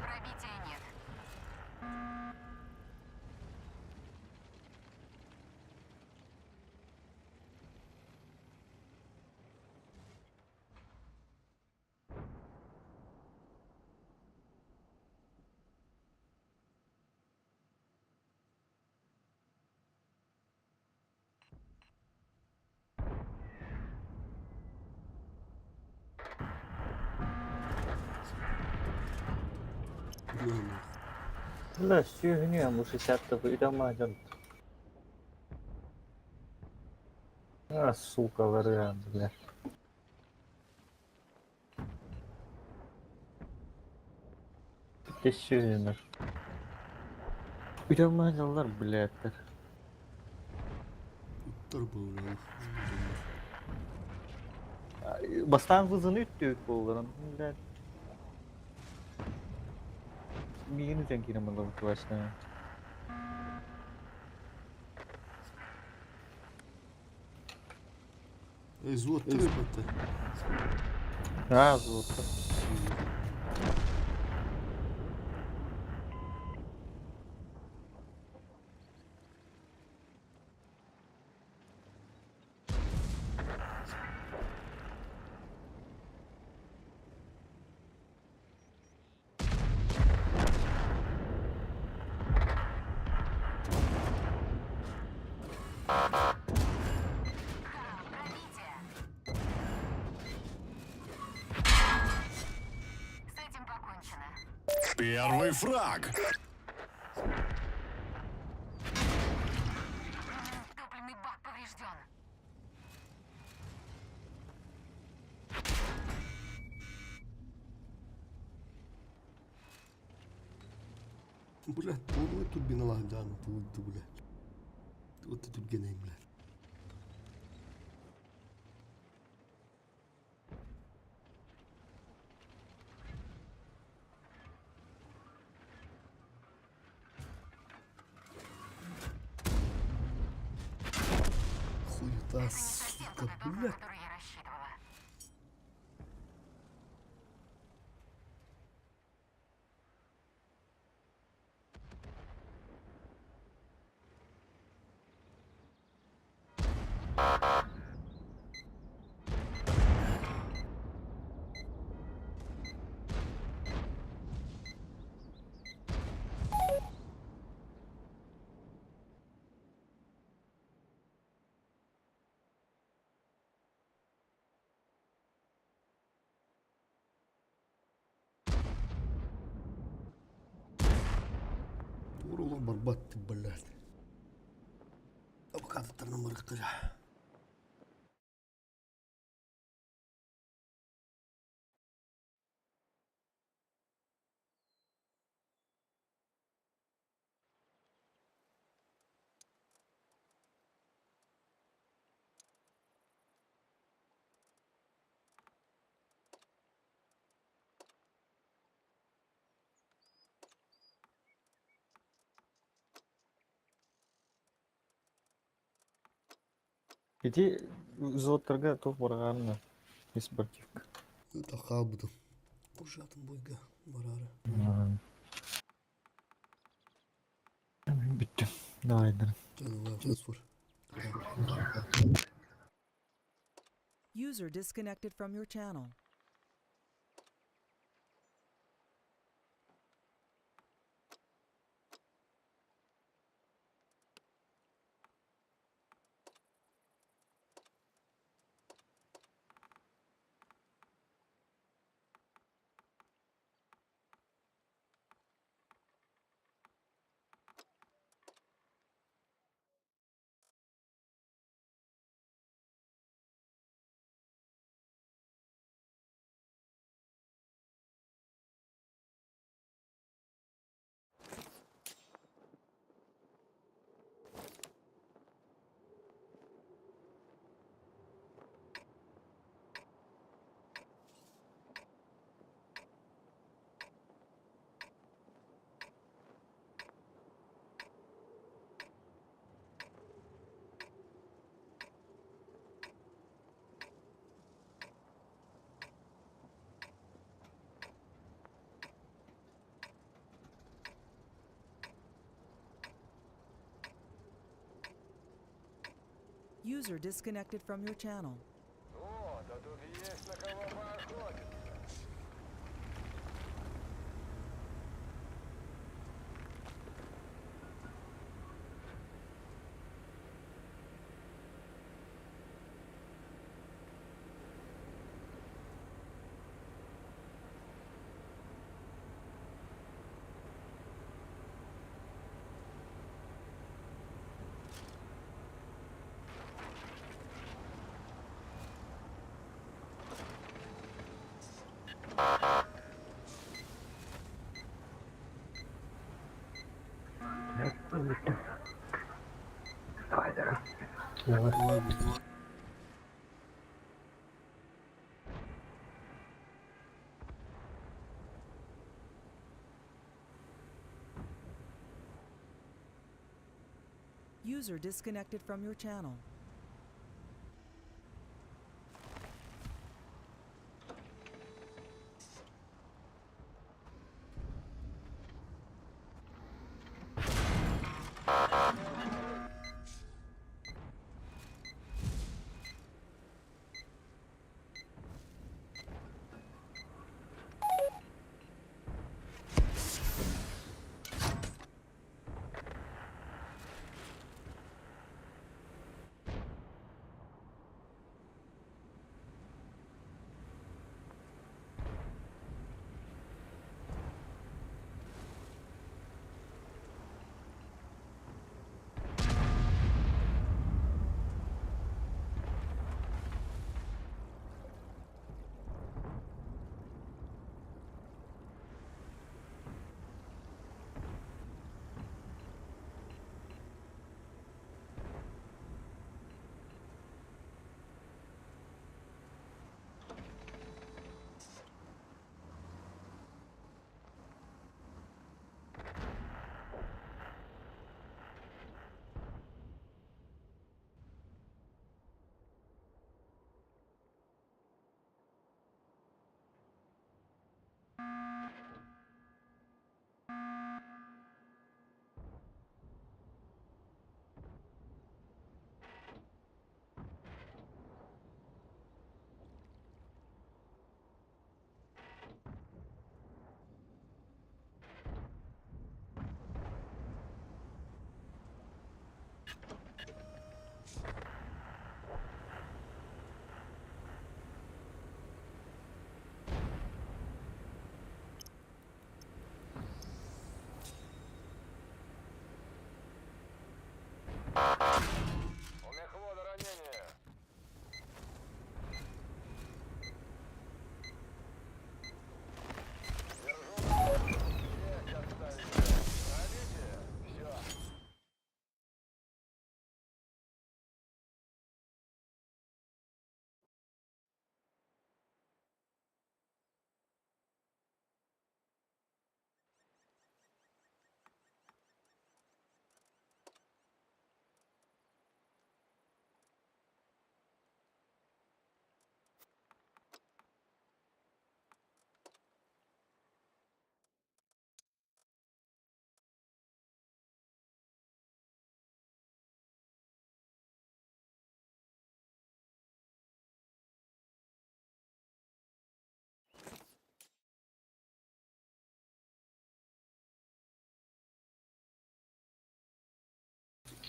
Пробития нет. Бля, сүөһүнү бу 60 үтэ дьон. А, сукалары, бля. Тесүнү. Үтэ дьоннор, блядь. Уттар буолар. Бастаан вызыны үттүбүт буолларан, блядь. Миигин үтэн киирэн балабыт вачна. Эй, золото ребята. А, золото. С этим покончено. Первый фраг. Топливный бак поврежден. Блядь, буолуой турбиналаах тугуйду, блядь. Вот ты тургеней, блядь. Хуета, сука, блядь. Который я рассчитывала. Туурулук барбат, блядь. Авокадоттарынан барыктыр. Ити взводтарга туох барҕаанна спортивка. Хаалбытым. Ужатын бойга бараары. Бүттүм. Давай, Давай, User disconnected from your channel. User disconnected from your channel. О, да тут есть на кого поохотиться. Давай, давай. Давай. User disconnected from your channel.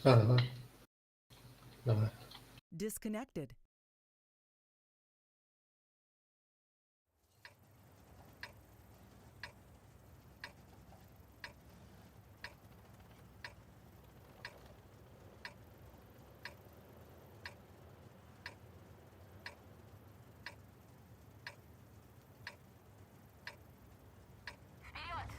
Ага. Давай. Disconnected. Вперед!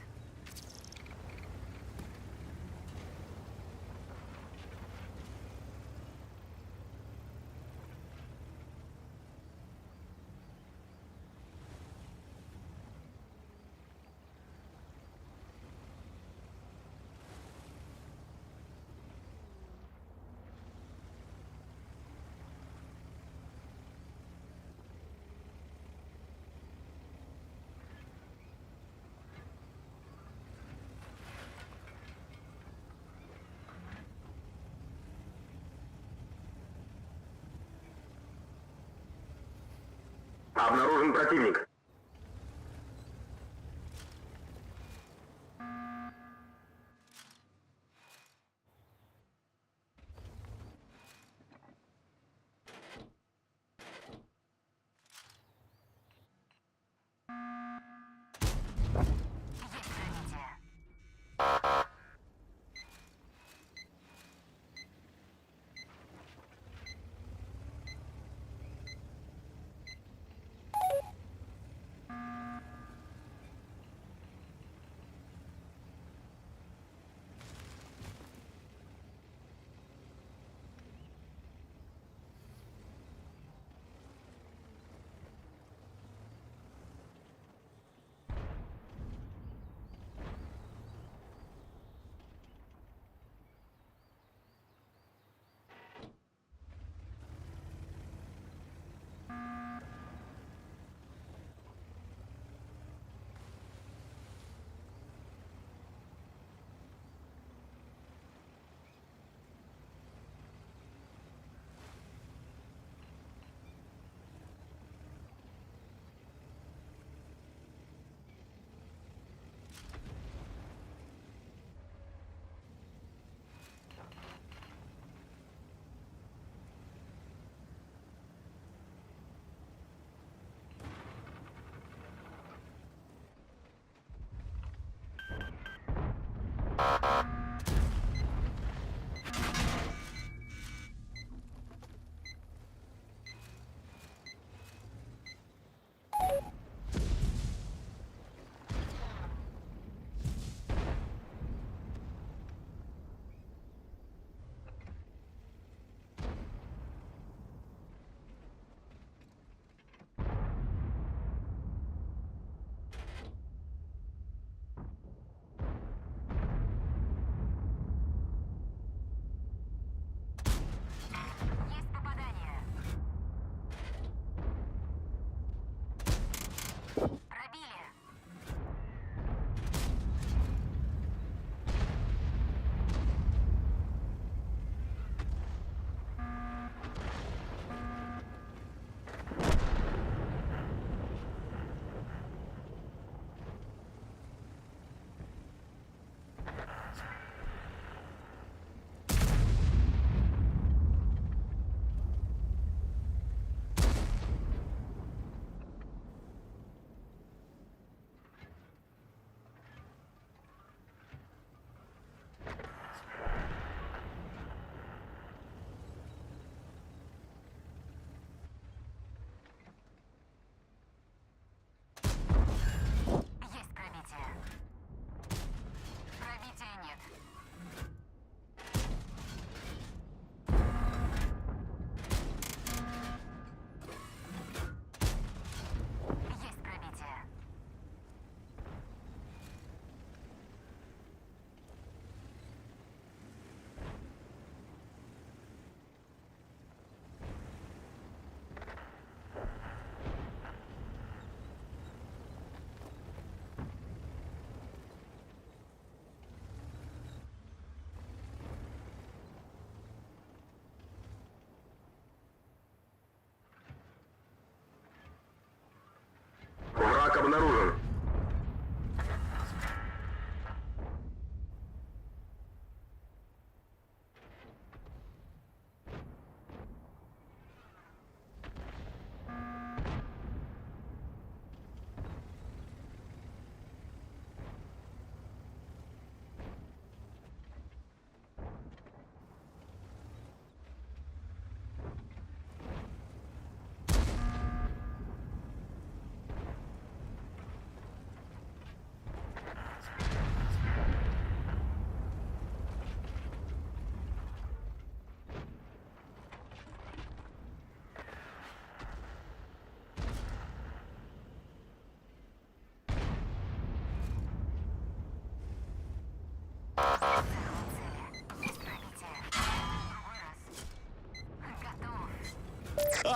Обнаружен противник. Есть пробитие.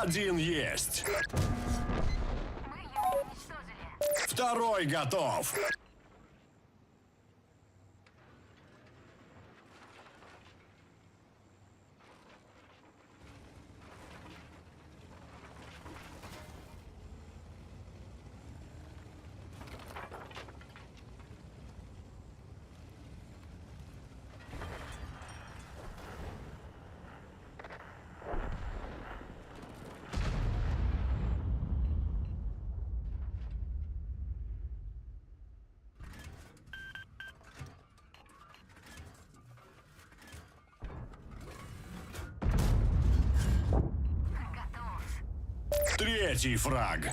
Один есть. Второй готов. Третий фраг.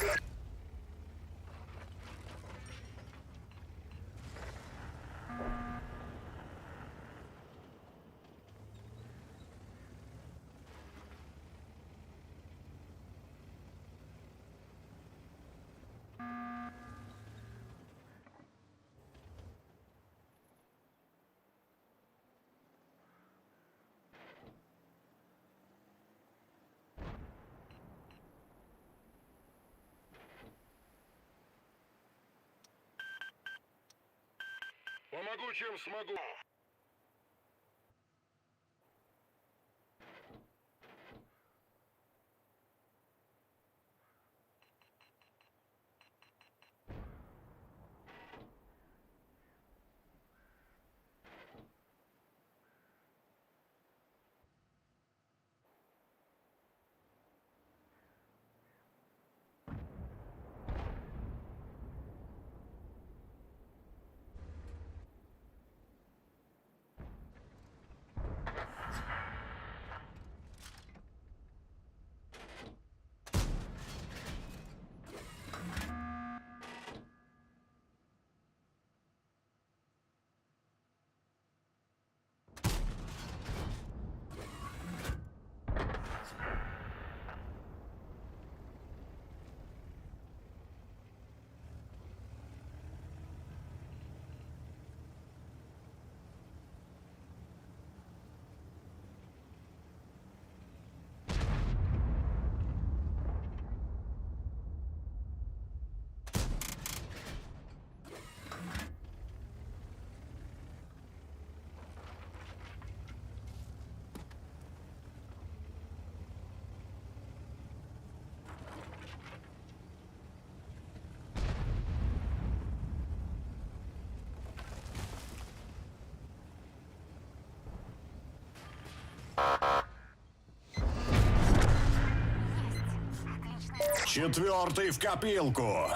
Помогу, чем смогу. Четвертый в копилку.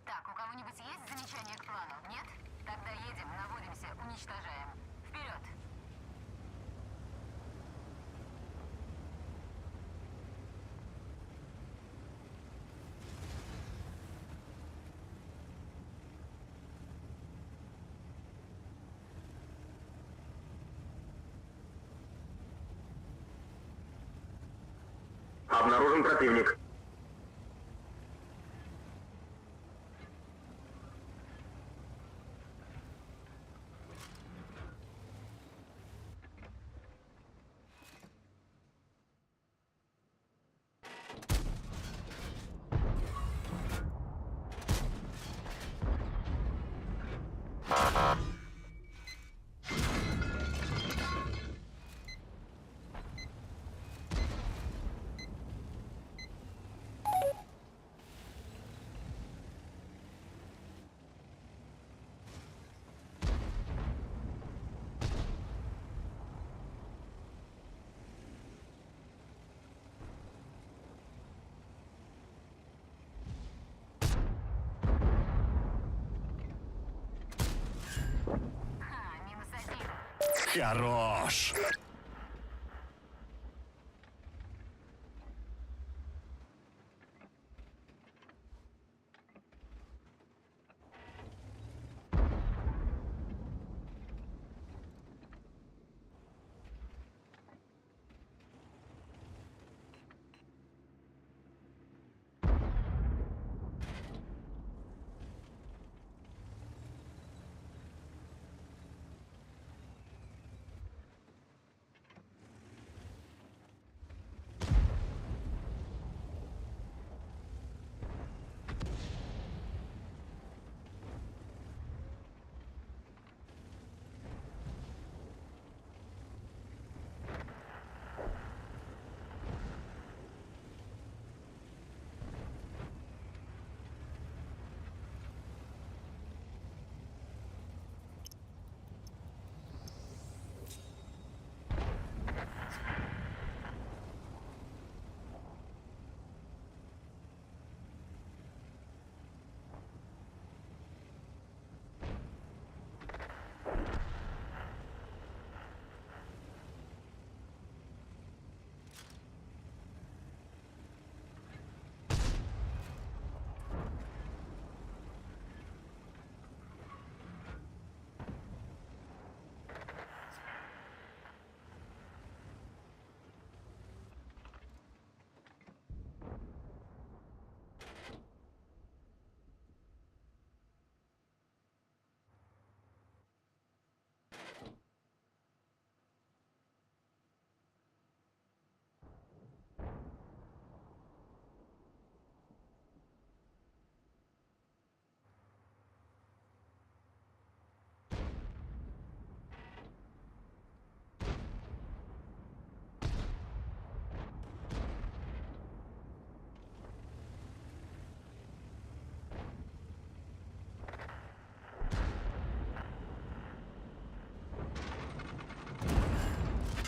Так, у кого-нибудь есть замечания к плану? Нет? Тогда едем, наводимся, уничтожаем. Вперед! Обнаружен противник. Хорош!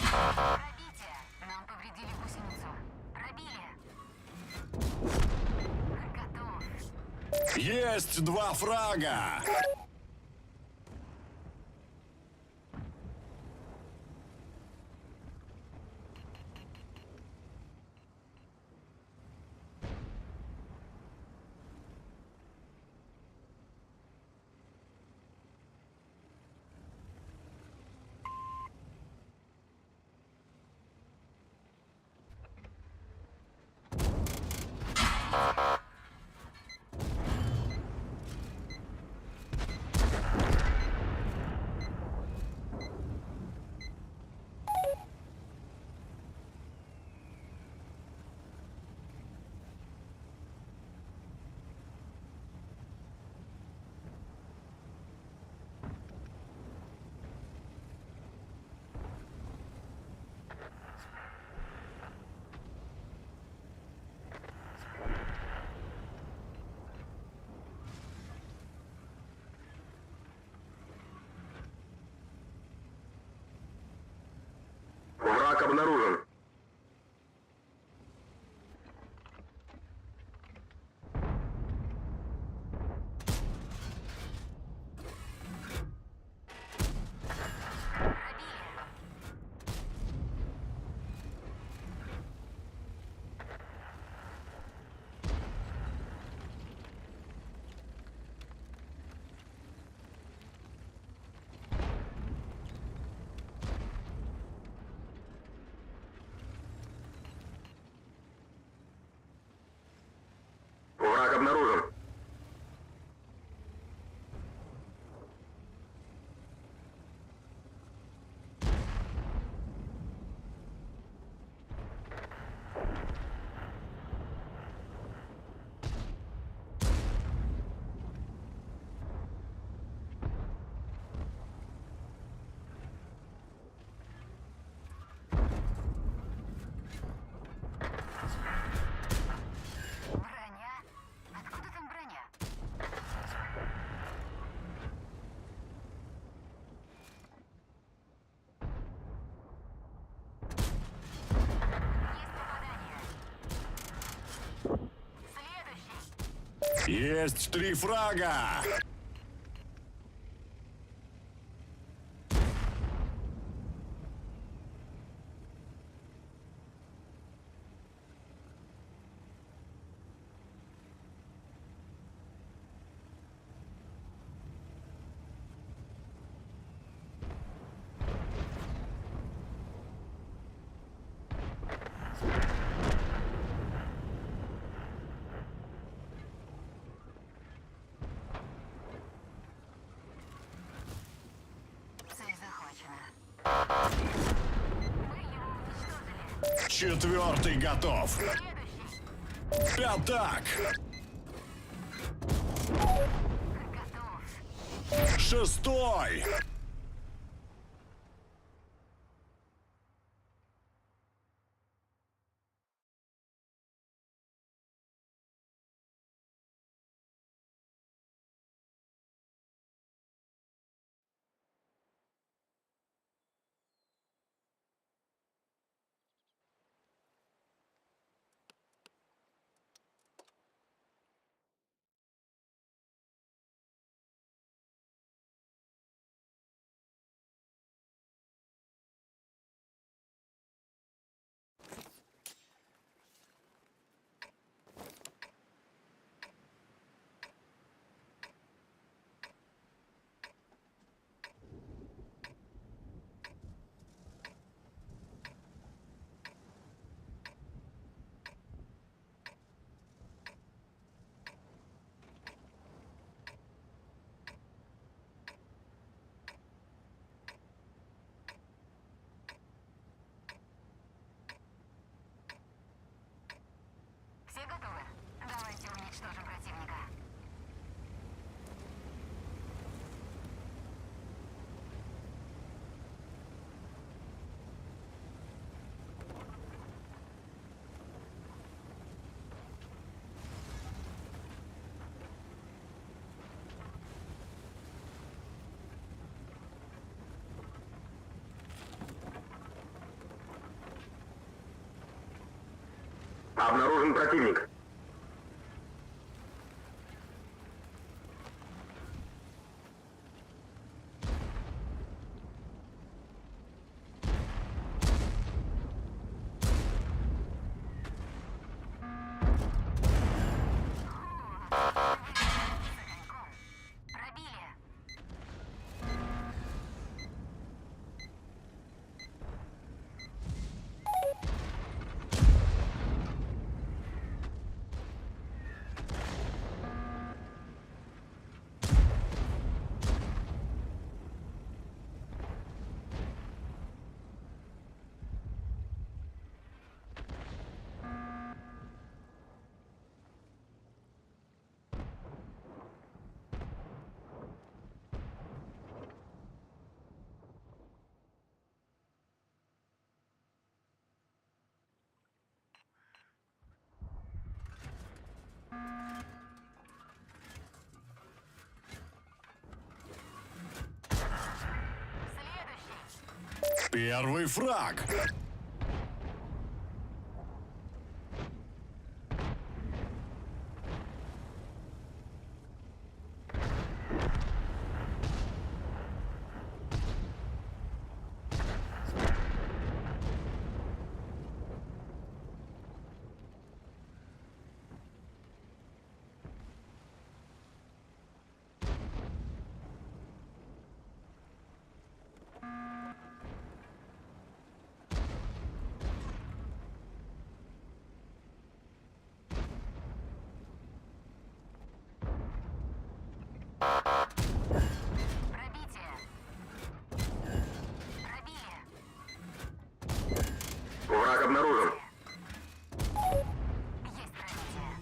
Пробитие! Нам повредили гусеницу. Пробили! Готов! Есть два фрага! Враг обнаружен. Враг обнаружен. Броня? Откуда там броня? Есть попадание. Следующий. Есть три фрага! Четвертый готов. Пятак. Шестой. Все готовы? Давайте уничтожим противника. Обнаружен противник. Пробили. Первый фраг. Пробитие. Пробили. Враг обнаружен. Есть пробитие.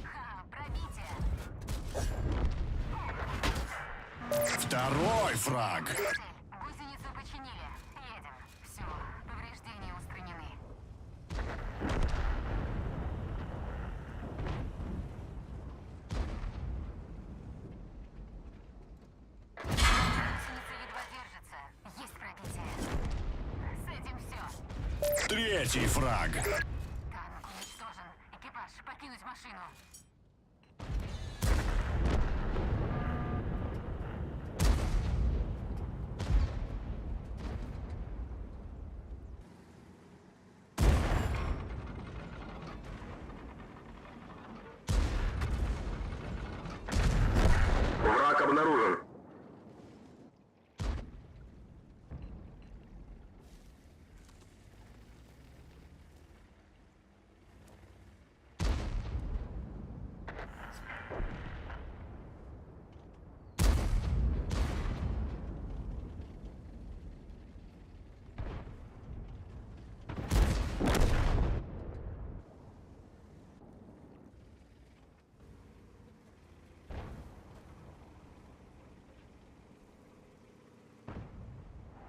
Ха, пробитие. Второй фраг. Цель. Гусеницу починили. Едем. Все. Повреждения устранены. Гусеница едва держится. Есть пробитие. С этим все. Третий фраг. Танк уничтожен. Экипаж, покинуть машину. обнаружен.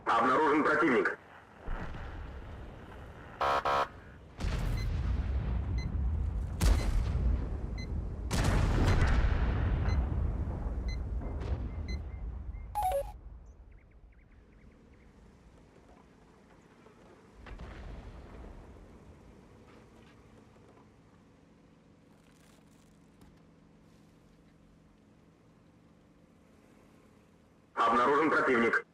Обнаружен противник. Обнаружен противник.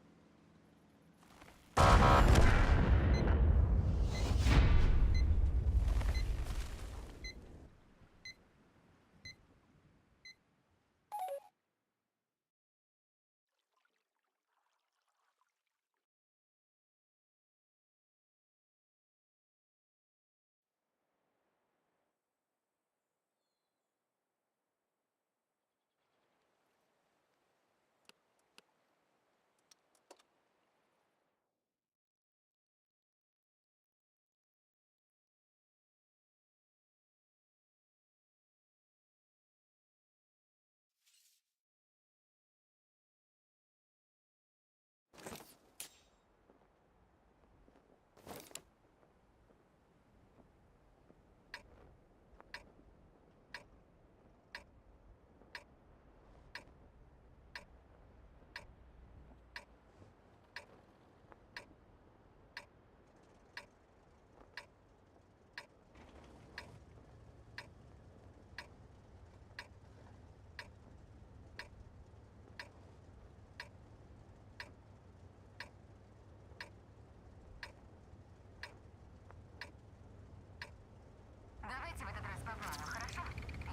Давайте в этот раз по плану, хорошо?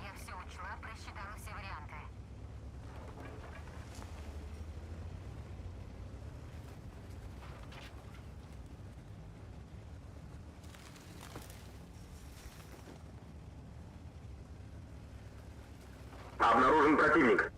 Я все учла, просчитала все варианты. Обнаружен противник.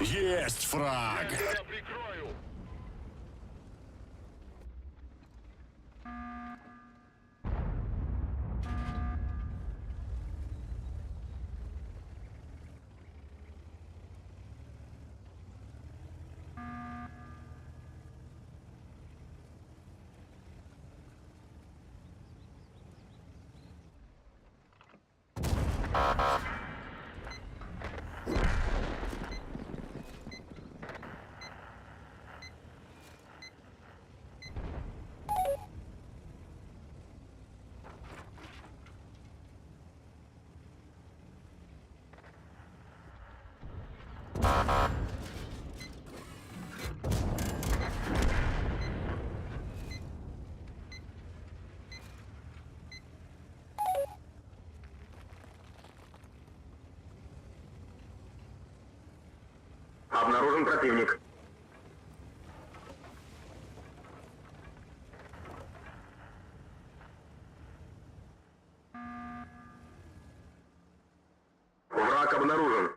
Есть фраг! Обнаружен противник. Враг обнаружен.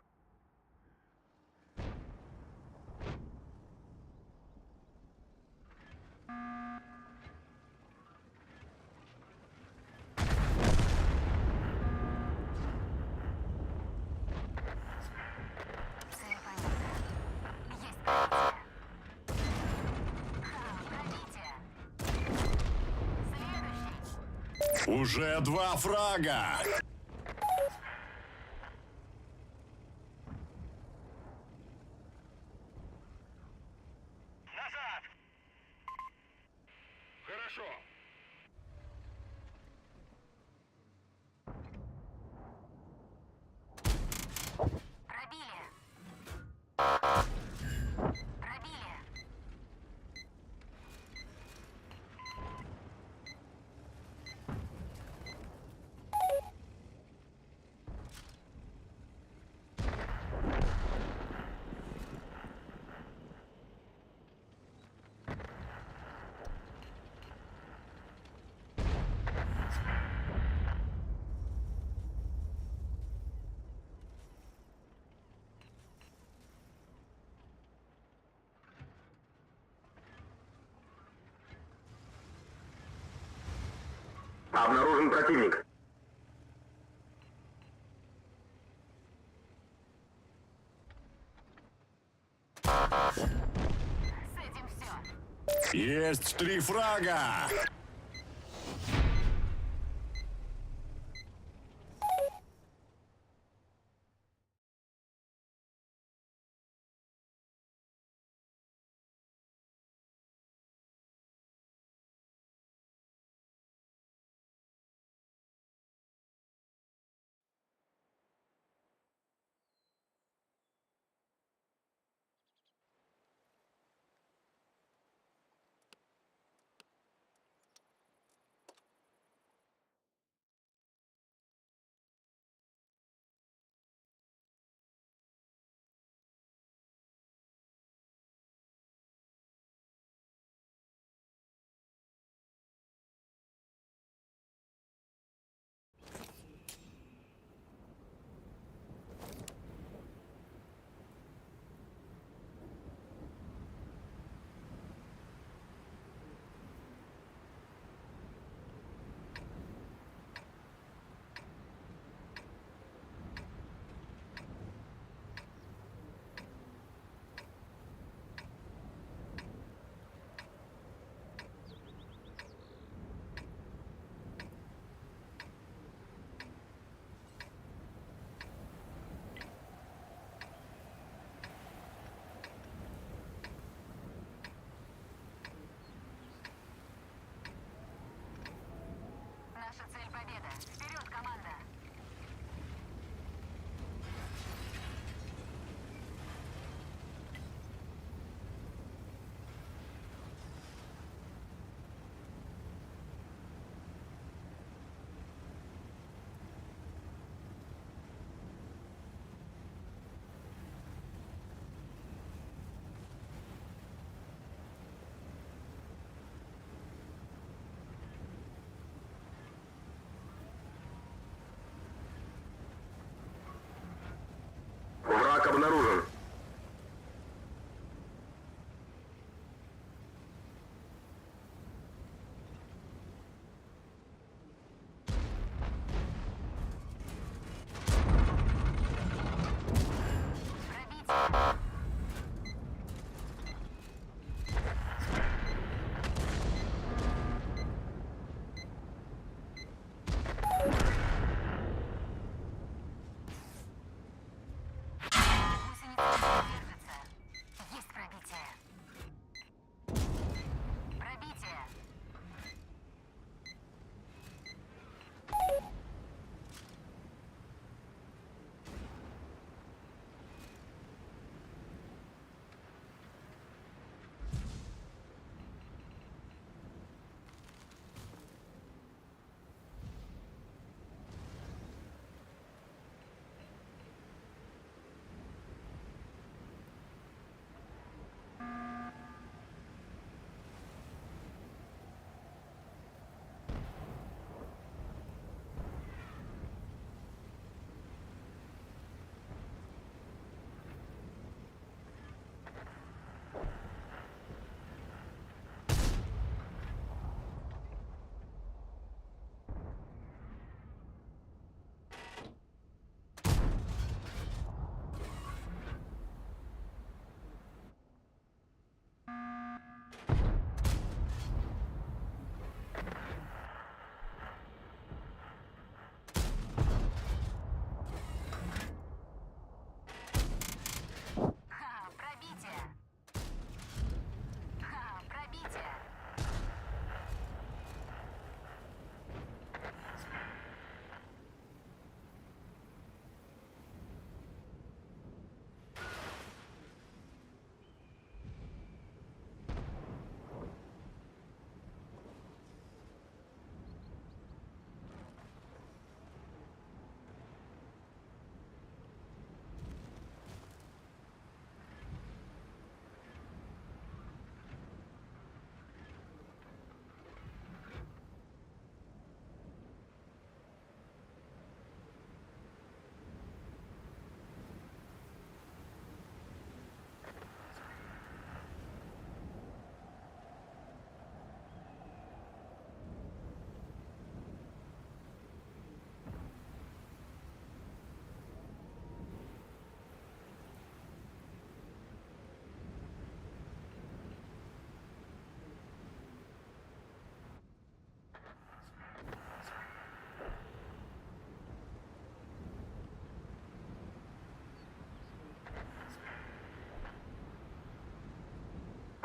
Цель понятна. Есть пробитие. Ха, пробитие. Следующий. Уже два фрага! Назад! Хорошо. Пробили. Пробили. Обнаружен противник. С этим все. Есть три фрага! Наша цель победа. Вперед, команда! Враг обнаружен.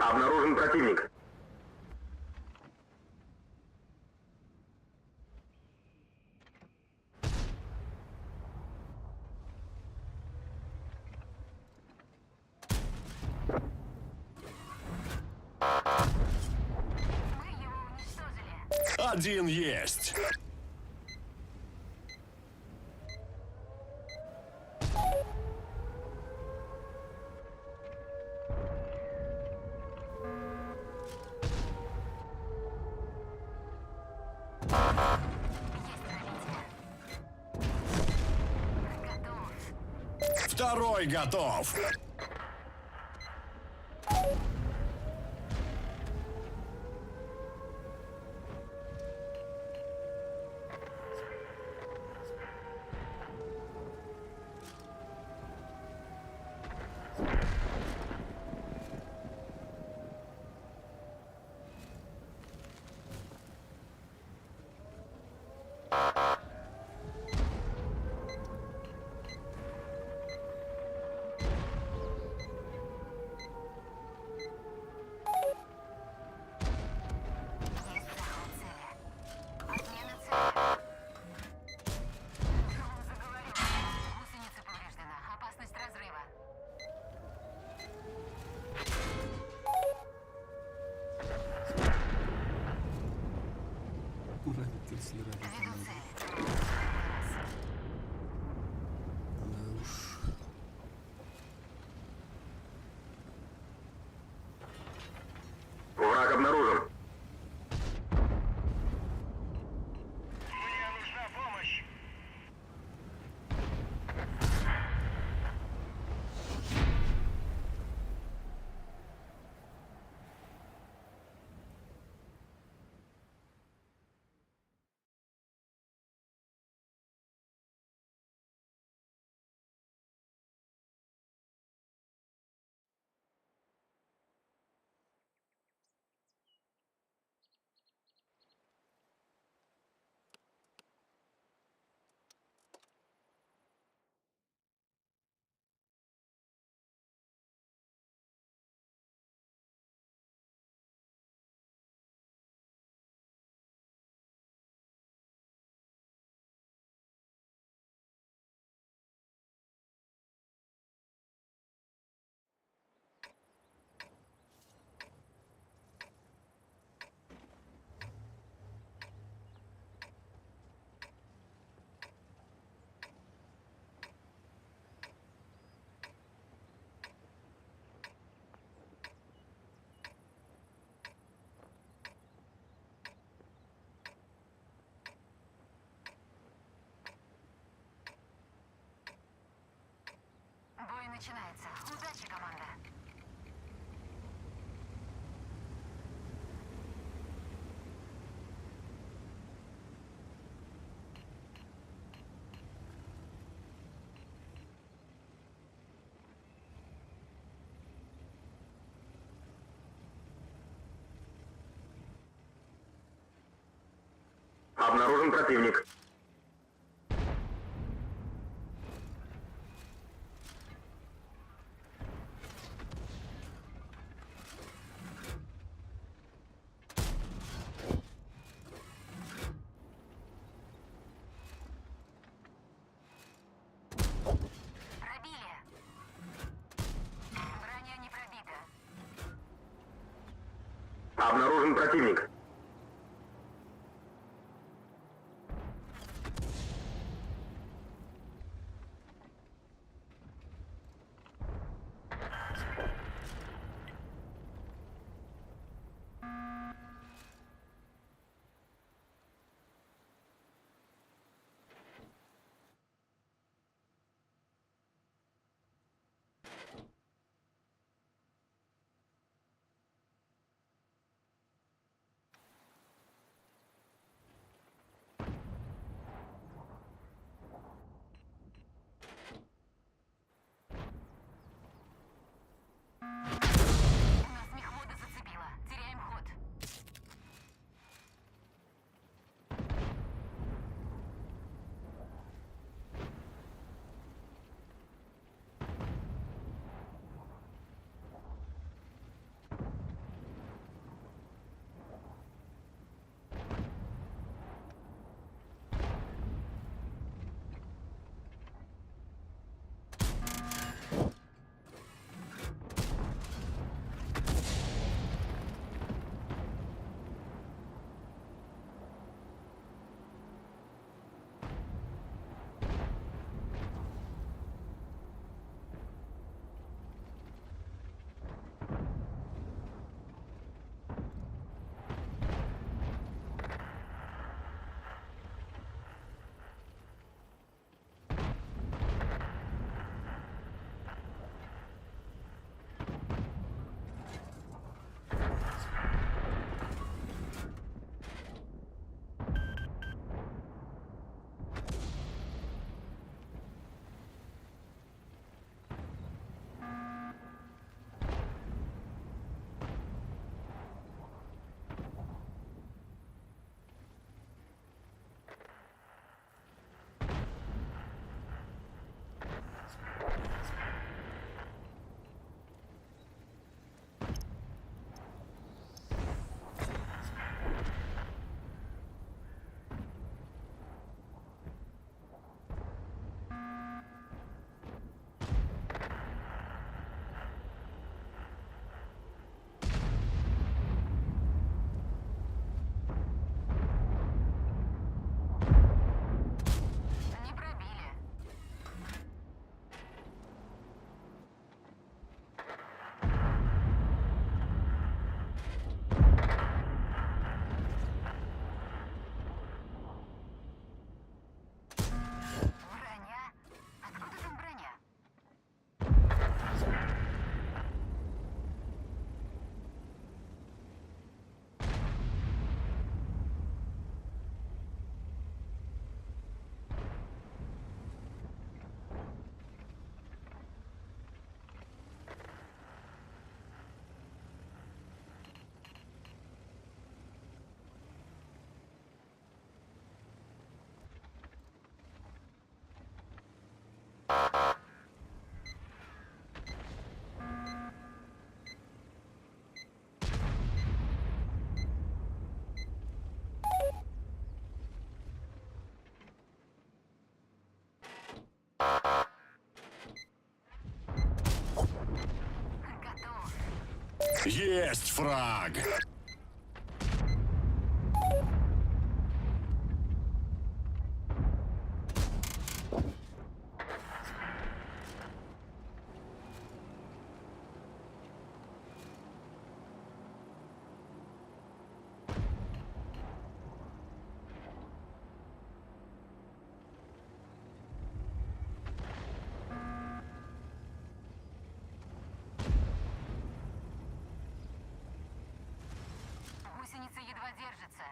Обнаружен противник. Один есть. Второй готов. Гусеница повреждена. Опасность разрыва. Да уж. Враг обнаружен. Бой начинается. Удачи, команда. Обнаружен противник. Пробили. Броня не пробита. Обнаружен противник. Есть фраг! Гусеница едва держится.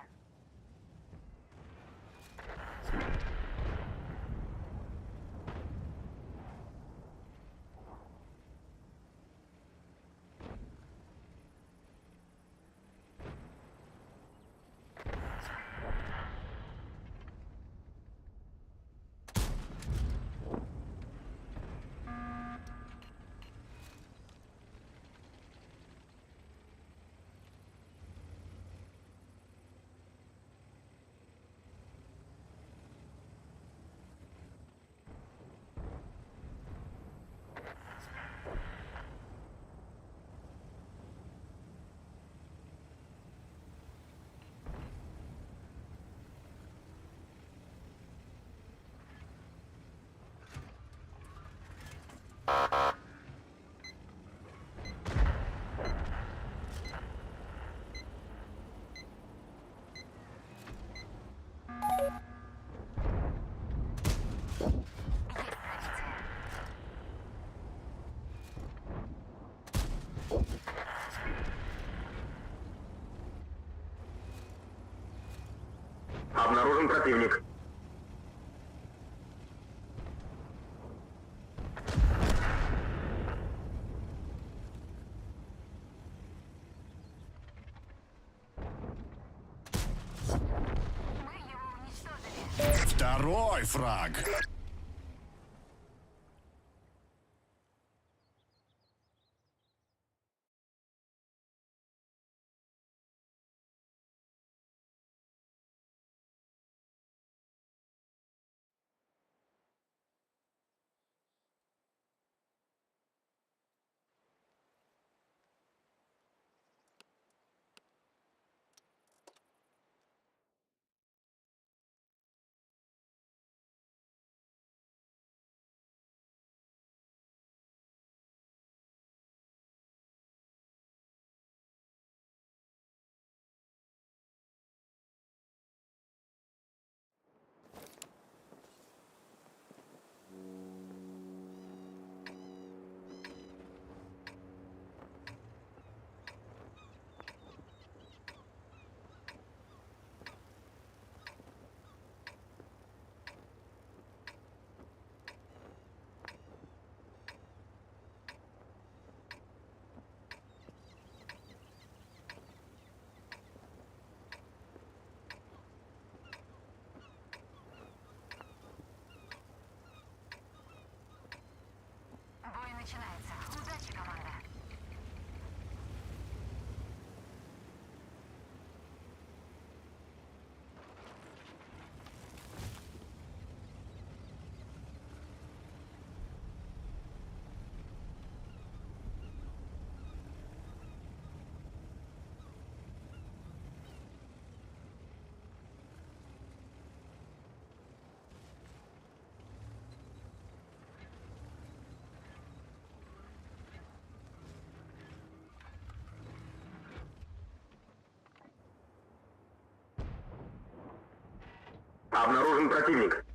Обнаружен противник. Второй фраг! Бой начинается. Удачи, команда. Обнаружен противник.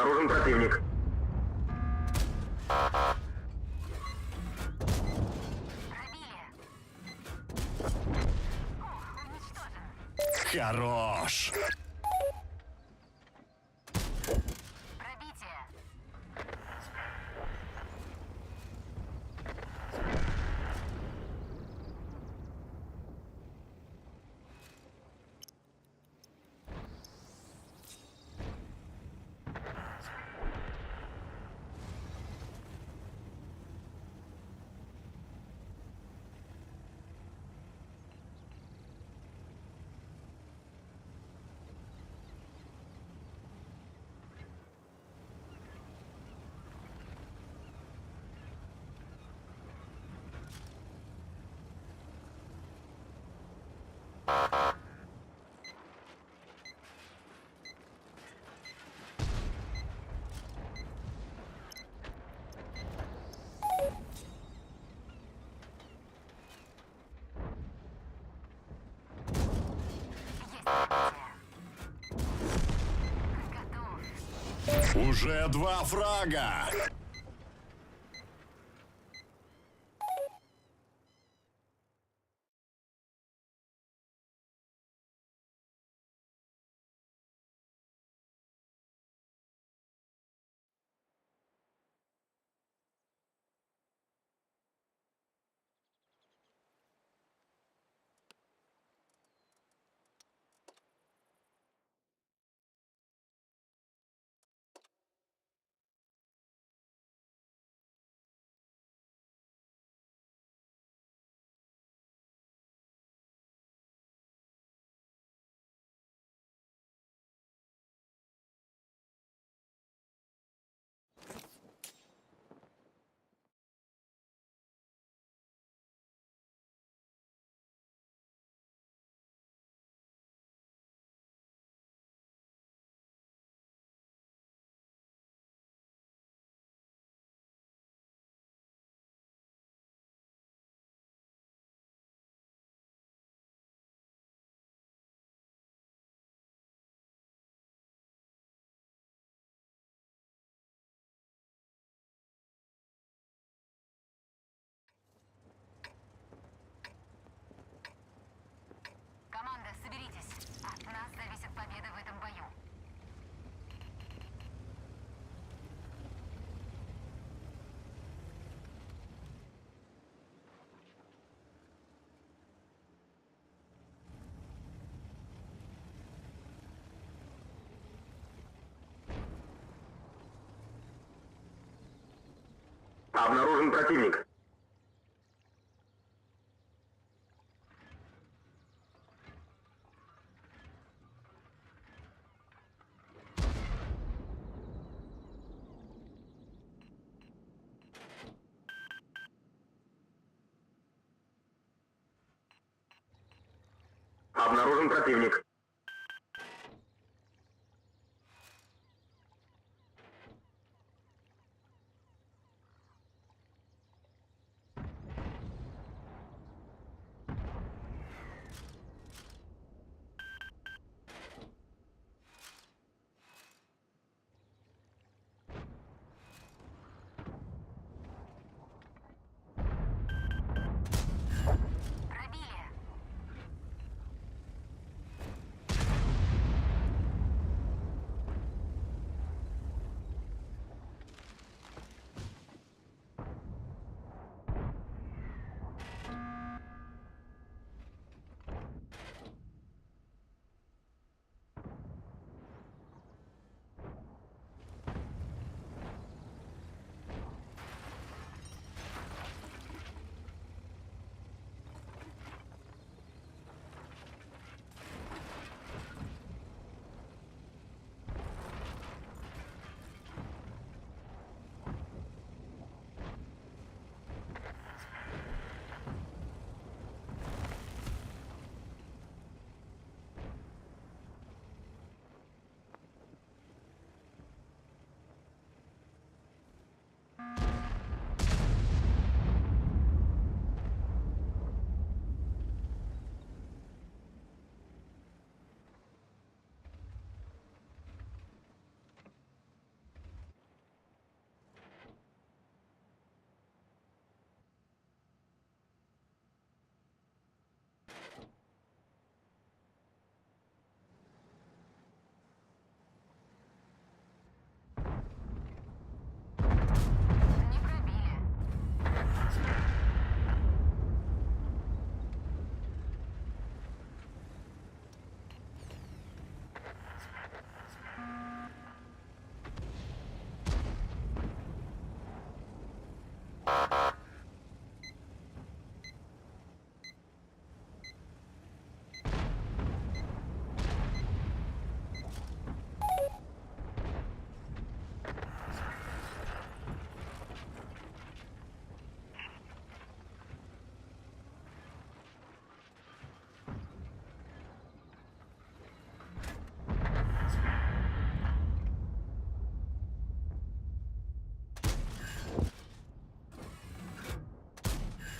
Обнаружен противник. Хорош! Уже два фрага! Команда, соберитесь. От нас зависит победа в этом бою. Обнаружен противник. Обнаружен противник. Пробили.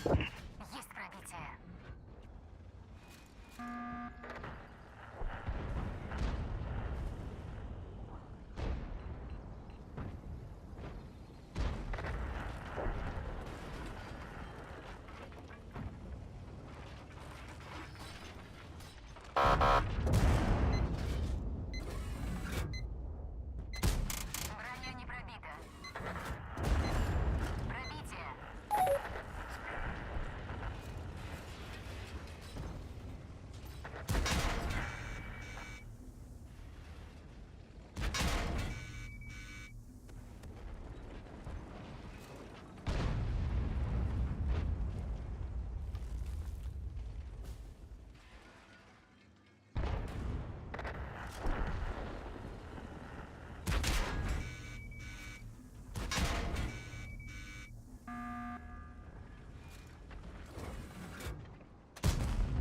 Есть пробитие. Броня не пробита. Пробитие.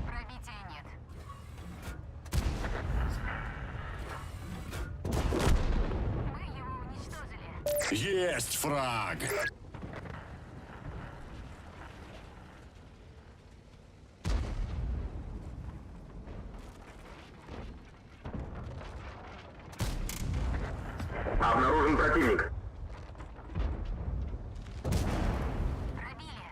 Пробития нет. Мы его уничтожили. Есть фраг! Обнаружен противник. Пробили.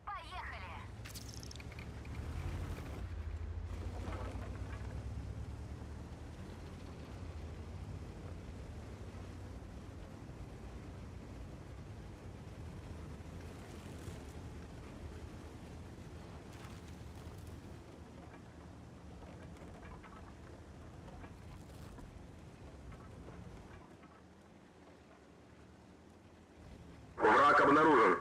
Поехали! Враг обнаружен.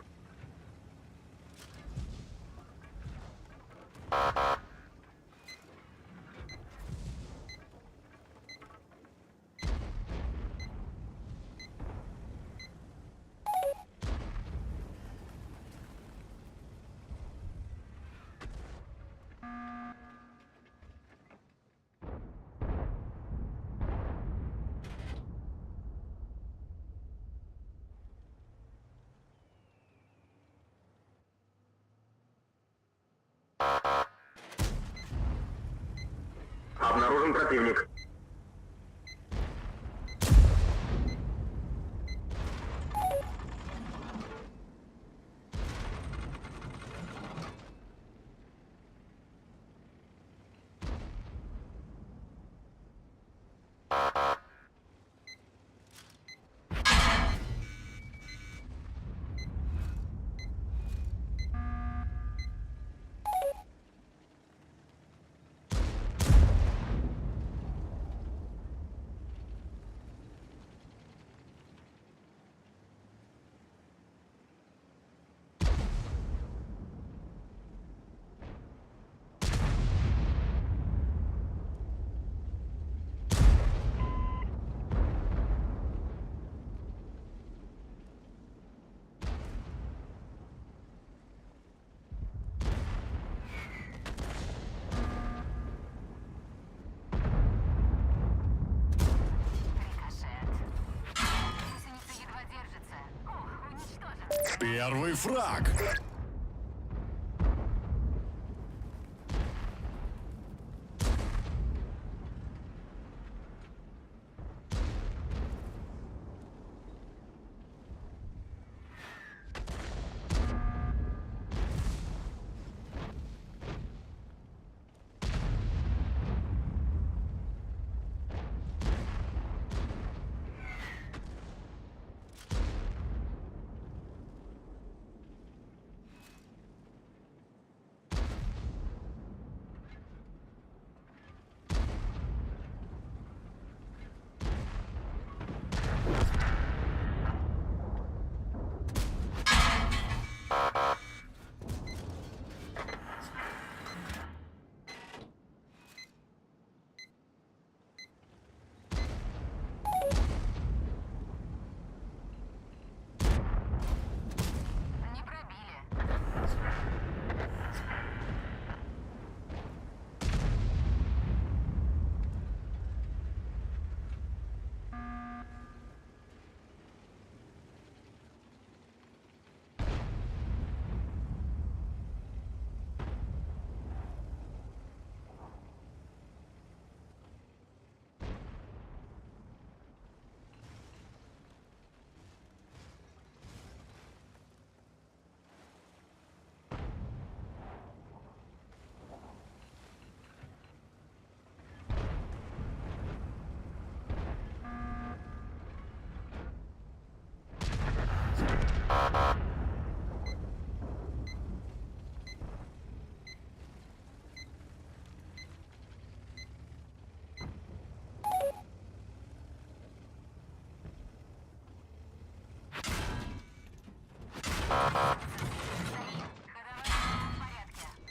Обнаружен противник. Первый фраг. Не пробили.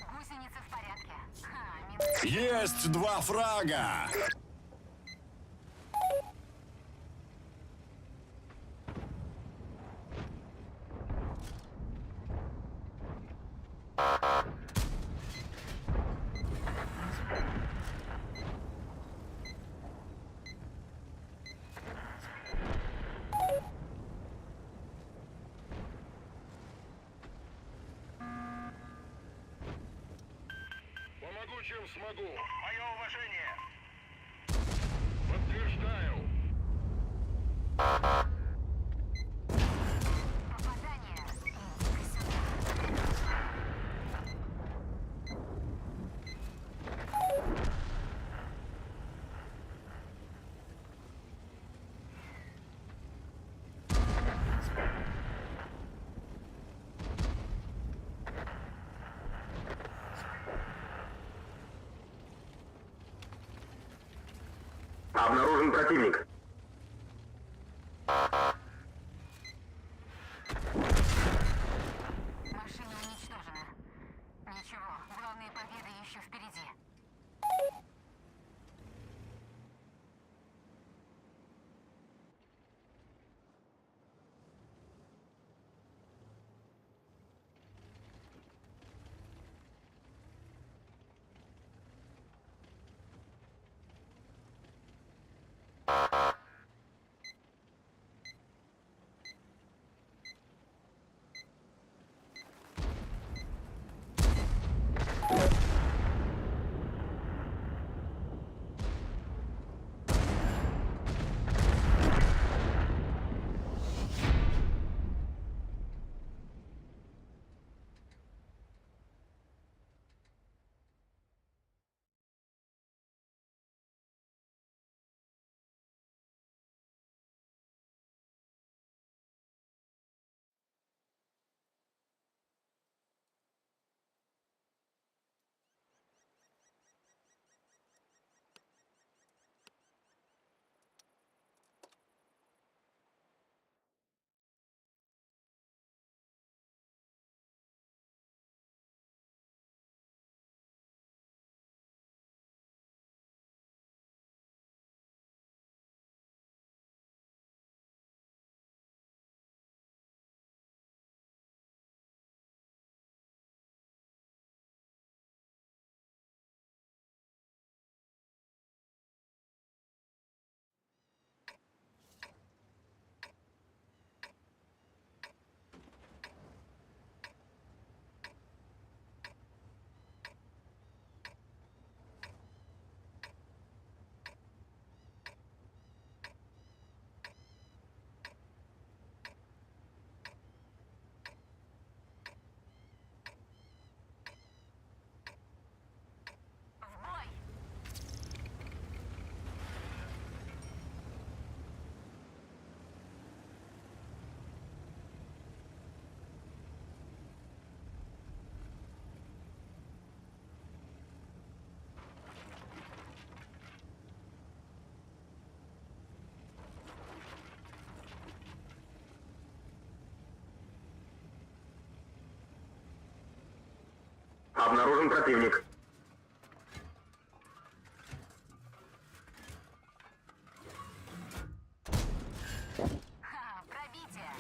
Гусеницы в порядке. Ха, Есть два фрага. Помогу, чем смогу. Мое уважение. Подтверждаю. Попадание. Обнаружен противник. Машина уничтожена. Ничего, главные победы еще впереди. Обнаружен противник. Ха, пробитие!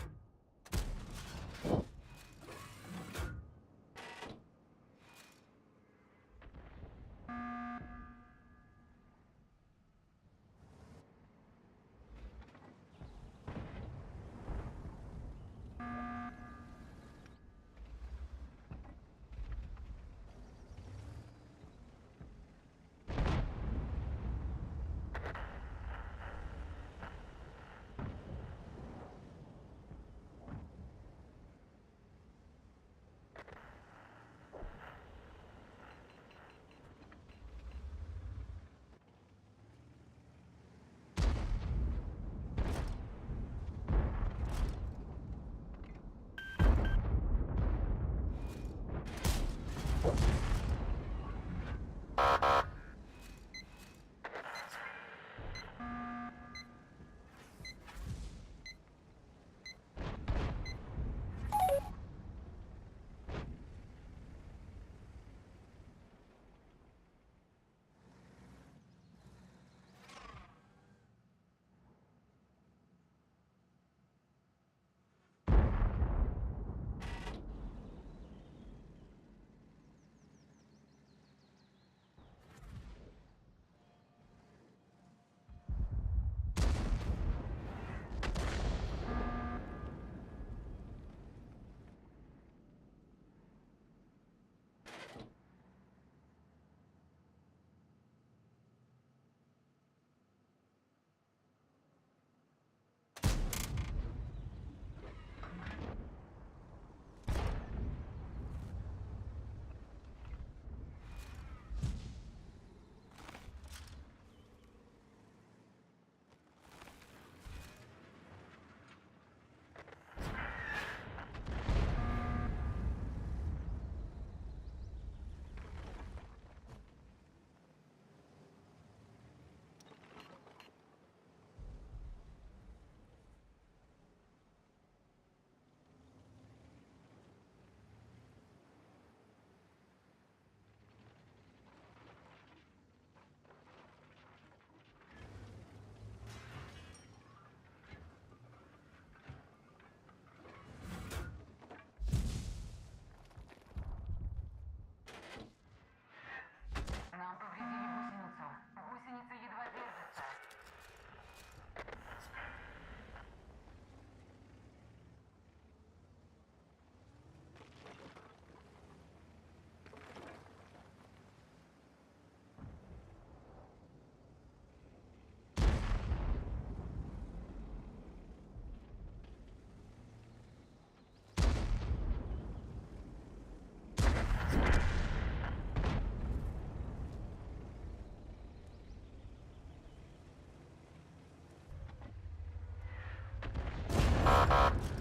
Нам повредили гусеницу. Гусеница едва держится.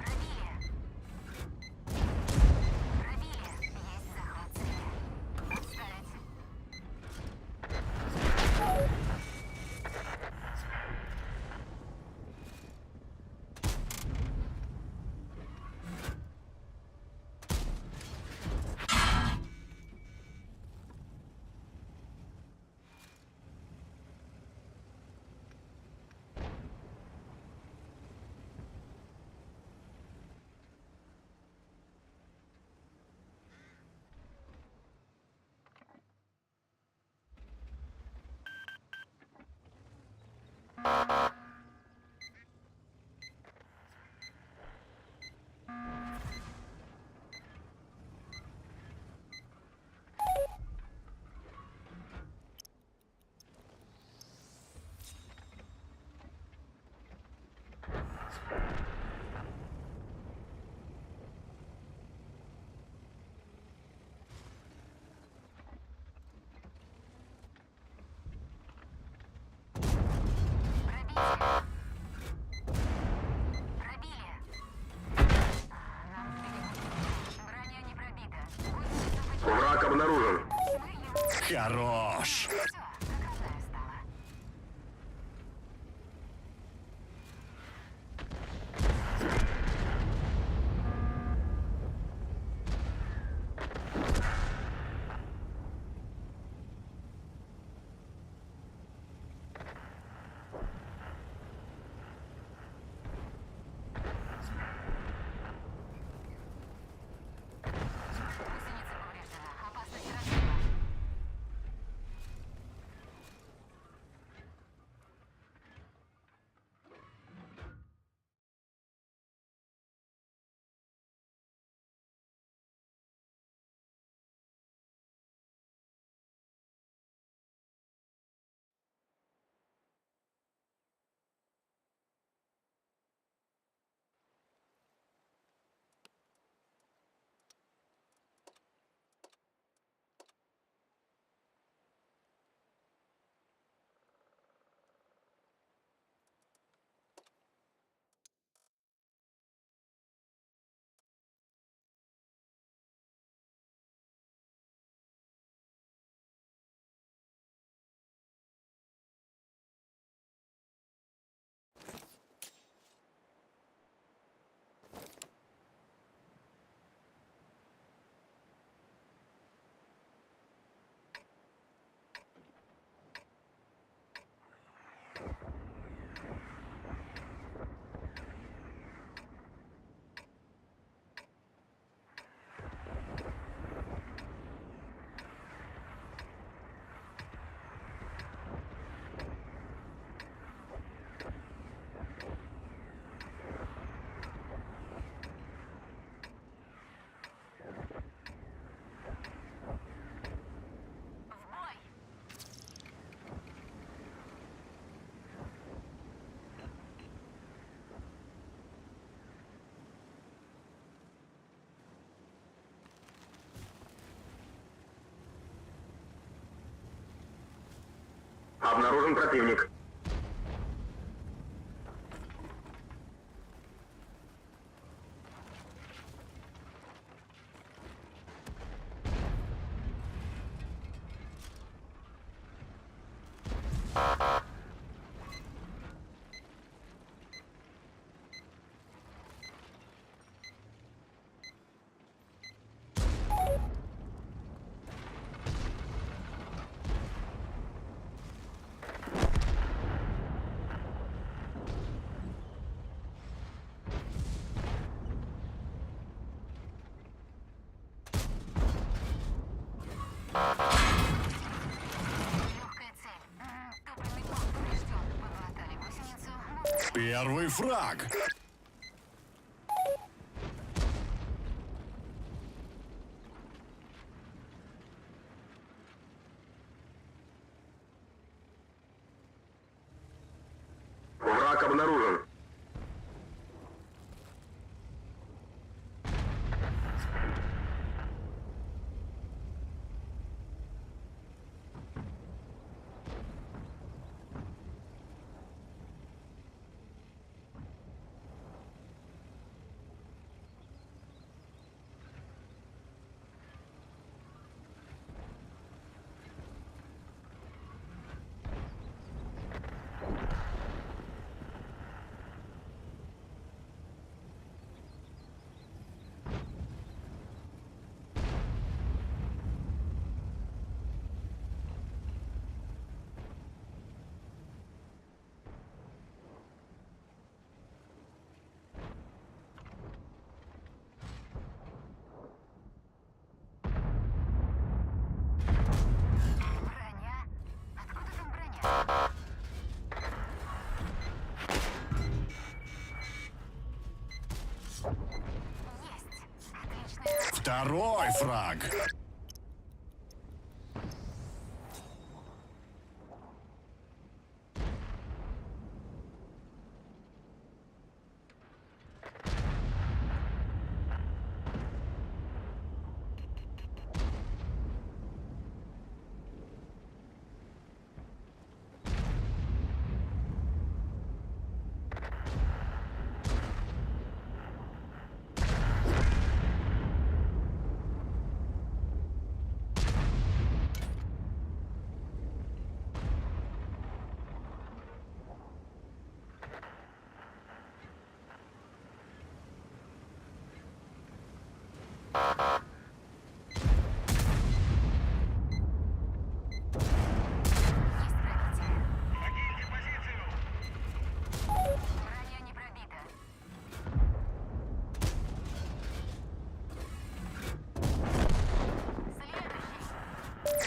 Пробили. Пробили. Есть захват цели. Отставить. Пробили. Нам сбили гусеницу. Броня не пробита. Гусеницу починили. Враг обнаружен. Хорош! Все, как родная стала. Обнаружен противник. Первый фраг. Враг обнаружен. Второй фраг.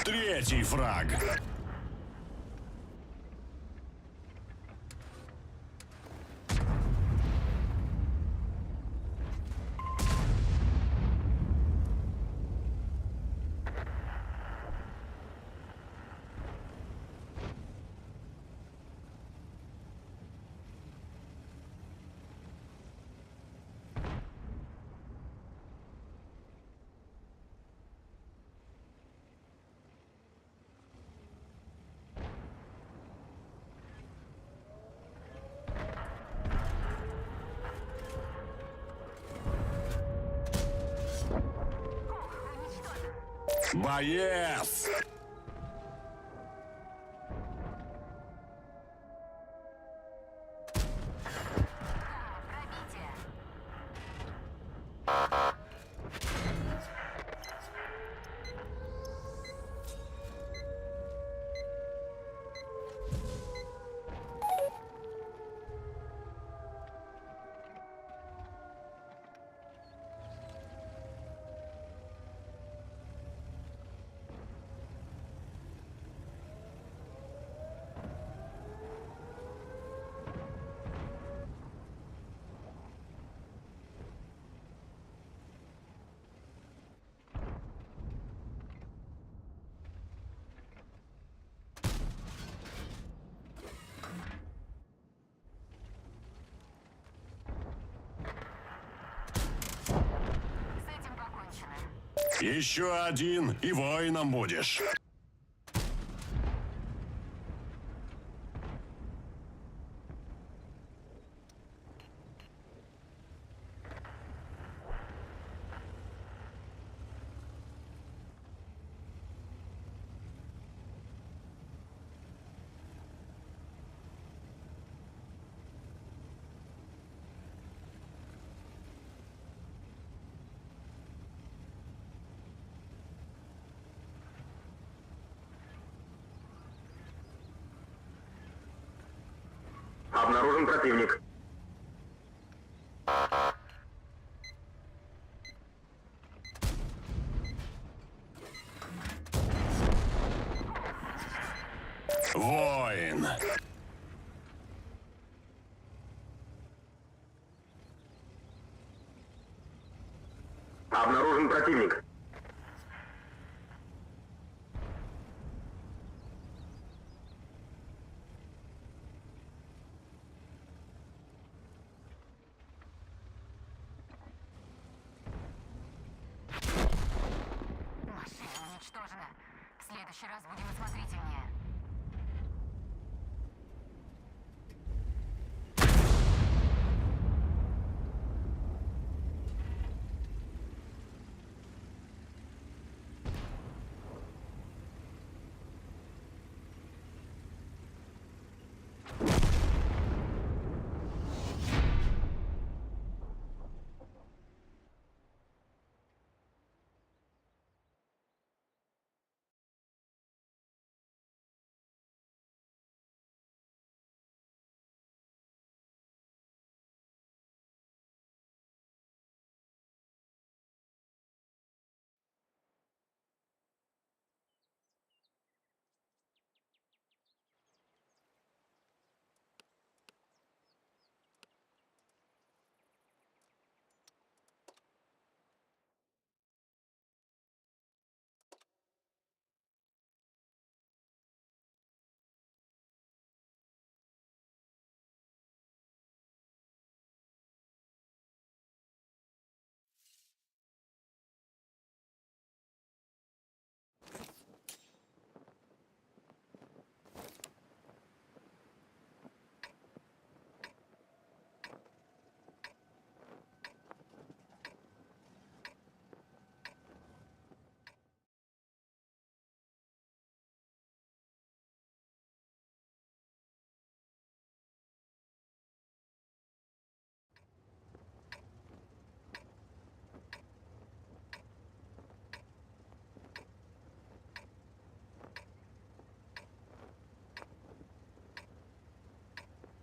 Третий фраг. Боец! Еще один, и воином будешь. Обнаружен противник. Воин. Обнаружен противник. Машина уничтожена. В следующий раз будем осмотрительнее.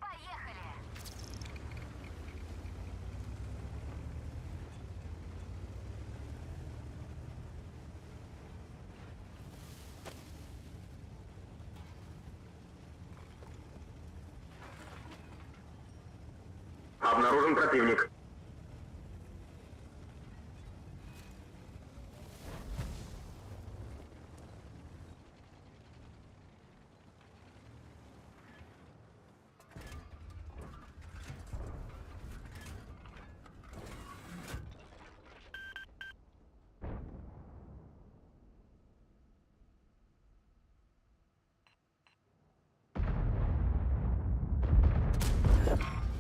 Поехали! Обнаружен противник.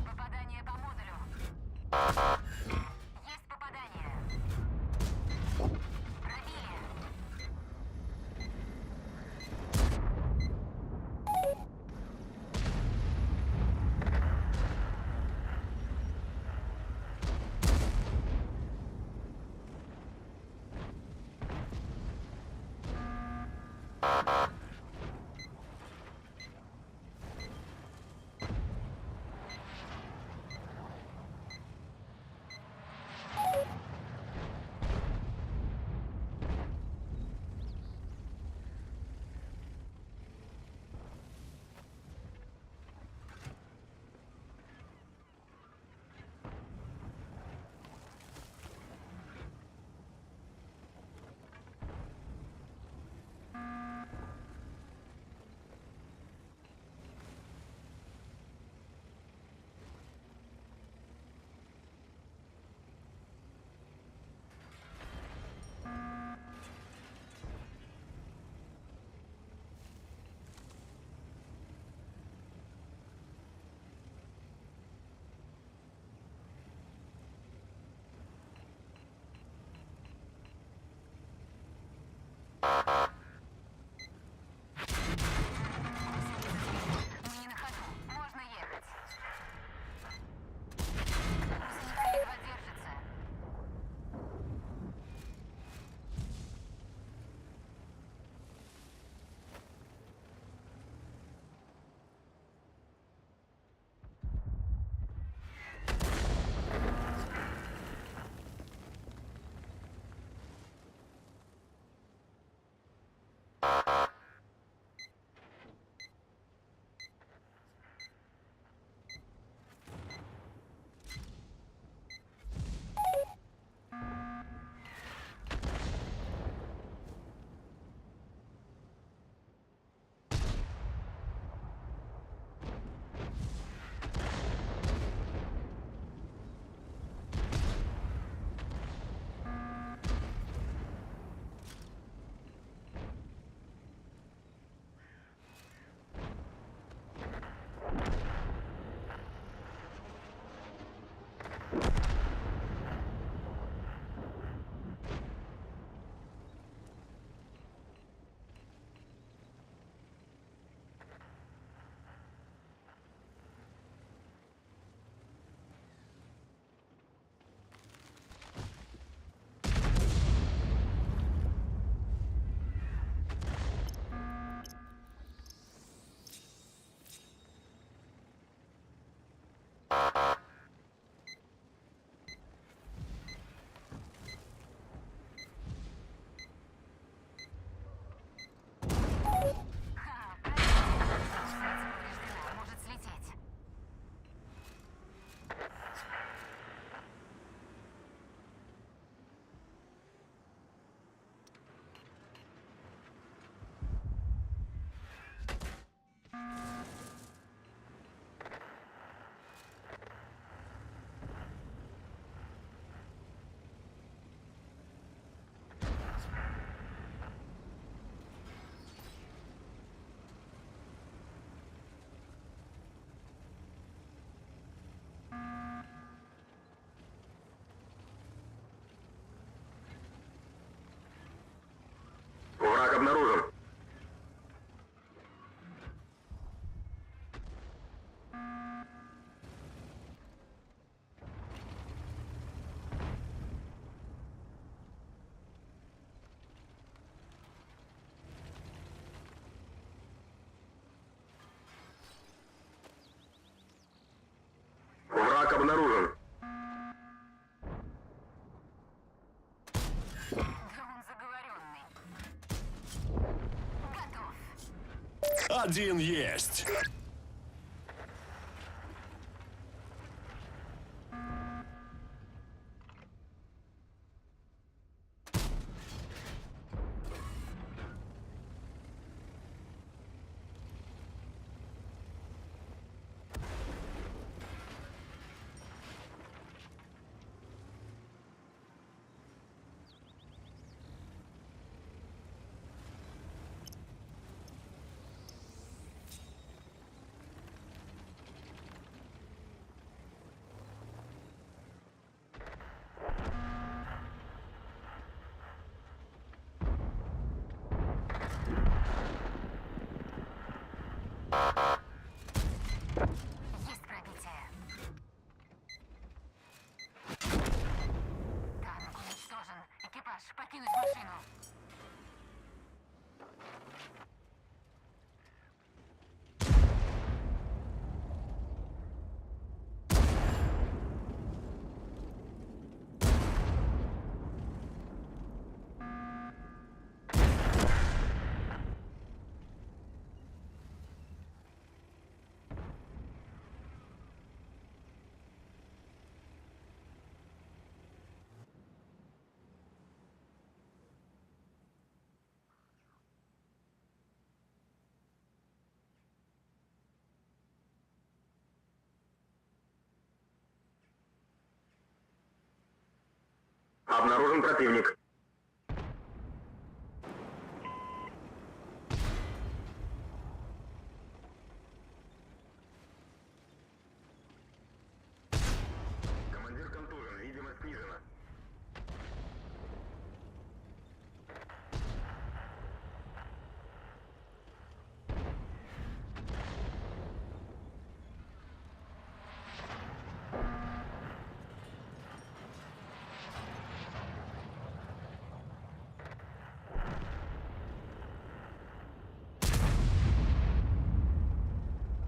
Попадание по модулю. обнаружен. Да он заговоренный. Готов. Один есть. Есть пробитие. Танк уничтожен. Экипаж, покинуть машину. Обнаружен противник. Командир контужен, видимость снижена.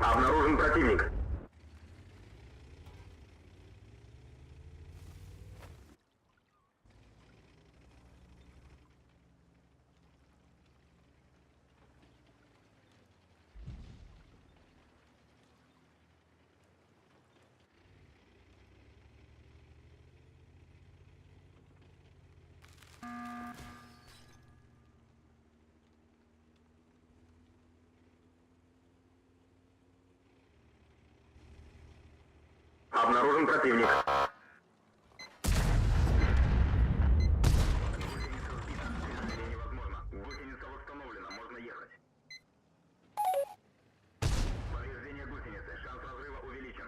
Обнаружен противник. Обнаружен противник. Невозможно. Гусеница восстановлена, можно ехать. Повреждение гусеницы. Шанс разрыва увеличен.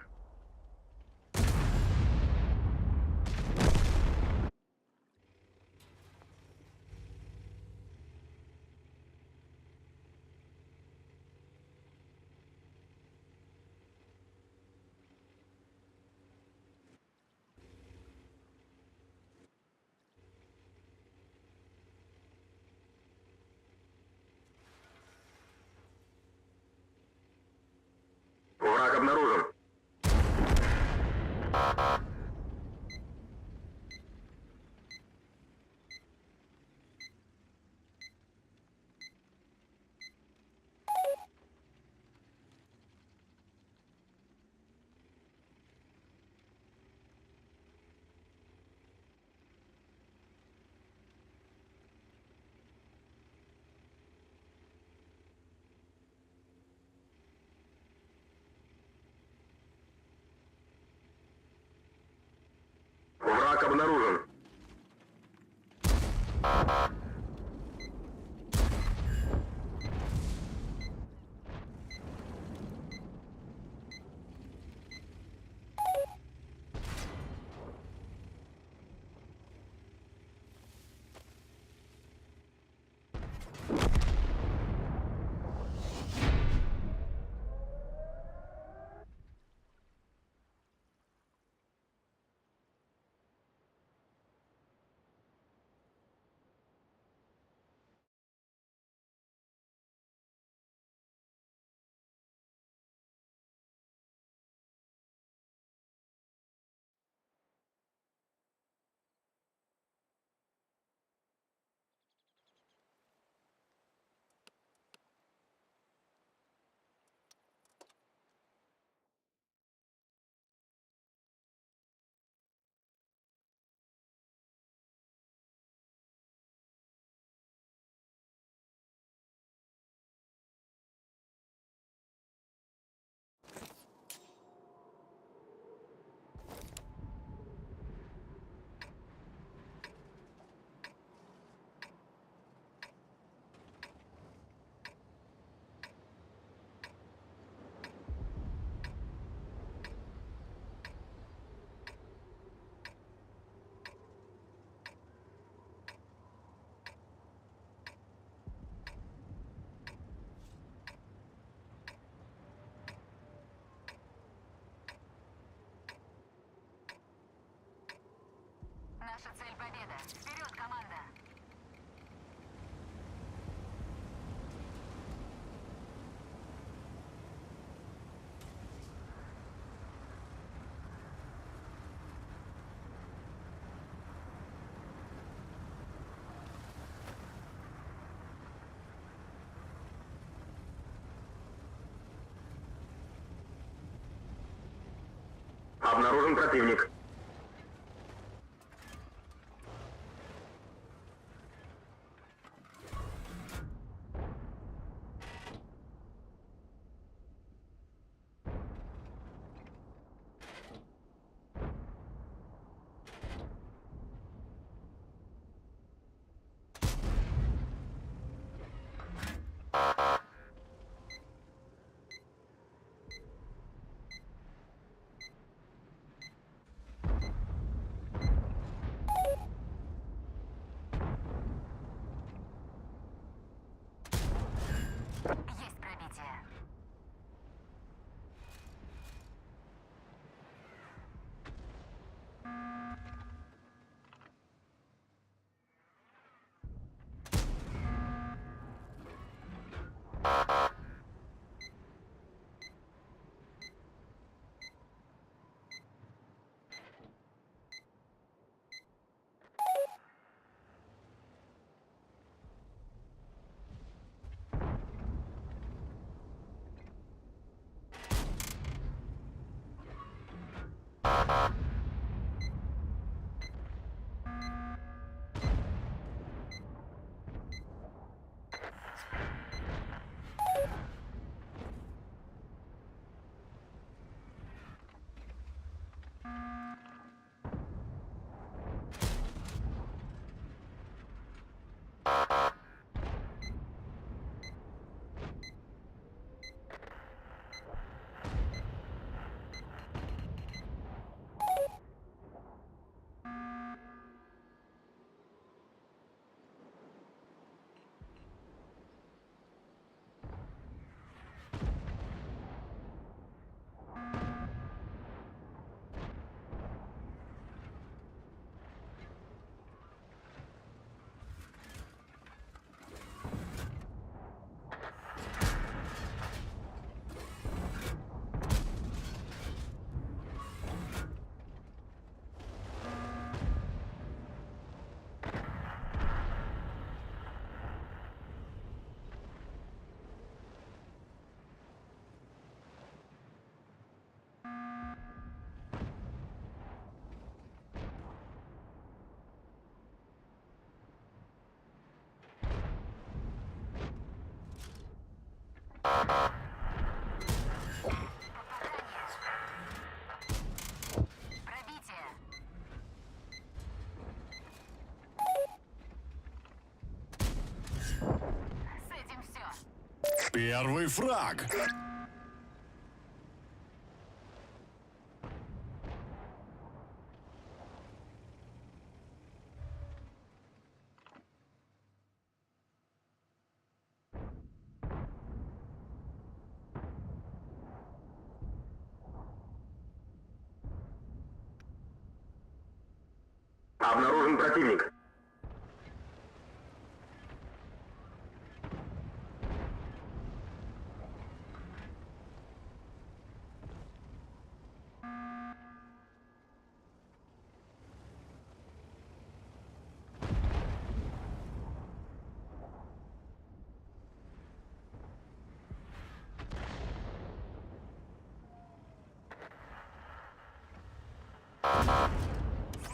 Враг обнаружен. Враг обнаружен. Наша цель победа. Вперед, команда! Обнаружен противник. Есть пробитие. Пробитие. С этим все. Первый фраг. Обнаружен противник.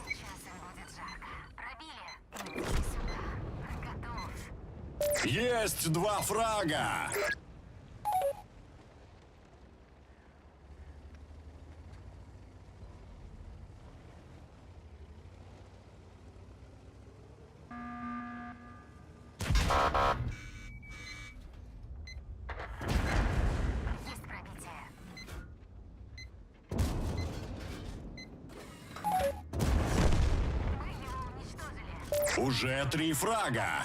Сейчас им будет жарко. Пробили. Иди сюда. Готов. Есть два фрага. Есть пробитие. Мы его уничтожили. Уже три фрага.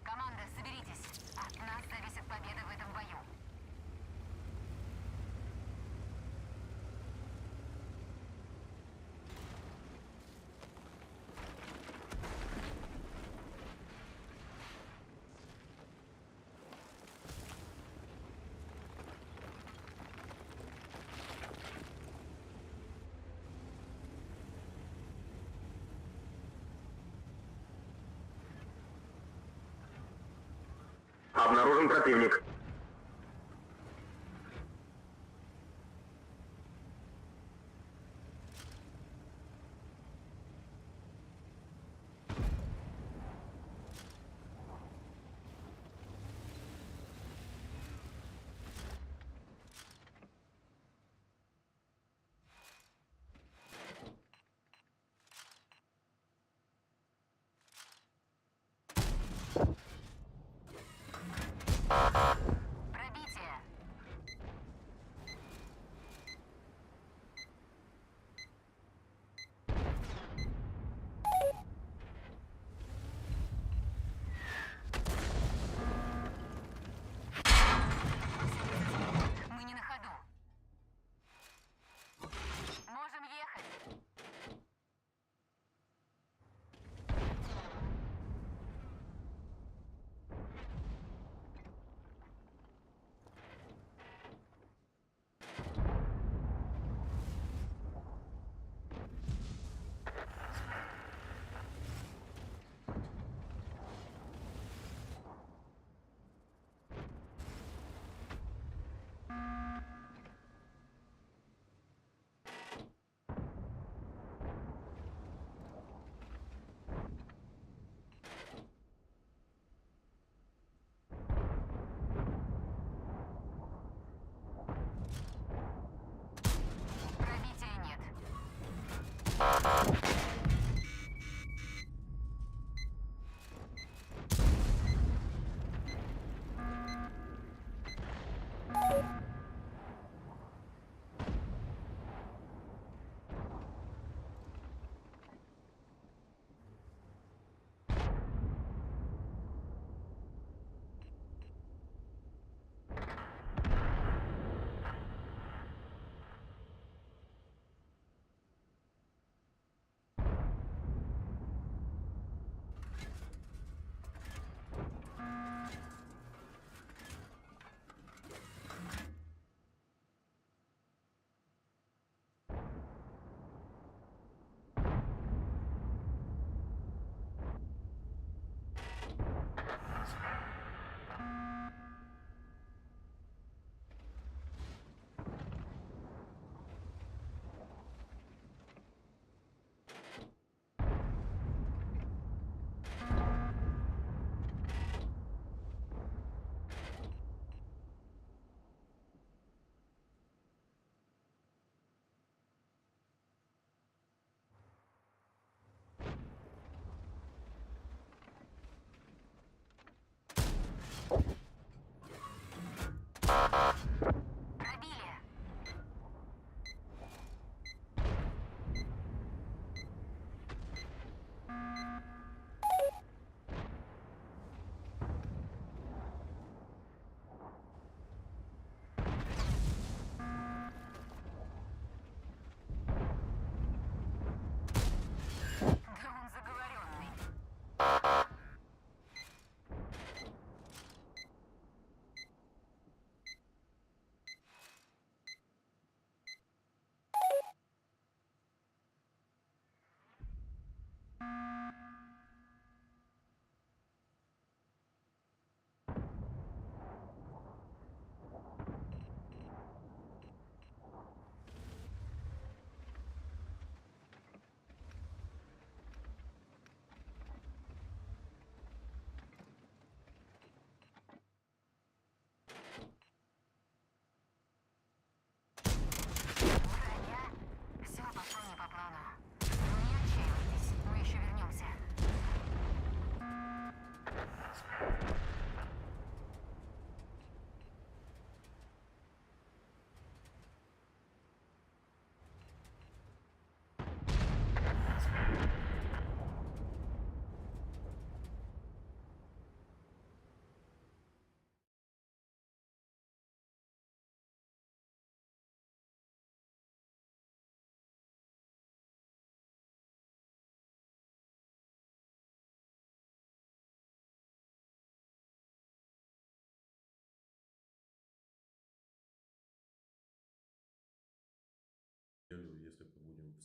Команда, соберитесь. От нас зависит победа в этом бою. Обнаружен противник.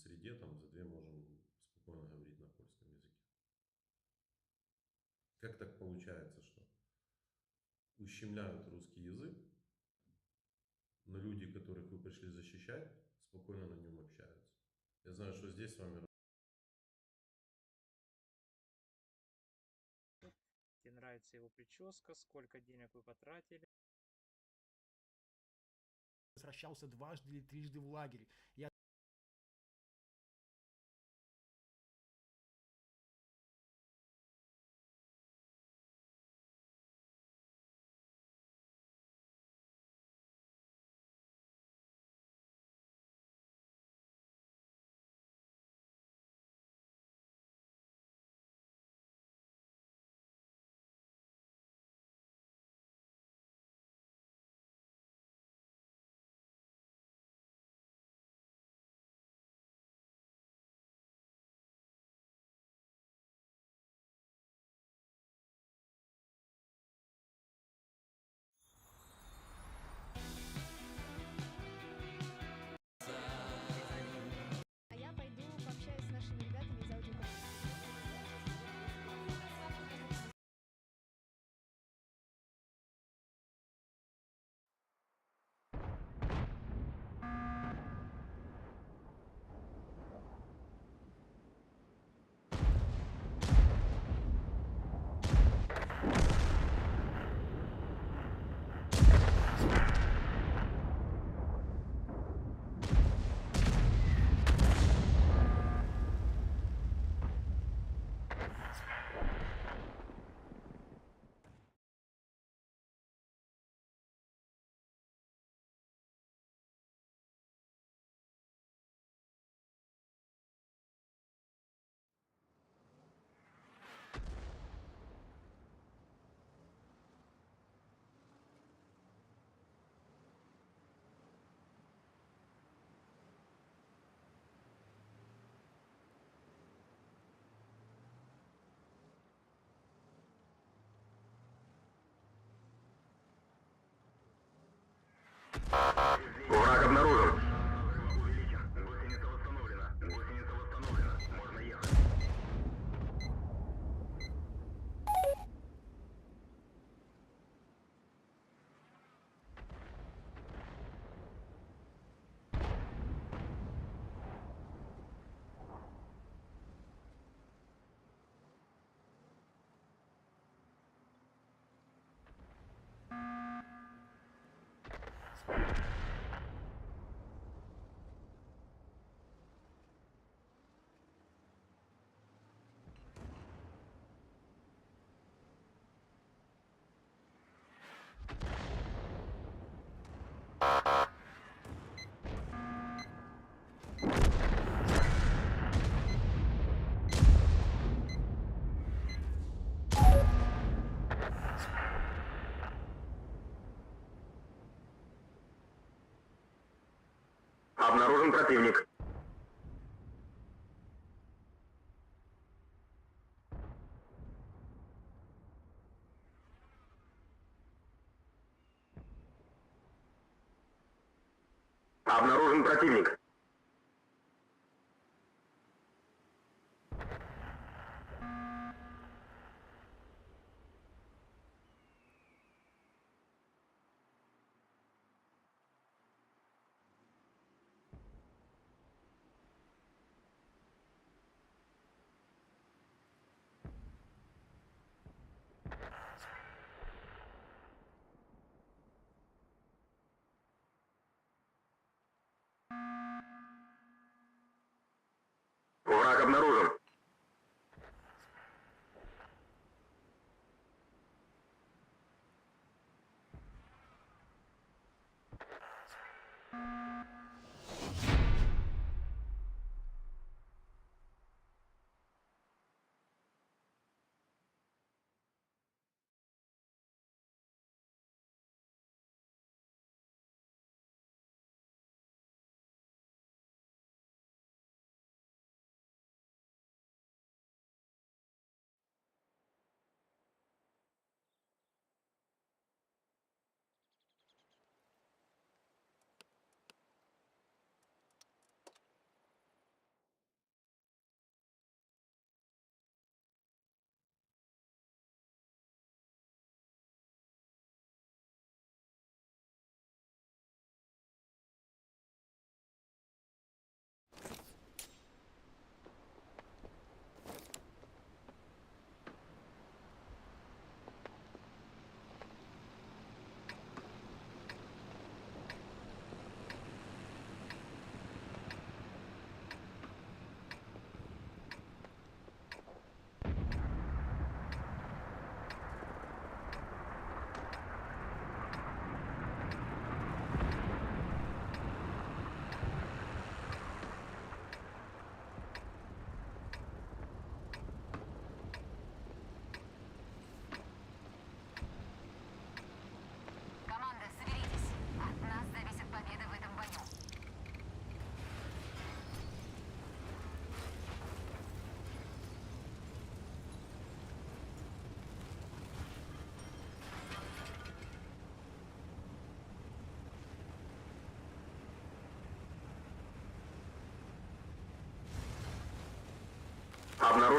среде, там, за две можем спокойно говорить на польском языке. Как так получается, что ущемляют русский язык, но люди, которых вы пришли защищать, спокойно на нем общаются? Я знаю, что здесь с вами Тебе нравится его прическа, сколько денег вы потратили. Возвращался дважды или трижды в лагерь. Я А я пойду пообщаюсь с нашими ребятами из аудио. Враг обнаружен. Увеличен. Гусеница восстановлена. Гусеница восстановлена. Можно ехать. Обнаружен противник. Обнаружен противник. Враг обнаружен.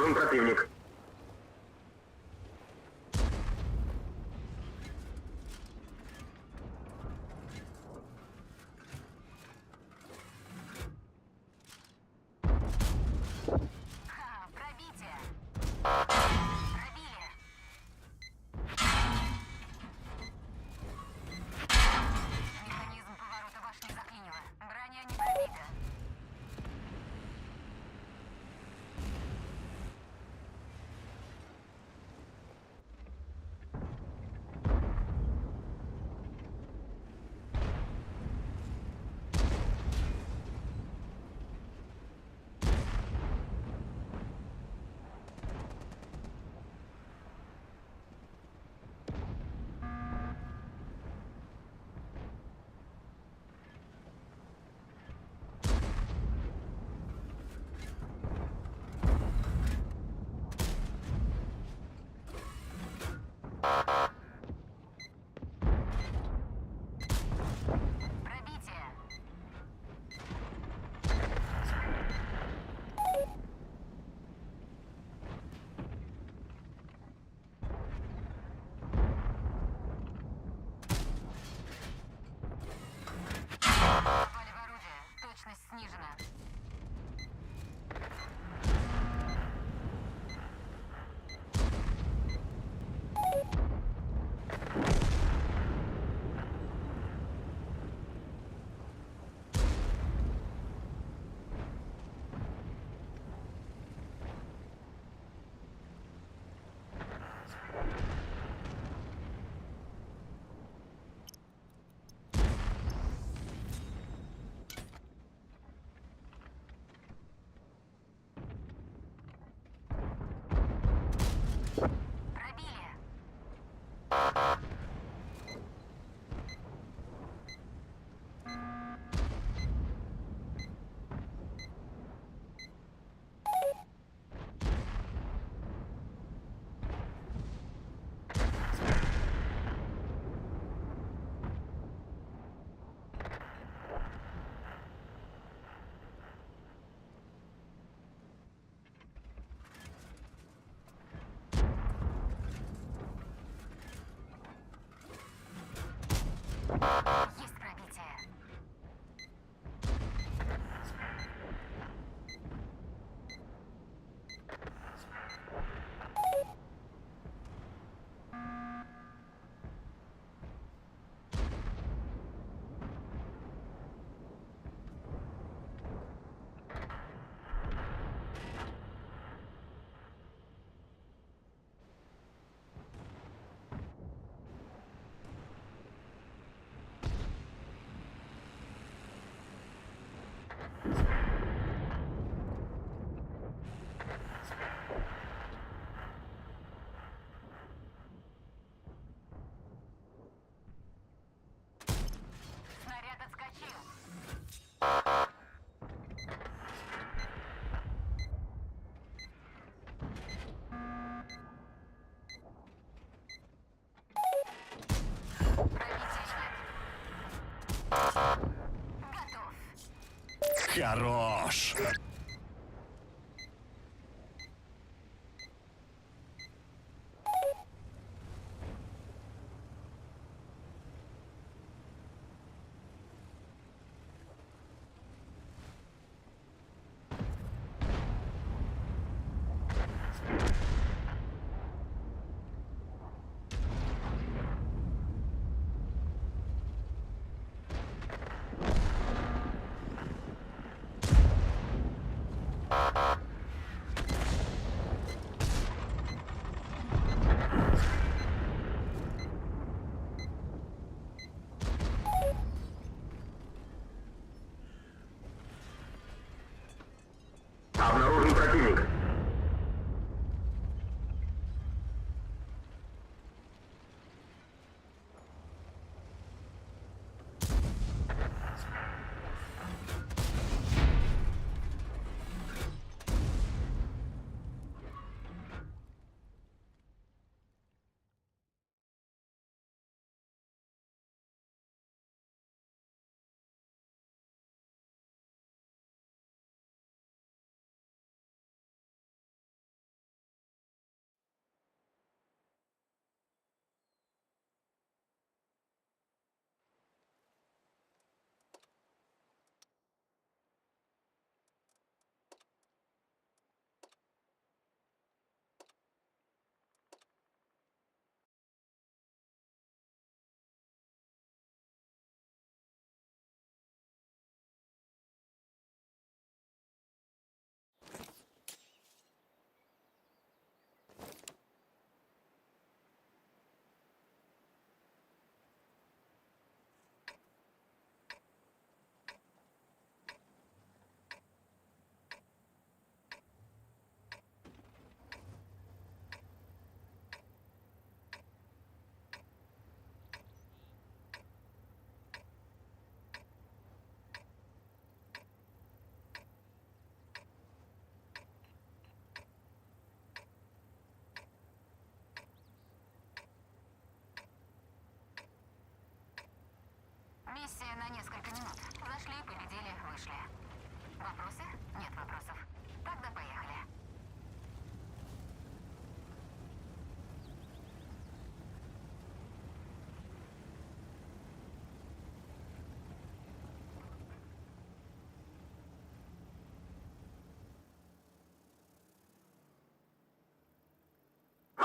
Обнаружен противник. Пробитие. Пробили. Механизм поворота башни заклинило. Броня не пробита. Пробитие. Попали в орудие. Точность снижена. Пробили. Есть пробитие. Снаряд отскочил. Пробития нет. Готов. Хорош!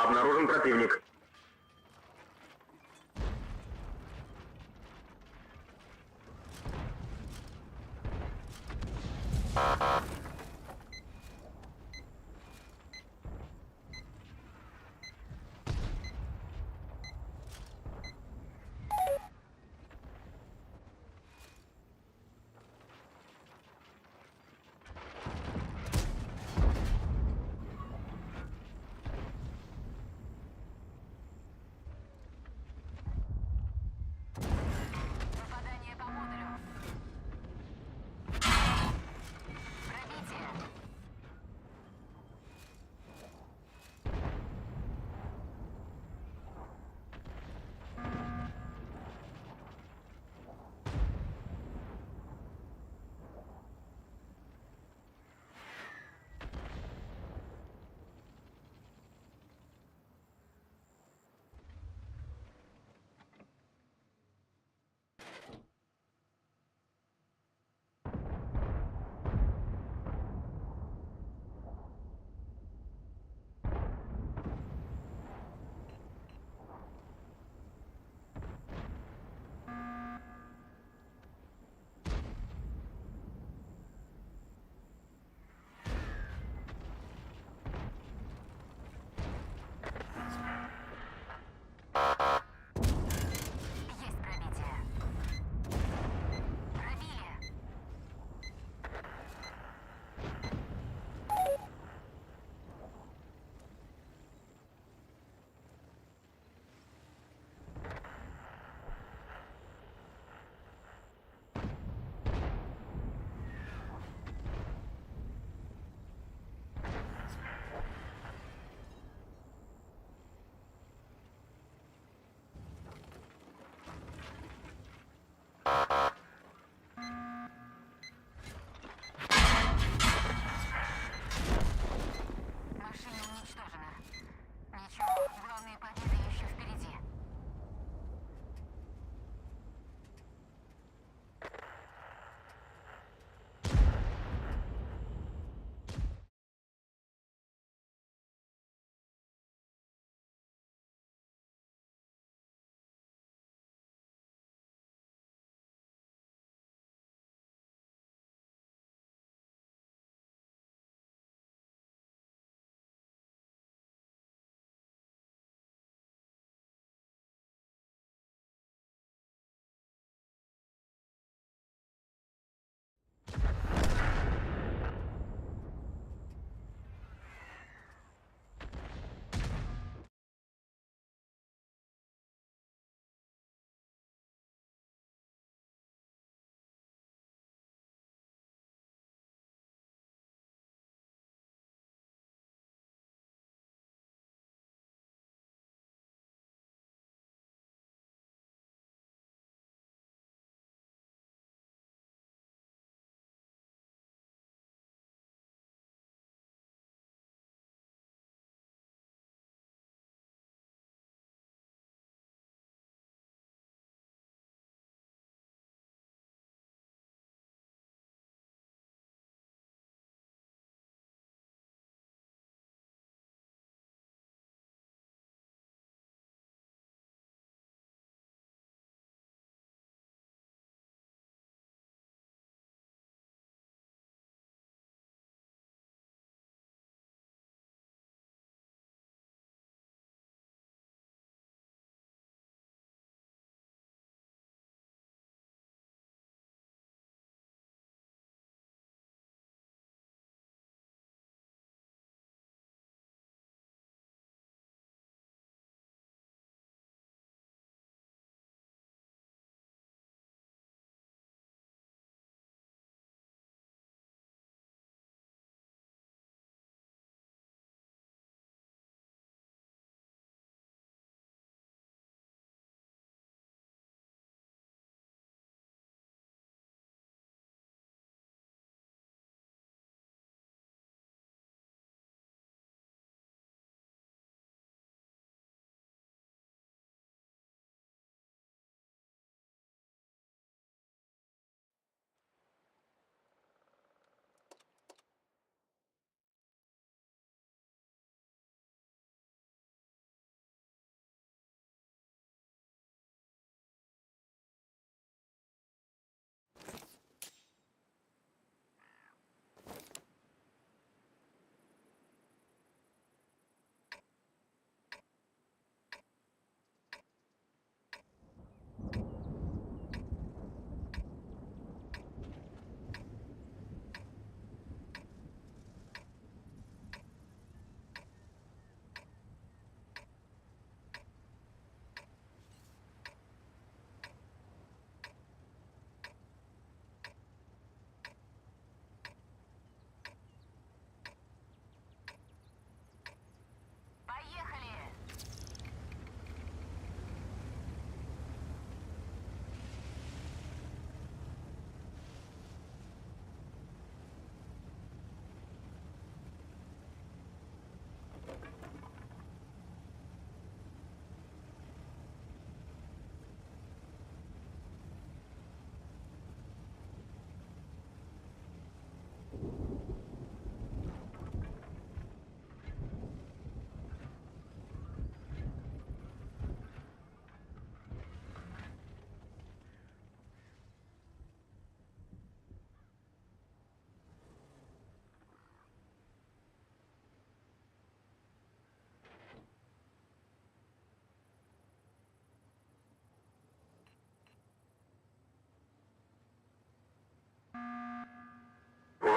Обнаружен противник.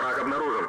Враг обнаружен.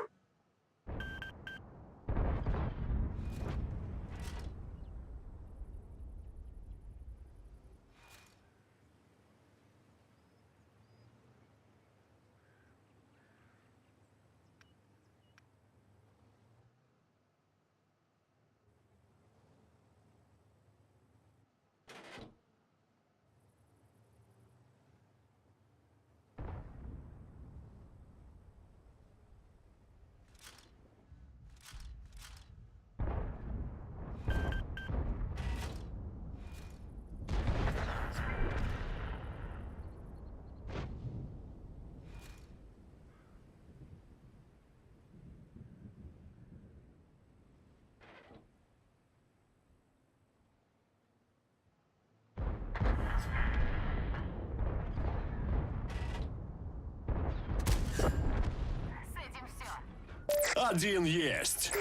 С этим все. Один есть.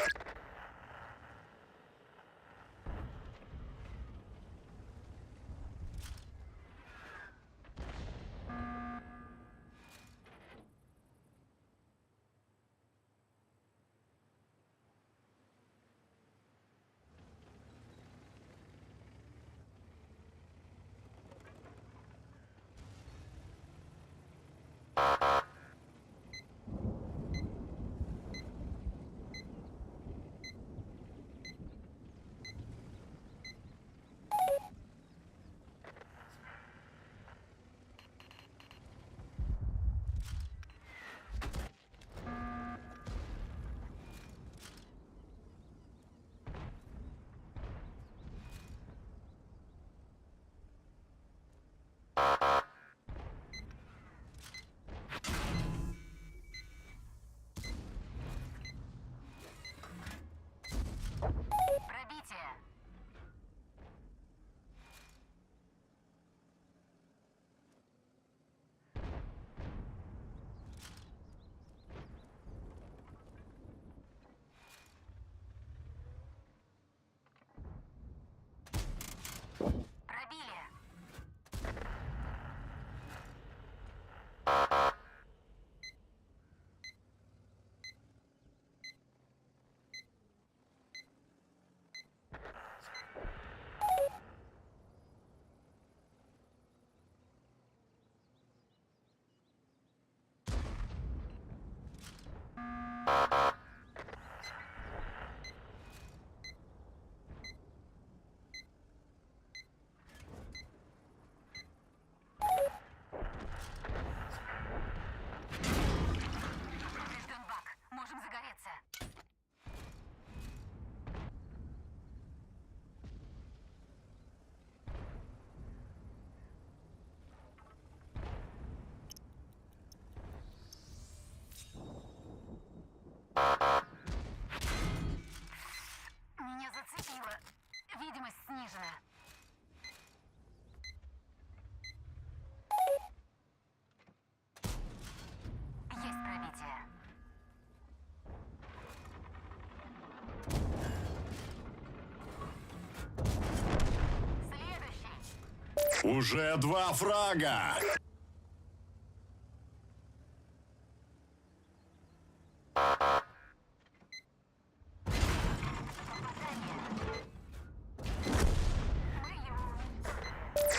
Пробитие. Пробили. Поврежден бак. Можем загореться. Меня зацепило. Видимость снижена. Есть пробитие. Следующий. Уже два фрага.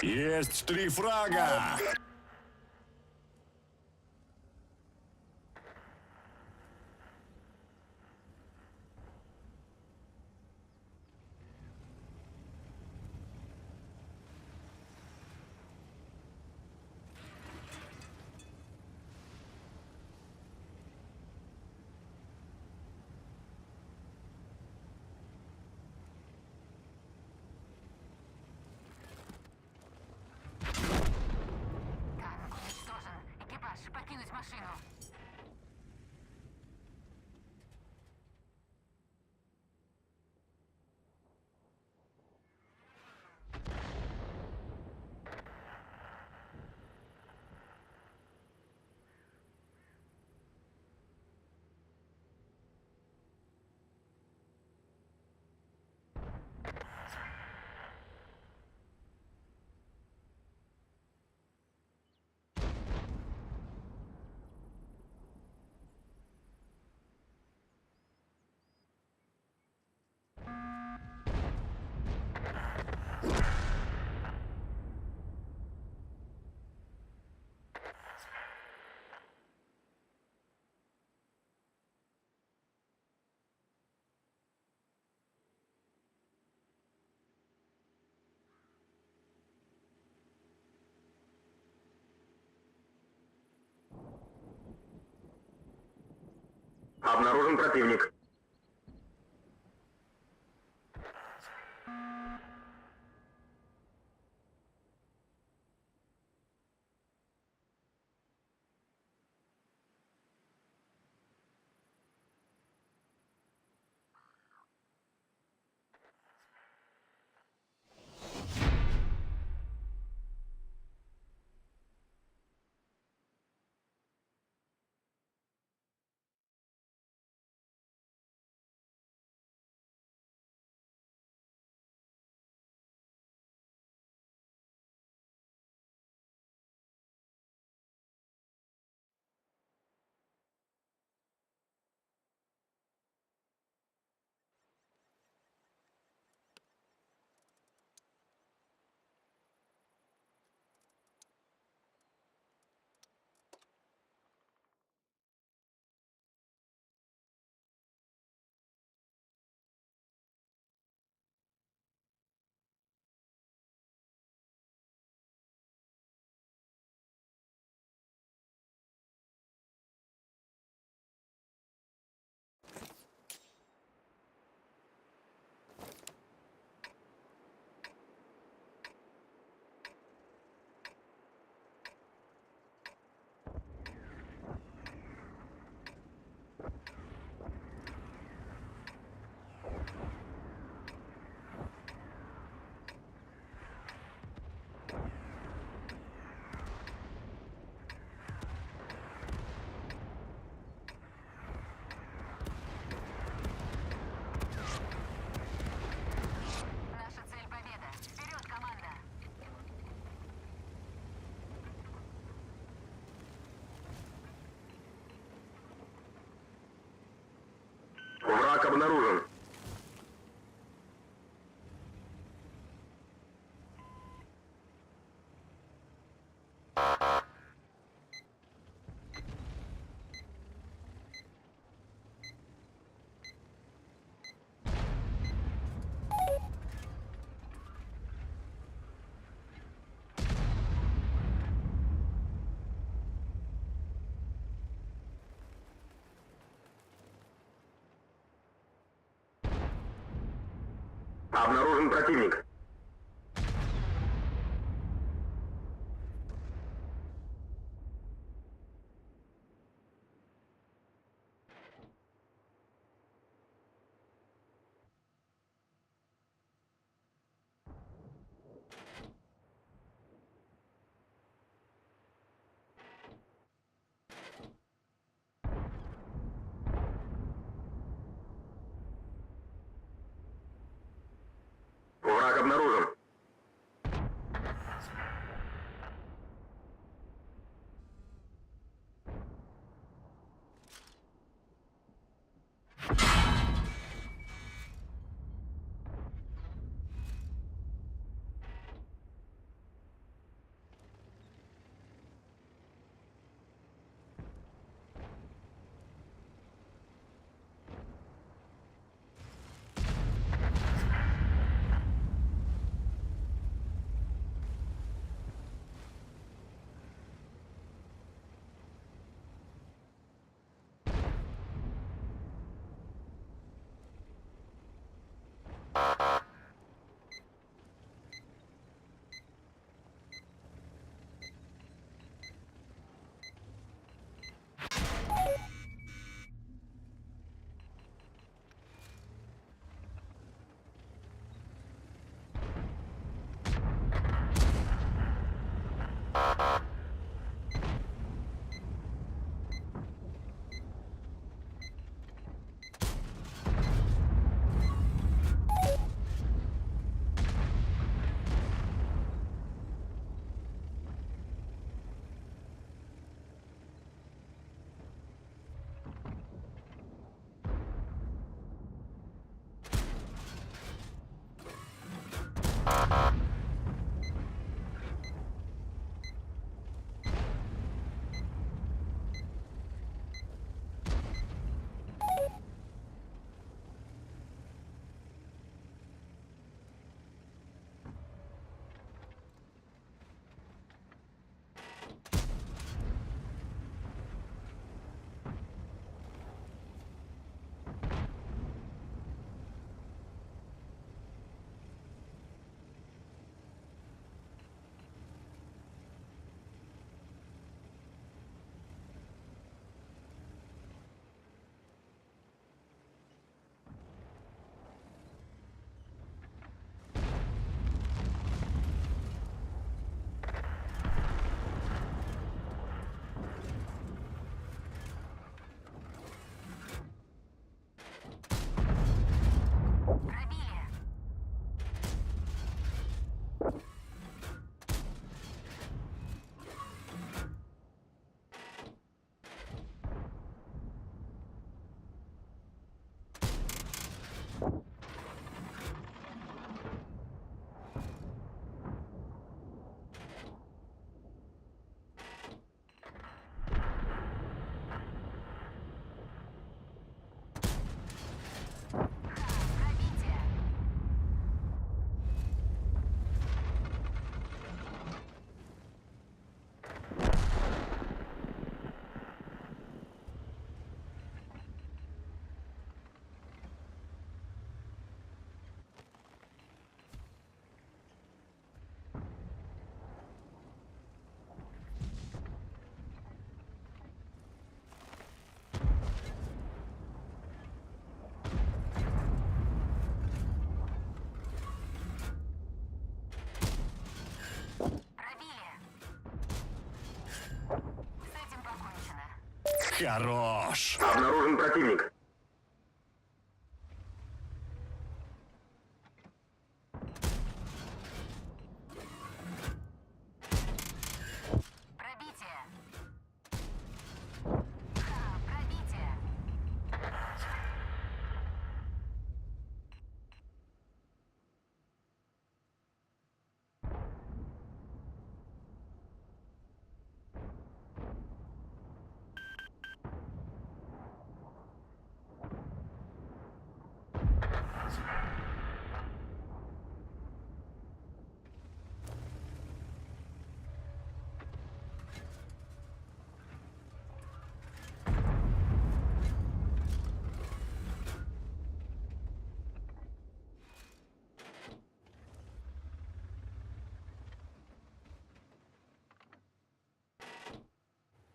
Есть три фрага. Обнаружен противник. Наша цель победа. Вперед, команда! Враг обнаружен. Обнаружен противник. Враг обнаружен. Хорош! Обнаружен противник. Пробитие. Ха, пробитие.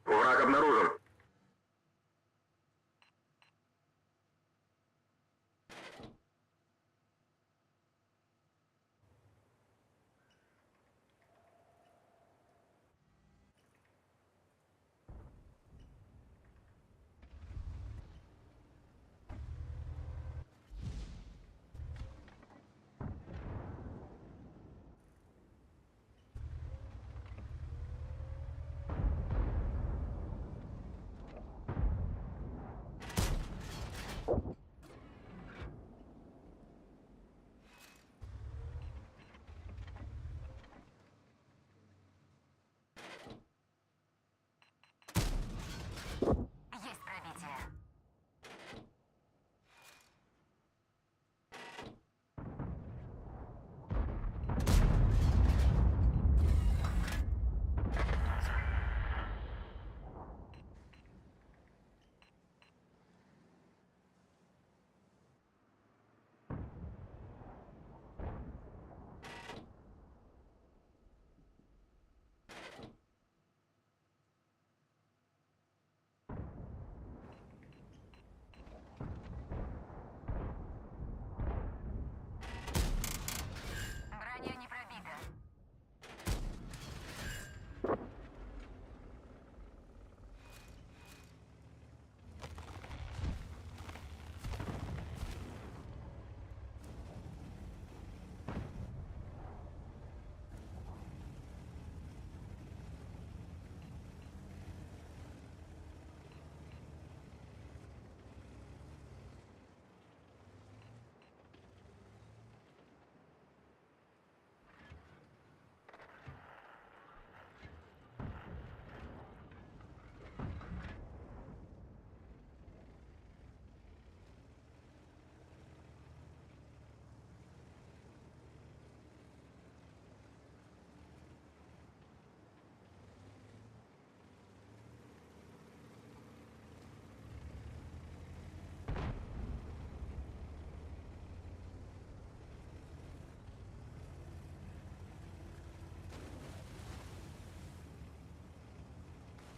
Враг обнаружен. Есть пробитие. Броня не пробита.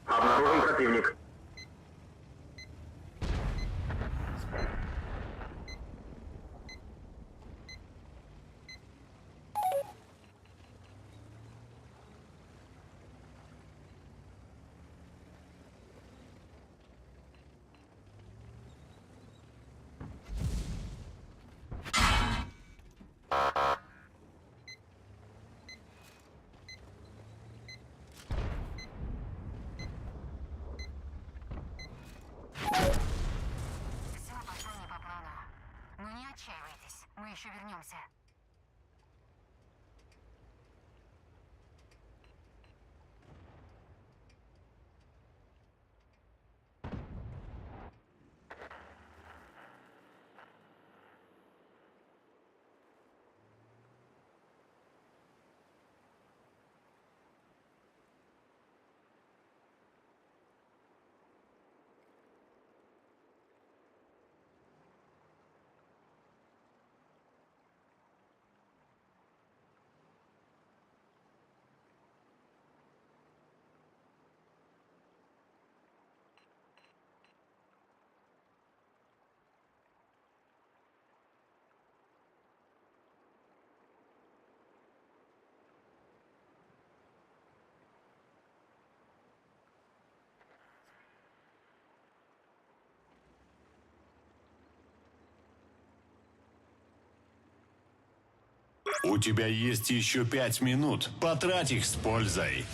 Обнаружен противник. У тебя есть еще пять минут. Потрать их с пользой.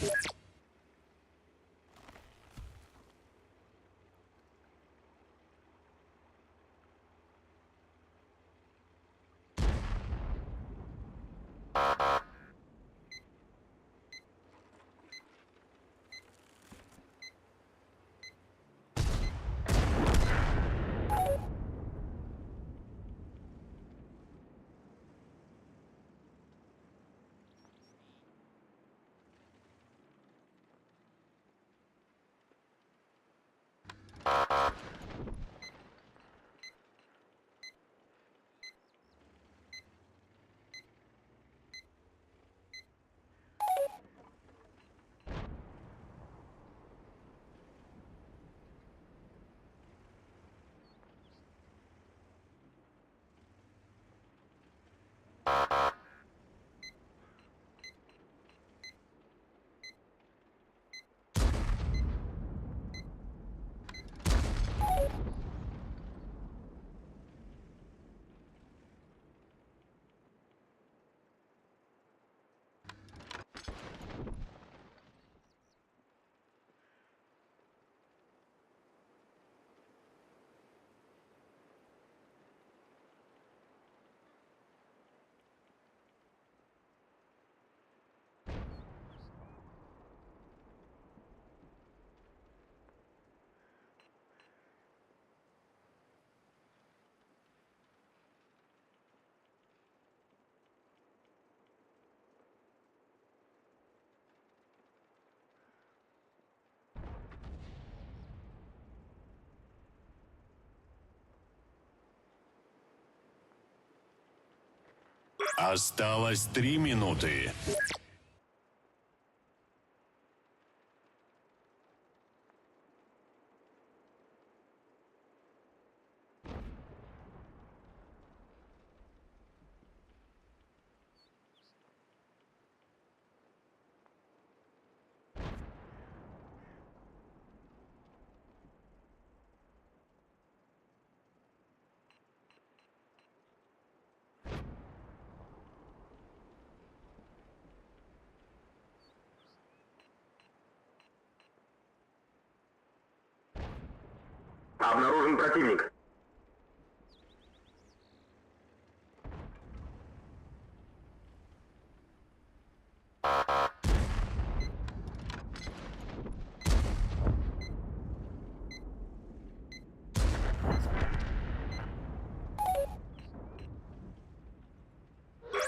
Осталось три минуты. Обнаружен противник.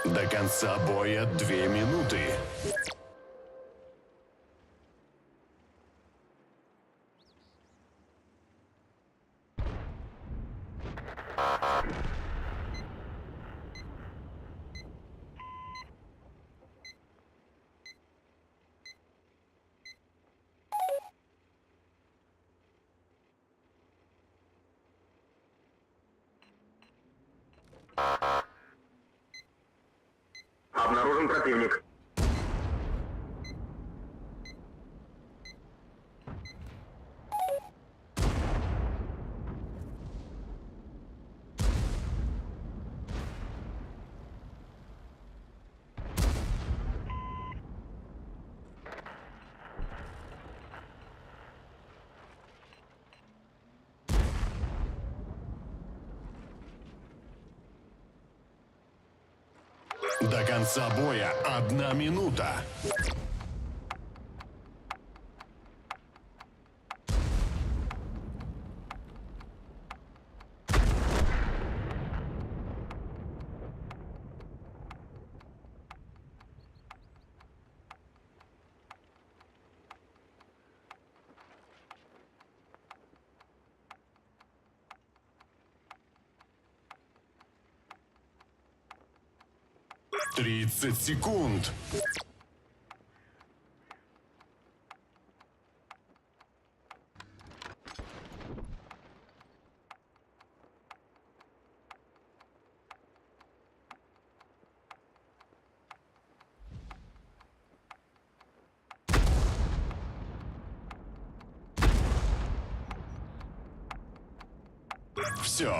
До конца боя две минуты. Обнаружен противник. До конца боя одна минута. Тридцать секунд. Все.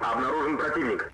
Обнаружен противник.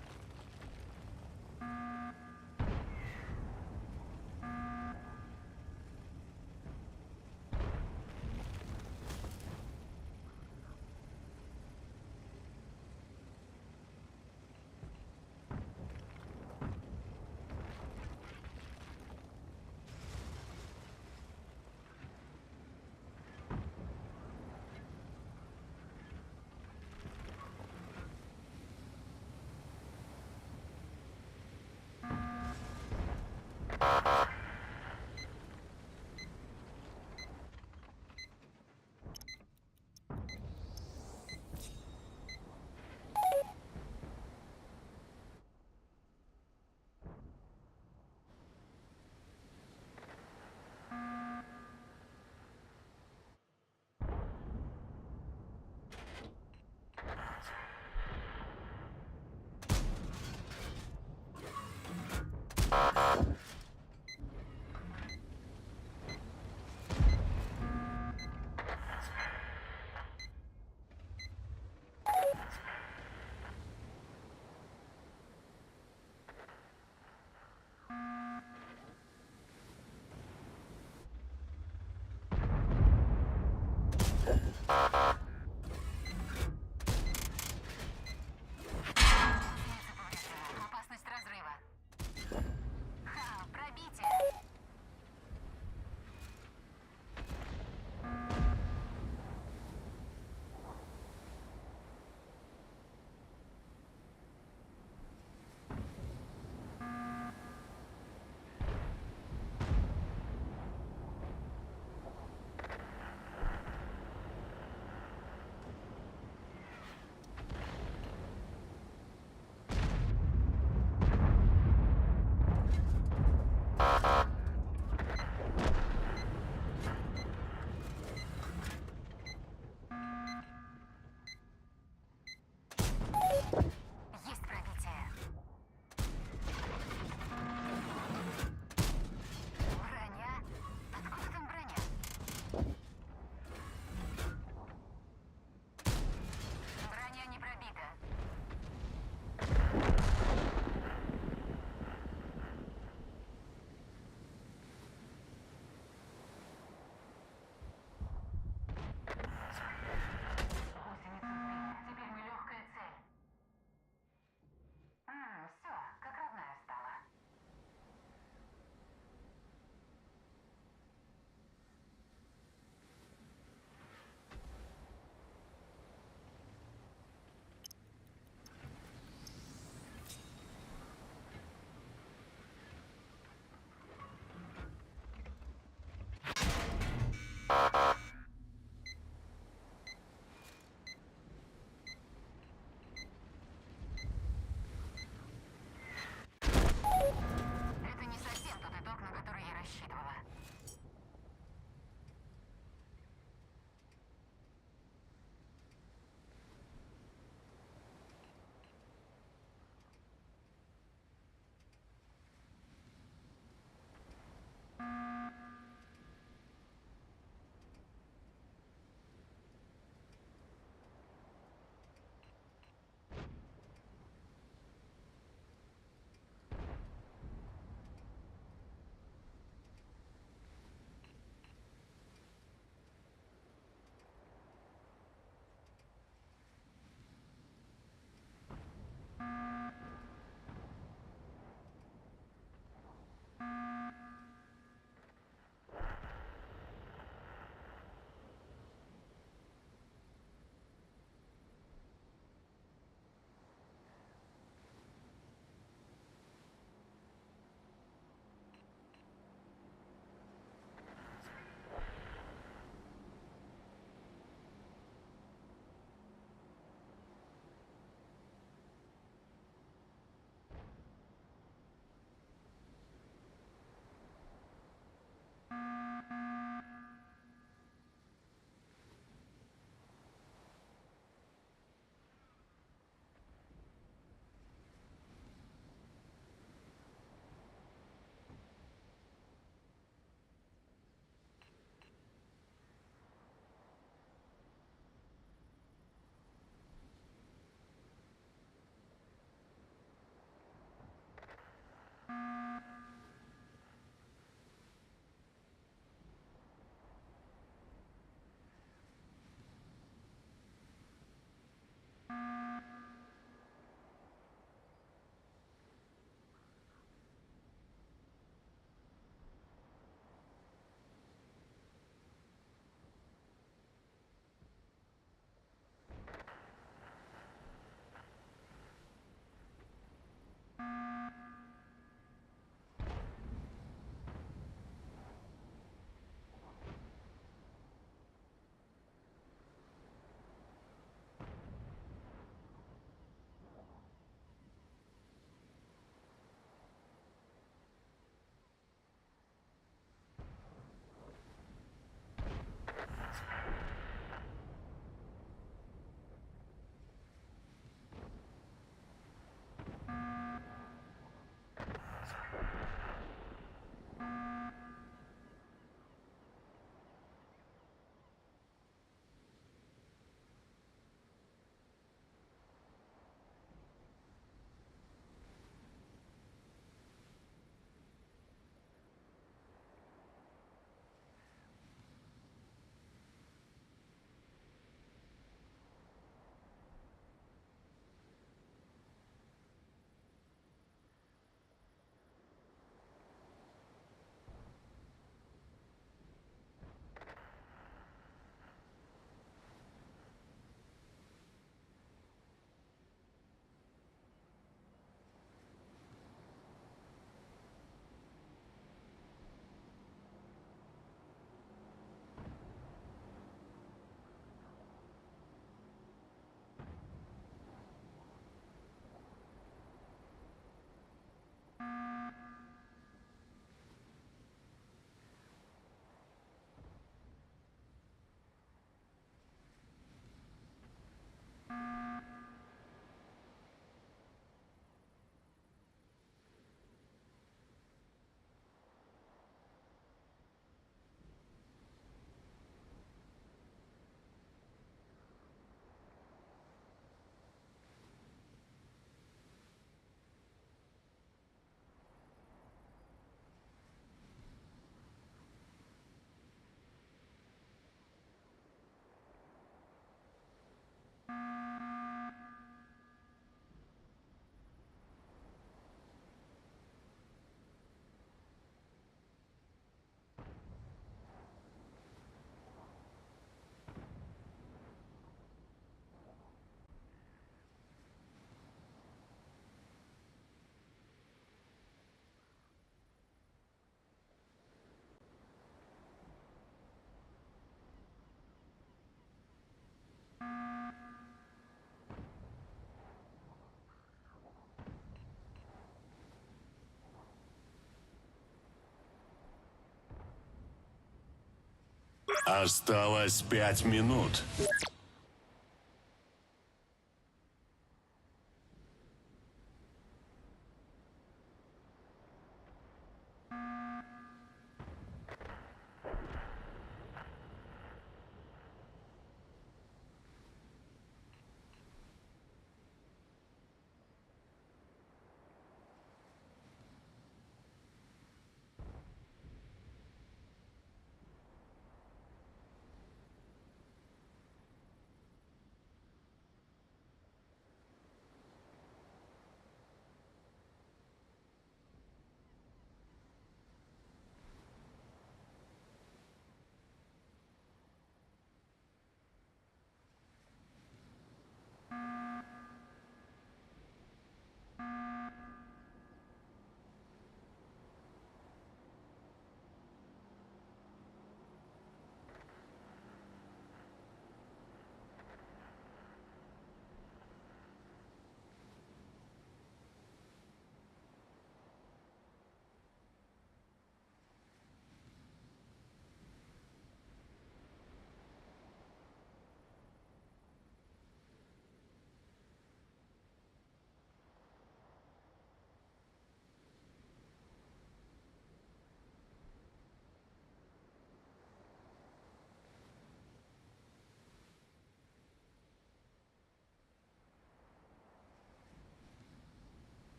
Осталось 5 минут.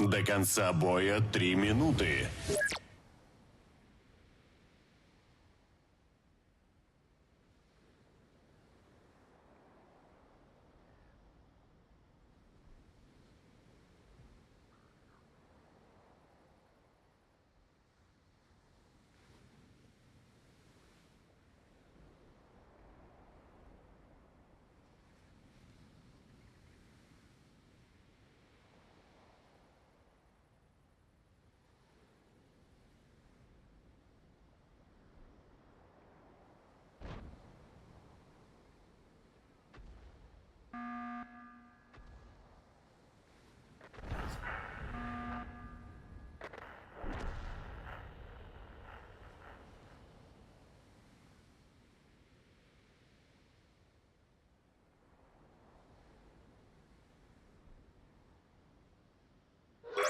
До конца боя 3 минуты.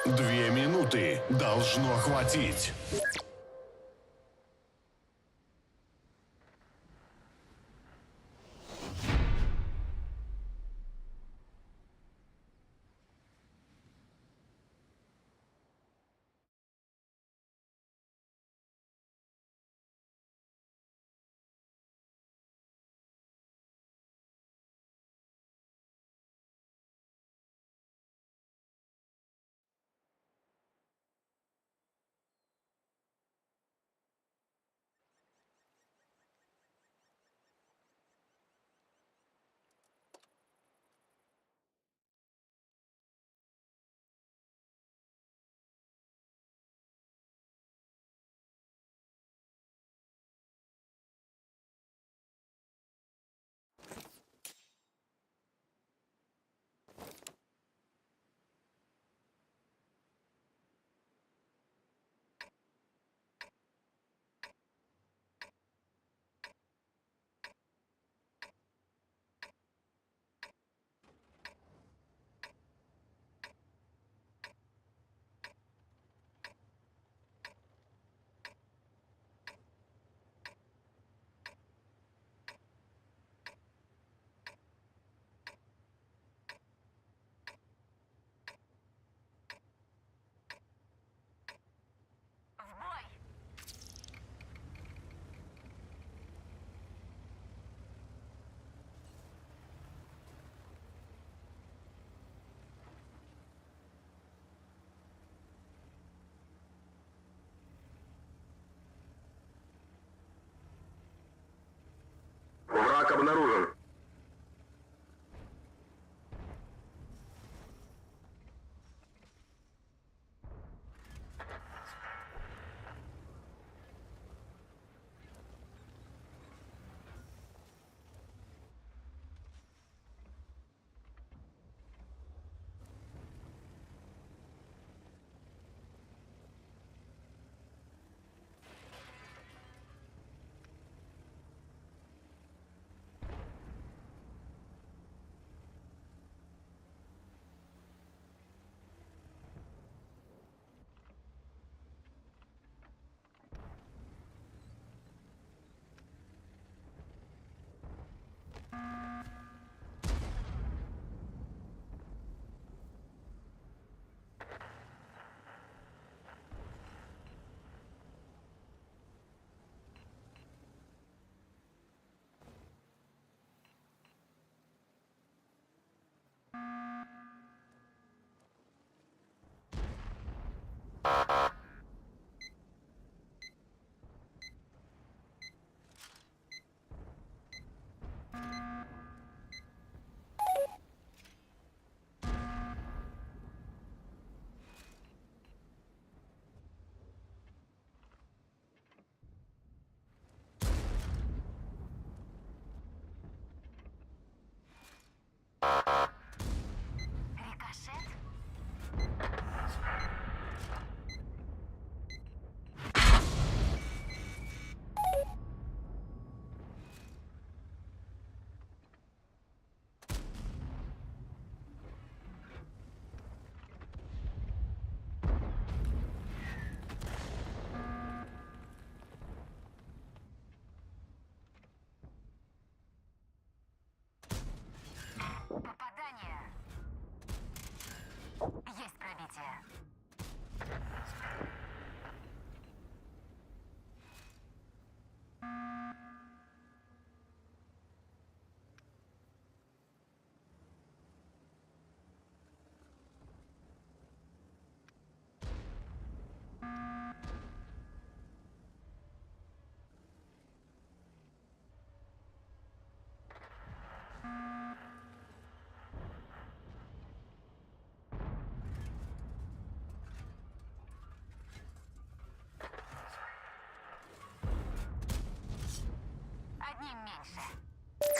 2 минуты. Должно хватить. В бой! Враг обнаружен.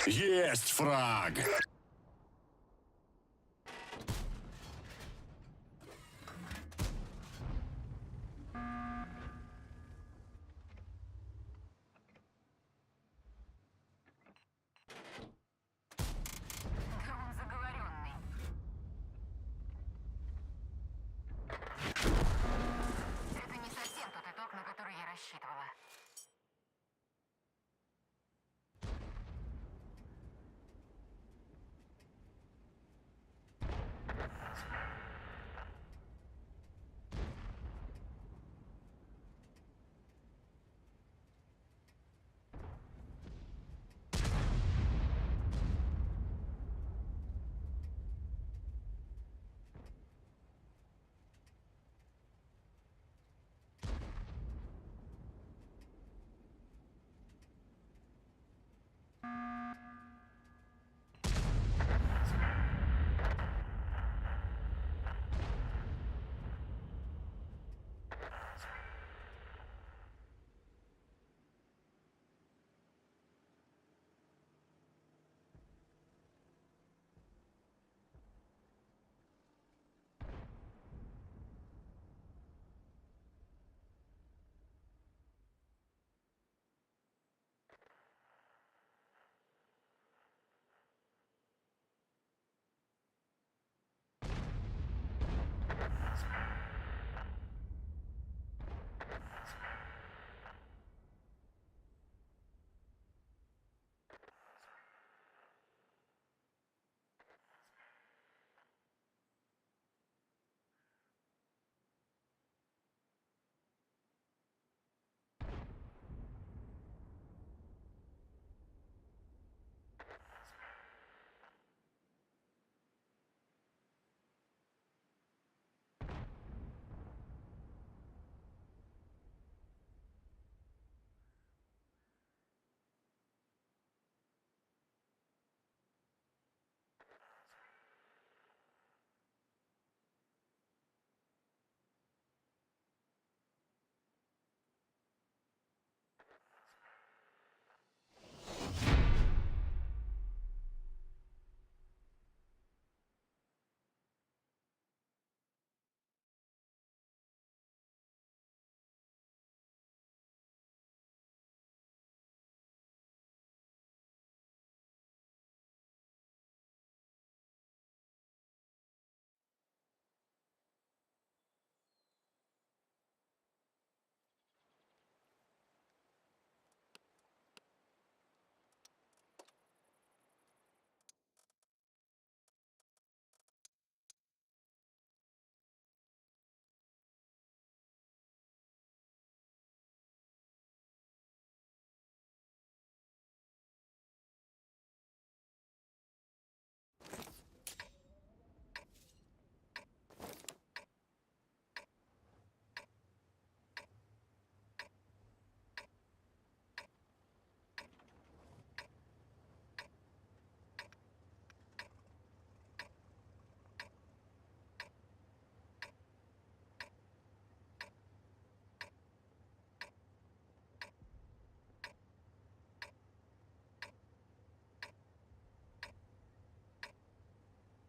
Есть фраг! Да он заговоренный. Это не совсем тот итог, на который я рассчитывала.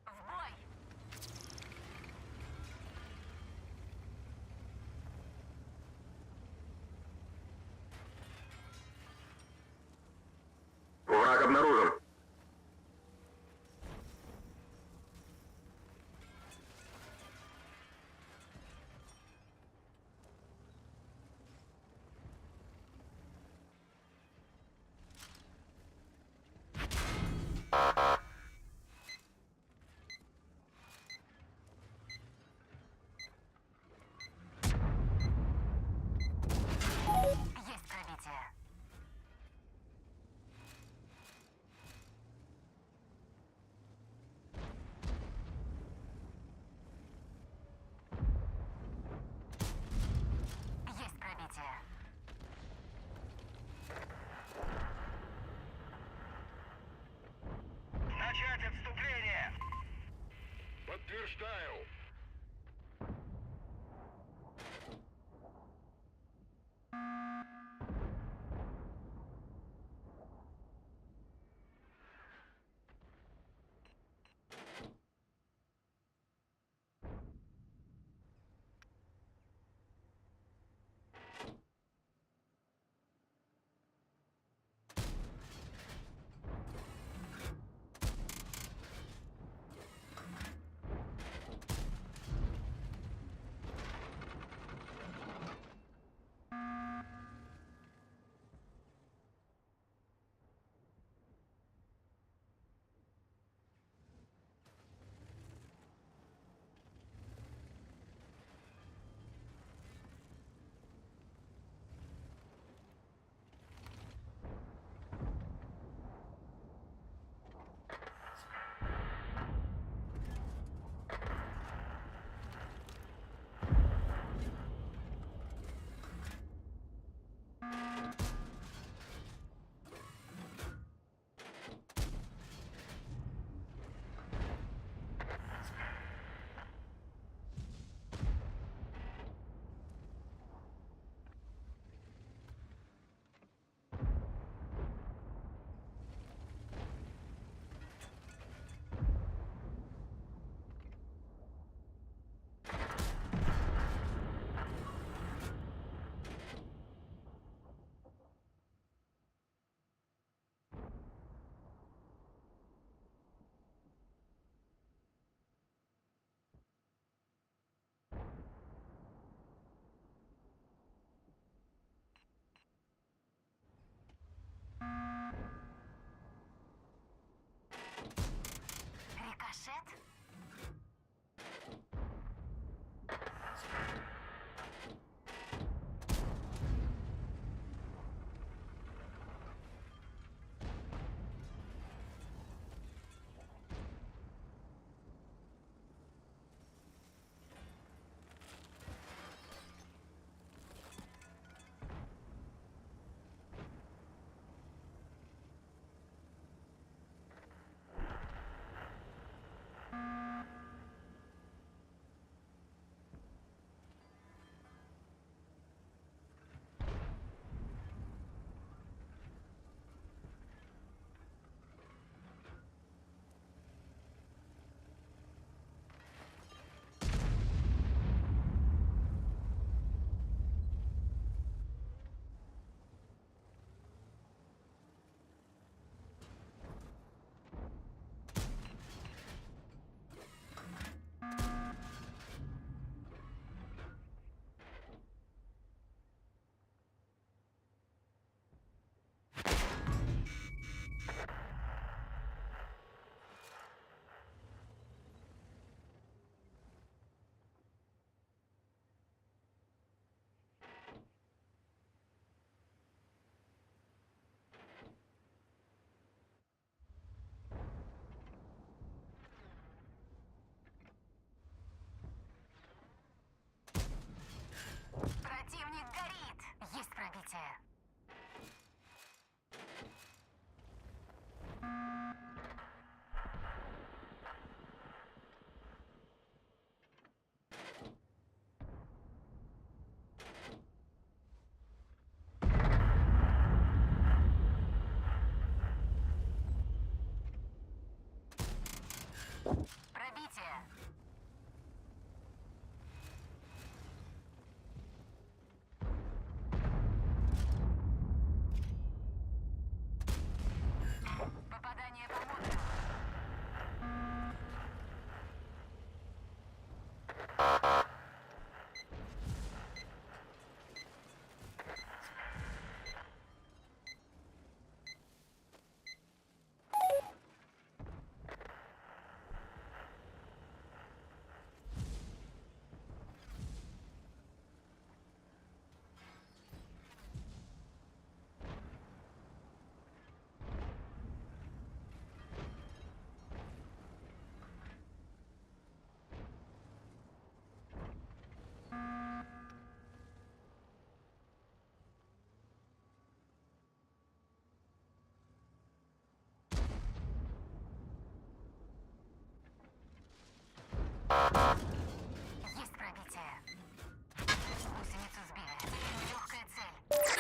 В бой! Враг обнаружен. Есть пробитие. Есть пробитие. Начать отступление! Подтверждаю.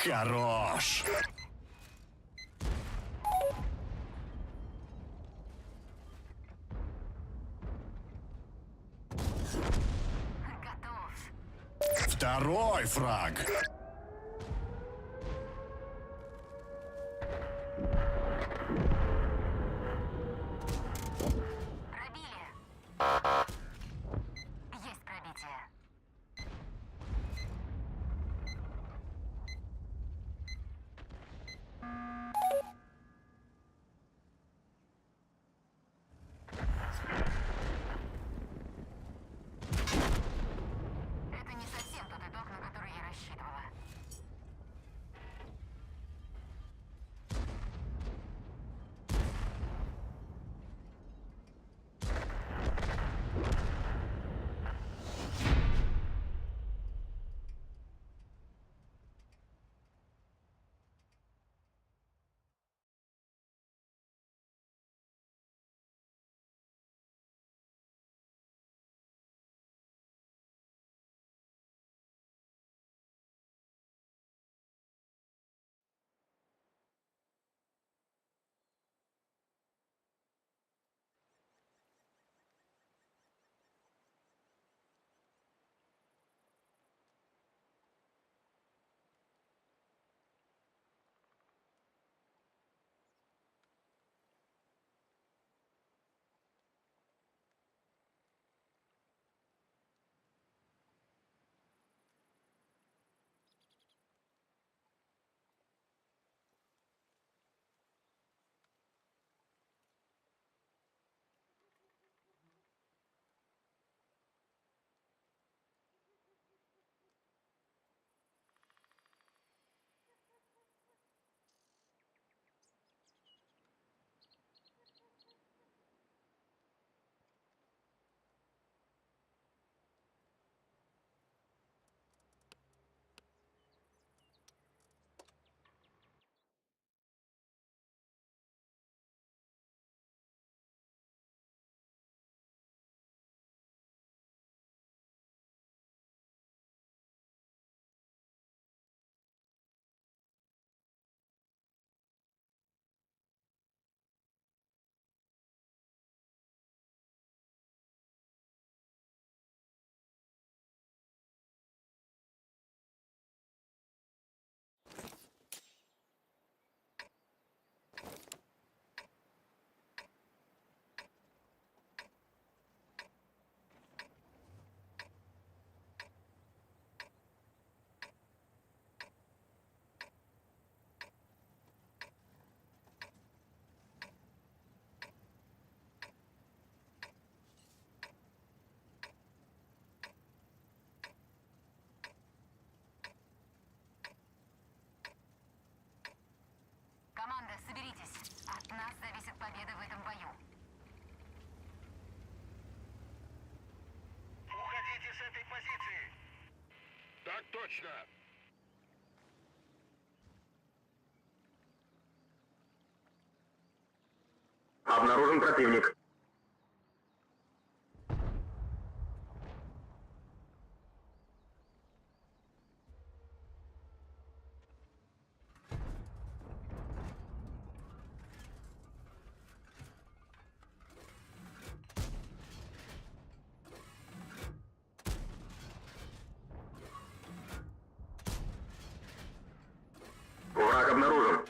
Хорош! Готов. Второй фраг. Пробили. Есть пробитие. Это не совсем тот итог, на который я рассчитывала. Команда, соберитесь. От нас зависит победа в этом бою. Уходите с этой позиции! Так точно! Обнаружен противник. Враг обнаружен.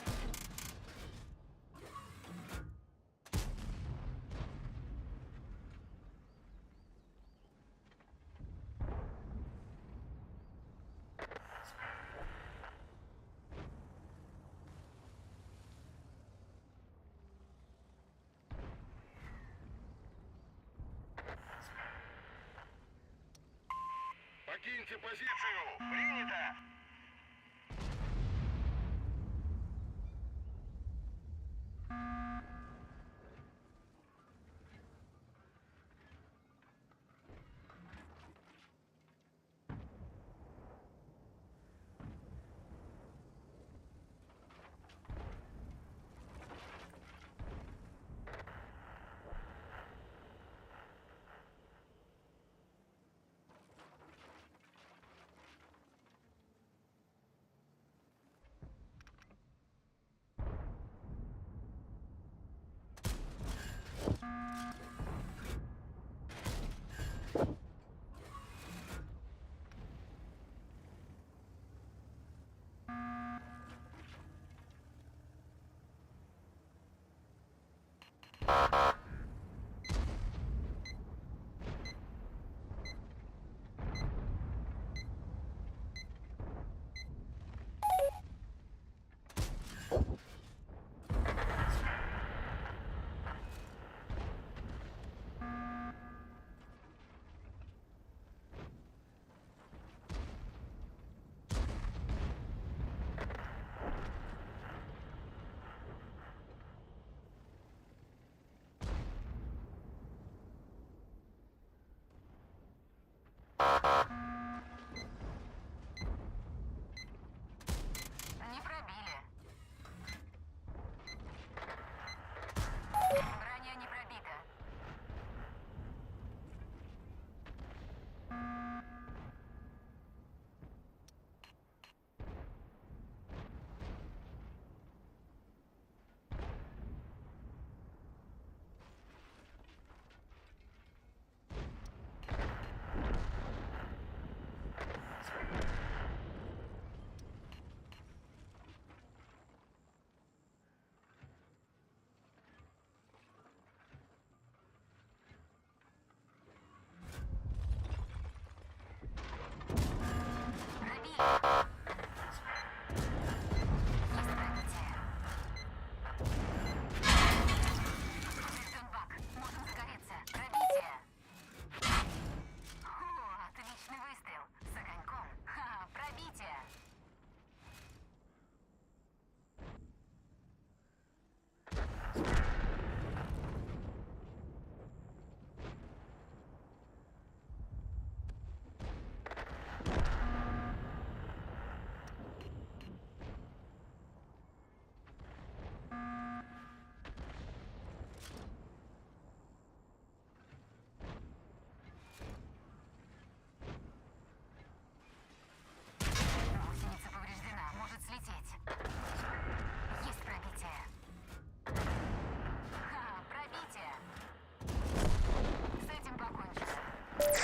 Покиньте позицию! Принято!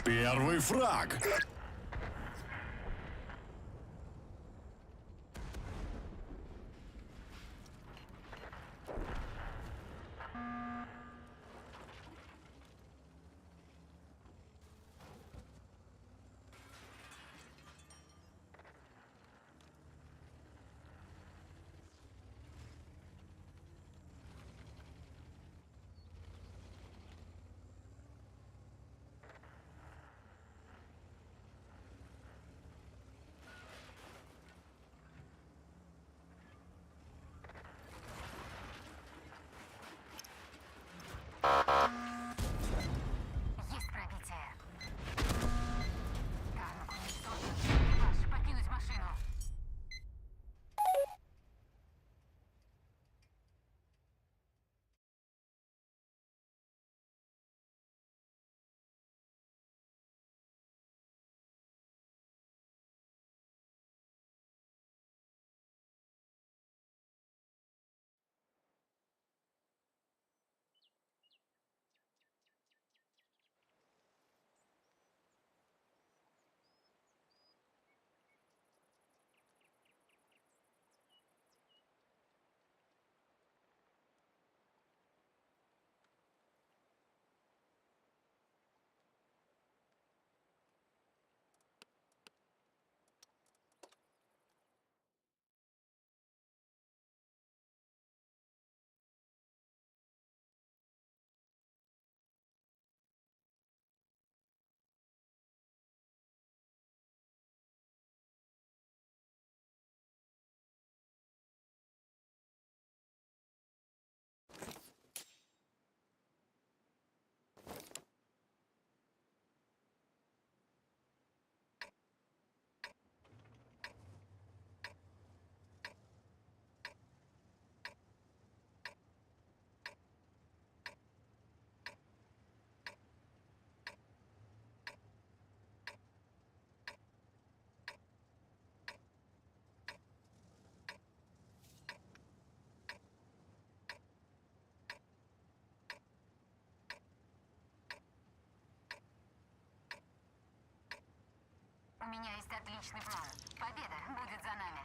Первый фраг. Есть пробитие. Танк уничтожен. Экипаж, покинуть машину. У меня есть отличный план. Победа будет за нами.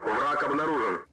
Враг обнаружен.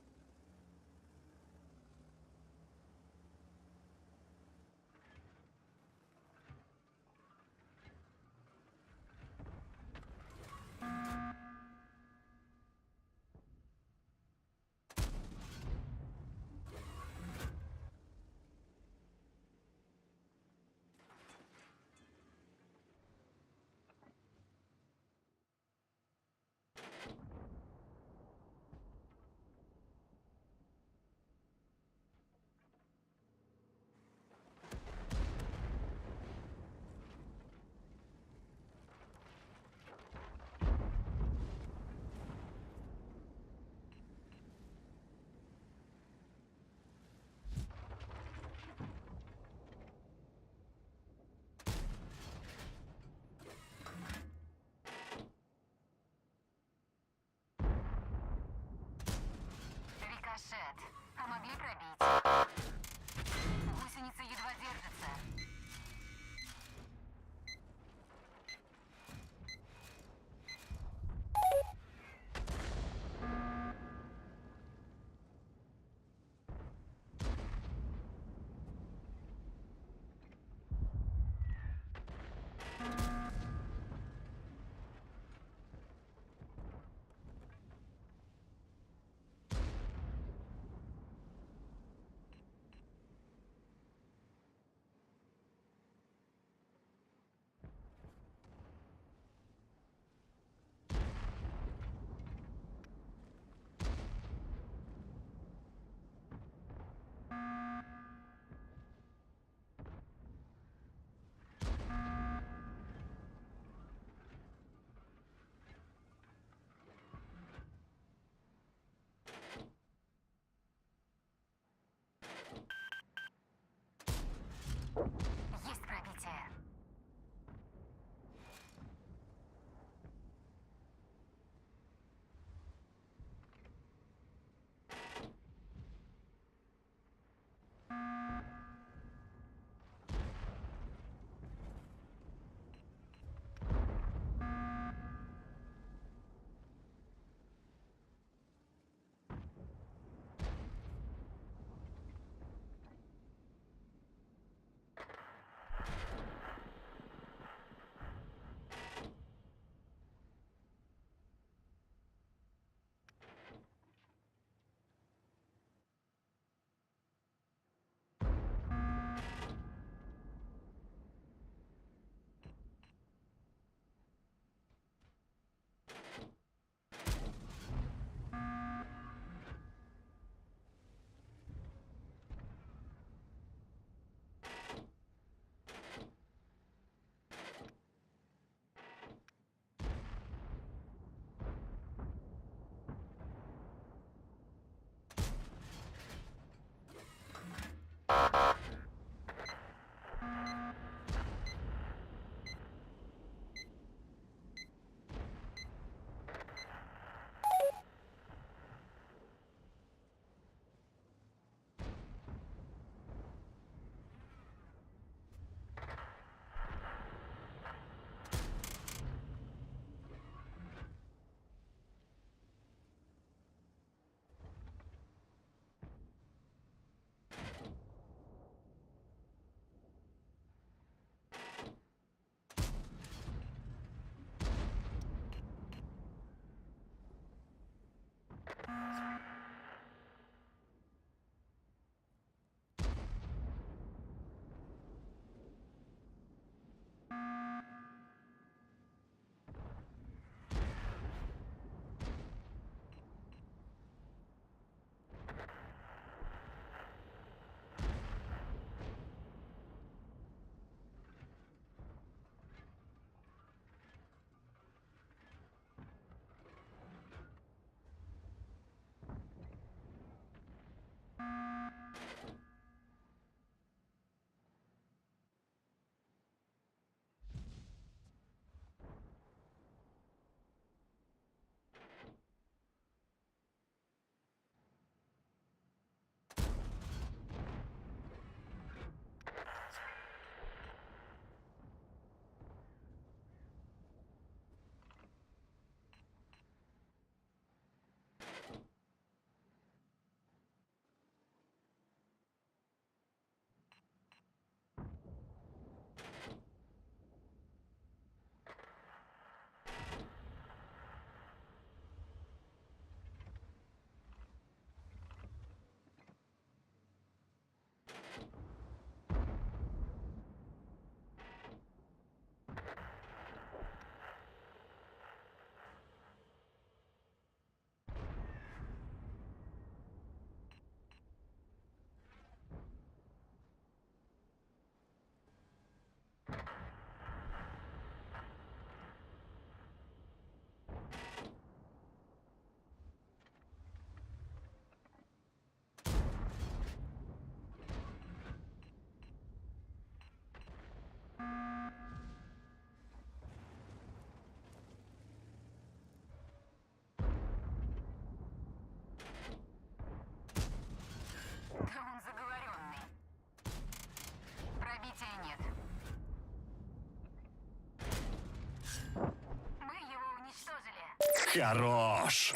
Хорош!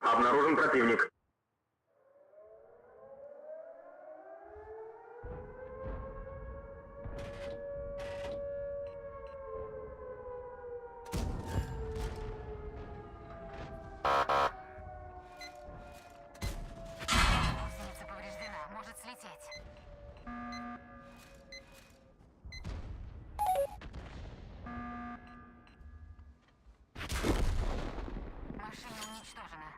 Обнаружен противник. Гусеница повреждена, может слететь. Машина уничтожена.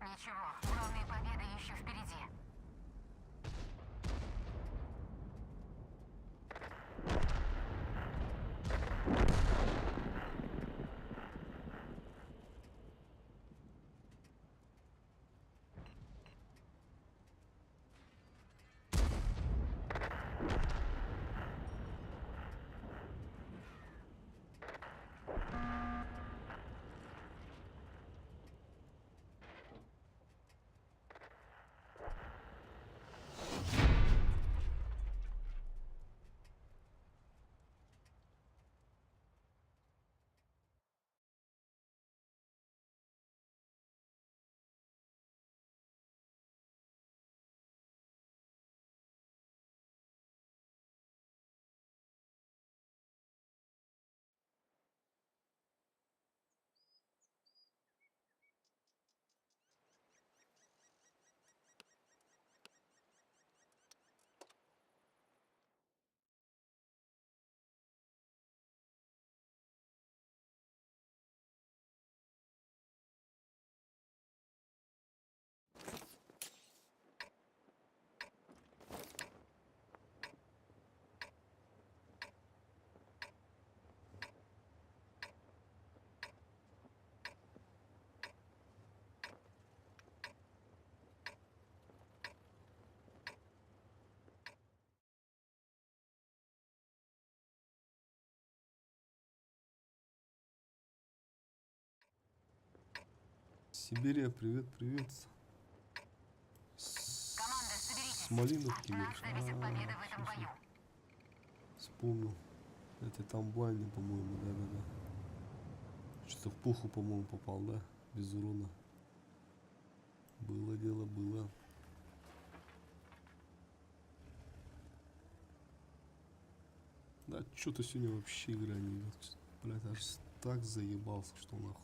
Ничего, главные победы еще впереди. Сибирия, привет, привет. С Малиновки, говоришь? А, всё, всё. Вспомнил. Это там блайне, по-моему, да-да-да. Что-то в пуху, по-моему, попал, да? Без урона. Было дело, было. Да, что-то сегодня вообще игра не идет. Блядь, аж так заебался, что нахуй.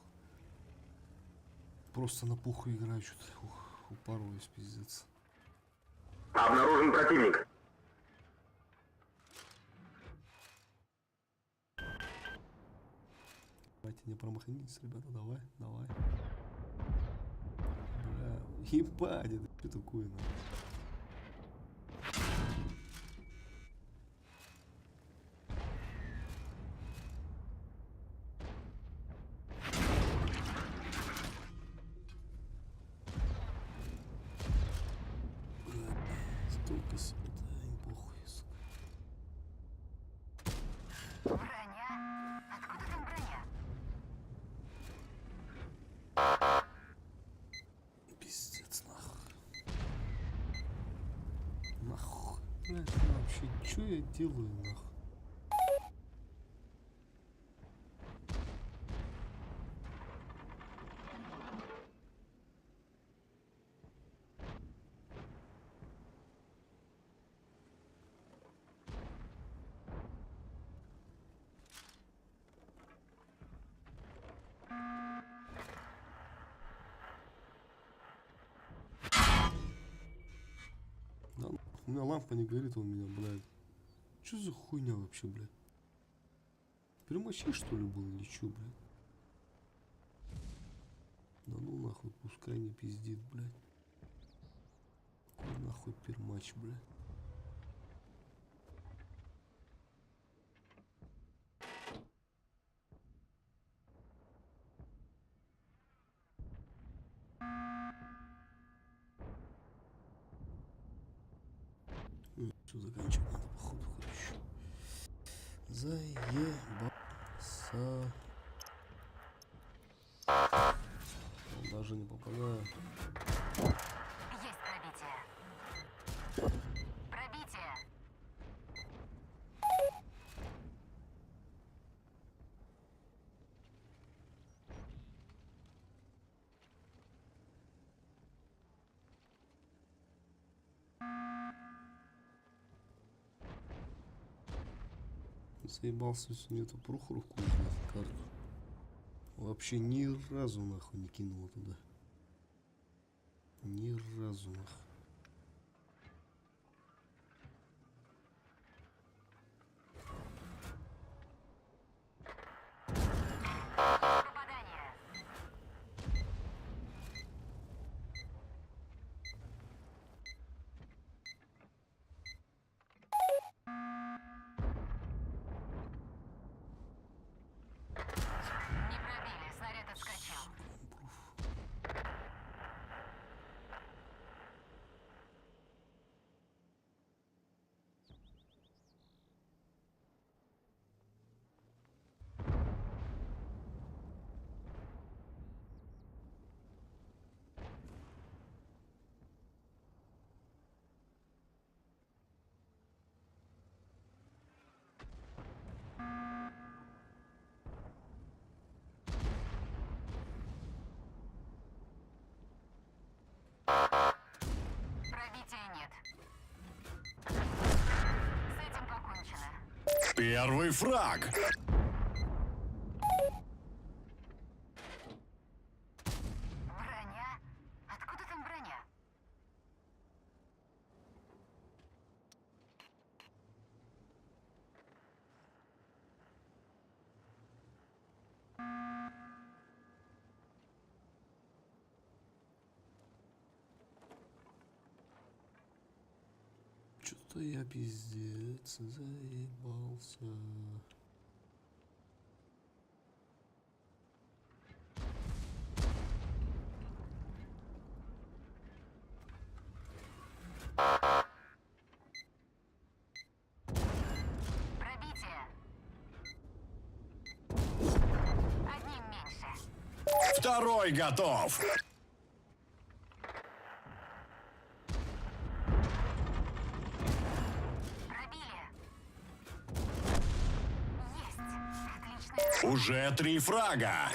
Просто на пуху играю, что-то упарываюсь, пиздец. Обнаружен противник. Давайте не промахнитесь, ребята, давай, давай. Бля, ебать, это что такое, нахуй? Бля, столько всего, да, им похуй, сука. Броня? Откуда там броня? Вообще, что я делаю, нахуй? Да, нахуй, у меня лампа не горит, он меня, блядь. Что за хуйня вообще, блядь? Перемочи, что ли, был или чё, блядь? Да ну нахуй, пускай не пиздит, блядь. Какой нахуй пермач, блядь? Все, заканчивать надо, походу, короче. Заебался. Он даже не попадаю. Есть пробитие. Пробитие. Заебался сегодня эту Прохоровку, блядь, карту. Вообще ни разу нахуй не кинула туда. Ни разу нахуй. Попадание. Не пробили, снаряд отскочил. Пробития нет. С этим покончено. Первый фраг. Броня? Откуда там броня? Что-то я пиздец заебался. Пробитие. Одним меньше. Второй готов. Пробили. Есть. Отличная Уже три фрага.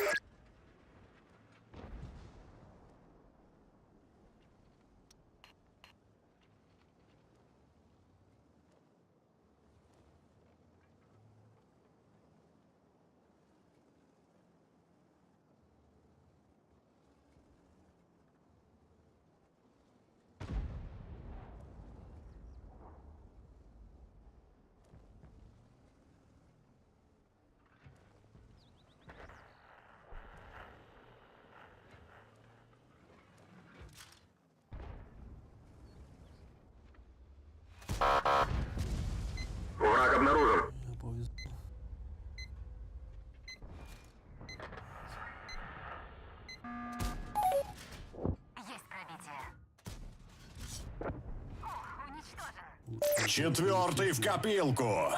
Враг обнаружен. Мне повезло. Есть пробитие. О, уничтожен. Четвертый в копилку.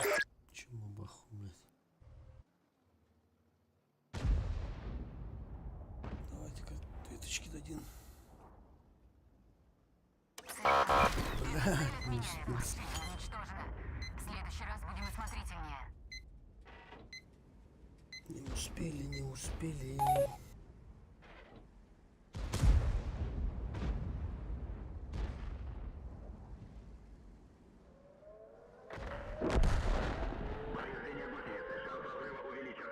Чем бабаху, блядь? Давайте-ка две точки дадим. Бля, не успел. Уничтожена. следующий раз будем осмотрительнее. Не успели, не успели. Повреждение гусеницы. Шанс разрыва увеличен.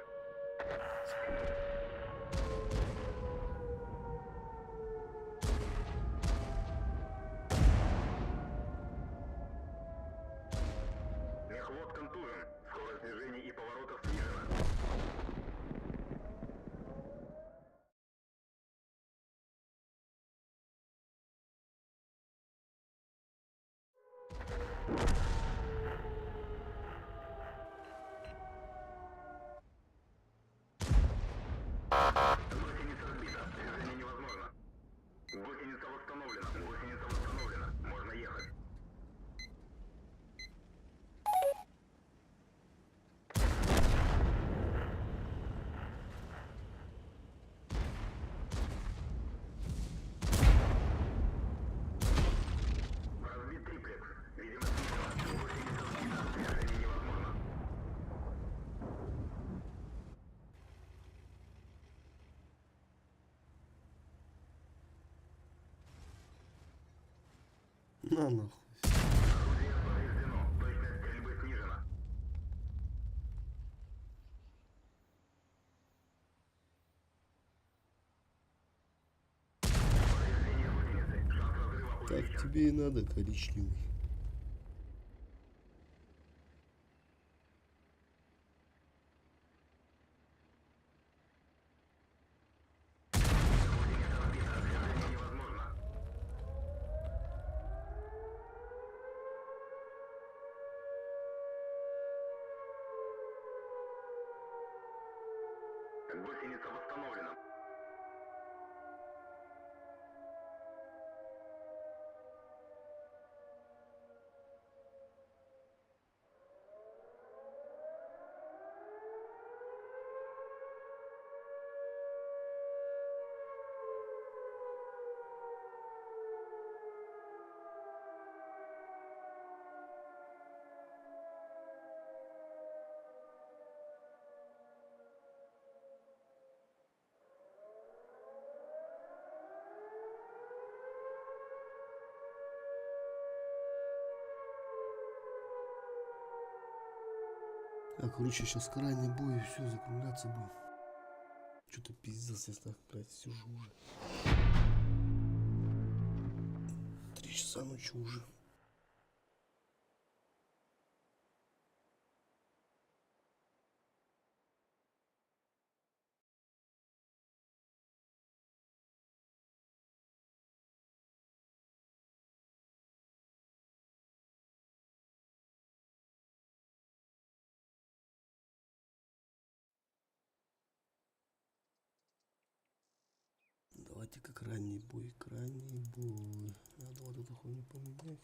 Мехвод контужен. Скорость движений и поворотов снижена. Гусеница сбита. Движение невозможно. Гусеница восстановлена. Гусеница восстановлена. Можно ехать. Разбит триплекс. Видимо, снижена. Гусеница сбита. Движение невозможно. На нахуй. Орудие повреждено. Точность стрельбы снижена. Повреждение гусеницы. Шанс разрыва Так увеличен. тебе и надо, коричневый. Гусеница сбита. Движение невозможно. Гусеница восстановлена. А, короче, сейчас крайний бой и все, закругляться будем. Что-то пиздец, я так, блядь, сижу уже. 3 часа ночи уже. Давайте-ка крайний бой, крайний бой. Надо вот эту хуйню поменять.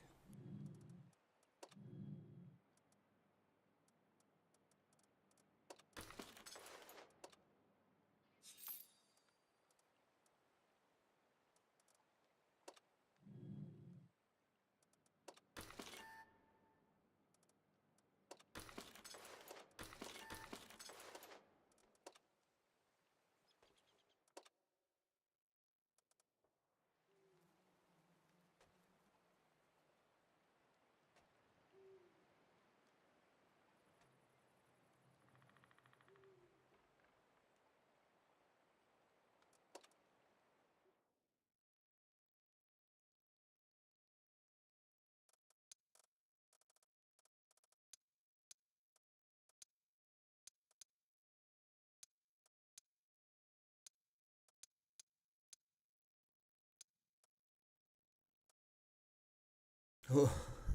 О,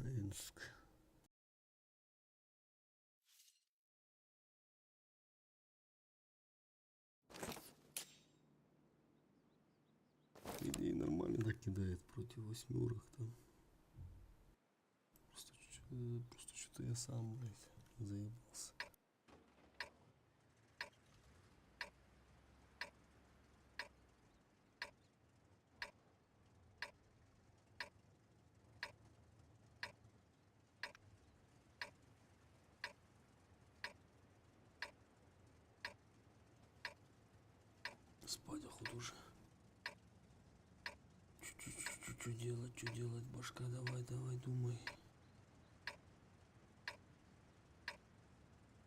Инск. Идеи нормально так кидает против восьмерок там. Просто что-то я сам, блядь, заебался. Спать охота уже. Что делать, что делать, башка, давай, давай, думай.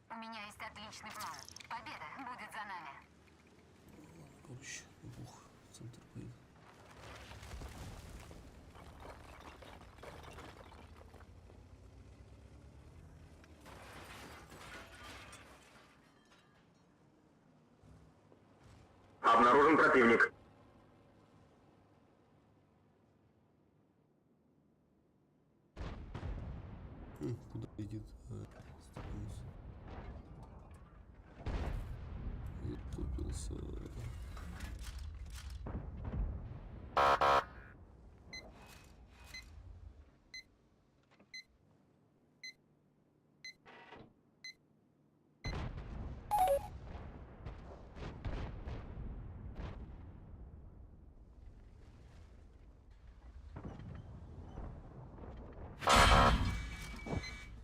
У меня есть отличный план. Победа будет за нами. Ладно, короче, бух, в центр поеду. Обнаружен противник. Куда идет? Затупился.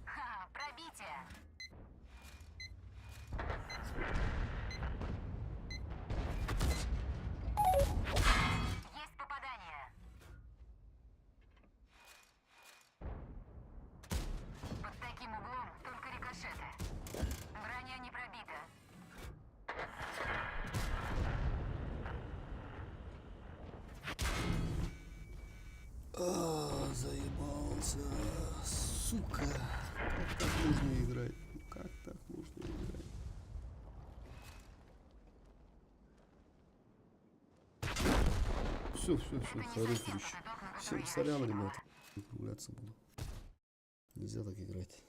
Ха, пробитие. Есть попадание. Под таким углом только рикошеты. Броня не пробита. А, заебался. Сука. Как так можно играть? Ну как так можно играть? Все, все, все, хорош, короче. Всем сорян, ребята. Закругляться буду. Нельзя так играть.